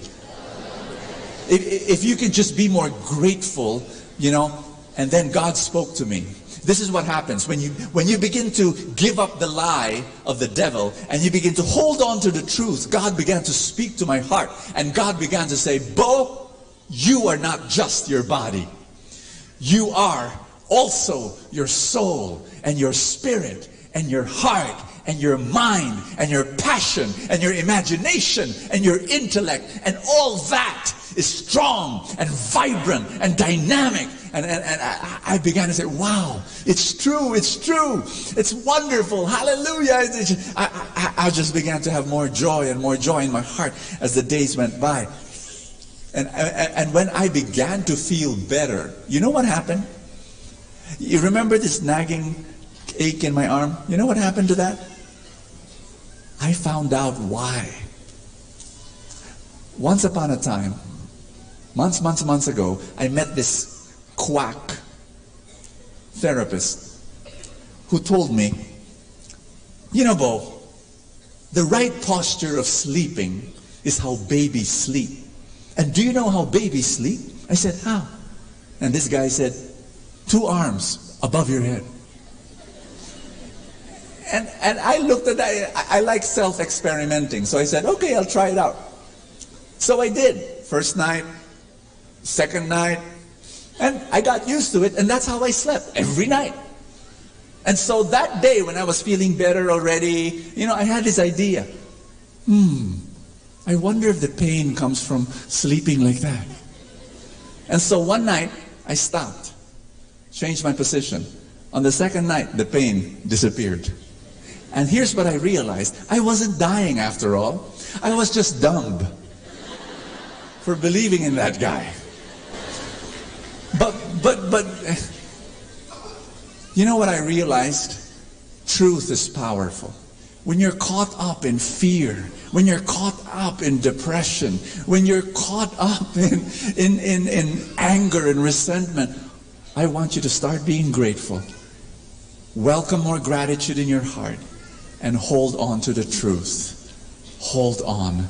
If, if you can just be more grateful, you know, and then God spoke to me. This is what happens when you, when you begin to give up the lie of the devil and you begin to hold on to the truth. God began to speak to my heart, and God began to say, "Bo, you are not just your body. You are also your soul and your spirit and your heart and your mind and your passion and your imagination and your intellect, and all that is strong and vibrant and dynamic." And, and, and I, I began to say, "Wow, it's true, it's true, it's wonderful, hallelujah." It's- it's- I, I, I just began to have more joy and more joy in my heart as the days went by. And, and, and when I began to feel better, you know what happened? You remember this nagging ache in my arm? You know what happened to that? I found out why. Once upon a time, months, months, months ago, I met this quack therapist who told me, "You know, Bo, the right posture of sleeping is how babies sleep. And do you know how babies sleep?" I said, "How?" And this guy said, "Two arms above your head." And, and I looked at that. I, I like self experimenting. So I said, "Okay, I'll try it out." So I did. First night, second night, and I got used to it, and that's how I slept every night. And so that day, when I was feeling better already, you know, I had this idea. Hmm, I wonder if the pain comes from sleeping like that. And so one night, I stopped, changed my position. On the second night, the pain disappeared. And here's what I realized. I wasn't dying after all. I was just dumb for believing in that guy. But, but, but, you know what I realized? Truth is powerful. When you're caught up in fear, when you're caught up in depression, when you're caught up in, in, in, in anger and resentment, I want you to start being grateful. Welcome more gratitude in your heart and hold on to the truth. Hold on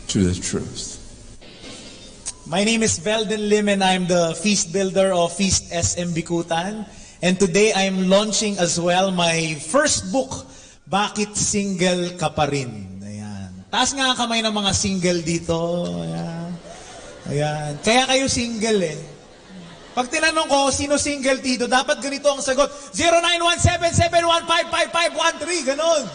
to the truth. My name is Veldon Lim and I'm the feast builder of Feast S M Bikutan. And today I'm launching as well my first book, Bakit Single Ka Pa Rin? Ayan. Taas nga ang kamay ng mga single dito. Ayan. Ayan. Kaya kayo single eh. Pag tinanong ko, sino single dito? Dapat ganito ang sagot. Zero nine one seven seven one five five five one three, ganon.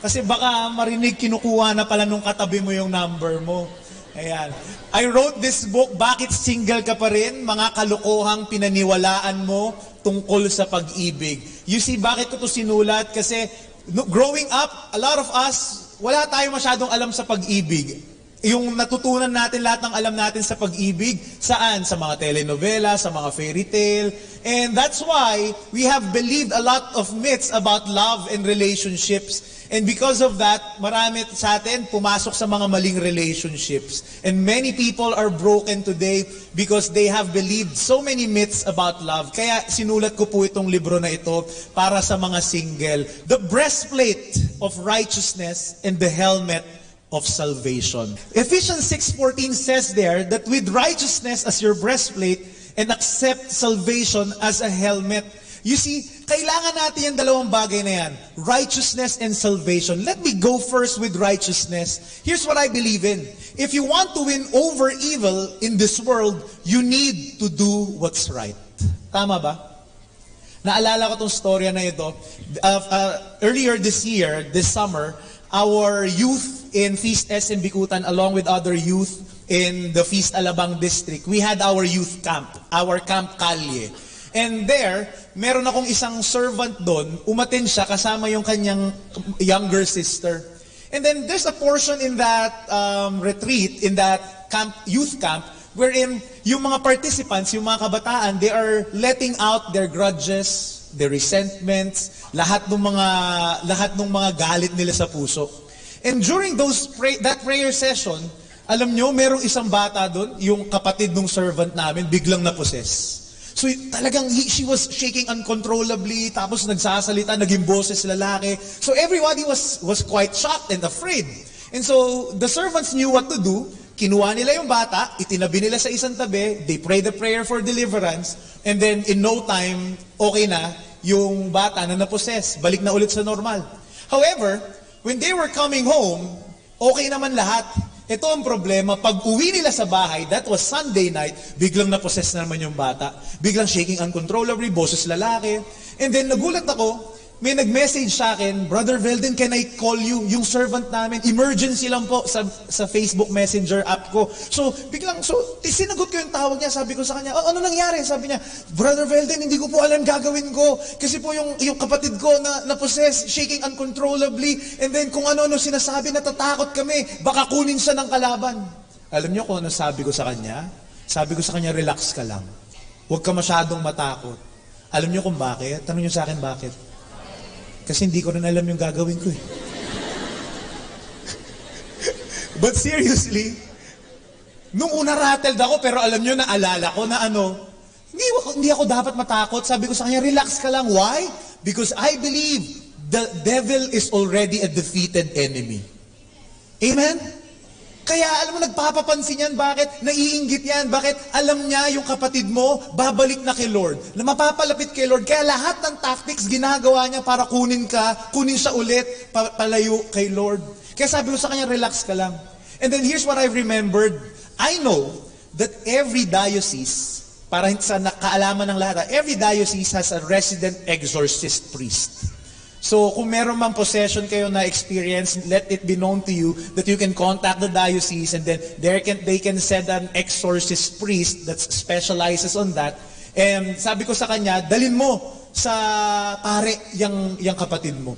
Kasi baka marinig kinukuha na pala nung katabi mo yung number mo. Ayan. I wrote this book, Bakit Single Ka Pa Rin? Mga kalokohang pinaniwalaan mo tungkol sa pag-ibig. You see, bakit ko to sinulat? Kasi no, growing up, a lot of us, wala tayo masyadong alam sa pag-ibig. Yung natutunan natin lahat ng alam natin sa pag-ibig, saan? Sa mga telenovela, sa mga fairy tale. And that's why we have believed a lot of myths about love and relationships. And because of that, marami sa atin pumasok sa mga maling relationships. And many people are broken today because they have believed so many myths about love. Kaya sinulat ko po itong libro na ito para sa mga single. The breastplate of righteousness and the helmet of salvation. Ephesians six fourteen says there that with righteousness as your breastplate and accept salvation as a helmet. You see, kailangan natin yung dalawang bagay na yan, righteousness and salvation. Let me go first with righteousness. Here's what I believe in. If you want to win over evil in this world, you need to do what's right. Tama ba? Naalala ko tong storya na ito. Uh, uh, earlier this year, this summer, our youth in Feast S M Bikutan, along with other youth in the Feast Alabang District, we had our youth camp, our Camp Kalye. And there, meron akong isang servant doon, umattend siya kasama yung kanyang younger sister. And then there's a portion in that um, retreat, in that camp, youth camp, wherein yung mga participants, yung mga kabataan, they are letting out their grudges, their resentments, lahat ng mga lahat ng mga galit nila sa puso. And during those pray, that prayer session, alam nyo, merong isang bata doon, yung kapatid ng servant namin, biglang naposes. So y- talagang he, she was shaking uncontrollably, tapos nagsasalita, naging boses lalaki. So everybody was was quite shocked and afraid. And so the servants knew what to do. Kinuha nila yung bata, itinabi nila sa isang tabi, they prayed a prayer for deliverance, and then in no time, okay na yung bata na naposes. Balik na ulit sa normal. However, when they were coming home, okay naman lahat. Ito ang problema, pag uwi nila sa bahay, that was Sunday night, biglang naposes na naman yung bata. Biglang shaking uncontrollably, boses lalaki. And then nagulat ako, may nag-message sa akin, "Brother Velden, can I call you?" Yung servant namin, emergency lang po sa, sa Facebook Messenger app ko. So, biglang, so, sinagot ko yung tawag niya, sabi ko sa kanya, "Oh, ano nangyari?" Sabi niya, "Brother Velden, hindi ko po alam gagawin ko. Kasi po yung, yung kapatid ko na, na-possess, shaking uncontrollably. And then kung ano-ano sinasabi, natatakot kami. Baka kunin siya ng kalaban." Alam niyo kung ano sabi ko sa kanya? Sabi ko sa kanya, "Relax ka lang. Huwag ka masyadong matakot." Alam niyo kung bakit? Tanong niyo sa akin bakit. Kasi hindi ko rin alam yung gagawin ko eh. But seriously, nung una rattled ako, pero alam niyo, naalala ko na ano, hindi ako, hindi ako dapat matakot. Sabi ko sa kanya, "Relax ka lang." Why? Because I believe the devil is already a defeated enemy. Amen? Kaya alam mo, nagpapapansin yan. Bakit? Naiinggit yan. Bakit? Alam niya yung kapatid mo, babalik na kay Lord. Na mapapalapit kay Lord. Kaya lahat ng tactics ginagawa niya para kunin ka, kunin siya ulit, pa- palayo kay Lord. Kaya sabi ko sa kanya, "Relax ka lang." And then here's what I remembered. I know that every diocese, para sa na- kaalaman ng lahat, ah, every diocese has a resident exorcist priest. So, kung meron mang possession kayo na experience, let it be known to you that you can contact the diocese and then there can, they can send an exorcist priest that specializes on that. And sabi ko sa kanya, "Dalin mo sa pare yang, yang kapatid mo."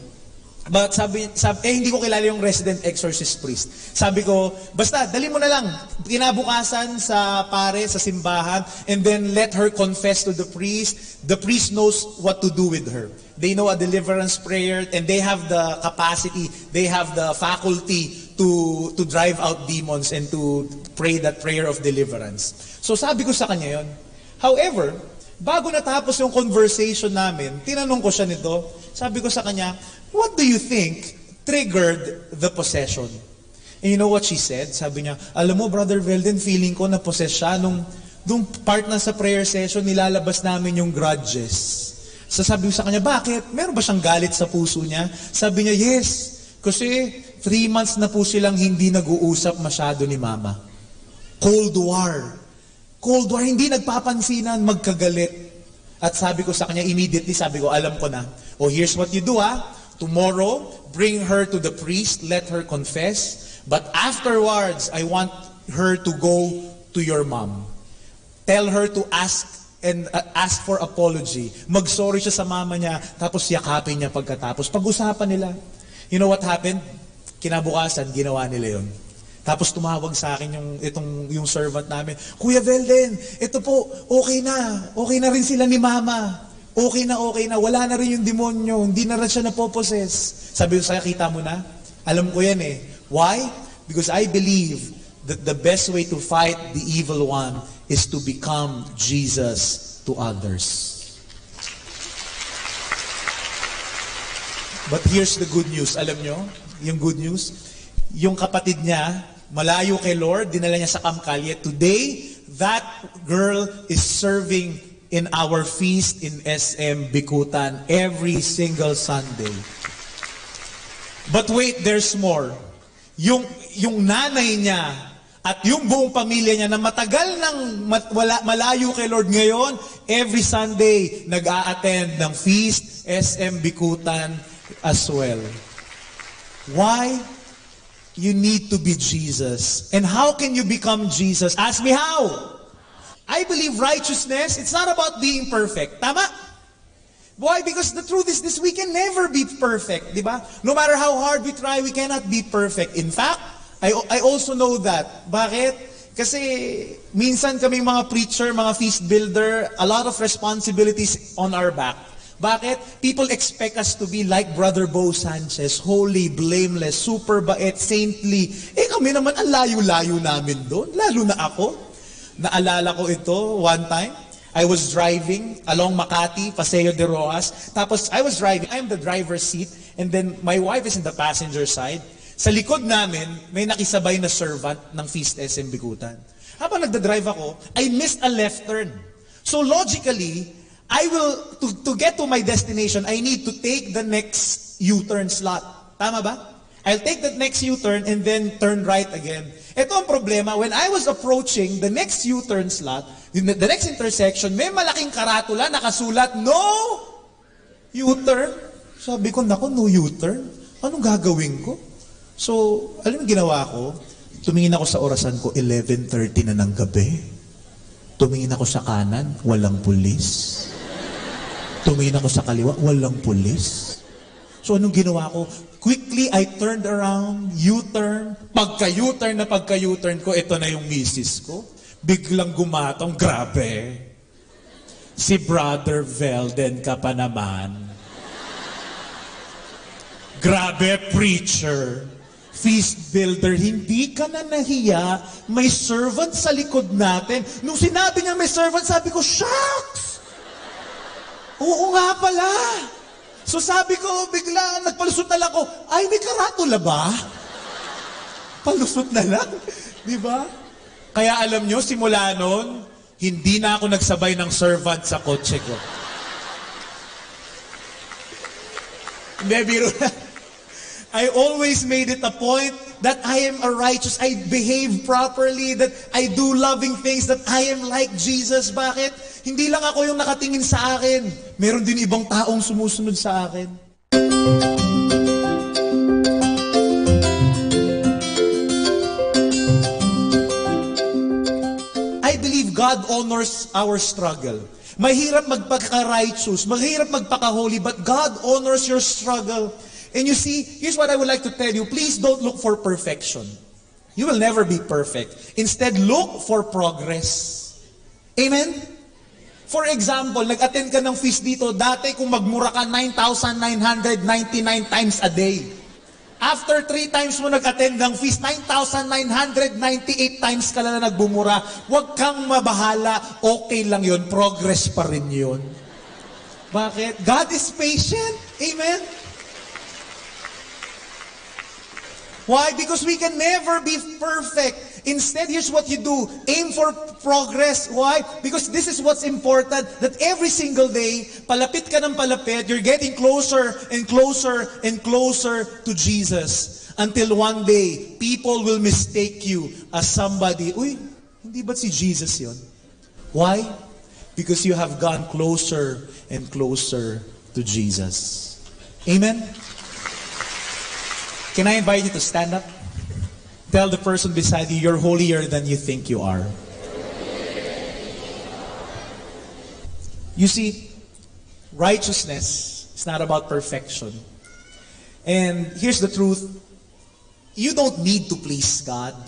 But sabi, sabi, eh, hindi ko kilala yung resident exorcist priest. Sabi ko, "Basta, dali mo na lang." Kinabukasan sa pare, sa simbahan, and then let her confess to the priest. The priest knows what to do with her. They know a deliverance prayer, and they have the capacity, they have the faculty to to drive out demons and to pray that prayer of deliverance. So sabi ko sa kanya yon. However, bago natapos yung conversation namin, tinanong ko siya nito. Sabi ko sa kanya, "What do you think triggered the possession?" And you know what she said? Sabi niya, "Alam mo, Brother Velden, feeling ko na-possess siya nung, nung part na sa prayer session, nilalabas namin yung grudges." So sabi ko sa kanya, "Bakit? Meron ba siyang galit sa puso niya?" Sabi niya, "Yes. Kasi three months na po silang hindi nag-uusap masyado ni Mama. Cold War. Cold War, hindi nagpapansinan, magkagalit." At sabi ko sa kanya, immediately, sabi ko, "Alam ko na. O, here's what you do, ha. Tomorrow, bring her to the priest, let her confess. But afterwards, I want her to go to your mom. Tell her to ask and uh, ask for apology. Mag-sorry siya sa mama niya, tapos yakapin niya pagkatapos. Pag-usapan nila." You know what happened? Kinabukasan, ginawa nila yon. Tapos tumawag sa akin yung, itong, yung servant namin, "Kuya Velden, ito po, okay na. Okay na rin sila ni Mama. Okay na, okay na. Wala na rin yung demonyo. Hindi na rin siya napoposes." Sabi ko sa kanya, "Kita mo na? Alam ko yan eh." Why? Because I believe that the best way to fight the evil one is to become Jesus to others. But here's the good news. Alam nyo, yung good news, yung kapatid niya, malayo kay Lord, dinala niya sa Kamkalye. Today, that girl is serving in our feast in S M Bikutan every single Sunday. But wait, there's more. Yung, yung nanay niya at yung buong pamilya niya na matagal nang mat-, wala, malayo kay Lord ngayon, every Sunday, nag-a-attend ng feast, S M Bikutan as well. Why? You need to be Jesus. And how can you become Jesus? Ask me how. I believe righteousness, it's not about being perfect. Tama? Why? Because the truth is this, we can never be perfect, di ba? No matter how hard we try, we cannot be perfect. In fact, I, I also know that. Bakit? Kasi minsan kami mga preacher, mga feast builder, a lot of responsibilities on our back. Bakit? People expect us to be like Brother Bo Sanchez, holy, blameless, super bait, saintly. Eh kami naman, ang layo-layo namin doon. Lalo na ako. Naalala ko ito, one time, I was driving along Makati, Paseo de Rojas. Tapos, I was driving, I'm the driver's seat, and then my wife is in the passenger side. Sa likod namin, may nakisabay na servant ng Feast S M Bikutan. Habang nagdadrive ako, I missed a left turn. So logically, I will, to, to get to my destination, I need to take the next U-turn slot. Tama ba? I'll take the next U-turn and then turn right again. Ito ang problema, when I was approaching the next U-turn slot, the, the next intersection, may malaking karatula nakasulat, "No U-turn." Sabi ko, "Naku, no U-turn? Anong gagawin ko?" So, alam mo yung ginawa ko? Tumingin ako sa orasan ko, eleven thirty na ng gabi. Tumingin ako sa kanan, walang pulis. Tumingin ako sa kaliwa, walang pulis. So, anong ginawa ko? Quickly, I turned around, U-turn. Pagka U-turn na pagka U-turn ko, ito na yung misis ko. Biglang gumatong, grabe. Si Brother Velden ka pa naman. Grabe, preacher. Feast builder, hindi ka na nahiya? May servant sa likod natin. Nung sinabi niya may servant, sabi ko, "Shucks! Oo nga pala." So sabi ko, bigla, nagpalusot na lang ako, "Ay, may karatula ba?" Palusot na lang. Di ba? Kaya alam nyo, simula noon, hindi na ako nagsabay ng servant sa kotse ko. Hindi, biro lang. I always made it a point that I am a righteous, I behave properly, that I do loving things, that I am like Jesus. Bakit? Hindi lang ako yung nakatingin sa akin. Meron din ibang taong sumusunod sa akin. I believe God honors our struggle. Mahirap magpaka-righteous, mahirap magpaka-holy, but God honors your struggle. And you see, here's what I would like to tell you. Please don't look for perfection. You will never be perfect. Instead, look for progress. Amen? For example, nag-attend ka ng feast dito. Dati kung magmura ka, nine thousand nine hundred ninety-nine times a day. After three times mo nag-attend ng feast, nine thousand nine hundred ninety-eight times ka na nagbumura. Huwag kang mabahala. Okay lang yon. Progress pa rin yon. Bakit? God is patient. Amen? Why? Because we can never be perfect. Instead, here's what you do. Aim for progress. Why? Because this is what's important, that every single day, palapit ka ng palapit, you're getting closer and closer and closer to Jesus. Until one day, people will mistake you as somebody, "Uy, hindi ba't si Jesus yon?" Why? Because you have gone closer and closer to Jesus. Amen? Can I invite you to stand up? Tell the person beside you, "You're holier than you think you are." You see, righteousness is not about perfection. And here's the truth. You don't need to please God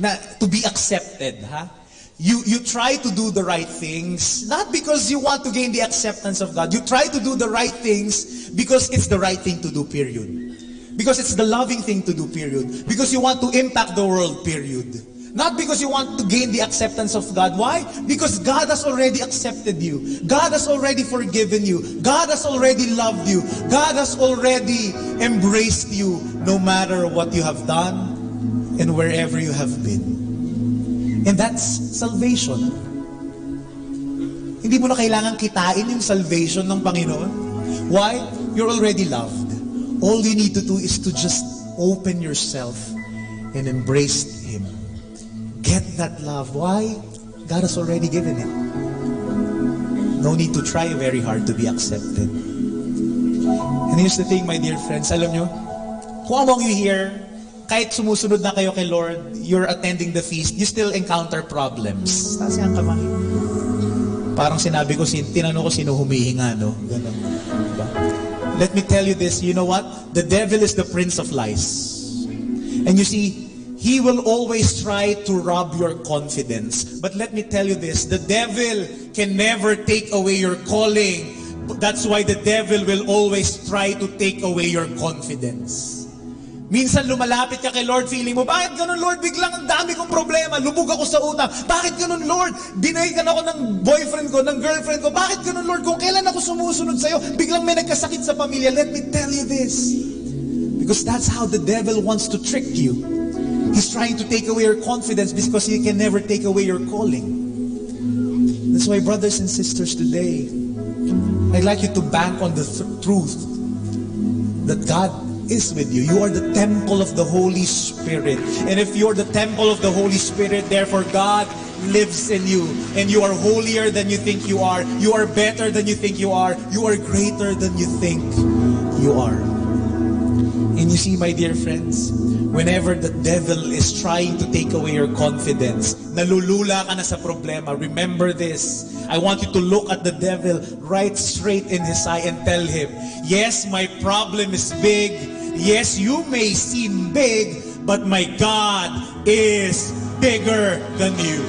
na to be accepted, ha? You, you try to do the right things, not because you want to gain the acceptance of God. You try to do the right things because it's the right thing to do, period. Because it's the loving thing to do, period. Because you want to impact the world, period. Not because you want to gain the acceptance of God. Why? Because God has already accepted you. God has already forgiven you. God has already loved you. God has already embraced you, no matter what you have done and wherever you have been. And that's salvation. Hindi mo na kailangan kitain yung salvation ng Panginoon. Why? You're already loved. All you need to do is to just open yourself and embrace Him. Get that love. Why? God has already given it. No need to try very hard to be accepted. And here's the thing, my dear friends. Alam nyo, who among you here, kahit sumusunod na kayo kay Lord, you're attending the feast, you still encounter problems? Taas yung kamay. Parang sinabi ko, sin tinanong ko sino humihinga, no? Ganun. Diba? Let me tell you this, you know what? The devil is the prince of lies. And you see, he will always try to rob your confidence. But let me tell you this, the devil can never take away your calling. That's why the devil will always try to take away your confidence. Minsan lumalapit ka kay Lord, feeling mo, "Bakit ganun, Lord? Biglang ang dami kong problema, lubog ako sa utang. Bakit ganun, Lord? Binalikan ako ng boyfriend ko, ng girlfriend ko. Bakit ganun, Lord? Kung kailan ako sumusunod sa'yo, biglang may nagkasakit sa pamilya." Let me tell you this. Because that's how the devil wants to trick you. He's trying to take away your confidence because he can never take away your calling. That's why, brothers and sisters, today, I'd like you to bank on the th- truth that God is with you. You are the temple of the Holy Spirit. And if you're the temple of the Holy Spirit, therefore God lives in you. And you are holier than you think you are. You are better than you think you are. You are greater than you think you are. And you see, my dear friends, whenever the devil is trying to take away your confidence, nalulula ka na sa problema, remember this. I want you to look at the devil right straight in his eye and tell him, "Yes, my problem is big. Yes, you may seem big, but my God is bigger than you.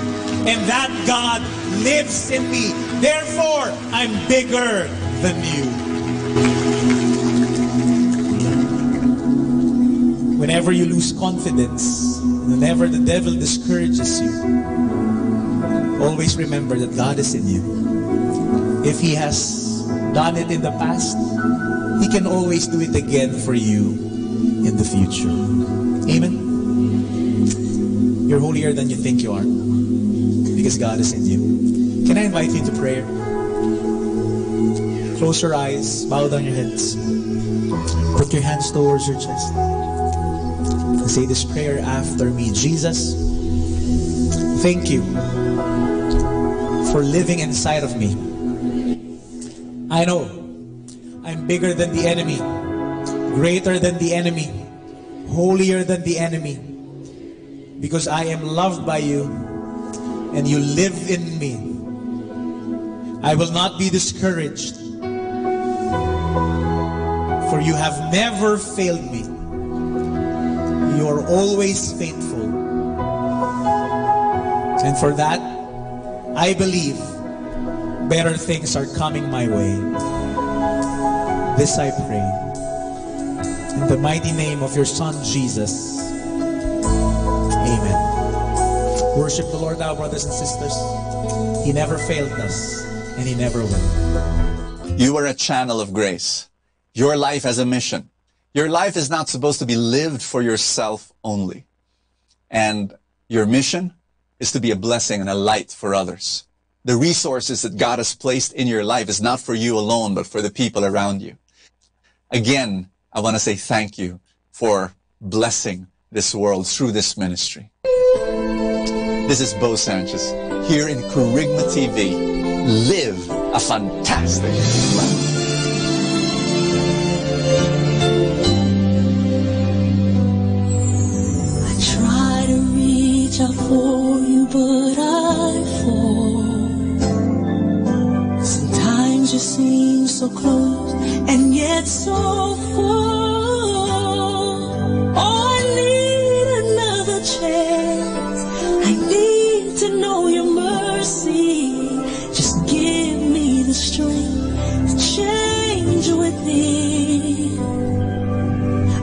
And that God lives in me. Therefore, I'm bigger than you." Whenever you lose confidence, whenever the devil discourages you, always remember that God is in you. If He has done it in the past, He can always do it again for you in the future. Amen? You're holier than you think you are because God is in you. Can I invite you to prayer? Close your eyes, bow down your heads, put your hands towards your chest, and say this prayer after me. "Jesus, thank you for living inside of me. I know I'm bigger than the enemy, greater than the enemy, holier than the enemy, because I am loved by you and you live in me. I will not be discouraged, for you have never failed me. You are always faithful. And for that, I believe better things are coming my way." This I pray in the mighty name of your Son, Jesus. Amen. Worship the Lord now, brothers and sisters. He never failed us, and He never will. You are a channel of grace. Your life has a mission. Your life is not supposed to be lived for yourself only. And your mission is to be a blessing and a light for others. The resources that God has placed in your life is not for you alone, but for the people around you. Again, I want to say thank you for blessing this world through this ministry. This is Bo Sanchez here in Kerygma T V. Live a fantastic life. I try to reach out for you, but I fall. Sometimes you seem so close and yet so far. Oh, I need Know your mercy, just give me the strength to change within.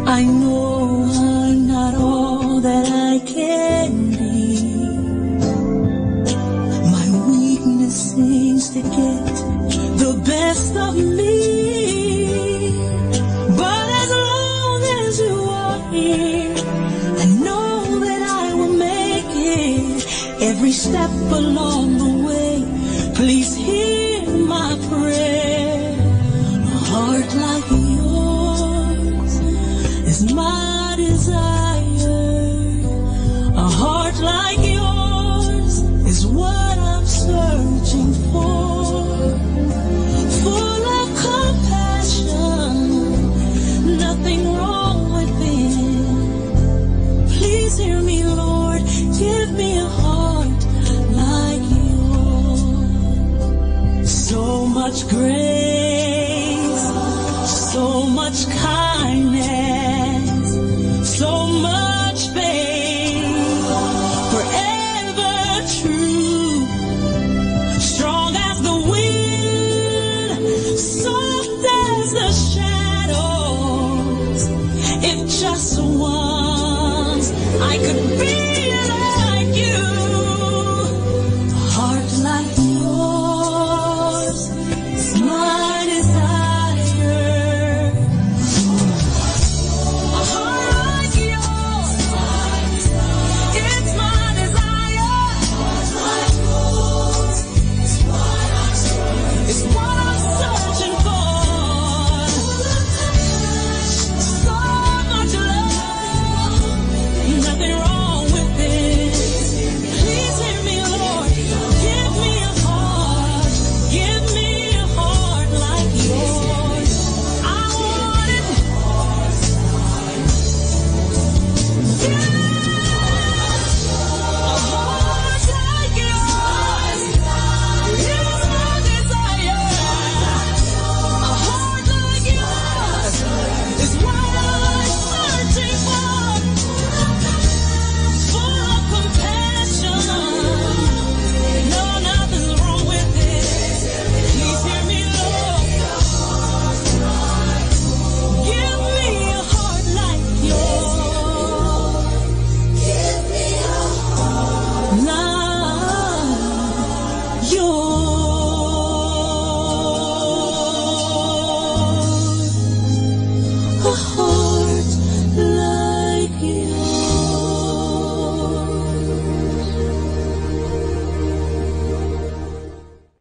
I know I'm not all that I can be. My weakness seems to get the best of me. But as long as you are here, I know that I will make it. Every step along the way, please hear my prayer. A heart like yours is my desire. A heart like yours is what I'm searching for. Full of compassion, nothing wrong within. Please hear me, Lord. Give me a heart like yours. So much grace, so much kindness, so much faith, forever true. Strong as the wind, soft as the shadows. If just once I could be like you, a heart like yours is my desire. A heart like yours, it's my desire. It's what I'm searching for. So much love, nothing wrong with it. Please hear me, Lord. Give me a heart. Give me a heart like yours. I want it. Please hear me, Lord. Give me a heart like yours. Give me a heart like yours. A heart like yours.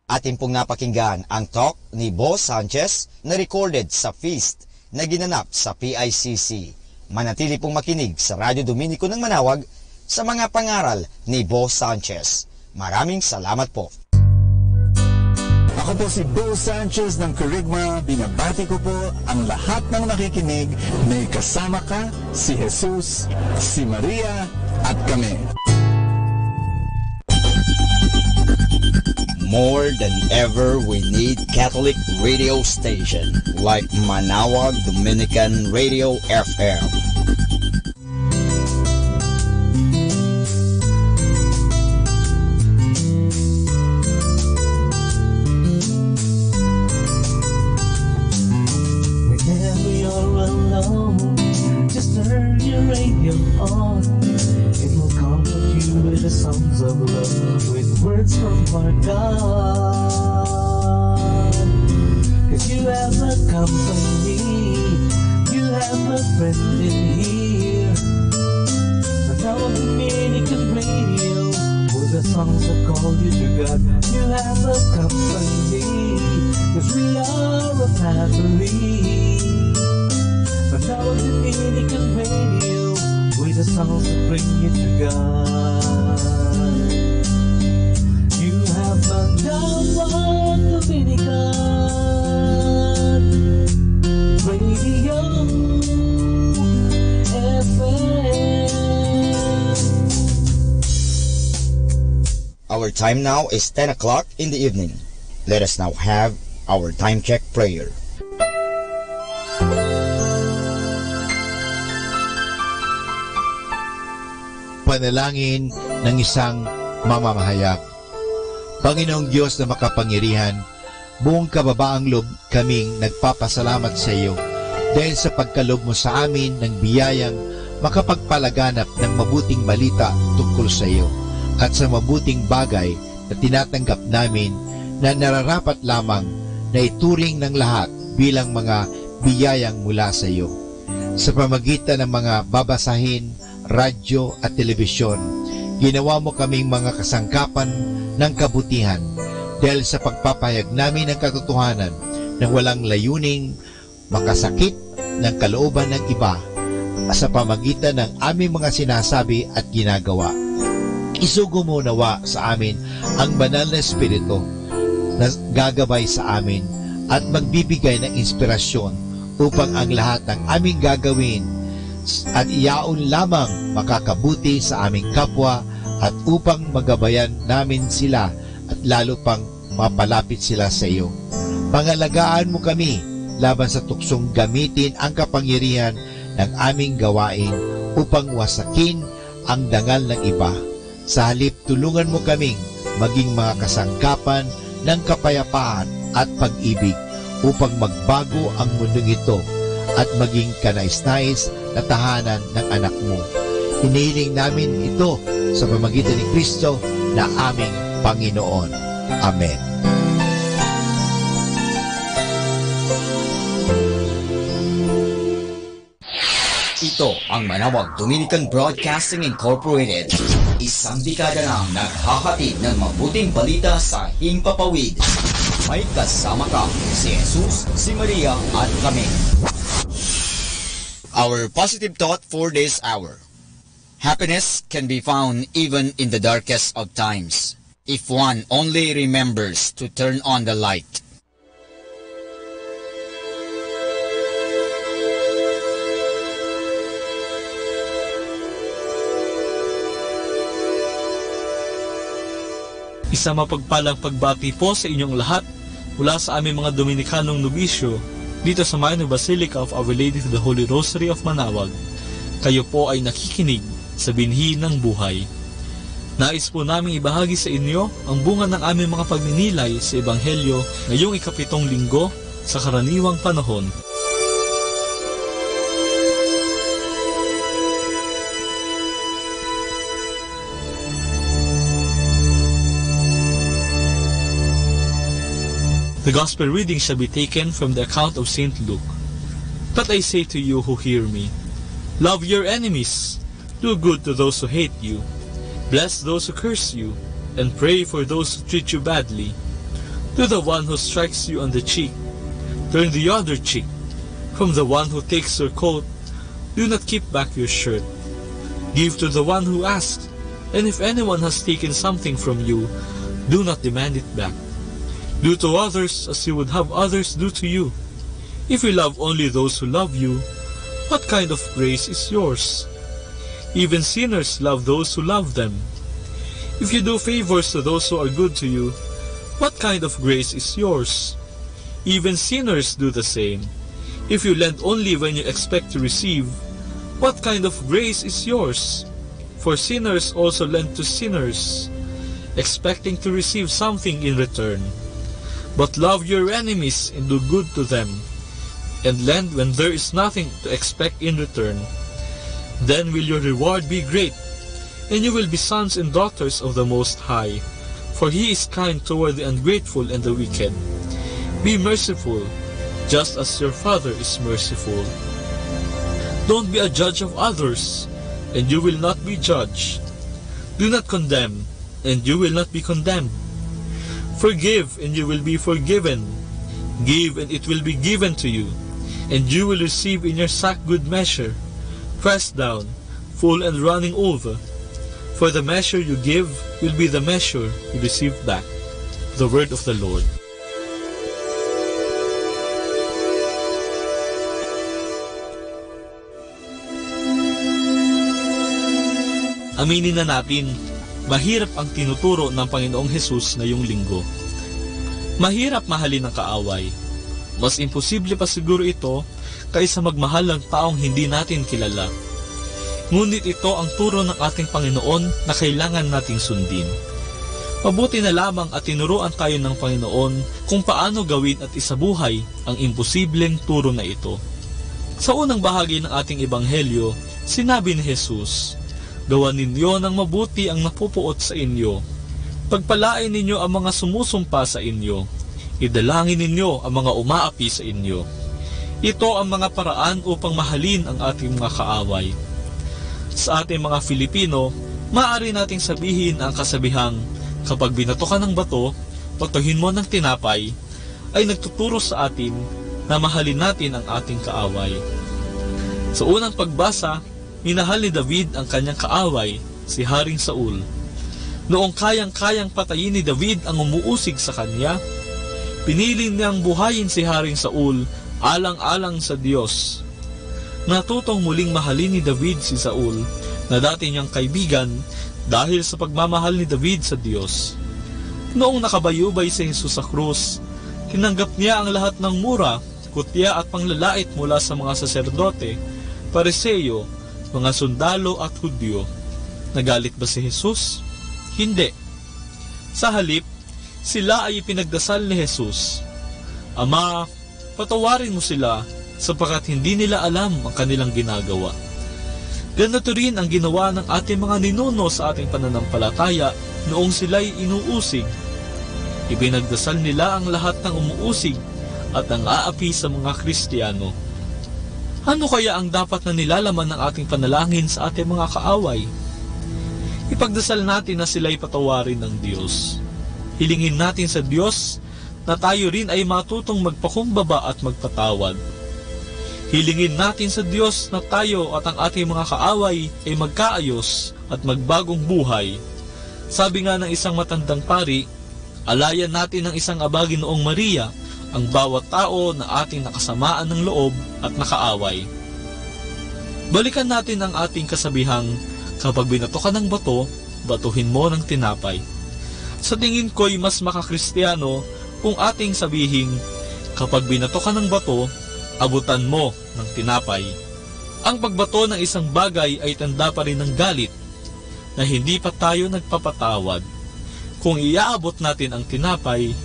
Atin pong napakinggan ang talk ni Boss Sanchez na recorded sa feast na ginanap sa P I C C. Manatili pong makinig sa Radyo Dominico ng Manawag sa mga pangaral ni Boss Sanchez. Maraming salamat po. Ako po si Boss Sanchez ng Kerygma. Binabati ko po ang lahat ng nakikinig. May kasama ka, si Jesus, si Maria, at kami. More than ever, we need Catholic radio station like Manawag Dominican Radio F M. Whenever you're alone, just turn your radio on. It will comfort you with the songs of love, with words from our God. 'Cause you have a company, you have a friend in here. Now on Dominican Radio, with the songs that call you to God, you have a company, 'cause we are a family. Now on Dominican Radio, with the songs that bring you to God. You have Manawag Dominican Radio F M. Our time now is ten o'clock in the evening. Let us now have our time check prayer. Panalangin ng isang Mamamahayag. Panginoong Diyos na makapangyarihan, buong kababaang loob kaming nagpapasalamat sa iyo dahil sa pagkaloob mo sa amin ng biyayang makapagpalaganap ng mabuting balita tungkol sa iyo at sa mabuting bagay na tinatanggap namin na nararapat lamang na ituring ng lahat bilang mga biyayang mula sa iyo. Sa pamagitan ng mga babasahin, radyo, at telebisyon, ginawa mo kaming mga kasangkapan ng kabutihan dahil sa pagpapahayag namin ng katotohanan na walang layuning makasakit ng kalooban ng iba sa pamagitan ng aming mga sinasabi at ginagawa. Isugo mo nawa sa amin ang Banal na Espiritu na gagabay sa amin at magbibigay ng inspirasyon upang ang lahat ng aming gagawin at yaon lamang makakabuti sa aming kapwa at upang magabayan namin sila at lalo pang mapalapit sila sa iyo. Pangalagaan mo kami laban sa tuksong gamitin ang kapangyarihan ng aming gawain upang wasakin ang dangal ng iba. Sa halip, tulungan mo kaming maging mga kasangkapan ng kapayapaan at pag-ibig upang magbago ang mundong ito at maging kanais-nais na tahanan ng Anak mo. Hinihiling namin ito sa pamagitan ni Kristo na aming Panginoon. Amen. Ito ang Manawag Dominican Broadcasting Incorporated. Isang dekada nang naghahatid ng mabuting balita sa himpapawid. May kasama ka, si Jesus, si Maria, at kami. Our positive thought for this hour. Happiness can be found even in the darkest of times, if one only remembers to turn on the light. Isang mapagpalang pagbati po sa inyong lahat mula sa aming mga Dominikanong nobisyo dito sa Minor Basilica of Our Lady of the Holy Rosary of Manaoag. Kayo po ay nakikinig sa binhi ng buhay. Nais po naming ibahagi sa inyo ang bunga ng aming mga pagninilay sa Ebanghelyo ngayong ikapitong linggo sa karaniwang panahon. The gospel reading shall be taken from the account of Saint Luke. But I say to you who hear me, love your enemies, do good to those who hate you, bless those who curse you, and pray for those who treat you badly. To the one who strikes you on the cheek, turn the other cheek. From the one who takes your coat, do not keep back your shirt. Give to the one who asks, and if anyone has taken something from you, do not demand it back. Do to others as you would have others do to you. If you love only those who love you, what kind of grace is yours? Even sinners love those who love them. If you do favors to those who are good to you, what kind of grace is yours? Even sinners do the same. If you lend only when you expect to receive, what kind of grace is yours? For sinners also lend to sinners, expecting to receive something in return. But love your enemies and do good to them, and lend when there is nothing to expect in return. Then will your reward be great, and you will be sons and daughters of the Most High, for He is kind toward the ungrateful and the wicked. Be merciful, just as your Father is merciful. Don't be a judge of others, and you will not be judged. Do not condemn, and you will not be condemned. Forgive, and you will be forgiven. Give, and it will be given to you, and you will receive in your sack good measure, pressed down, full and running over. For the measure you give will be the measure you receive back. The word of the Lord. Aminin na natin, mahirap ang tinuturo ng Panginoong Hesus ngayong linggo. Mahirap mahalin ang kaaway. Mas imposible pa siguro ito kaysa magmahal ng taong hindi natin kilala. Ngunit ito ang turo ng ating Panginoon na kailangan nating sundin. Mabuti na lamang a tinuruan tayo ng Panginoon kung paano gawin at isabuhay ang imposibleng turo na ito. Sa unang bahagi ng ating ebanghelyo, sinabi ni Jesus, "Gawa ninyo ng mabuti ang napopoot sa inyo. Pagpalain ninyo ang mga sumusumpa sa inyo. Idalangin ninyo ang mga umaapi sa inyo." Ito ang mga paraan upang mahalin ang ating mga kaaway. Sa ating mga Filipino, maaari nating sabihin ang kasabihang, "Kapag binato ka ng bato, batuhin mo ng tinapay," ay nagtuturo sa atin na mahalin natin ang ating kaaway. Sa unang pagbasa, minahal ni David ang kanyang kaaway, si Haring Saul. Noong kayang-kayang patayin ni David ang umuusig sa kanya, pinili niyang buhayin si Haring Saul alang-alang sa Dios. Natutong muling mahalin ni David si Saul na dati niyang kaibigan dahil sa pagmamahal ni David sa Dios. Noong nakabayubay si Jesus sa krus, tinanggap niya ang lahat ng mura, kutya at panglalait mula sa mga saserdote, Pariseo, mga sundalo at Judio. Nagalit ba si Jesus? Hindi. Sa halip, sila ay ipinagdasal ni Jesus, "Ama, patawarin mo sila, sapagkat hindi nila alam ang kanilang ginagawa." Ganito rin ang ginawa ng ating mga ninuno sa ating pananampalataya noong silay inuusig. Ipinagdasal nila ang lahat ng umuusig at ang aapi sa mga Kristiyano. Ano kaya ang dapat na nilalaman ng ating panalangin sa ating mga kaaway? Ipagdasal natin na silay patawarin ng Dios. Hilingin natin sa Dios na tayo rin ay matutong magpakumbaba at magpatawad. Hilingin natin sa Dios na tayo at ang ating mga kaaway ay magkaayos at magbagong buhay. Sabi nga ng isang matandang pari, "Alayan natin ng isang abagi noong Maria ang bawat tao na ating nakasamaan ng loob at nakaaway." Balikan natin ang ating kasabihang, "Kapag binato ka ng bato, batuhin mo ng tinapay." Sa tingin ko'y mas makakristiyano kung ating sabihin, "Kapag binato ka ng bato, abutan mo ng tinapay." Ang pagbato ng isang bagay ay tanda pa rin ng galit na hindi pa tayo nagpapatawad. Kung iaabot natin ang tinapay,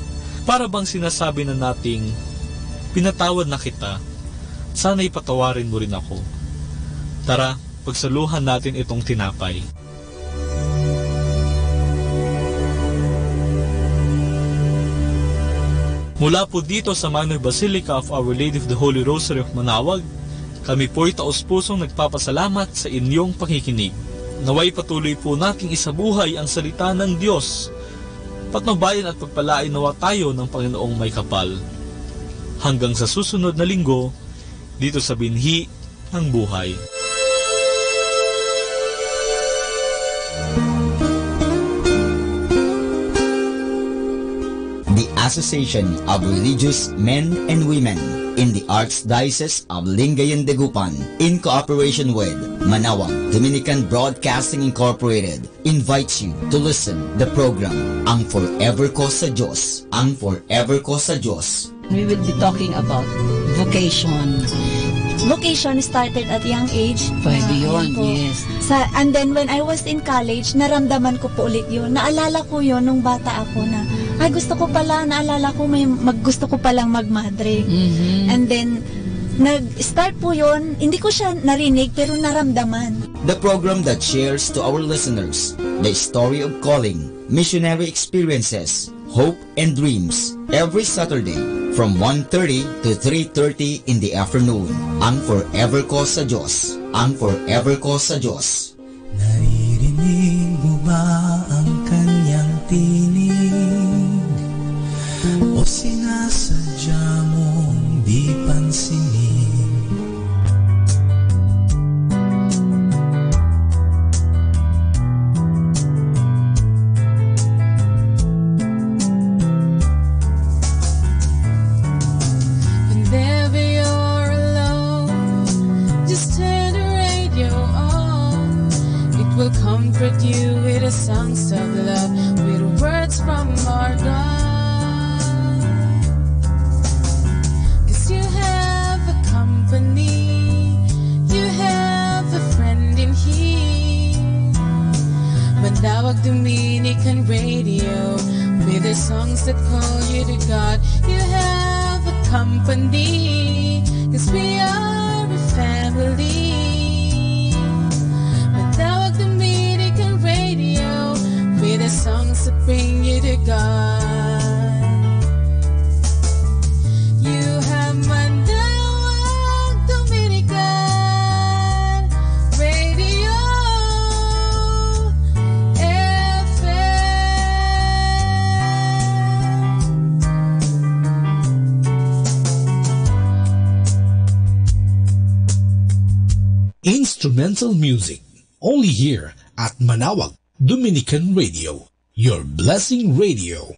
para bang sinasabi na nating, "Pinatawad na kita. Sana'y patawarin mo rin ako." Tara, pagsaluhan natin itong tinapay. Mula po dito sa Minor Basilica of Our Lady of the Holy Rosary of Manaoag, kami po'y taus-pusong nagpapasalamat sa inyong pakikinig. Naway patuloy po nating isabuhay ang salita ng Diyos. Patnubayan at pagpalain nawa tayo ng Panginoong may kapal. Hanggang sa susunod na linggo, dito sa Binhi ng Buhay. The Association of Religious Men and Women in the Archdiocese of Lingayen, Dagupan, in cooperation with Manaoag Dominican Broadcasting Incorporated, invites you to listen the program Ang Forever Ko sa Diyos, Ang Forever Ko sa Diyos. We will be talking about vocation. Vocation started at young age. Pwede Ah, yun, ayan po. Yes. Sa, and then when I was in college, naramdaman ko po ulit yun. Naalala ko yun nung bata ako na, ay gusto ko pala, naalala ko may mag, gusto ko palang magmadre. Mhm. And then, nag-start po yun, hindi ko siya narinig pero naramdaman. The program that shares to our listeners the story of calling, missionary experiences, hope, and dreams every Saturday from one thirty to three thirty in the afternoon. Ang Forever Ko sa Diyos. Ang Forever Ko sa Diyos. Naririnig mo ba ang kanyang tinig? O sinasadya mong di pansinin? Whenever you're alone, just turn the radio on. With the songs that call you to God, you have a company, 'cause we are a family. Manawag Dominican Radio, with the songs that bring you to God. You have Manawag Dominican Radio F M. Instrumental music, only here at Manawag Dominican Radio, your blessing radio.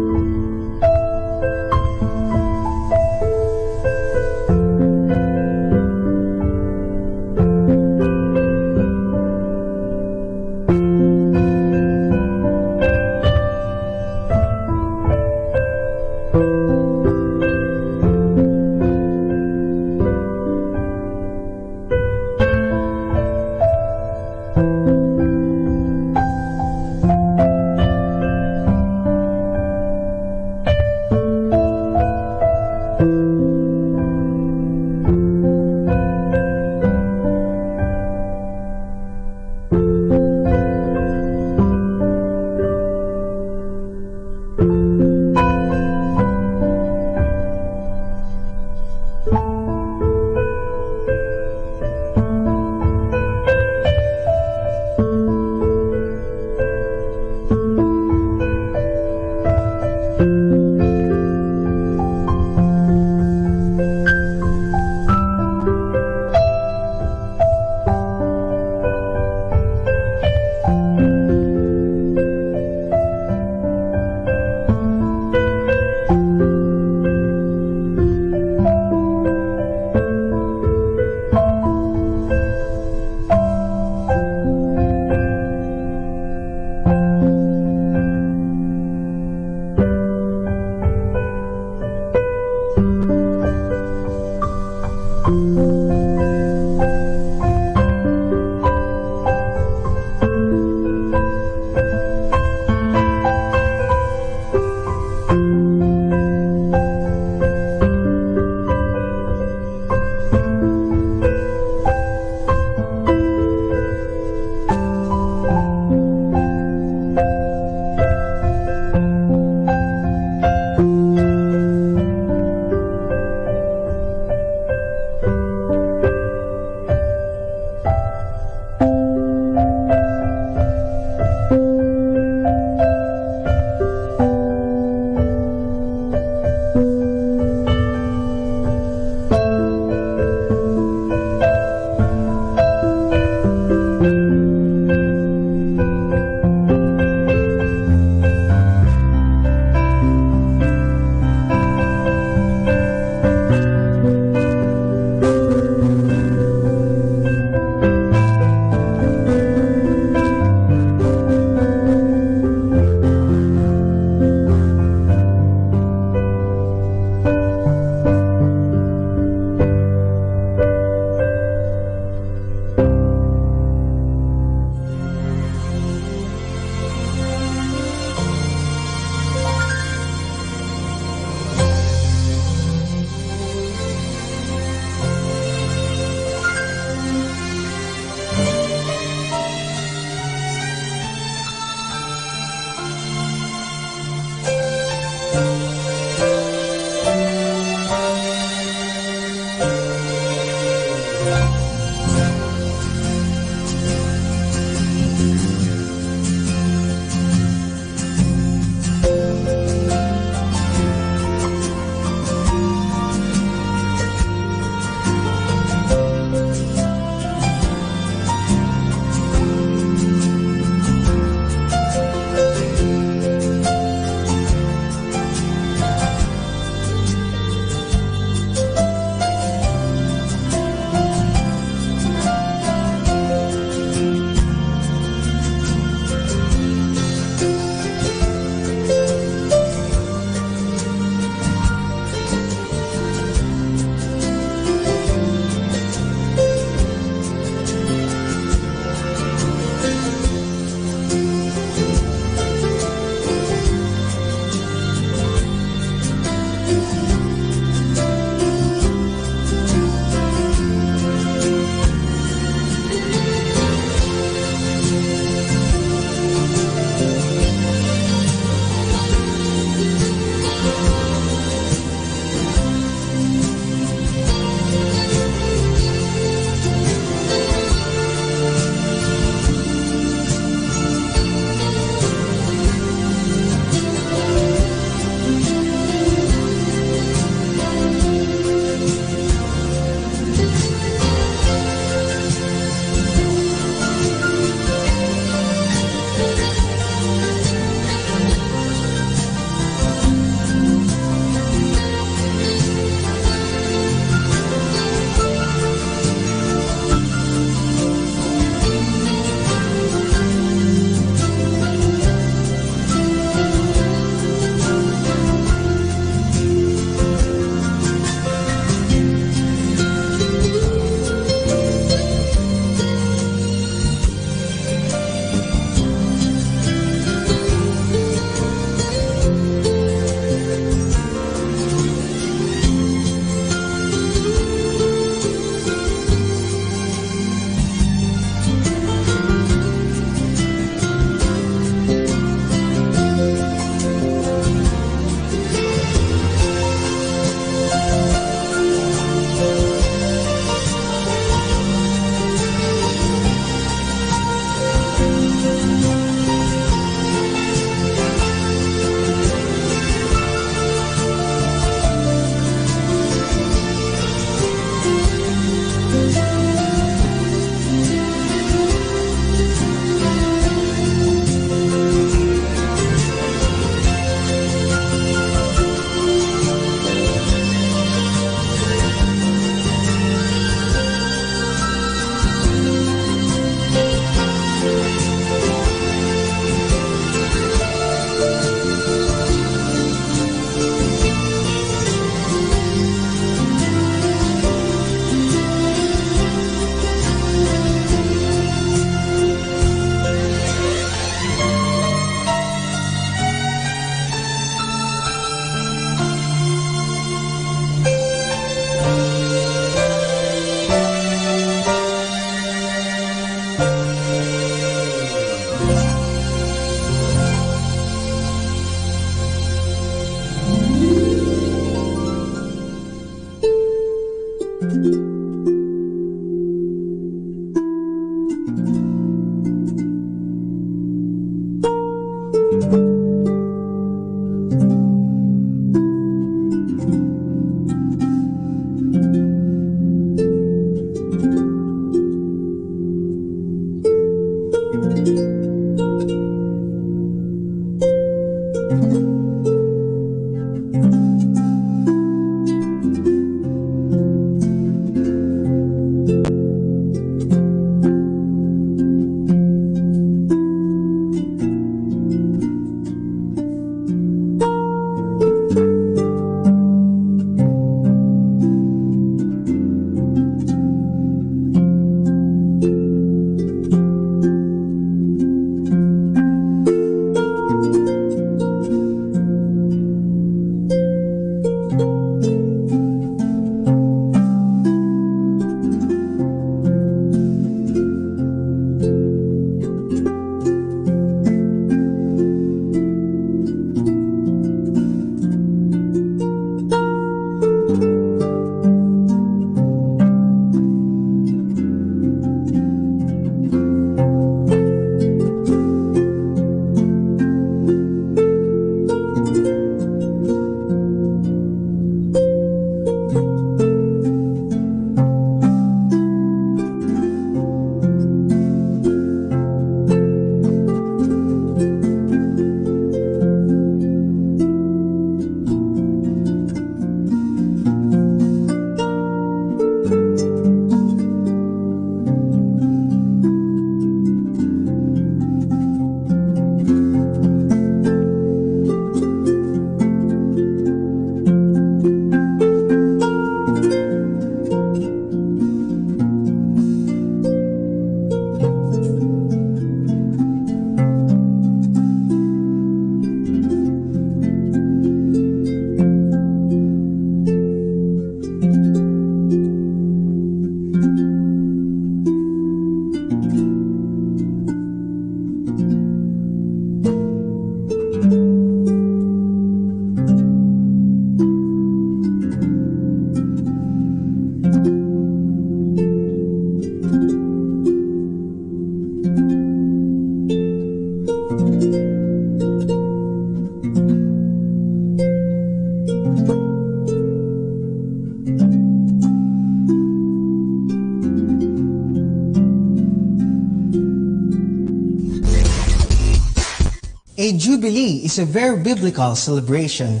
A jubilee is a very biblical celebration.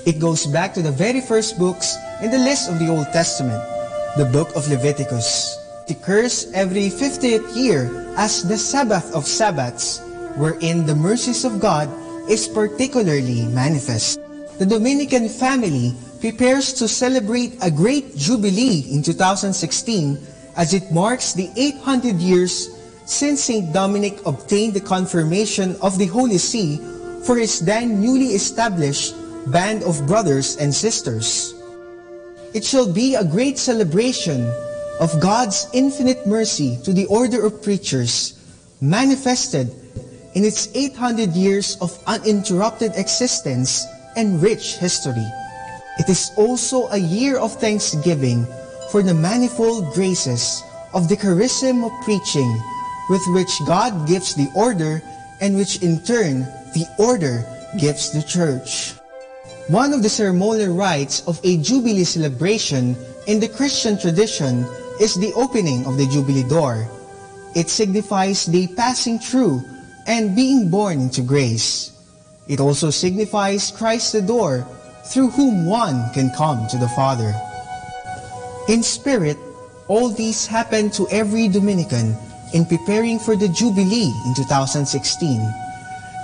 It goes back to the very first books in the list of the Old Testament, the book of Leviticus. It occurs every fiftieth year as the Sabbath of Sabbaths, wherein the mercies of God is particularly manifest. The Dominican family prepares to celebrate a great jubilee in two thousand sixteen, as it marks the eight hundred years since Saint Dominic obtained the confirmation of the Holy See for his then newly established band of brothers and sisters. It shall be a great celebration of God's infinite mercy to the order of preachers, manifested in its eight hundred years of uninterrupted existence and rich history. It is also a year of thanksgiving for the manifold graces of the charism of preaching, with which God gives the order and which in turn the order gives the church. One of the ceremonial rites of a Jubilee celebration in the Christian tradition is the opening of the Jubilee door. It signifies the passing through and being born into grace. It also signifies Christ the door through whom one can come to the Father. In spirit, all these happen to every Dominican in preparing for the Jubilee in two thousand sixteen.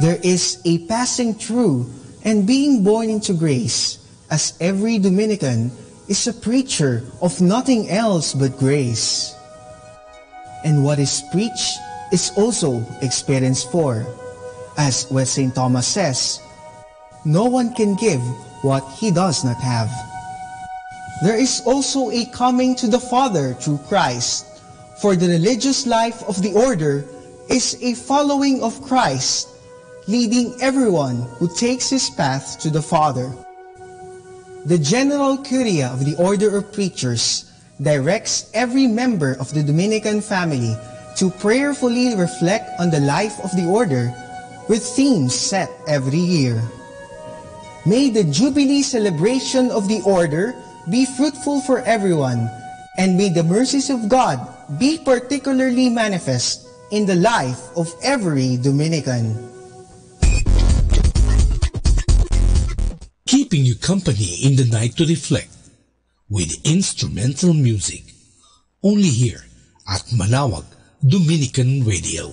There is a passing through and being born into grace, as every Dominican is a preacher of nothing else but grace. And what is preached is also experienced for. As West Saint Thomas says, "No one can give what he does not have." There is also a coming to the Father through Christ, for the religious life of the order is a following of Christ, leading everyone who takes his path to the Father. The General Curia of the Order of Preachers directs every member of the Dominican family to prayerfully reflect on the life of the order with themes set every year. May the Jubilee celebration of the order be fruitful for everyone, and may the mercies of God be particularly manifest in the life of every Dominican. Keeping you company in the night to reflect with instrumental music. Only here at Manawag Dominican Radio.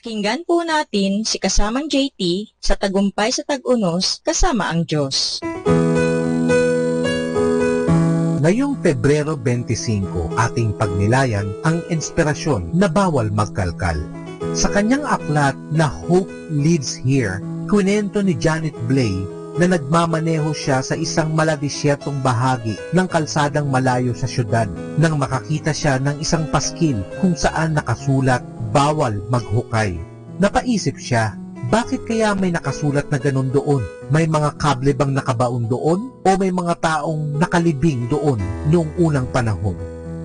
Pakinggan po natin si kasamang J T sa Tagumpay sa Tag-unos, Kasama ang Diyos. Ngayong Pebrero twenty-five, ating pagnilayan ang inspirasyon na bawal magkalkal. Sa kanyang aklat na Hope Lives Here, kwinento ni Janet Blay na nagmamaneho siya sa isang maladesyertong bahagi ng kalsadang malayo sa siyudad nang makakita siya ng isang paskil kung saan nakasulat, "Bawal maghukay." Napaisip siya, "Bakit kaya may nakasulat na ganun doon? May mga kable bang nakabaon doon? O may mga taong nakalibing doon noong unang panahon?"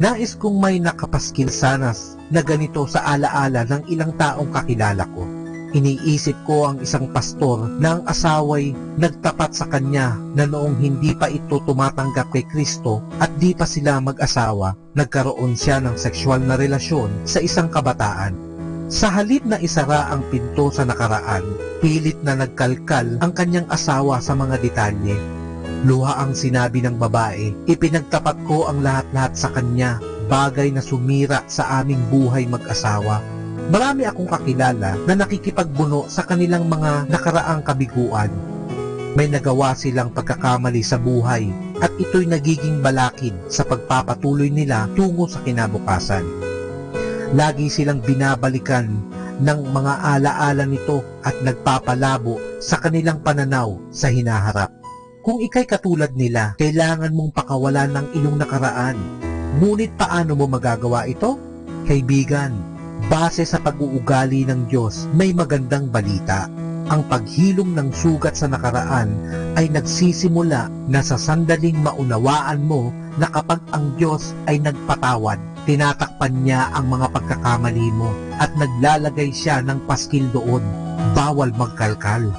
Nais kong may nakapaskil sana na ganito sa alaala ng ilang taong kakilala ko. Iniisip ko ang isang pastor na ang asaway nagtapat sa kanya na noong hindi pa ito tumatanggap kay Kristo at di pa sila mag-asawa, nagkaroon siya ng sexual na relasyon sa isang kabataan. Sa halip na isara ang pinto sa nakaraan, pilit na nagkalkal ang kanyang asawa sa mga detalye. Luha ang sinabi ng babae, "Ipinagtapat ko ang lahat-lahat sa kanya, bagay na sumira sa aming buhay mag-asawa." Marami akong kakilala na nakikipagbuno sa kanilang mga nakaraang kabiguan. May nagawa silang pagkakamali sa buhay at ito'y nagiging balakid sa pagpapatuloy nila tungo sa kinabukasan. Lagi silang binabalikan ng mga alaala nito at nagpapalabo sa kanilang pananaw sa hinaharap. Kung ika'y katulad nila, kailangan mong pakawalan ang iyong nakaraan. Ngunit paano mo magagawa ito? Kaibigan, base sa pag-uugali ng Diyos, may magandang balita. Ang paghilom ng sugat sa nakaraan ay nagsisimula na sa sandaling maunawaan mo na kapag ang Diyos ay nagpatawad, tinatakpan niya ang mga pagkakamali mo at naglalagay siya ng paskil doon. Bawal magkalkal.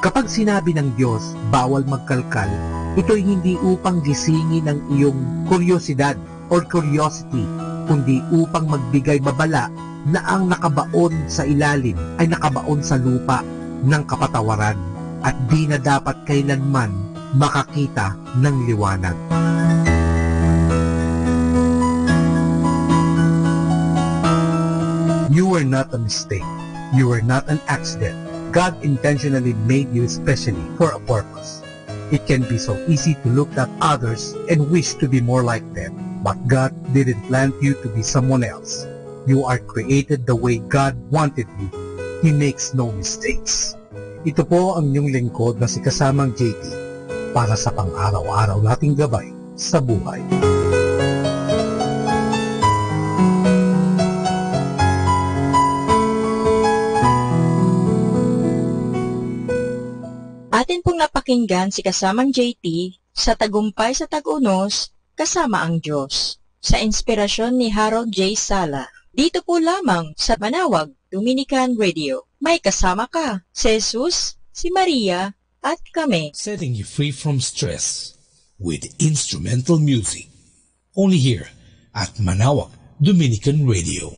Kapag sinabi ng Diyos, "Bawal magkalkal," ito'y hindi upang gisingin ang iyong kuryosidad or curiosity, kundi upang magbigay babala na ang nakabaon sa ilalim ay nakabaon sa lupa ng kapatawaran at di na dapat kailanman makakita ng liwanag. You were not a mistake. You were not an accident. God intentionally made you specially for a purpose. It can be so easy to look at others and wish to be more like them, but God didn't plant you to be someone else. You are created the way God wanted you. He makes no mistakes. Ito po ang inyong lingkod na si Kasamang J T para sa pang-araw-araw nating gabay sa buhay. Atin pong napakinggan si Kasamang J T sa Tagumpay sa Tag-unos, Kasama ang Diyos, sa inspirasyon ni Harold J. Sala. Dito po lamang sa Manawag Dominican Radio. May kasama ka, si Jesus, si Maria, at kami. Setting you free from stress with instrumental music. Only here at Manawag Dominican Radio.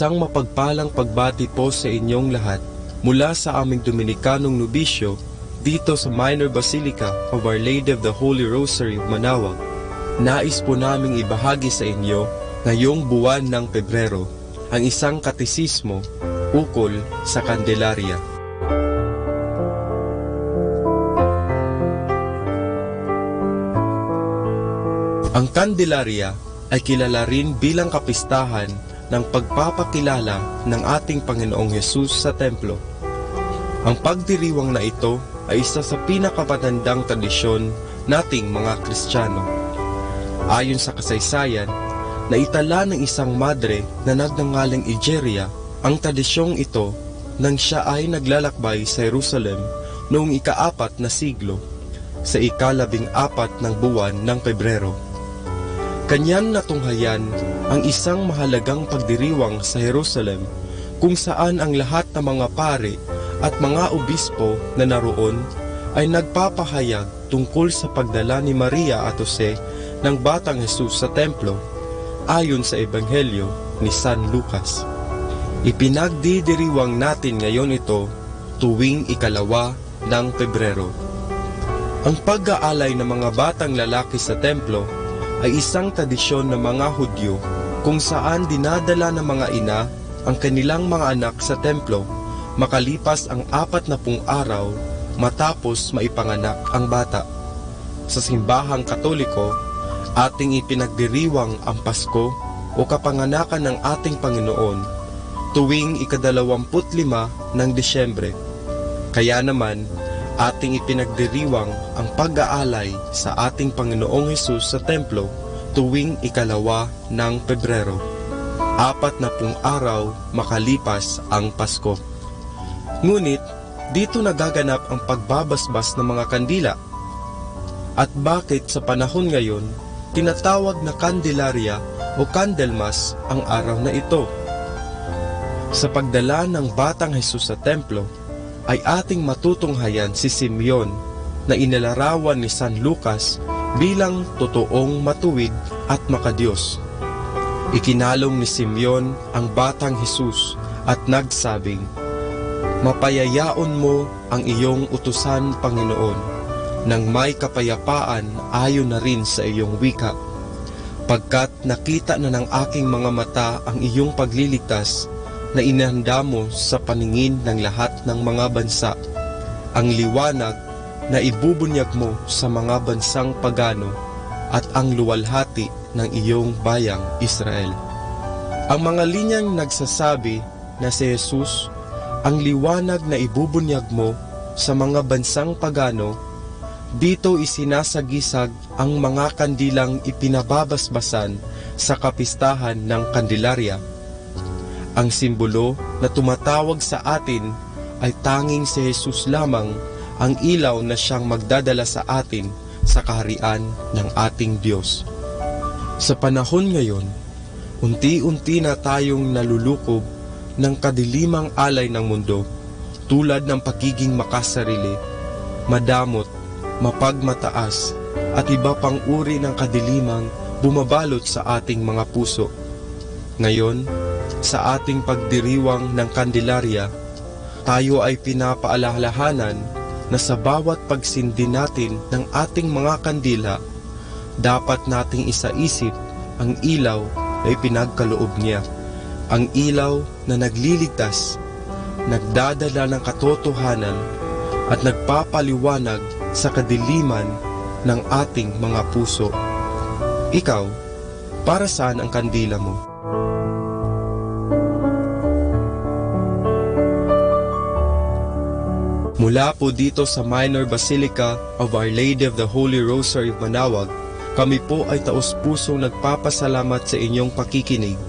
Isang mapagpalang pagbati po sa inyong lahat mula sa aming Dominikanong nobisyo dito sa Minor Basilica of Our Lady of the Holy Rosary of Manaoag. Nais po naming ibahagi sa inyo ngayong buwan ng Pebrero ang isang katisismo ukol sa Candelaria. Ang Candelaria ay kilala rin bilang kapistahan ng pagpapakilala ng ating Panginoong Hesus sa templo. Ang pagdiriwang na ito ay isa sa pinakamatandang tradisyon nating mga Kristiyano. Ayon sa kasaysayan, naitala ng isang madre na nagngangalang Egeria ang tradisyong ito nang siya ay naglalakbay sa Jerusalem noong ikaapat na siglo, sa ikalabing-apat ng buwan ng Pebrero. Kanyan natunghayan ang isang mahalagang pagdiriwang sa Jerusalem, kung saan ang lahat ng mga pari at mga obispo na naroon ay nagpapahayag tungkol sa pagdala ni Maria at Jose ng batang Jesus sa templo, ayon sa Ebanghelyo ni San Lucas. Ipinagdidiriwang natin ngayon ito tuwing ikalawa ng Pebrero. Ang pag-aalay ng mga batang lalaki sa templo ay isang tradisyon ng mga Hudyo kung saan dinadala ng mga ina ang kanilang mga anak sa templo makalipas ang apat na pung araw matapos maipanganak ang bata. Sa simbahang Katoliko, ating ipinagdiriwang ang Pasko o kapanganakan ng ating Panginoon tuwing ikadalawamput lima ng Disyembre. Kaya naman, ating ipinagdiriwang ang pag-aalay sa ating Panginoong Hesus sa templo tuwing ikalawa ng Pebrero, apat na pung araw makalipas ang Pasko. Ngunit, dito nagaganap ang pagbabasbas ng mga kandila. At bakit sa panahon ngayon, tinatawag na Candelaria o Candlemas ang araw na ito? Sa pagdala ng Batang Jesus sa templo, ay ating matutunghayan si Simeon na inilarawan ni San Lucas bilang totoong matuwid at makadios. Ikinalong ni Simeon ang Batang Jesus at nagsabing, "Mapayayaon mo ang iyong utusan, Panginoon, nang may kapayapaan ayon na rin sa iyong wika. Pagkat nakita na ng aking mga mata ang iyong pagliligtas na inihanda mo sa paningin ng lahat ng mga bansa. Ang liwanag na ibubunyag mo sa mga bansang pagano at ang luwalhati ng iyong bayang Israel." Ang mga linyang nagsasabi na si Jesus ang liwanag na ibubunyag mo sa mga bansang pagano, dito isinasagisag ang mga kandilang ipinababasbasan sa kapistahan ng Candelaria. Ang simbolo na tumatawag sa atin ay tanging si Jesus lamang, ang ilaw na siyang magdadala sa atin sa kaharian ng ating Diyos. Sa panahon ngayon, unti-unti na tayong nalulukob ng kadilimang alay ng mundo, tulad ng pagiging makasarili, madamot, mapagmataas, at iba pang uri ng kadilimang bumabalot sa ating mga puso. Ngayon, sa ating pagdiriwang ng Candelaria, tayo ay pinapaalalahanan na sa bawat pagsindi natin ng ating mga kandila, dapat nating isaisip ang ilaw na ipinagkaloob niya, ang ilaw na nagliligtas, nagdadala ng katotohanan, at nagpapaliwanag sa kadiliman ng ating mga puso. Ikaw, para saan ang kandila mo? Mula po dito sa Minor Basilica of Our Lady of the Holy Rosary of Manaoag, kami po ay taus-pusong nagpapasalamat sa inyong pakikinig.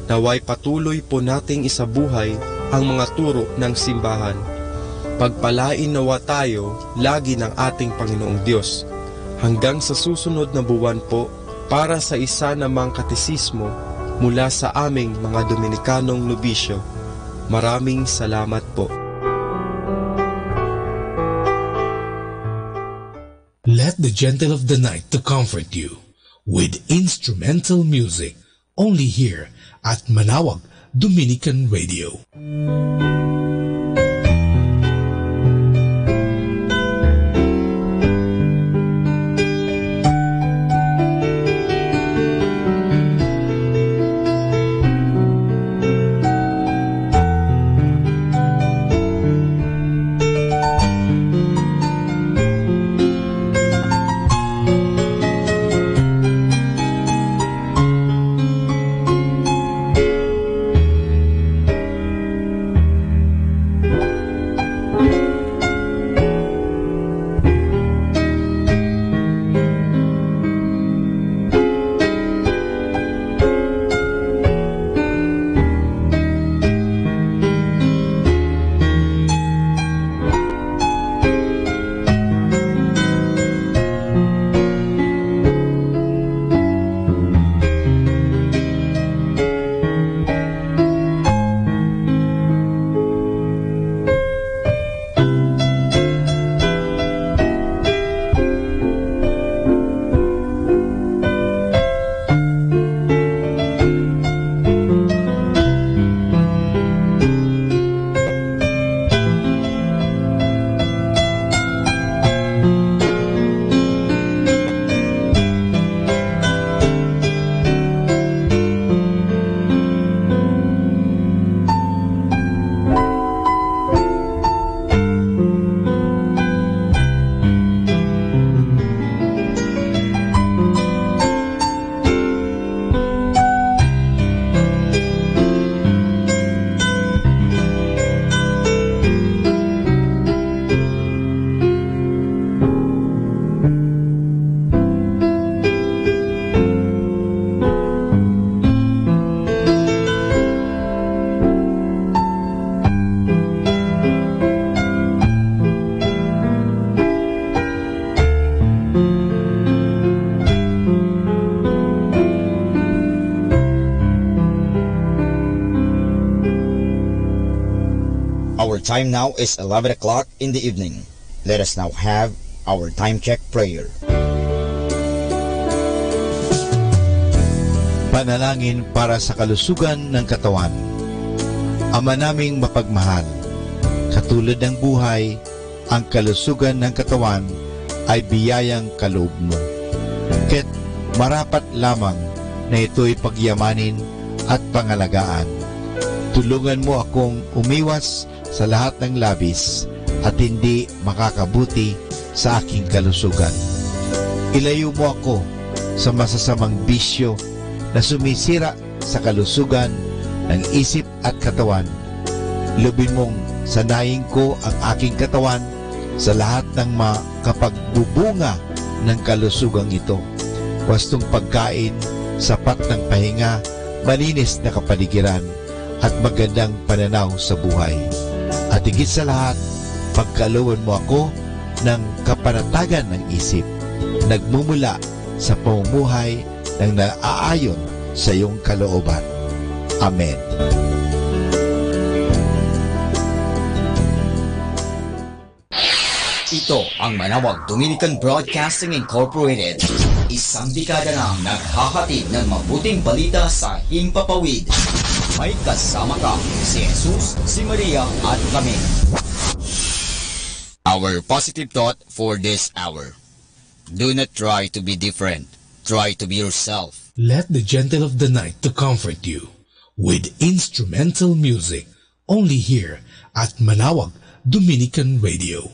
Naway patuloy po nating isabuhay ang mga turo ng simbahan. Pagpalain nawa tayo lagi ng ating Panginoong Diyos. Hanggang sa susunod na buwan po, para sa isa namang katesismo mula sa aming mga Dominikanong nobisyo. Maraming salamat po. Let the gentle of the night to comfort you with instrumental music, only here at Manaoag Dominican Radio. Our time now is eleven o'clock in the evening. Let us now have our time check prayer. Panalangin para sa kalusugan ng katawan. Ama naming mapagmahal, katulad ng buhay, ang kalusugan ng katawan ay biyayang kaloob mo. Kaya't marapat lamang na ito'y pagyamanin at pangalagaan. Tulungan mo akong umiwas sa lahat ng labis at hindi makakabuti sa aking kalusugan. Ilayo mo ako sa masasamang bisyo na sumisira sa kalusugan ng isip at katawan. Lubin mong sanayin ko ang aking katawan sa lahat ng makapagbubunga ng kalusugang ito. Wastong pagkain, sapat ng pahinga, malinis na kapaligiran, at magandang pananaw sa buhay. At higit sa lahat, pagkalooban mo ako ng kapanatagan ng isip, nagmumula sa pamumuhay ng naaayon sa iyong kalooban. Amen. Ito ang Manawag Dominican Broadcasting Incorporated. Isang dekada nang naghahatid ng mabuting balita sa himpapawid. May kasama ka, si Jesus, si Maria, at kami. Our positive thought for this hour. Do not try to be different. Try to be yourself. Let the gentle of the night to comfort you with instrumental music, only here at Manawag Dominican Radio.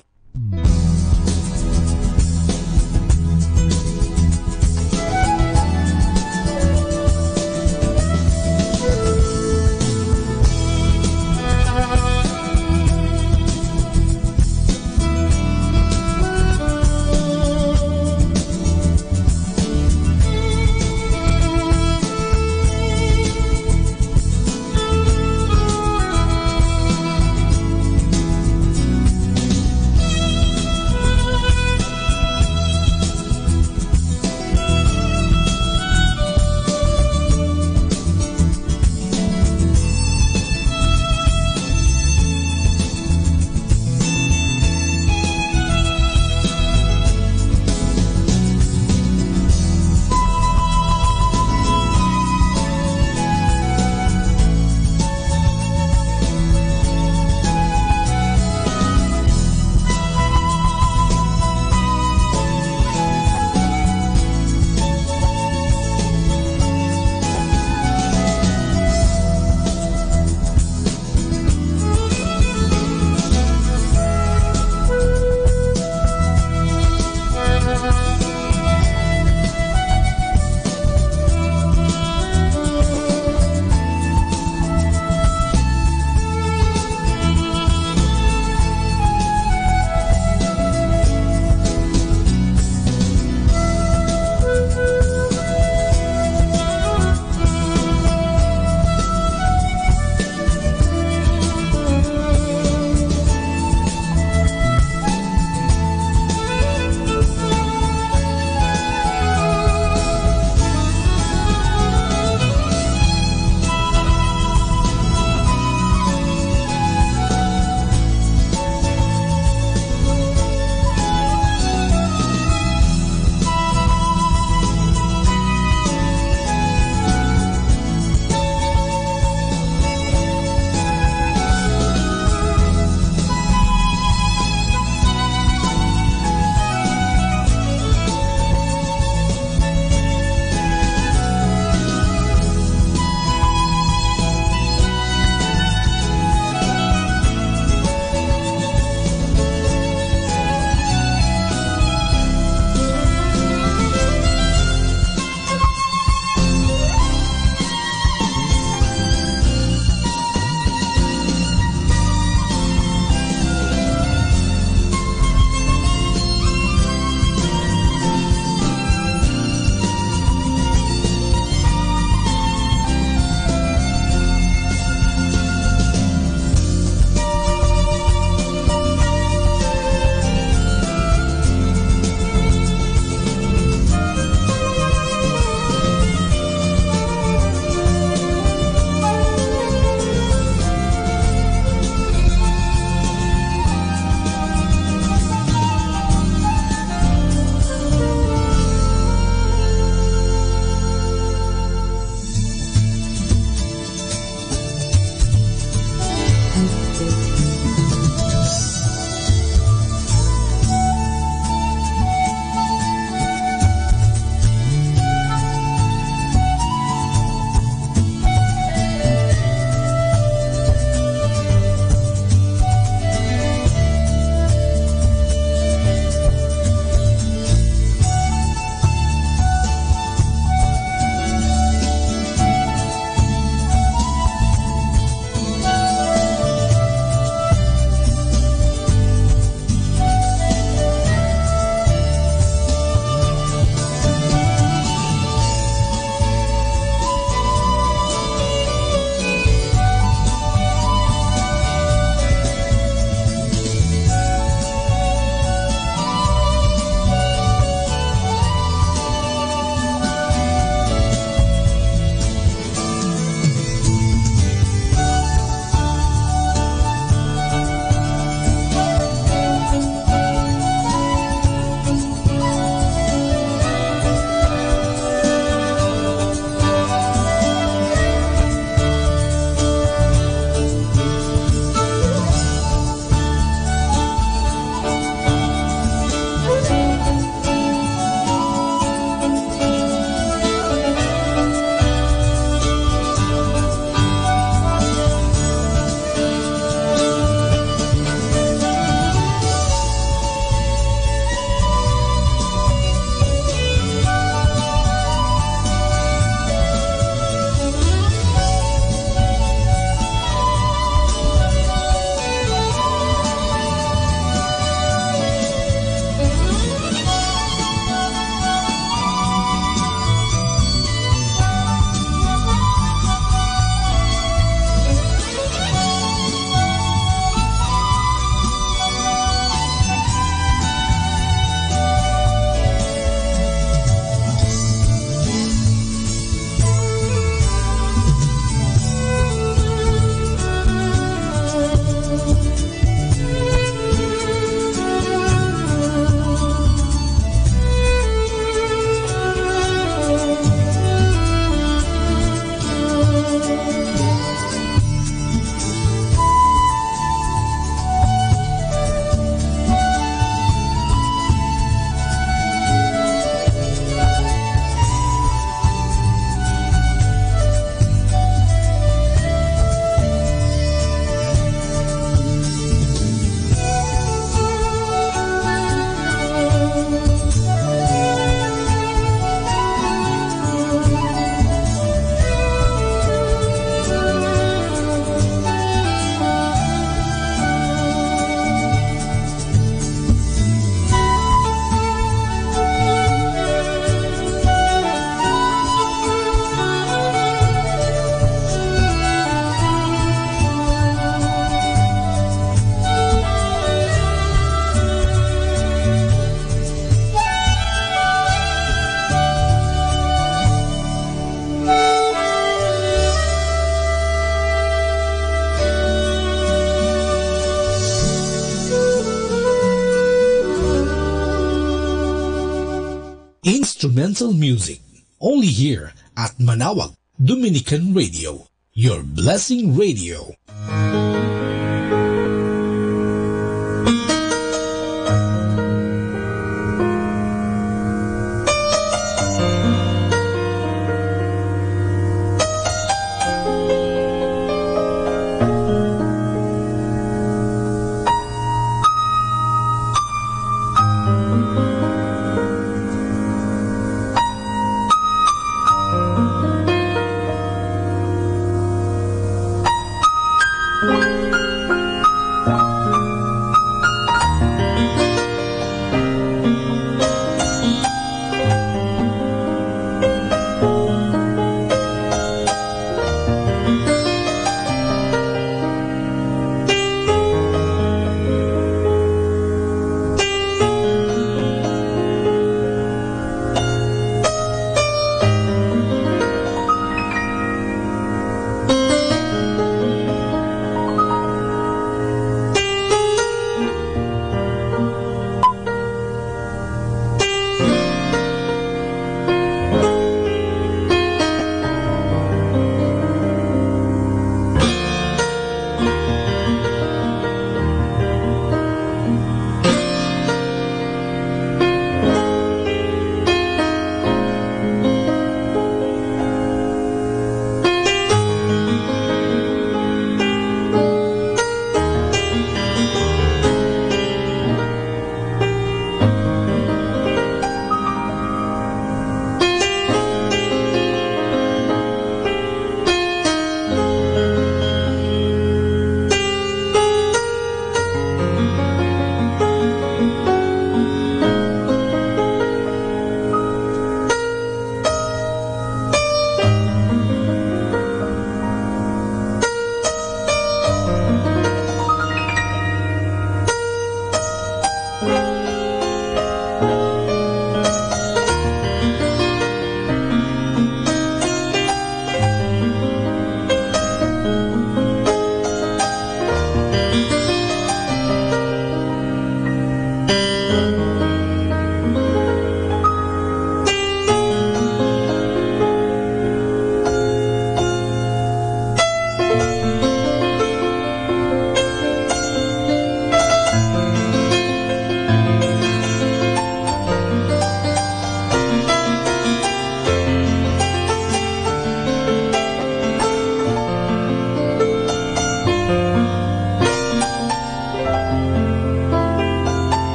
instrumental music. Only here at Manaoag Dominican Radio, your blessing radio.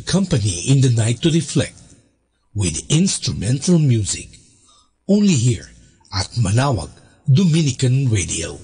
company in the night to reflect with instrumental music. Only here at Manawag Dominican Radio.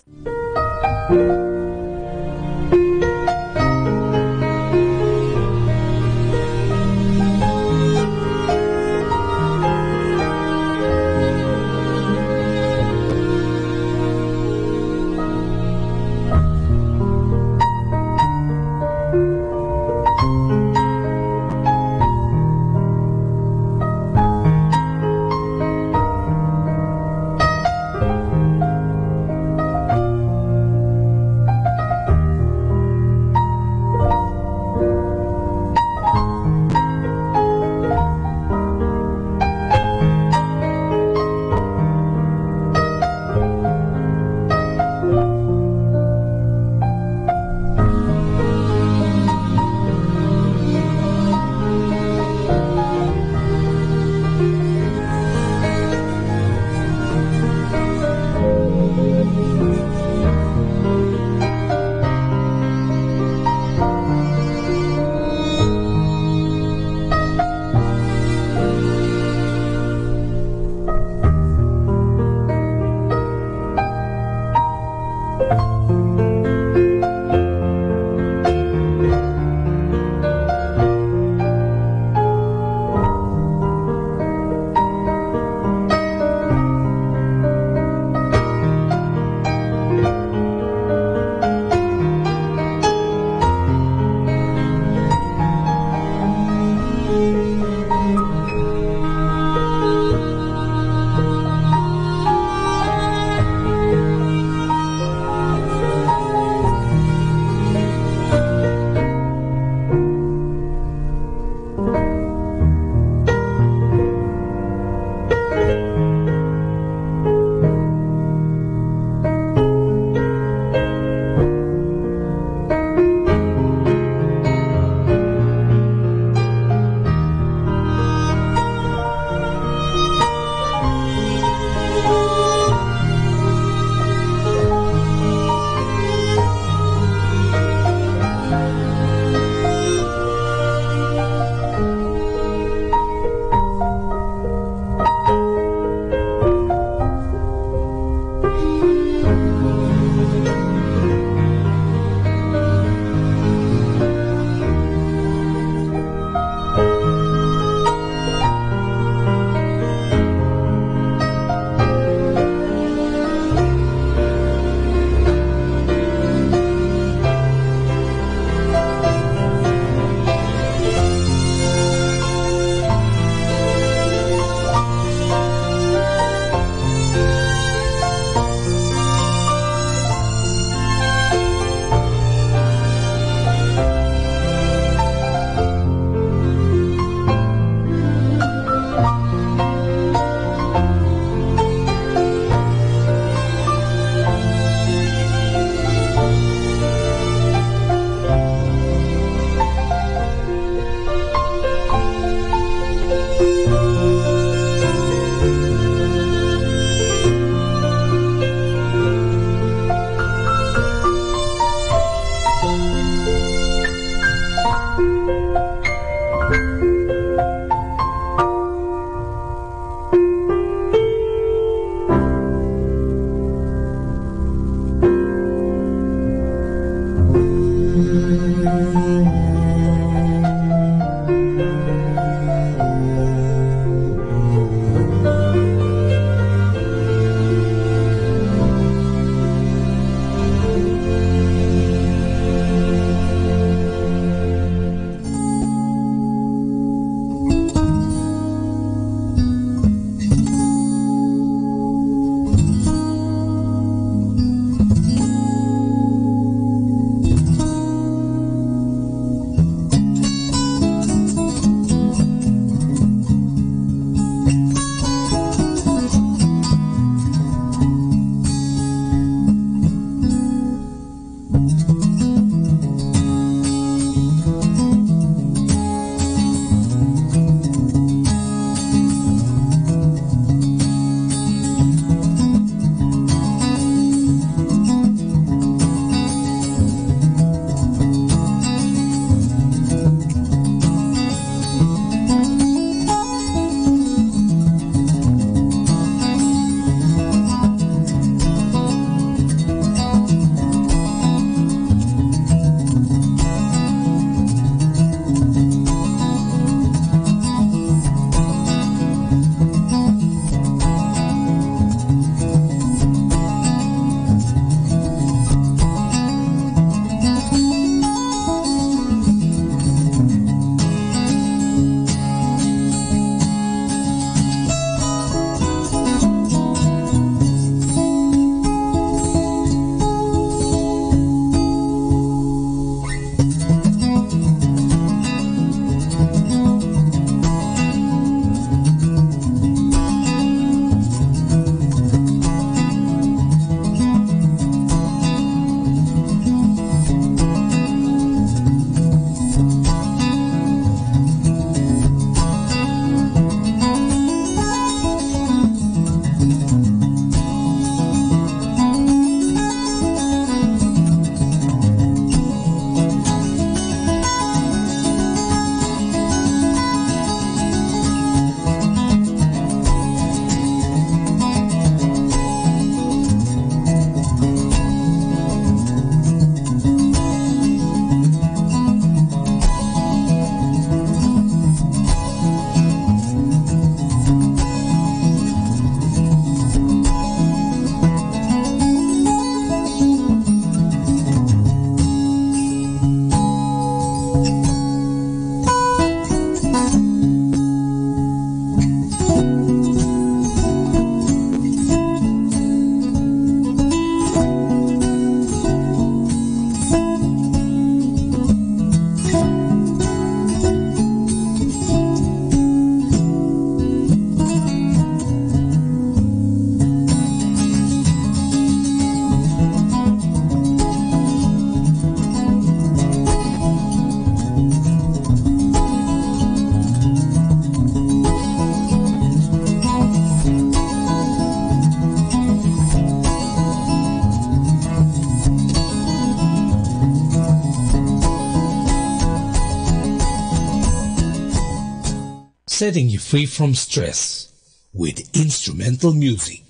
setting you free from stress with instrumental music.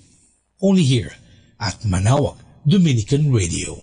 Only here at Manawag Dominican Radio.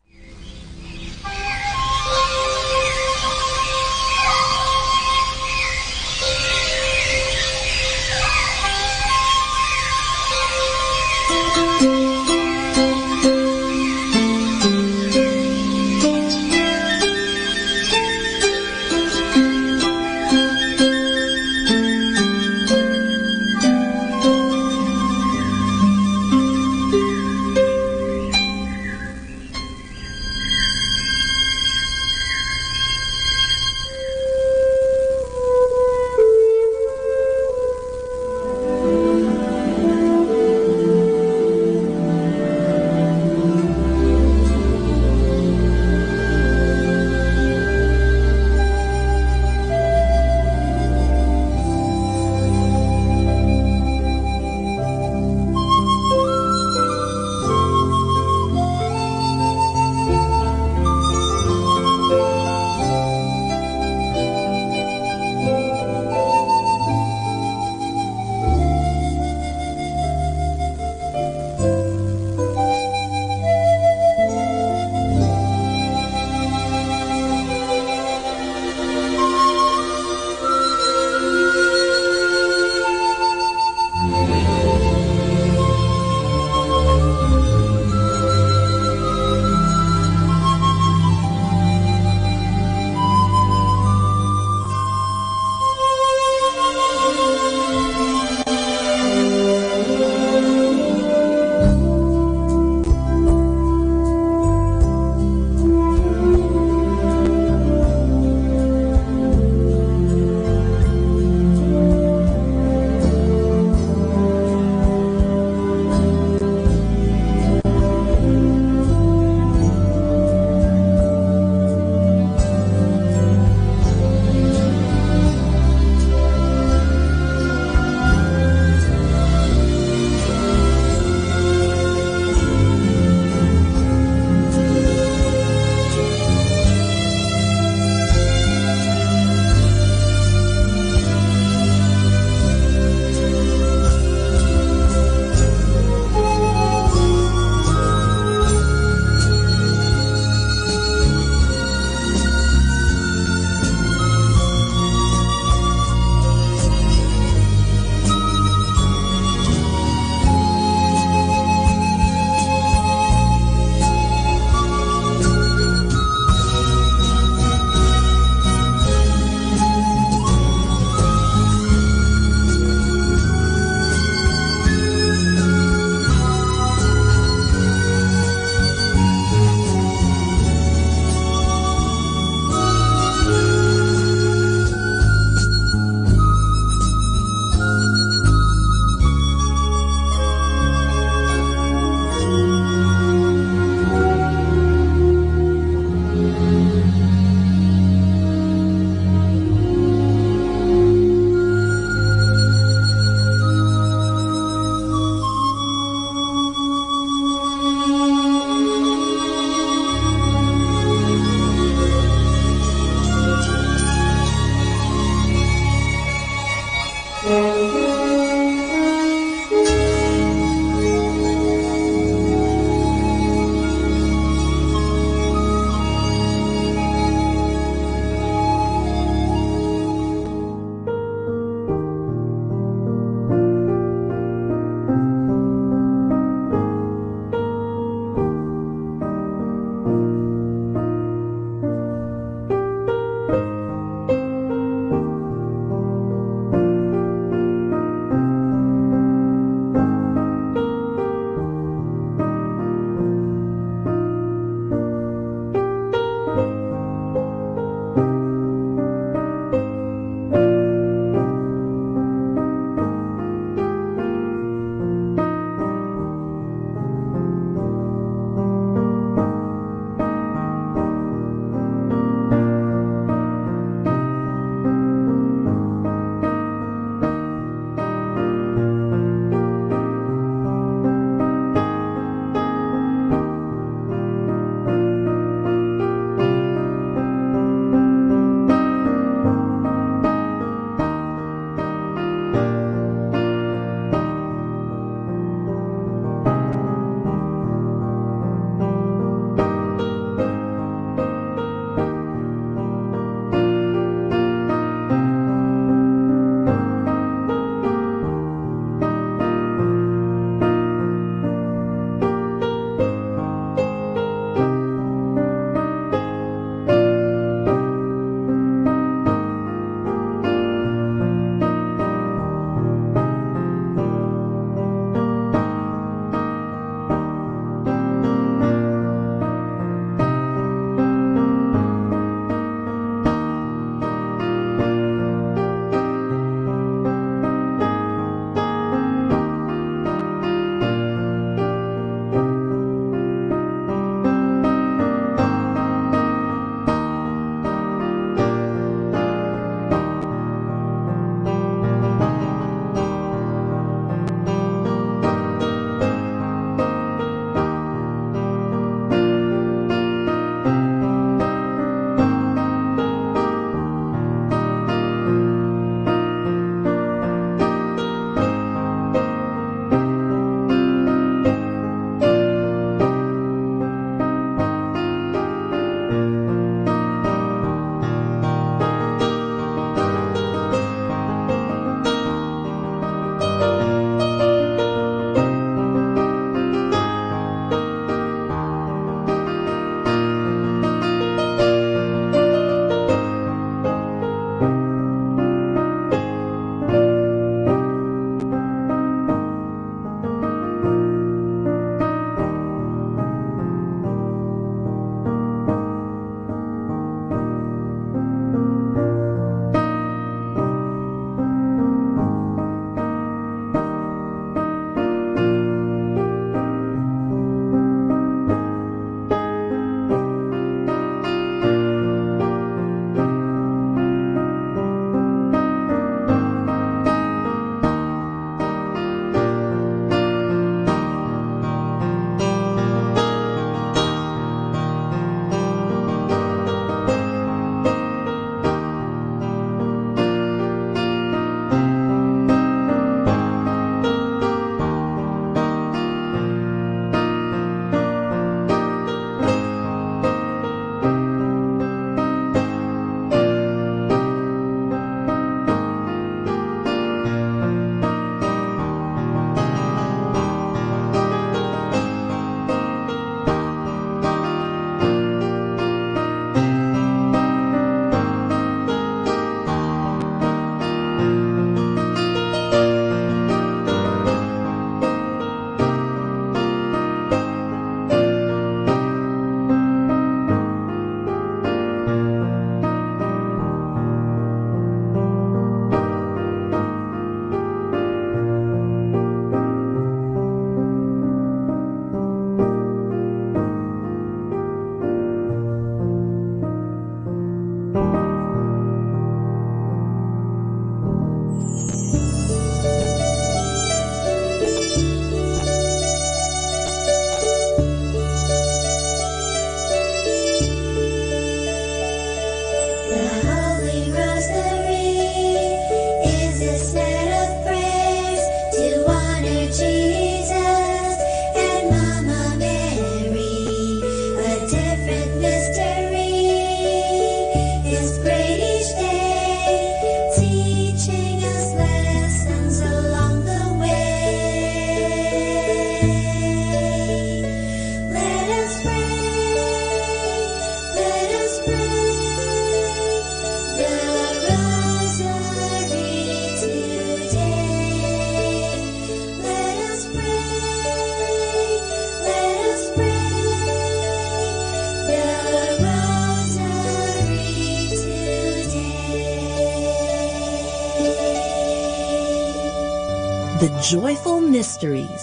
The joyful mysteries.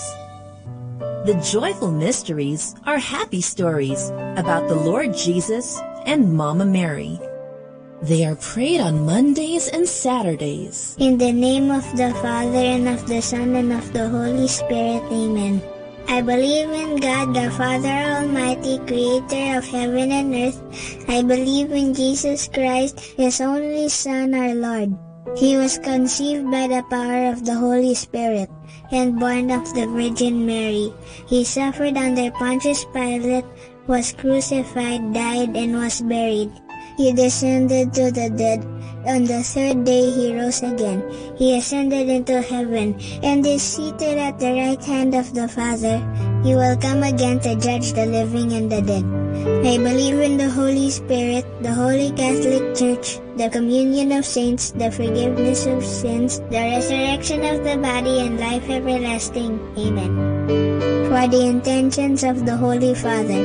The joyful mysteries are happy stories about the Lord Jesus and Mama Mary. They are prayed on Mondays and Saturdays. In the name of the Father, and of the Son, and of the Holy Spirit, amen. I believe in God, the Father Almighty, creator of heaven and earth. I believe in Jesus Christ, his only Son, our Lord. He was conceived by the power of the Holy Spirit and born of the Virgin Mary. He suffered under Pontius Pilate, was crucified, died, and was buried. He descended to the dead. On the third day he rose again. He ascended into heaven and is seated at the right hand of the Father. He will come again to judge the living and the dead. I believe in the Holy Spirit, the Holy Catholic Church, the communion of saints, the forgiveness of sins, the resurrection of the body, and life everlasting. Amen. For the intentions of the Holy Father.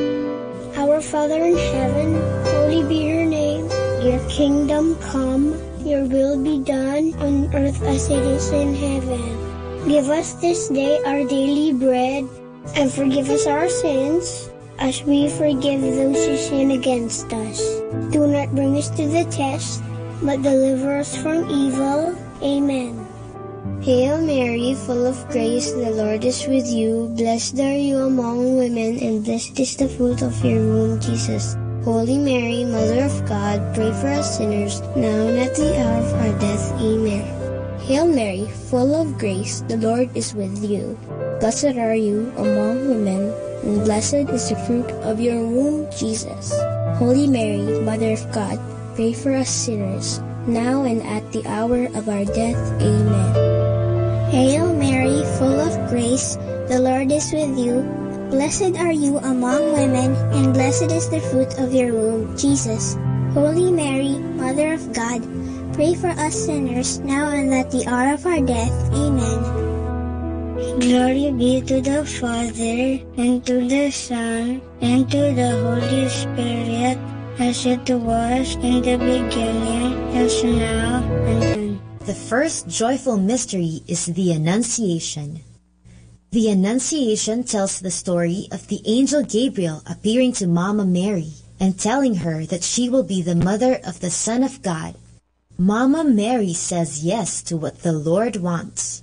Our Father in heaven, holy be your name. Your kingdom come, your will be done on earth as it is in heaven. Give us this day our daily bread, and forgive us our sins, as we forgive those who sin against us. Do not bring us to the test, but deliver us from evil. Amen. Hail Mary, full of grace, the Lord is with you. Blessed are you among women, and blessed is the fruit of your womb, Jesus. Holy Mary, Mother of God, pray for us sinners, now and at the hour of our death. Amen. Hail Mary, full of grace, the Lord is with you. Blessed are you among women, and blessed is the fruit of your womb, Jesus. Holy Mary, Mother of God, pray for us sinners, now and at the hour of our death. Amen. Hail Mary, full of grace, the Lord is with you. Blessed are you among women, and blessed is the fruit of your womb, Jesus. Holy Mary, Mother of God, pray for us sinners, now and at the hour of our death. Amen. Glory be to the Father, and to the Son, and to the Holy Spirit, as it was in the beginning, is now, and then. The first joyful mystery is the Annunciation. The Annunciation tells the story of the angel Gabriel appearing to Mama Mary and telling her that she will be the mother of the Son of God. Mama Mary says yes to what the Lord wants.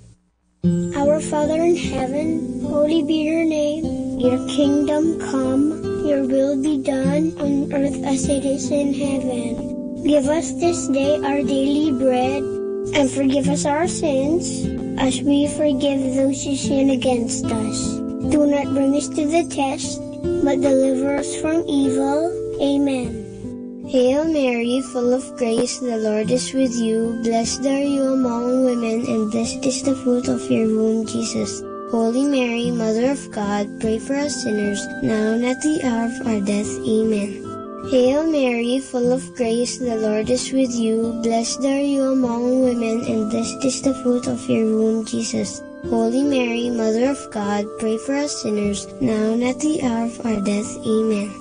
Our Father in heaven, holy be your name. Your kingdom come, your will be done on earth as it is in heaven. Give us this day our daily bread, and forgive us our sins, as we forgive those who sin against us. Do not bring us to the test, but deliver us from evil. Amen. Hail Mary, full of grace, the Lord is with you. Blessed are you among women, and blessed is the fruit of your womb, Jesus. Holy Mary, Mother of God, pray for us sinners, now and at the hour of our death. Amen. Hail Mary, full of grace, the Lord is with you. Blessed are you among women, and blessed is the fruit of your womb, Jesus. Holy Mary, Mother of God, pray for us sinners, now and at the hour of our death. Amen.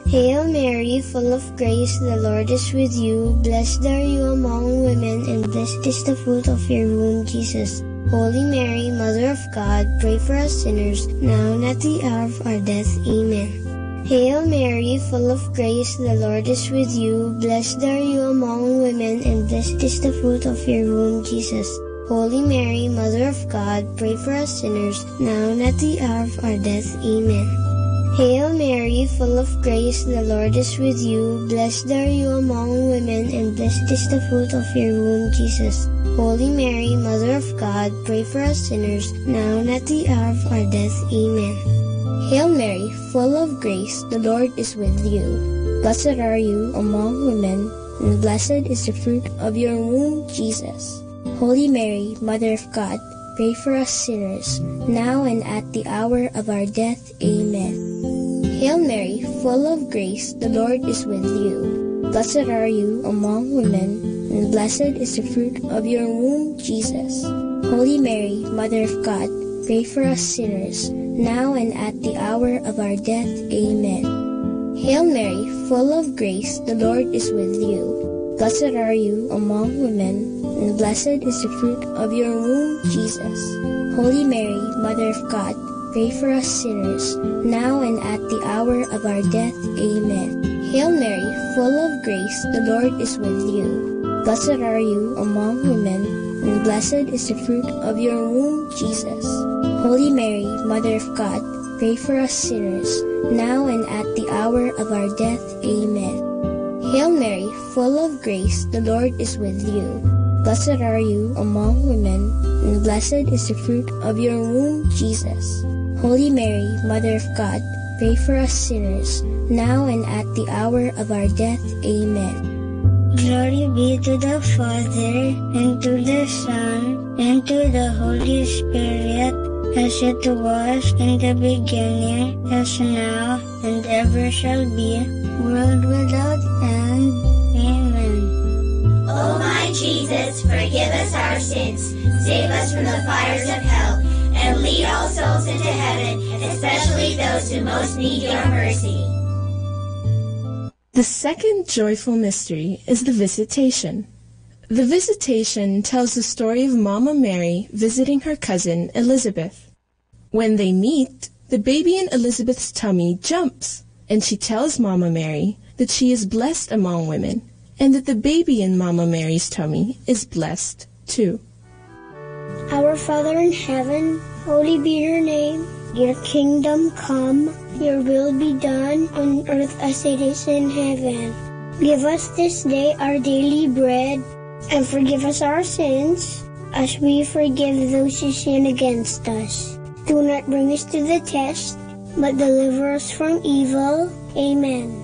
Hail Mary, full of grace, the Lord is with you. Blessed are you among women, and blessed is the fruit of your womb, Jesus. Holy Mary, Mother of God, pray for us sinners, now and at the hour of our death. Amen. Hail Mary, full of grace, the Lord is with you. Blessed are you among women, and blessed is the fruit of your womb, Jesus. Holy Mary, Mother of God, pray for us sinners, now and at the hour of our death. Amen. Hail Mary, full of grace, the Lord is with you. Blessed are you among women, and blessed is the fruit of your womb, Jesus. Holy Mary, Mother of God, pray for us sinners, now and at the hour of our death. Amen. Hail Mary, full of grace, the Lord is with you. Blessed are you among women, and blessed is the fruit of your womb, Jesus. Holy Mary, Mother of God, pray for us sinners, now and at the hour of our death. Amen. Hail Mary, full of grace, the Lord is with you. Blessed are you among women, and blessed is the fruit of your womb, Jesus. Holy Mary, Mother of God, pray for us sinners, now and at the hour of our death. Amen. Hail Mary, full of grace, the Lord is with you. Blessed are you among women, and blessed is the fruit of your womb, Jesus. Holy Mary, Mother of God, pray for us sinners, now and at the hour of our death. Amen. Hail Mary, full of grace, the Lord is with you. Blessed are you among women, and blessed is the fruit of your womb, Jesus. Holy Mary, Mother of God, pray for us sinners, now and at the hour of our death. Amen. Hail Mary, full of grace, the Lord is with you. Blessed are you among women, and blessed is the fruit of your womb, Jesus. Holy Mary, Mother of God, pray for us sinners, now and at the hour of our death. Amen. Glory be to the Father, and to the Son, and to the Holy Spirit, as it was in the beginning, as now, and ever shall be, world without end. Amen. O my Jesus, forgive us our sins, save us from the fires of hell, and lead all souls into heaven, especially those who most need your mercy. The second joyful mystery is the Visitation. The Visitation tells the story of Mama Mary visiting her cousin Elizabeth. When they meet, the baby in Elizabeth's tummy jumps, and she tells Mama Mary that she is blessed among women, and that the baby in Mama Mary's tummy is blessed too. Our Father in heaven, holy be your name. Your kingdom come, your will be done on earth as it is in heaven. Give us this day our daily bread, and forgive us our sins, as we forgive those who sin against us. Do not bring us to the test, but deliver us from evil. Amen.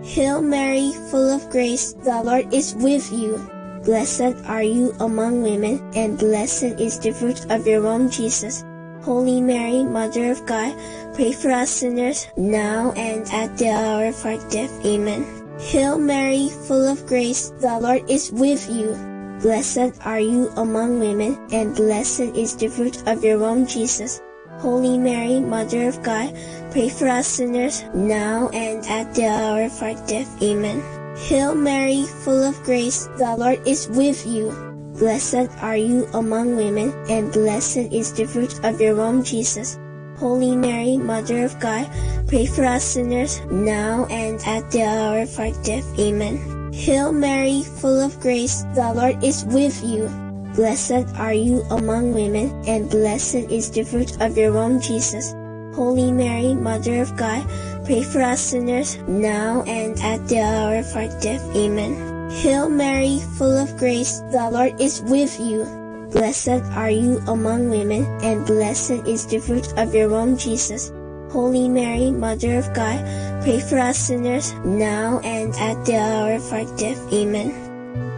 Hail Mary, full of grace, the Lord is with you. Blessed are you among women, and blessed is the fruit of your womb, Jesus. Holy Mary, Mother of God, pray for us sinners, now and at the hour of our death. Amen. Hail Mary, full of grace, the Lord is with you. Blessed are you among women, and blessed is the fruit of your womb, Jesus. Holy Mary, Mother of God, pray for us sinners, now and at the hour of our death. Amen. Hail Mary, full of grace, the Lord is with you. Blessed are you among women, and blessed is the fruit of your womb, Jesus. Holy Mary, Mother of God, pray for us sinners, now and at the hour of our death. Amen. Hail Mary, full of grace, the Lord is with you. Blessed are you among women, and blessed is the fruit of your womb, Jesus. Holy Mary, Mother of God, pray for us sinners, now and at the hour of our death. Amen. Hail Mary, full of grace, the Lord is with you. Blessed are you among women, and blessed is the fruit of your womb, Jesus. Holy Mary, Mother of God, pray for us sinners, now and at the hour of our death. Amen.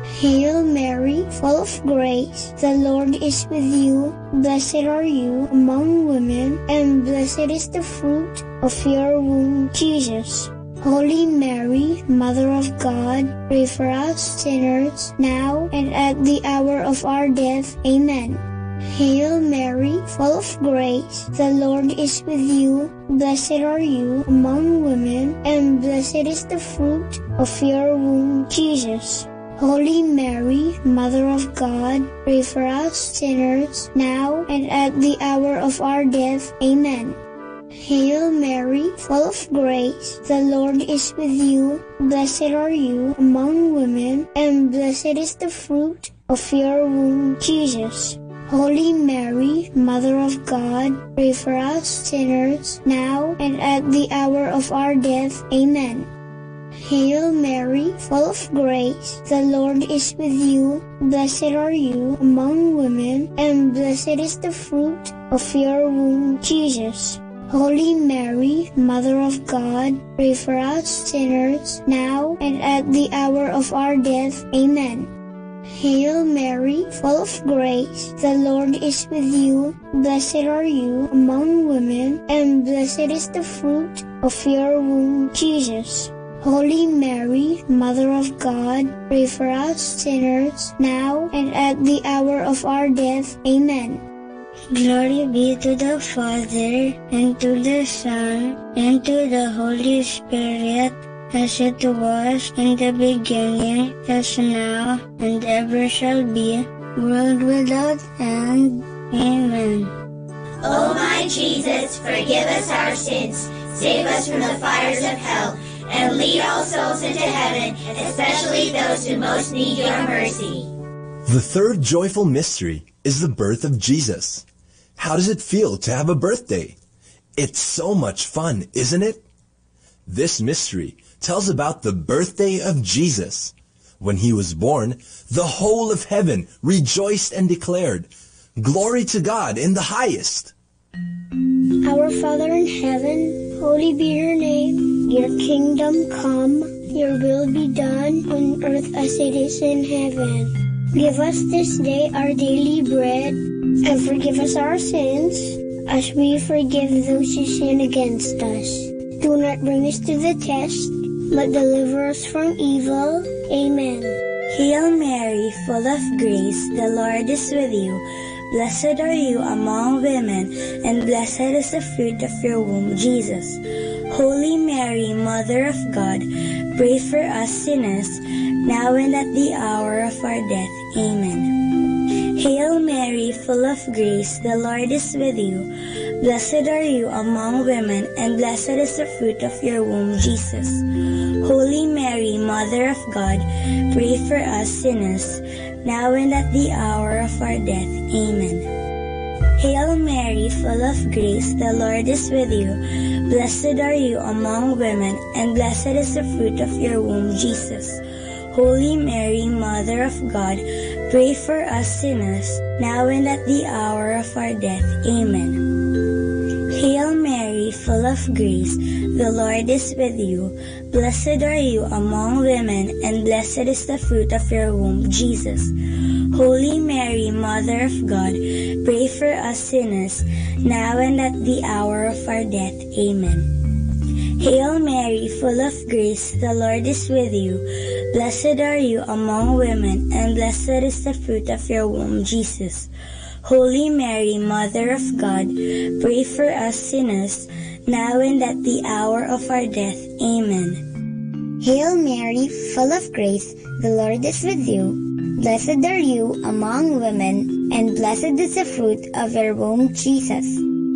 Hail Mary, full of grace, the Lord is with you. Blessed are you among women, and blessed is the fruit of your womb, Jesus. Holy Mary, Mother of God, pray for us sinners, now and at the hour of our death. Amen. Hail Mary, full of grace, the Lord is with you. Blessed are you among women, and blessed is the fruit of your womb, Jesus. Holy Mary, Mother of God, pray for us sinners, now and at the hour of our death. Amen. Hail Mary, full of grace, the Lord is with you. Blessed are you among women, and blessed is the fruit of your womb, Jesus. Holy Mary, Mother of God, pray for us sinners, now and at the hour of our death. Amen. Hail Mary, full of grace, the Lord is with you. Blessed are you among women, and blessed is the fruit of your womb, Jesus. Holy Mary, Mother of God, pray for us sinners, now and at the hour of our death. Amen. Hail Mary, full of grace, the Lord is with you. Blessed are you among women, and blessed is the fruit of your womb, Jesus. Holy Mary, Mother of God, pray for us sinners, now and at the hour of our death. Amen. Glory be to the Father, and to the Son, and to the Holy Spirit, as it was in the beginning, is now, and ever shall be, world without end. Amen. O my Jesus, forgive us our sins, save us from the fires of hell, and lead all souls into heaven, especially those who most need your mercy. The third joyful mystery is the birth of Jesus. How does it feel to have a birthday? It's so much fun, isn't it? This mystery tells about the birthday of Jesus. When he was born, the whole of heaven rejoiced and declared, "Glory to God in the highest!" Our Father in heaven, holy be your name. Your kingdom come, your will be done on earth as it is in heaven. Give us this day our daily bread, and forgive us our sins, as we forgive those who sin against us. Do not bring us to the test, but deliver us from evil. Amen. Hail Mary, full of grace, the Lord is with you. Blessed are you among women, and blessed is the fruit of your womb, Jesus. Holy Mary, Mother of God, pray for us sinners, now and at the hour of our death. Amen. Hail Mary, full of grace, the Lord is with you. Blessed are you among women, and blessed is the fruit of your womb, Jesus. Holy Mary, Mother of God, pray for us sinners, now and at the hour of our death. Amen. Hail Mary, full of grace, the Lord is with you. Blessed are you among women, and blessed is the fruit of your womb, Jesus. Holy Mary, Mother of God, pray for us sinners, now and at the hour of our death. Amen. Hail Mary, full of grace, the Lord is with you. Blessed are you among women, and blessed is the fruit of your womb, Jesus. Holy Mary, Mother of God, pray for us sinners, now and at the hour of our death. Amen. Hail Mary, full of grace, the Lord is with you. Blessed are you among women, and blessed is the fruit of your womb, Jesus. Holy Mary, Mother of God, pray for us sinners, now and at the hour of our death. Amen. Hail Mary, full of grace, the Lord is with you. Blessed are you among women, and blessed is the fruit of your womb, Jesus.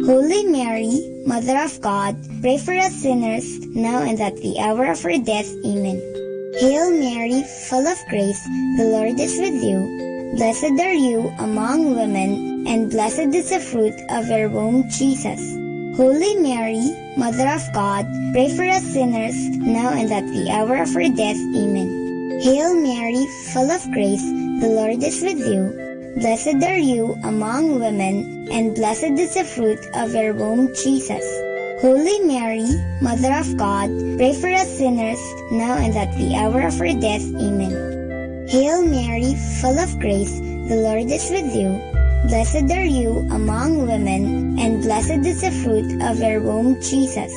Holy Mary, Mother of God, pray for us sinners, now and at the hour of our death. Amen. Hail Mary, full of grace, the Lord is with you. Blessed are you among women, and blessed is the fruit of your womb, Jesus. Holy Mary, Mother of God, pray for us sinners, now and at the hour of our death. Amen. Hail Mary, full of grace, the Lord is with you. Blessed are you among women, and blessed is the fruit of your womb, Jesus. Holy Mary, Mother of God, pray for us sinners, now and at the hour of our death. Amen. Hail Mary, full of grace, the Lord is with you. Blessed are you among women, and blessed is the fruit of your womb, Jesus.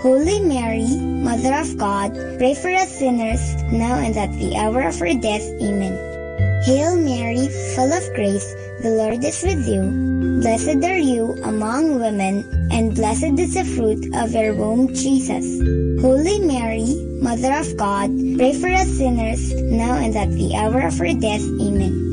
Holy Mary, Mother of God, pray for us sinners, now and at the hour of our death. Amen. Hail Mary, full of grace, the Lord is with you. Blessed are you among women, and blessed is the fruit of your womb, Jesus. Holy Mary, Mother of God, pray for us sinners, now and at the hour of our death. Amen.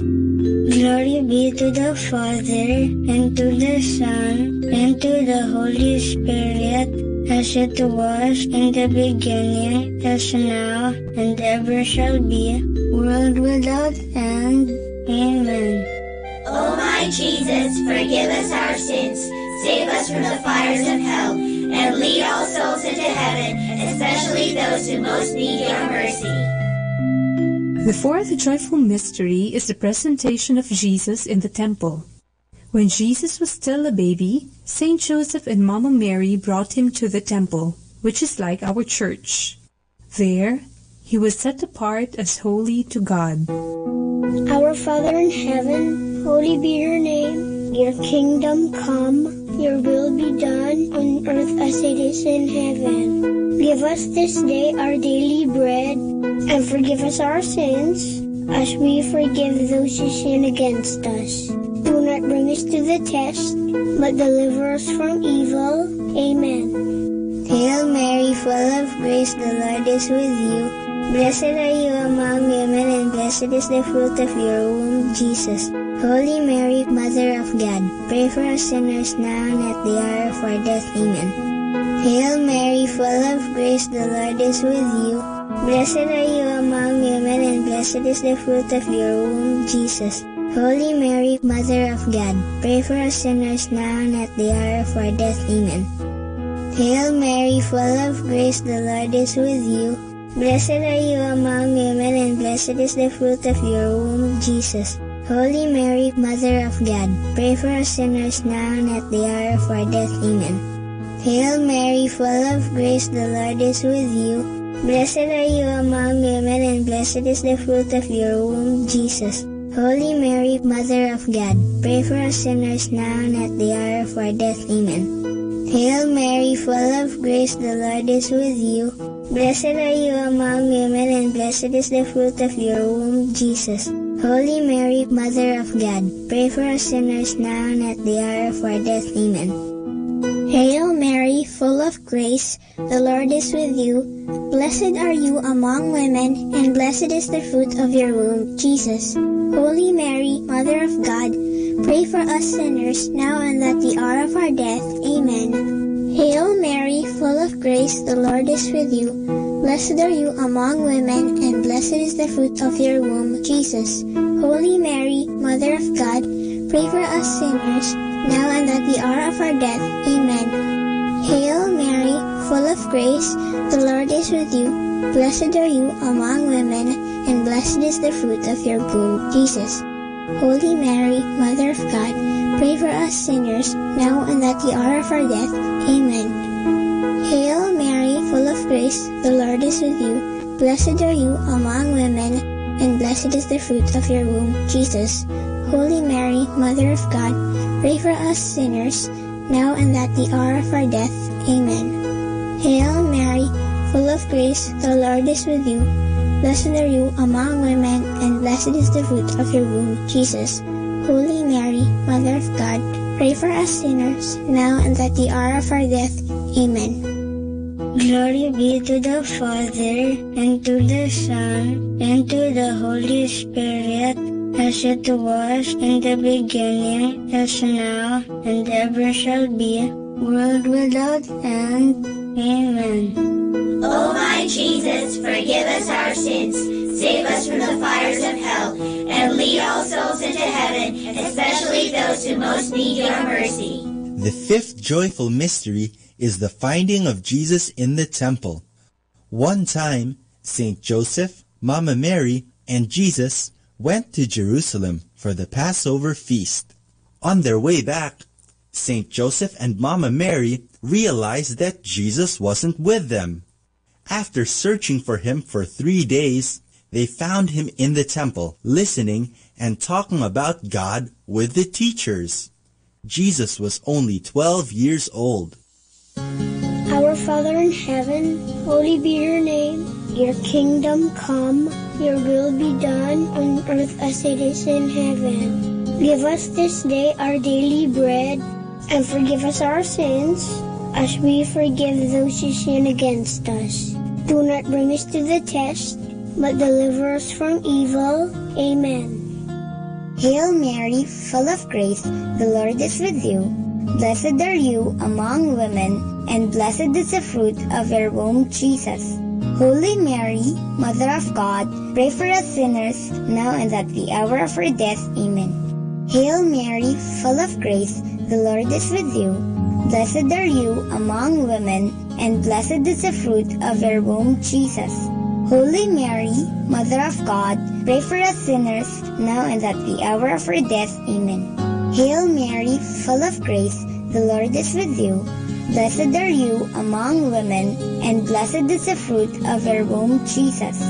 Glory be to the Father, and to the Son, and to the Holy Spirit, as it was in the beginning, is now, and ever shall be, world without end. Amen. O my Jesus, forgive us our sins, save us from the fires of hell, and lead all souls into heaven, especially those who most need your mercy. The fourth joyful mystery is the presentation of Jesus in the temple. When Jesus was still a baby, Saint Joseph and Mama Mary brought him to the temple, which is like our church. There, he was set apart as holy to God. Our Father in heaven, holy be your name. Your kingdom come, your will be done on earth as it is in heaven. Give us this day our daily bread, and forgive us our sins, as we forgive those who sin against us. Do not bring us to the test, but deliver us from evil. Amen. Hail Mary, full of grace, the Lord is with you. Blessed are you among women, and blessed is the fruit of your womb, Jesus. Holy Mary, Mother of God, pray for us sinners now and at the hour of our death. Amen. Hail Mary, full of grace, the Lord is with you. Blessed are you among women, and blessed is the fruit of your womb, Jesus. Holy Mary, Mother of God, pray for us sinners now and at the hour of our death. Amen. Hail Mary, full of grace, the Lord is with you. Blessed are you among women, and blessed is the fruit of your womb, Jesus. Holy Mary, Mother of God, pray for us sinners now and at the hour of our death. Amen. Hail Mary, full of grace, the Lord is with you. Blessed are you among women, and blessed is the fruit of your womb, Jesus. Holy Mary, Mother of God, pray for us sinners now and at the hour of our death. Amen. Hail Mary, full of grace, the Lord is with you. Blessed are you among women, and blessed is the fruit of your womb, Jesus. Holy Mary, Mother of God, pray for us sinners now and at the hour of our death. Amen. Hail Mary, full of grace, the Lord is with you. Blessed are you among women, and blessed is the fruit of your womb, Jesus. Holy Mary, Mother of God, pray for us sinners now and at the hour of our death. Amen. Hail Mary, full of grace, the Lord is with you. Blessed are you among women, and blessed is the fruit of your womb, Jesus. Holy Mary, Mother of God, pray for us sinners, now and at the hour of our death. Amen. Hail Mary, full of grace, the Lord is with you. Blessed are you among women, and blessed is the fruit of your womb, Jesus. Holy Mary, Mother of God, pray for us sinners, now and at the hour of our death. Amen. Hail Mary, full of grace, the Lord is with you. Blessed are you among women, and blessed is the fruit of your womb, Jesus. Holy Mary, Mother of God, pray for us sinners, now and at the hour of our death. Amen. Hail Mary, full of grace, the Lord is with you. Blessed are you among women, and blessed is the fruit of your womb, Jesus. Holy Mary, Mother of God, pray for us sinners, now and at the hour of our death. Amen. Glory be to the Father, and to the Son, and to the Holy Spirit, as it was in the beginning, as now, and ever shall be, world without end. Amen. O my Jesus, forgive us our sins, save us from the fires of hell, and lead all souls into heaven, especially those who most need your mercy. The fifth joyful mystery is the finding of Jesus in the temple. One time, Saint Joseph, Mama Mary, and Jesus went to Jerusalem for the Passover feast. On their way back, Saint Joseph and Mama Mary realized that Jesus wasn't with them. After searching for him for three days, they found him in the temple, listening and talking about God with the teachers. Jesus was only twelve years old. Our Father in heaven, holy be your name. Your kingdom come, your will be done on earth as it is in heaven. Give us this day our daily bread, and forgive us our sins, as we forgive those who sin against us. Do not bring us to the test, but deliver us from evil. Amen. Hail Mary, full of grace, the Lord is with you. Blessed are you among women, and blessed is the fruit of your womb, Jesus. Holy Mary, Mother of God, pray for us sinners, now and at the hour of our death. Amen. Hail Mary, full of grace, the Lord is with you. Blessed are you among women, and blessed is the fruit of your womb, Jesus. Holy Mary, Mother of God, pray for us sinners, now and at the hour of our death. Amen. Hail Mary, full of grace, the Lord is with you. Blessed are you among women, and blessed is the fruit of your womb, Jesus.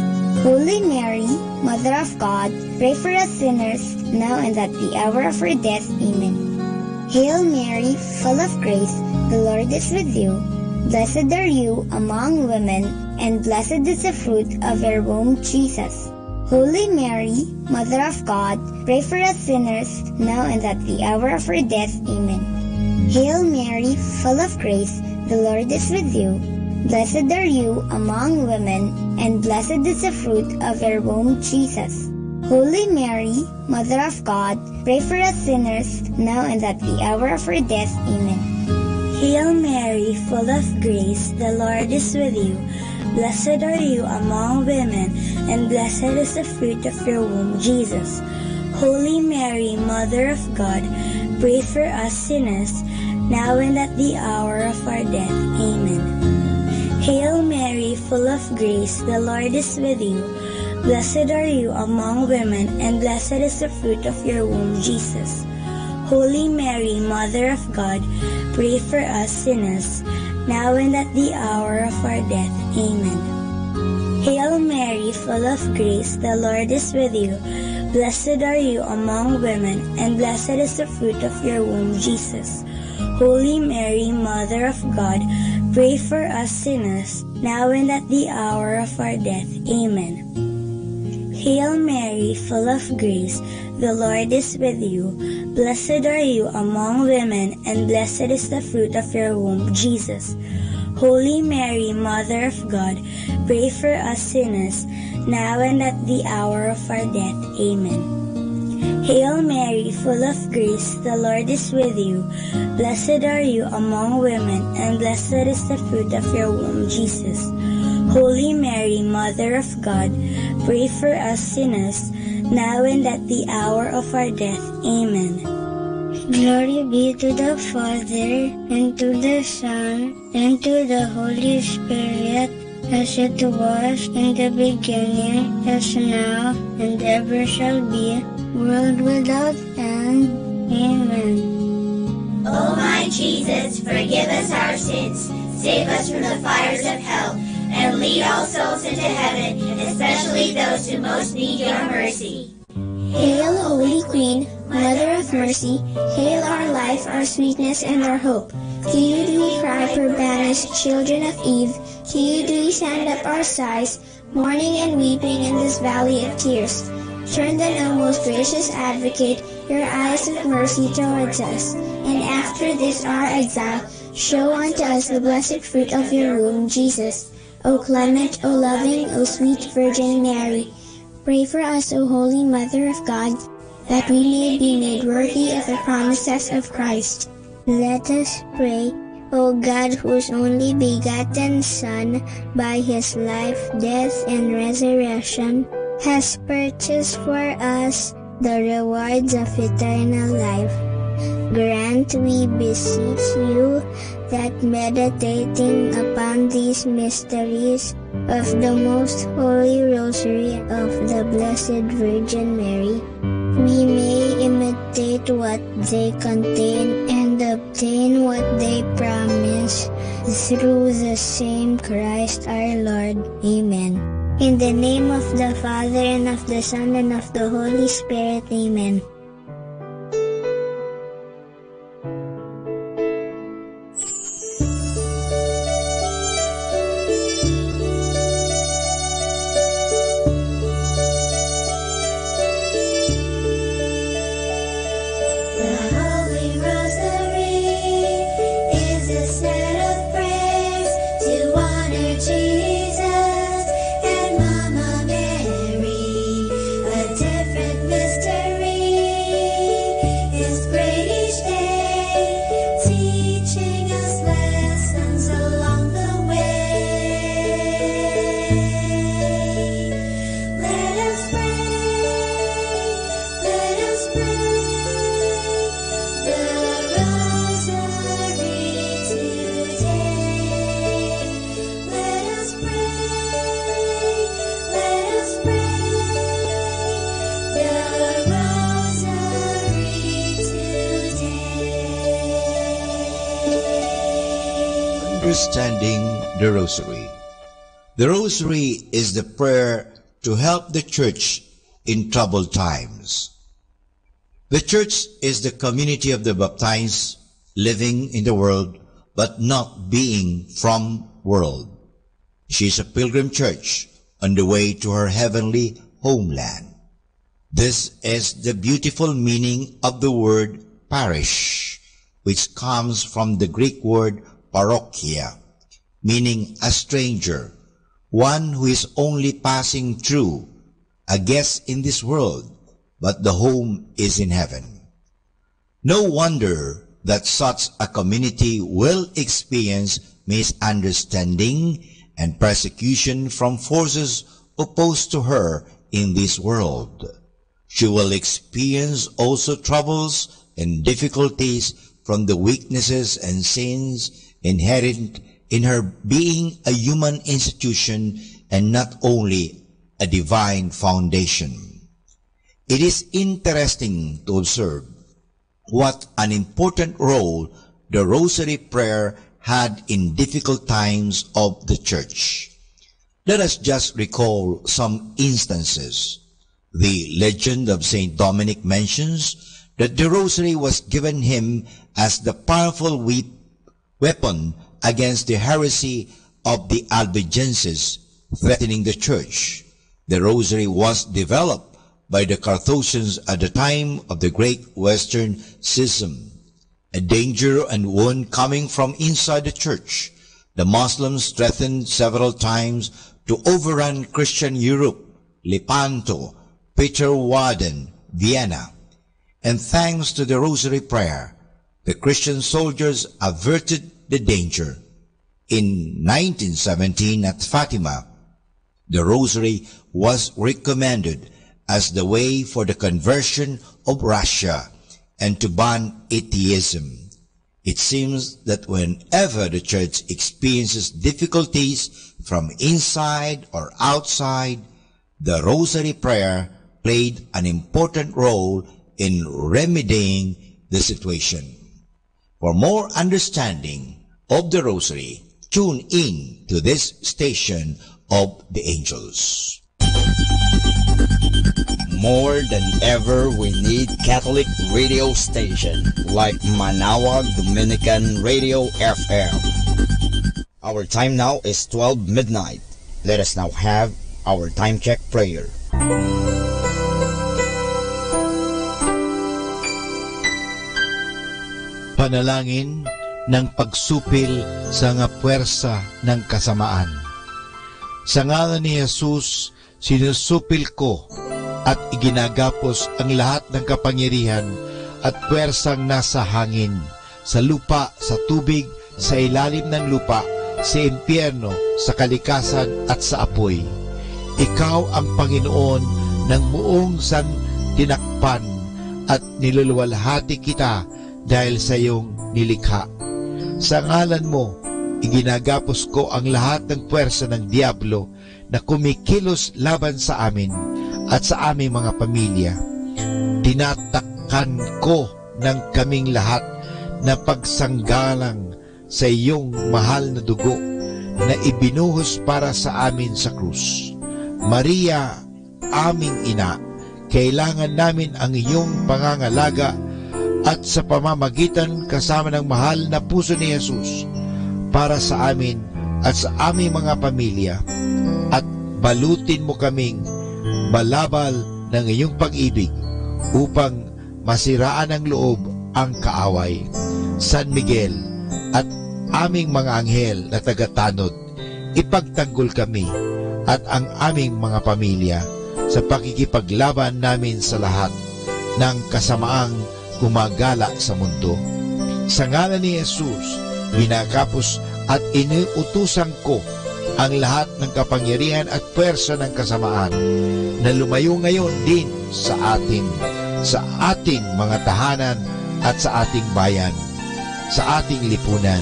Holy Mary, Mother of God, pray for us sinners, now and at the hour of our death. Amen. Hail Mary, full of grace, the Lord is with you. Blessed are you among women, and blessed is the fruit of your womb, Jesus. Holy Mary, Mother of God, pray for us sinners, now and at the hour of our death. Amen. Hail Mary, full of grace, the Lord is with you. Blessed are you among women, and blessed is the fruit of your womb, Jesus. Holy Mary, Mother of God, pray for us sinners, now and at the hour of our death. Amen. Hail Mary, full of grace, the Lord is with you. Blessed are you among women, and blessed is the fruit of your womb, Jesus. Holy Mary, Mother of God, pray for us sinners, now and at the hour of our death. Amen. Hail Mary, full of grace, the Lord is with you. Blessed are you among women, and blessed is the fruit of your womb, Jesus. Holy Mary, Mother of God, pray for us sinners, now and at the hour of our death. Amen. Hail Mary, full of grace, the Lord is with you. Blessed are you among women, and blessed is the fruit of your womb, Jesus. Holy Mary, Mother of God, pray for us sinners, now and at the hour of our death. Amen. Hail Mary, full of grace, the Lord is with you. Blessed are you among women, and blessed is the fruit of your womb, Jesus. Holy Mary, Mother of God, pray for us sinners, now and at the hour of our death. Amen. Hail Mary, full of grace, the Lord is with you. Blessed are you among women, and blessed is the fruit of your womb, Jesus. Holy Mary, Mother of God, pray for us sinners, now and at the hour of our death. Amen. Glory be to the Father, and to the Son, and to the Holy Spirit, as it was in the beginning, is now, and ever shall be, world without end. Amen. O my Jesus, forgive us our sins, save us from the fires of hell, and lead all souls into heaven, especially those who most need your mercy. Hail, Holy Queen, Mother of Mercy, hail our life, our sweetness, and our hope. To you do we cry, poor banished children of Eve, to you do we send up our sighs, mourning and weeping in this valley of tears. Turn then, O most gracious Advocate, your eyes of mercy towards us, and after this our exile, show unto us the blessed fruit of your womb, Jesus. O clement, O loving, O sweet Virgin Mary, pray for us, O Holy Mother of God, that we may be made worthy of the promises of Christ. Let us pray. O God, whose only begotten Son, by his life, death, and resurrection, has purchased for us the rewards of eternal life, grant, we beseech you, that meditating upon these mysteries of the Most Holy Rosary of the Blessed Virgin Mary, we may imitate what they contain and obtain what they promise, through the same Christ our Lord. Amen. In the name of the Father, and of the Son, and of the Holy Spirit. Amen. The Holy Rosary is a set of prayers to honor Jesus and Mama Mary. A different mystery is prayed each day, teaching us lessons along the way. Let us pray, let us pray the Rosary today. Let us pray, let us pray the Rosary today. Understanding the Rosary. The Rosary is the prayer to help the church in troubled times. The church is the community of the baptized living in the world, but not being from world. She is a pilgrim church on the way to her heavenly homeland. This is the beautiful meaning of the word parish, which comes from the Greek word parokia, meaning a stranger, one who is only passing through, a guest in this world, but the home is in heaven. No wonder that such a community will experience misunderstanding and persecution from forces opposed to her in this world. She will experience also troubles and difficulties from the weaknesses and sins inherent in her being a human institution and not only a divine foundation. It is interesting to observe what an important role the Rosary prayer had in difficult times of the Church. Let us just recall some instances. The legend of Saint Dominic mentions that the Rosary was given him as the powerful whip weapon against the heresy of the Albigenses threatening the Church. The Rosary was developed by the Carthusians at the time of the Great Western Schism, a danger and wound coming from inside the Church. The Muslims threatened several times to overrun Christian Europe, Lepanto, Peterwarden, Vienna. And thanks to the Rosary prayer, the Christian soldiers averted the danger. In nineteen seventeen at Fatima, the Rosary was recommended as the way for the conversion of Russia and to ban atheism. It seems that whenever the Church experiences difficulties from inside or outside, the Rosary prayer played an important role in remedying the situation. For more understanding of the Rosary, tune in to this station of the angels. More than ever, we need Catholic radio station like Manawag Dominican Radio F M. Our time now is twelve midnight. Let us now have our time check prayer. Panalangin ng pagsupil sa nga puwersa ng kasamaan. Sa ngalan ni Jesus, sinusupil ko at iginagapos ang lahat ng kapangyarihan at puwersang nasa hangin, sa lupa, sa tubig, sa ilalim ng lupa, sa impyerno, sa kalikasan, at sa apoy. Ikaw ang Panginoon ng buong santinakpan at niluluwalhati kita dahil sa iyong nilikha. Sa ngalan mo, iginagapos ko ang lahat ng puwersa ng Diablo na kumikilos laban sa amin at sa aming mga pamilya. Tinatakan ko ng kaming lahat na pagsanggalang sa iyong mahal na dugo na ibinuhos para sa amin sa krus. Maria, aming ina, kailangan namin ang iyong pangangalaga at sa pamamagitan kasama ng mahal na puso ni Jesus para sa amin at sa aming mga pamilya, at balutin mo kaming balabal ng iyong pag-ibig upang masiraan ang loob ang kaaway. San Miguel at aming mga anghel na tagatanod, ipagtanggol kami at ang aming mga pamilya sa pakikipaglaban namin sa lahat ng kasamaang gumagala sa mundo. Sa ngalan ni Jesus, ginagapos at inuutusan ko ang lahat ng kapangyarihan at puwersa ng kasamaan na lumayo ngayon din sa atin, sa ating mga tahanan at sa ating bayan, sa ating lipunan.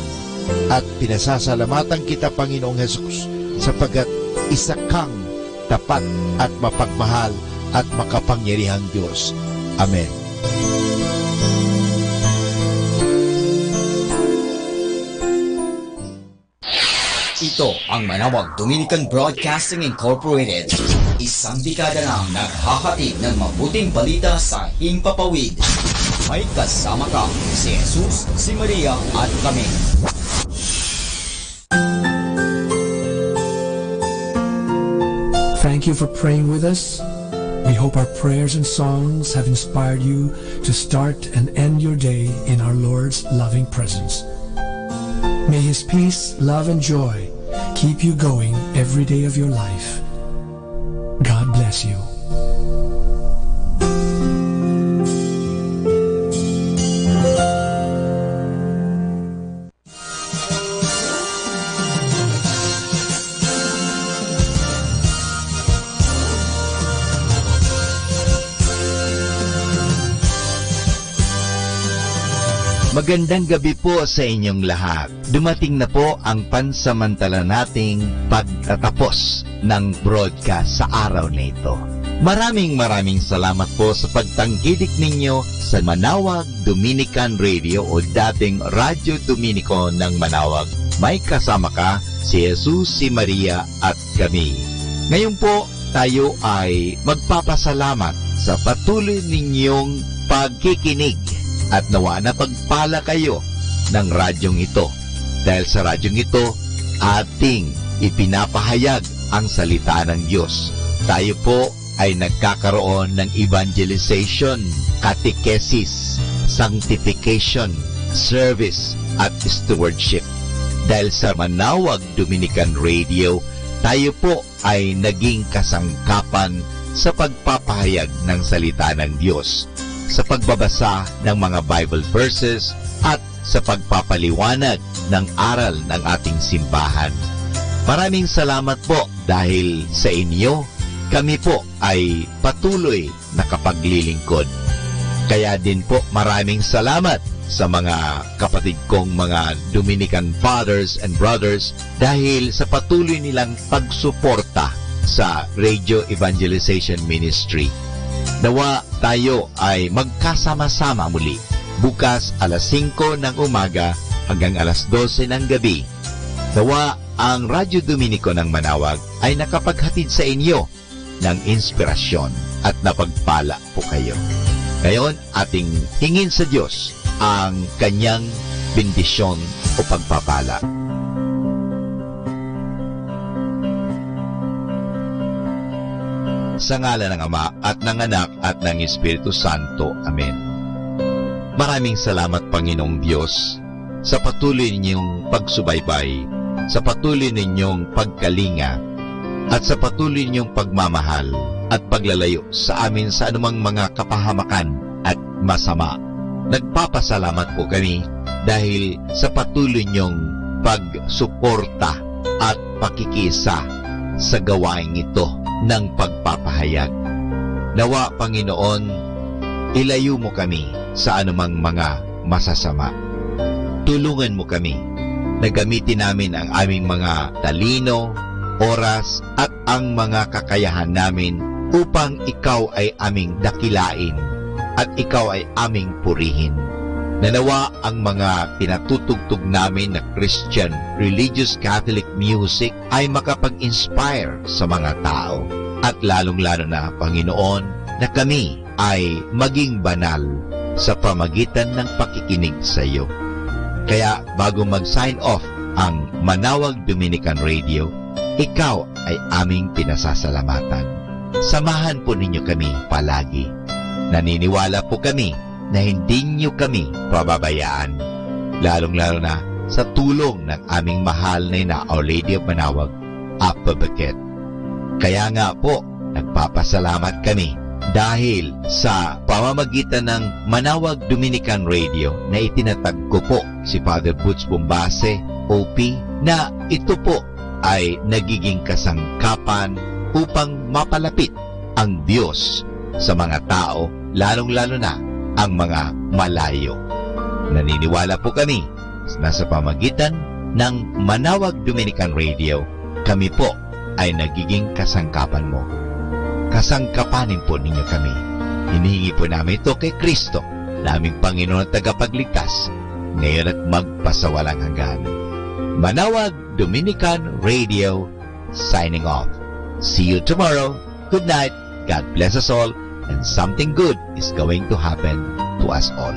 At pinasasalamatan kita, Panginoong Jesus, sapagkat isa kang tapat at mapagmahal at makapangyarihang Diyos. Amen. Ito ang Manawag Dominican Broadcasting Incorporated. Isang dekada nang naghahatid ng mabuting balita sa himpapawid. May kasama ka, si Jesus, si Maria, at kami. Thank you for praying with us. We hope our prayers and songs have inspired you to start and end your day in our Lord's loving presence. May His peace, love, and joy keep you going every day of your life. God bless you. Magandang gabi po sa inyong lahat. Dumating na po ang pansamantala nating pagtatapos ng broadcast sa araw na ito. Maraming, maraming salamat po sa pagtangkilik ninyo sa Manawag Dominican Radio o dating Radyo Dominiko ng Manawag. May kasama ka, si Jesus, si Maria, at kami. Ngayon po, tayo ay magpapasalamat sa patuloy ninyong pagkikinig at nawa napagpala kayo ng radyong ito. Dahil sa radyong ito, ating ipinapahayag ang salita ng Diyos. Tayo po ay nagkakaroon ng evangelization, catechesis, sanctification, service, at stewardship. Dahil sa Manawag Dominican Radio, tayo po ay naging kasangkapan sa pagpapahayag ng salita ng Diyos, sa pagbabasa ng mga Bible verses, at sa pagpapaliwanag ng aral ng ating simbahan. Maraming salamat po dahil sa inyo, kami po ay patuloy nakapaglilingkod. Kaya din po, maraming salamat sa mga kapatid kong mga Dominican fathers and brothers dahil sa patuloy nilang pagsuporta sa Radio Evangelization Ministry. Nawa tayo ay magkasama-sama muli bukas alas singko ng umaga hanggang alas dose ng gabi. Nawa ang Radyo Dominiko ng Manawag ay nakapaghatid sa inyo ng inspirasyon at napagpala po kayo. Ngayon, ating hingin sa Diyos ang kanyang bendisyon o pagpapala. Sa ngalan ng Ama, at ng Anak, at ng Espiritu Santo. Amen. Maraming salamat, Panginoong Diyos, sa patuloy ninyong pagsubaybay, sa patuloy ninyong pagkalinga, at sa patuloy ninyong pagmamahal at paglalayo sa amin sa anumang mga kapahamakan at masama. Nagpapasalamat po kami dahil sa patuloy niyong pagsuporta at pakikiisa sa gawaing ito ng pagpapahayag. Nawa, Panginoon, ilayo mo kami sa anumang mga masasama. Tulungan mo kami na gamitin namin ang aming mga talino, oras, at ang mga kakayahan namin upang ikaw ay aming dakilain at ikaw ay aming purihin. Nanawa ang mga pinatutugtog namin na Christian religious Catholic music ay makapag-inspire sa mga tao, at lalong-lalo na, Panginoon, na kami ay maging banal sa pamagitan ng pakikinig sa iyo. Kaya bago mag-sign off ang Manawag Dominican Radio, ikaw ay aming pinasasalamatan. Samahan po ninyo kami palagi. Naniniwala po kami na hindi niyo kami pababayaan, lalong-lalo na sa tulong ng aming mahal na ina, Our Lady of Manawag, Apabeket. Kaya nga po, nagpapasalamat kami dahil sa pamamagitan ng Manawag Dominican Radio na itinatag ko po si Father Butch Bombase, O P, na ito po ay nagiging kasangkapan upang mapalapit ang Diyos sa mga tao, lalong-lalo na ang mga malayo. Naniniwala po kami na sa pamagitan ng Manawag Dominican Radio, kami po ay nagiging kasangkapan mo. Kasangkapanin po ninyo kami. Hinihingi po namin ito kay Kristo, naming Panginoon at Tagapagligtas, ngayon at magpasawalang hanggan. Manawag Dominican Radio, signing off. See you tomorrow. Good night. God bless us all, and something good is going to happen to us all.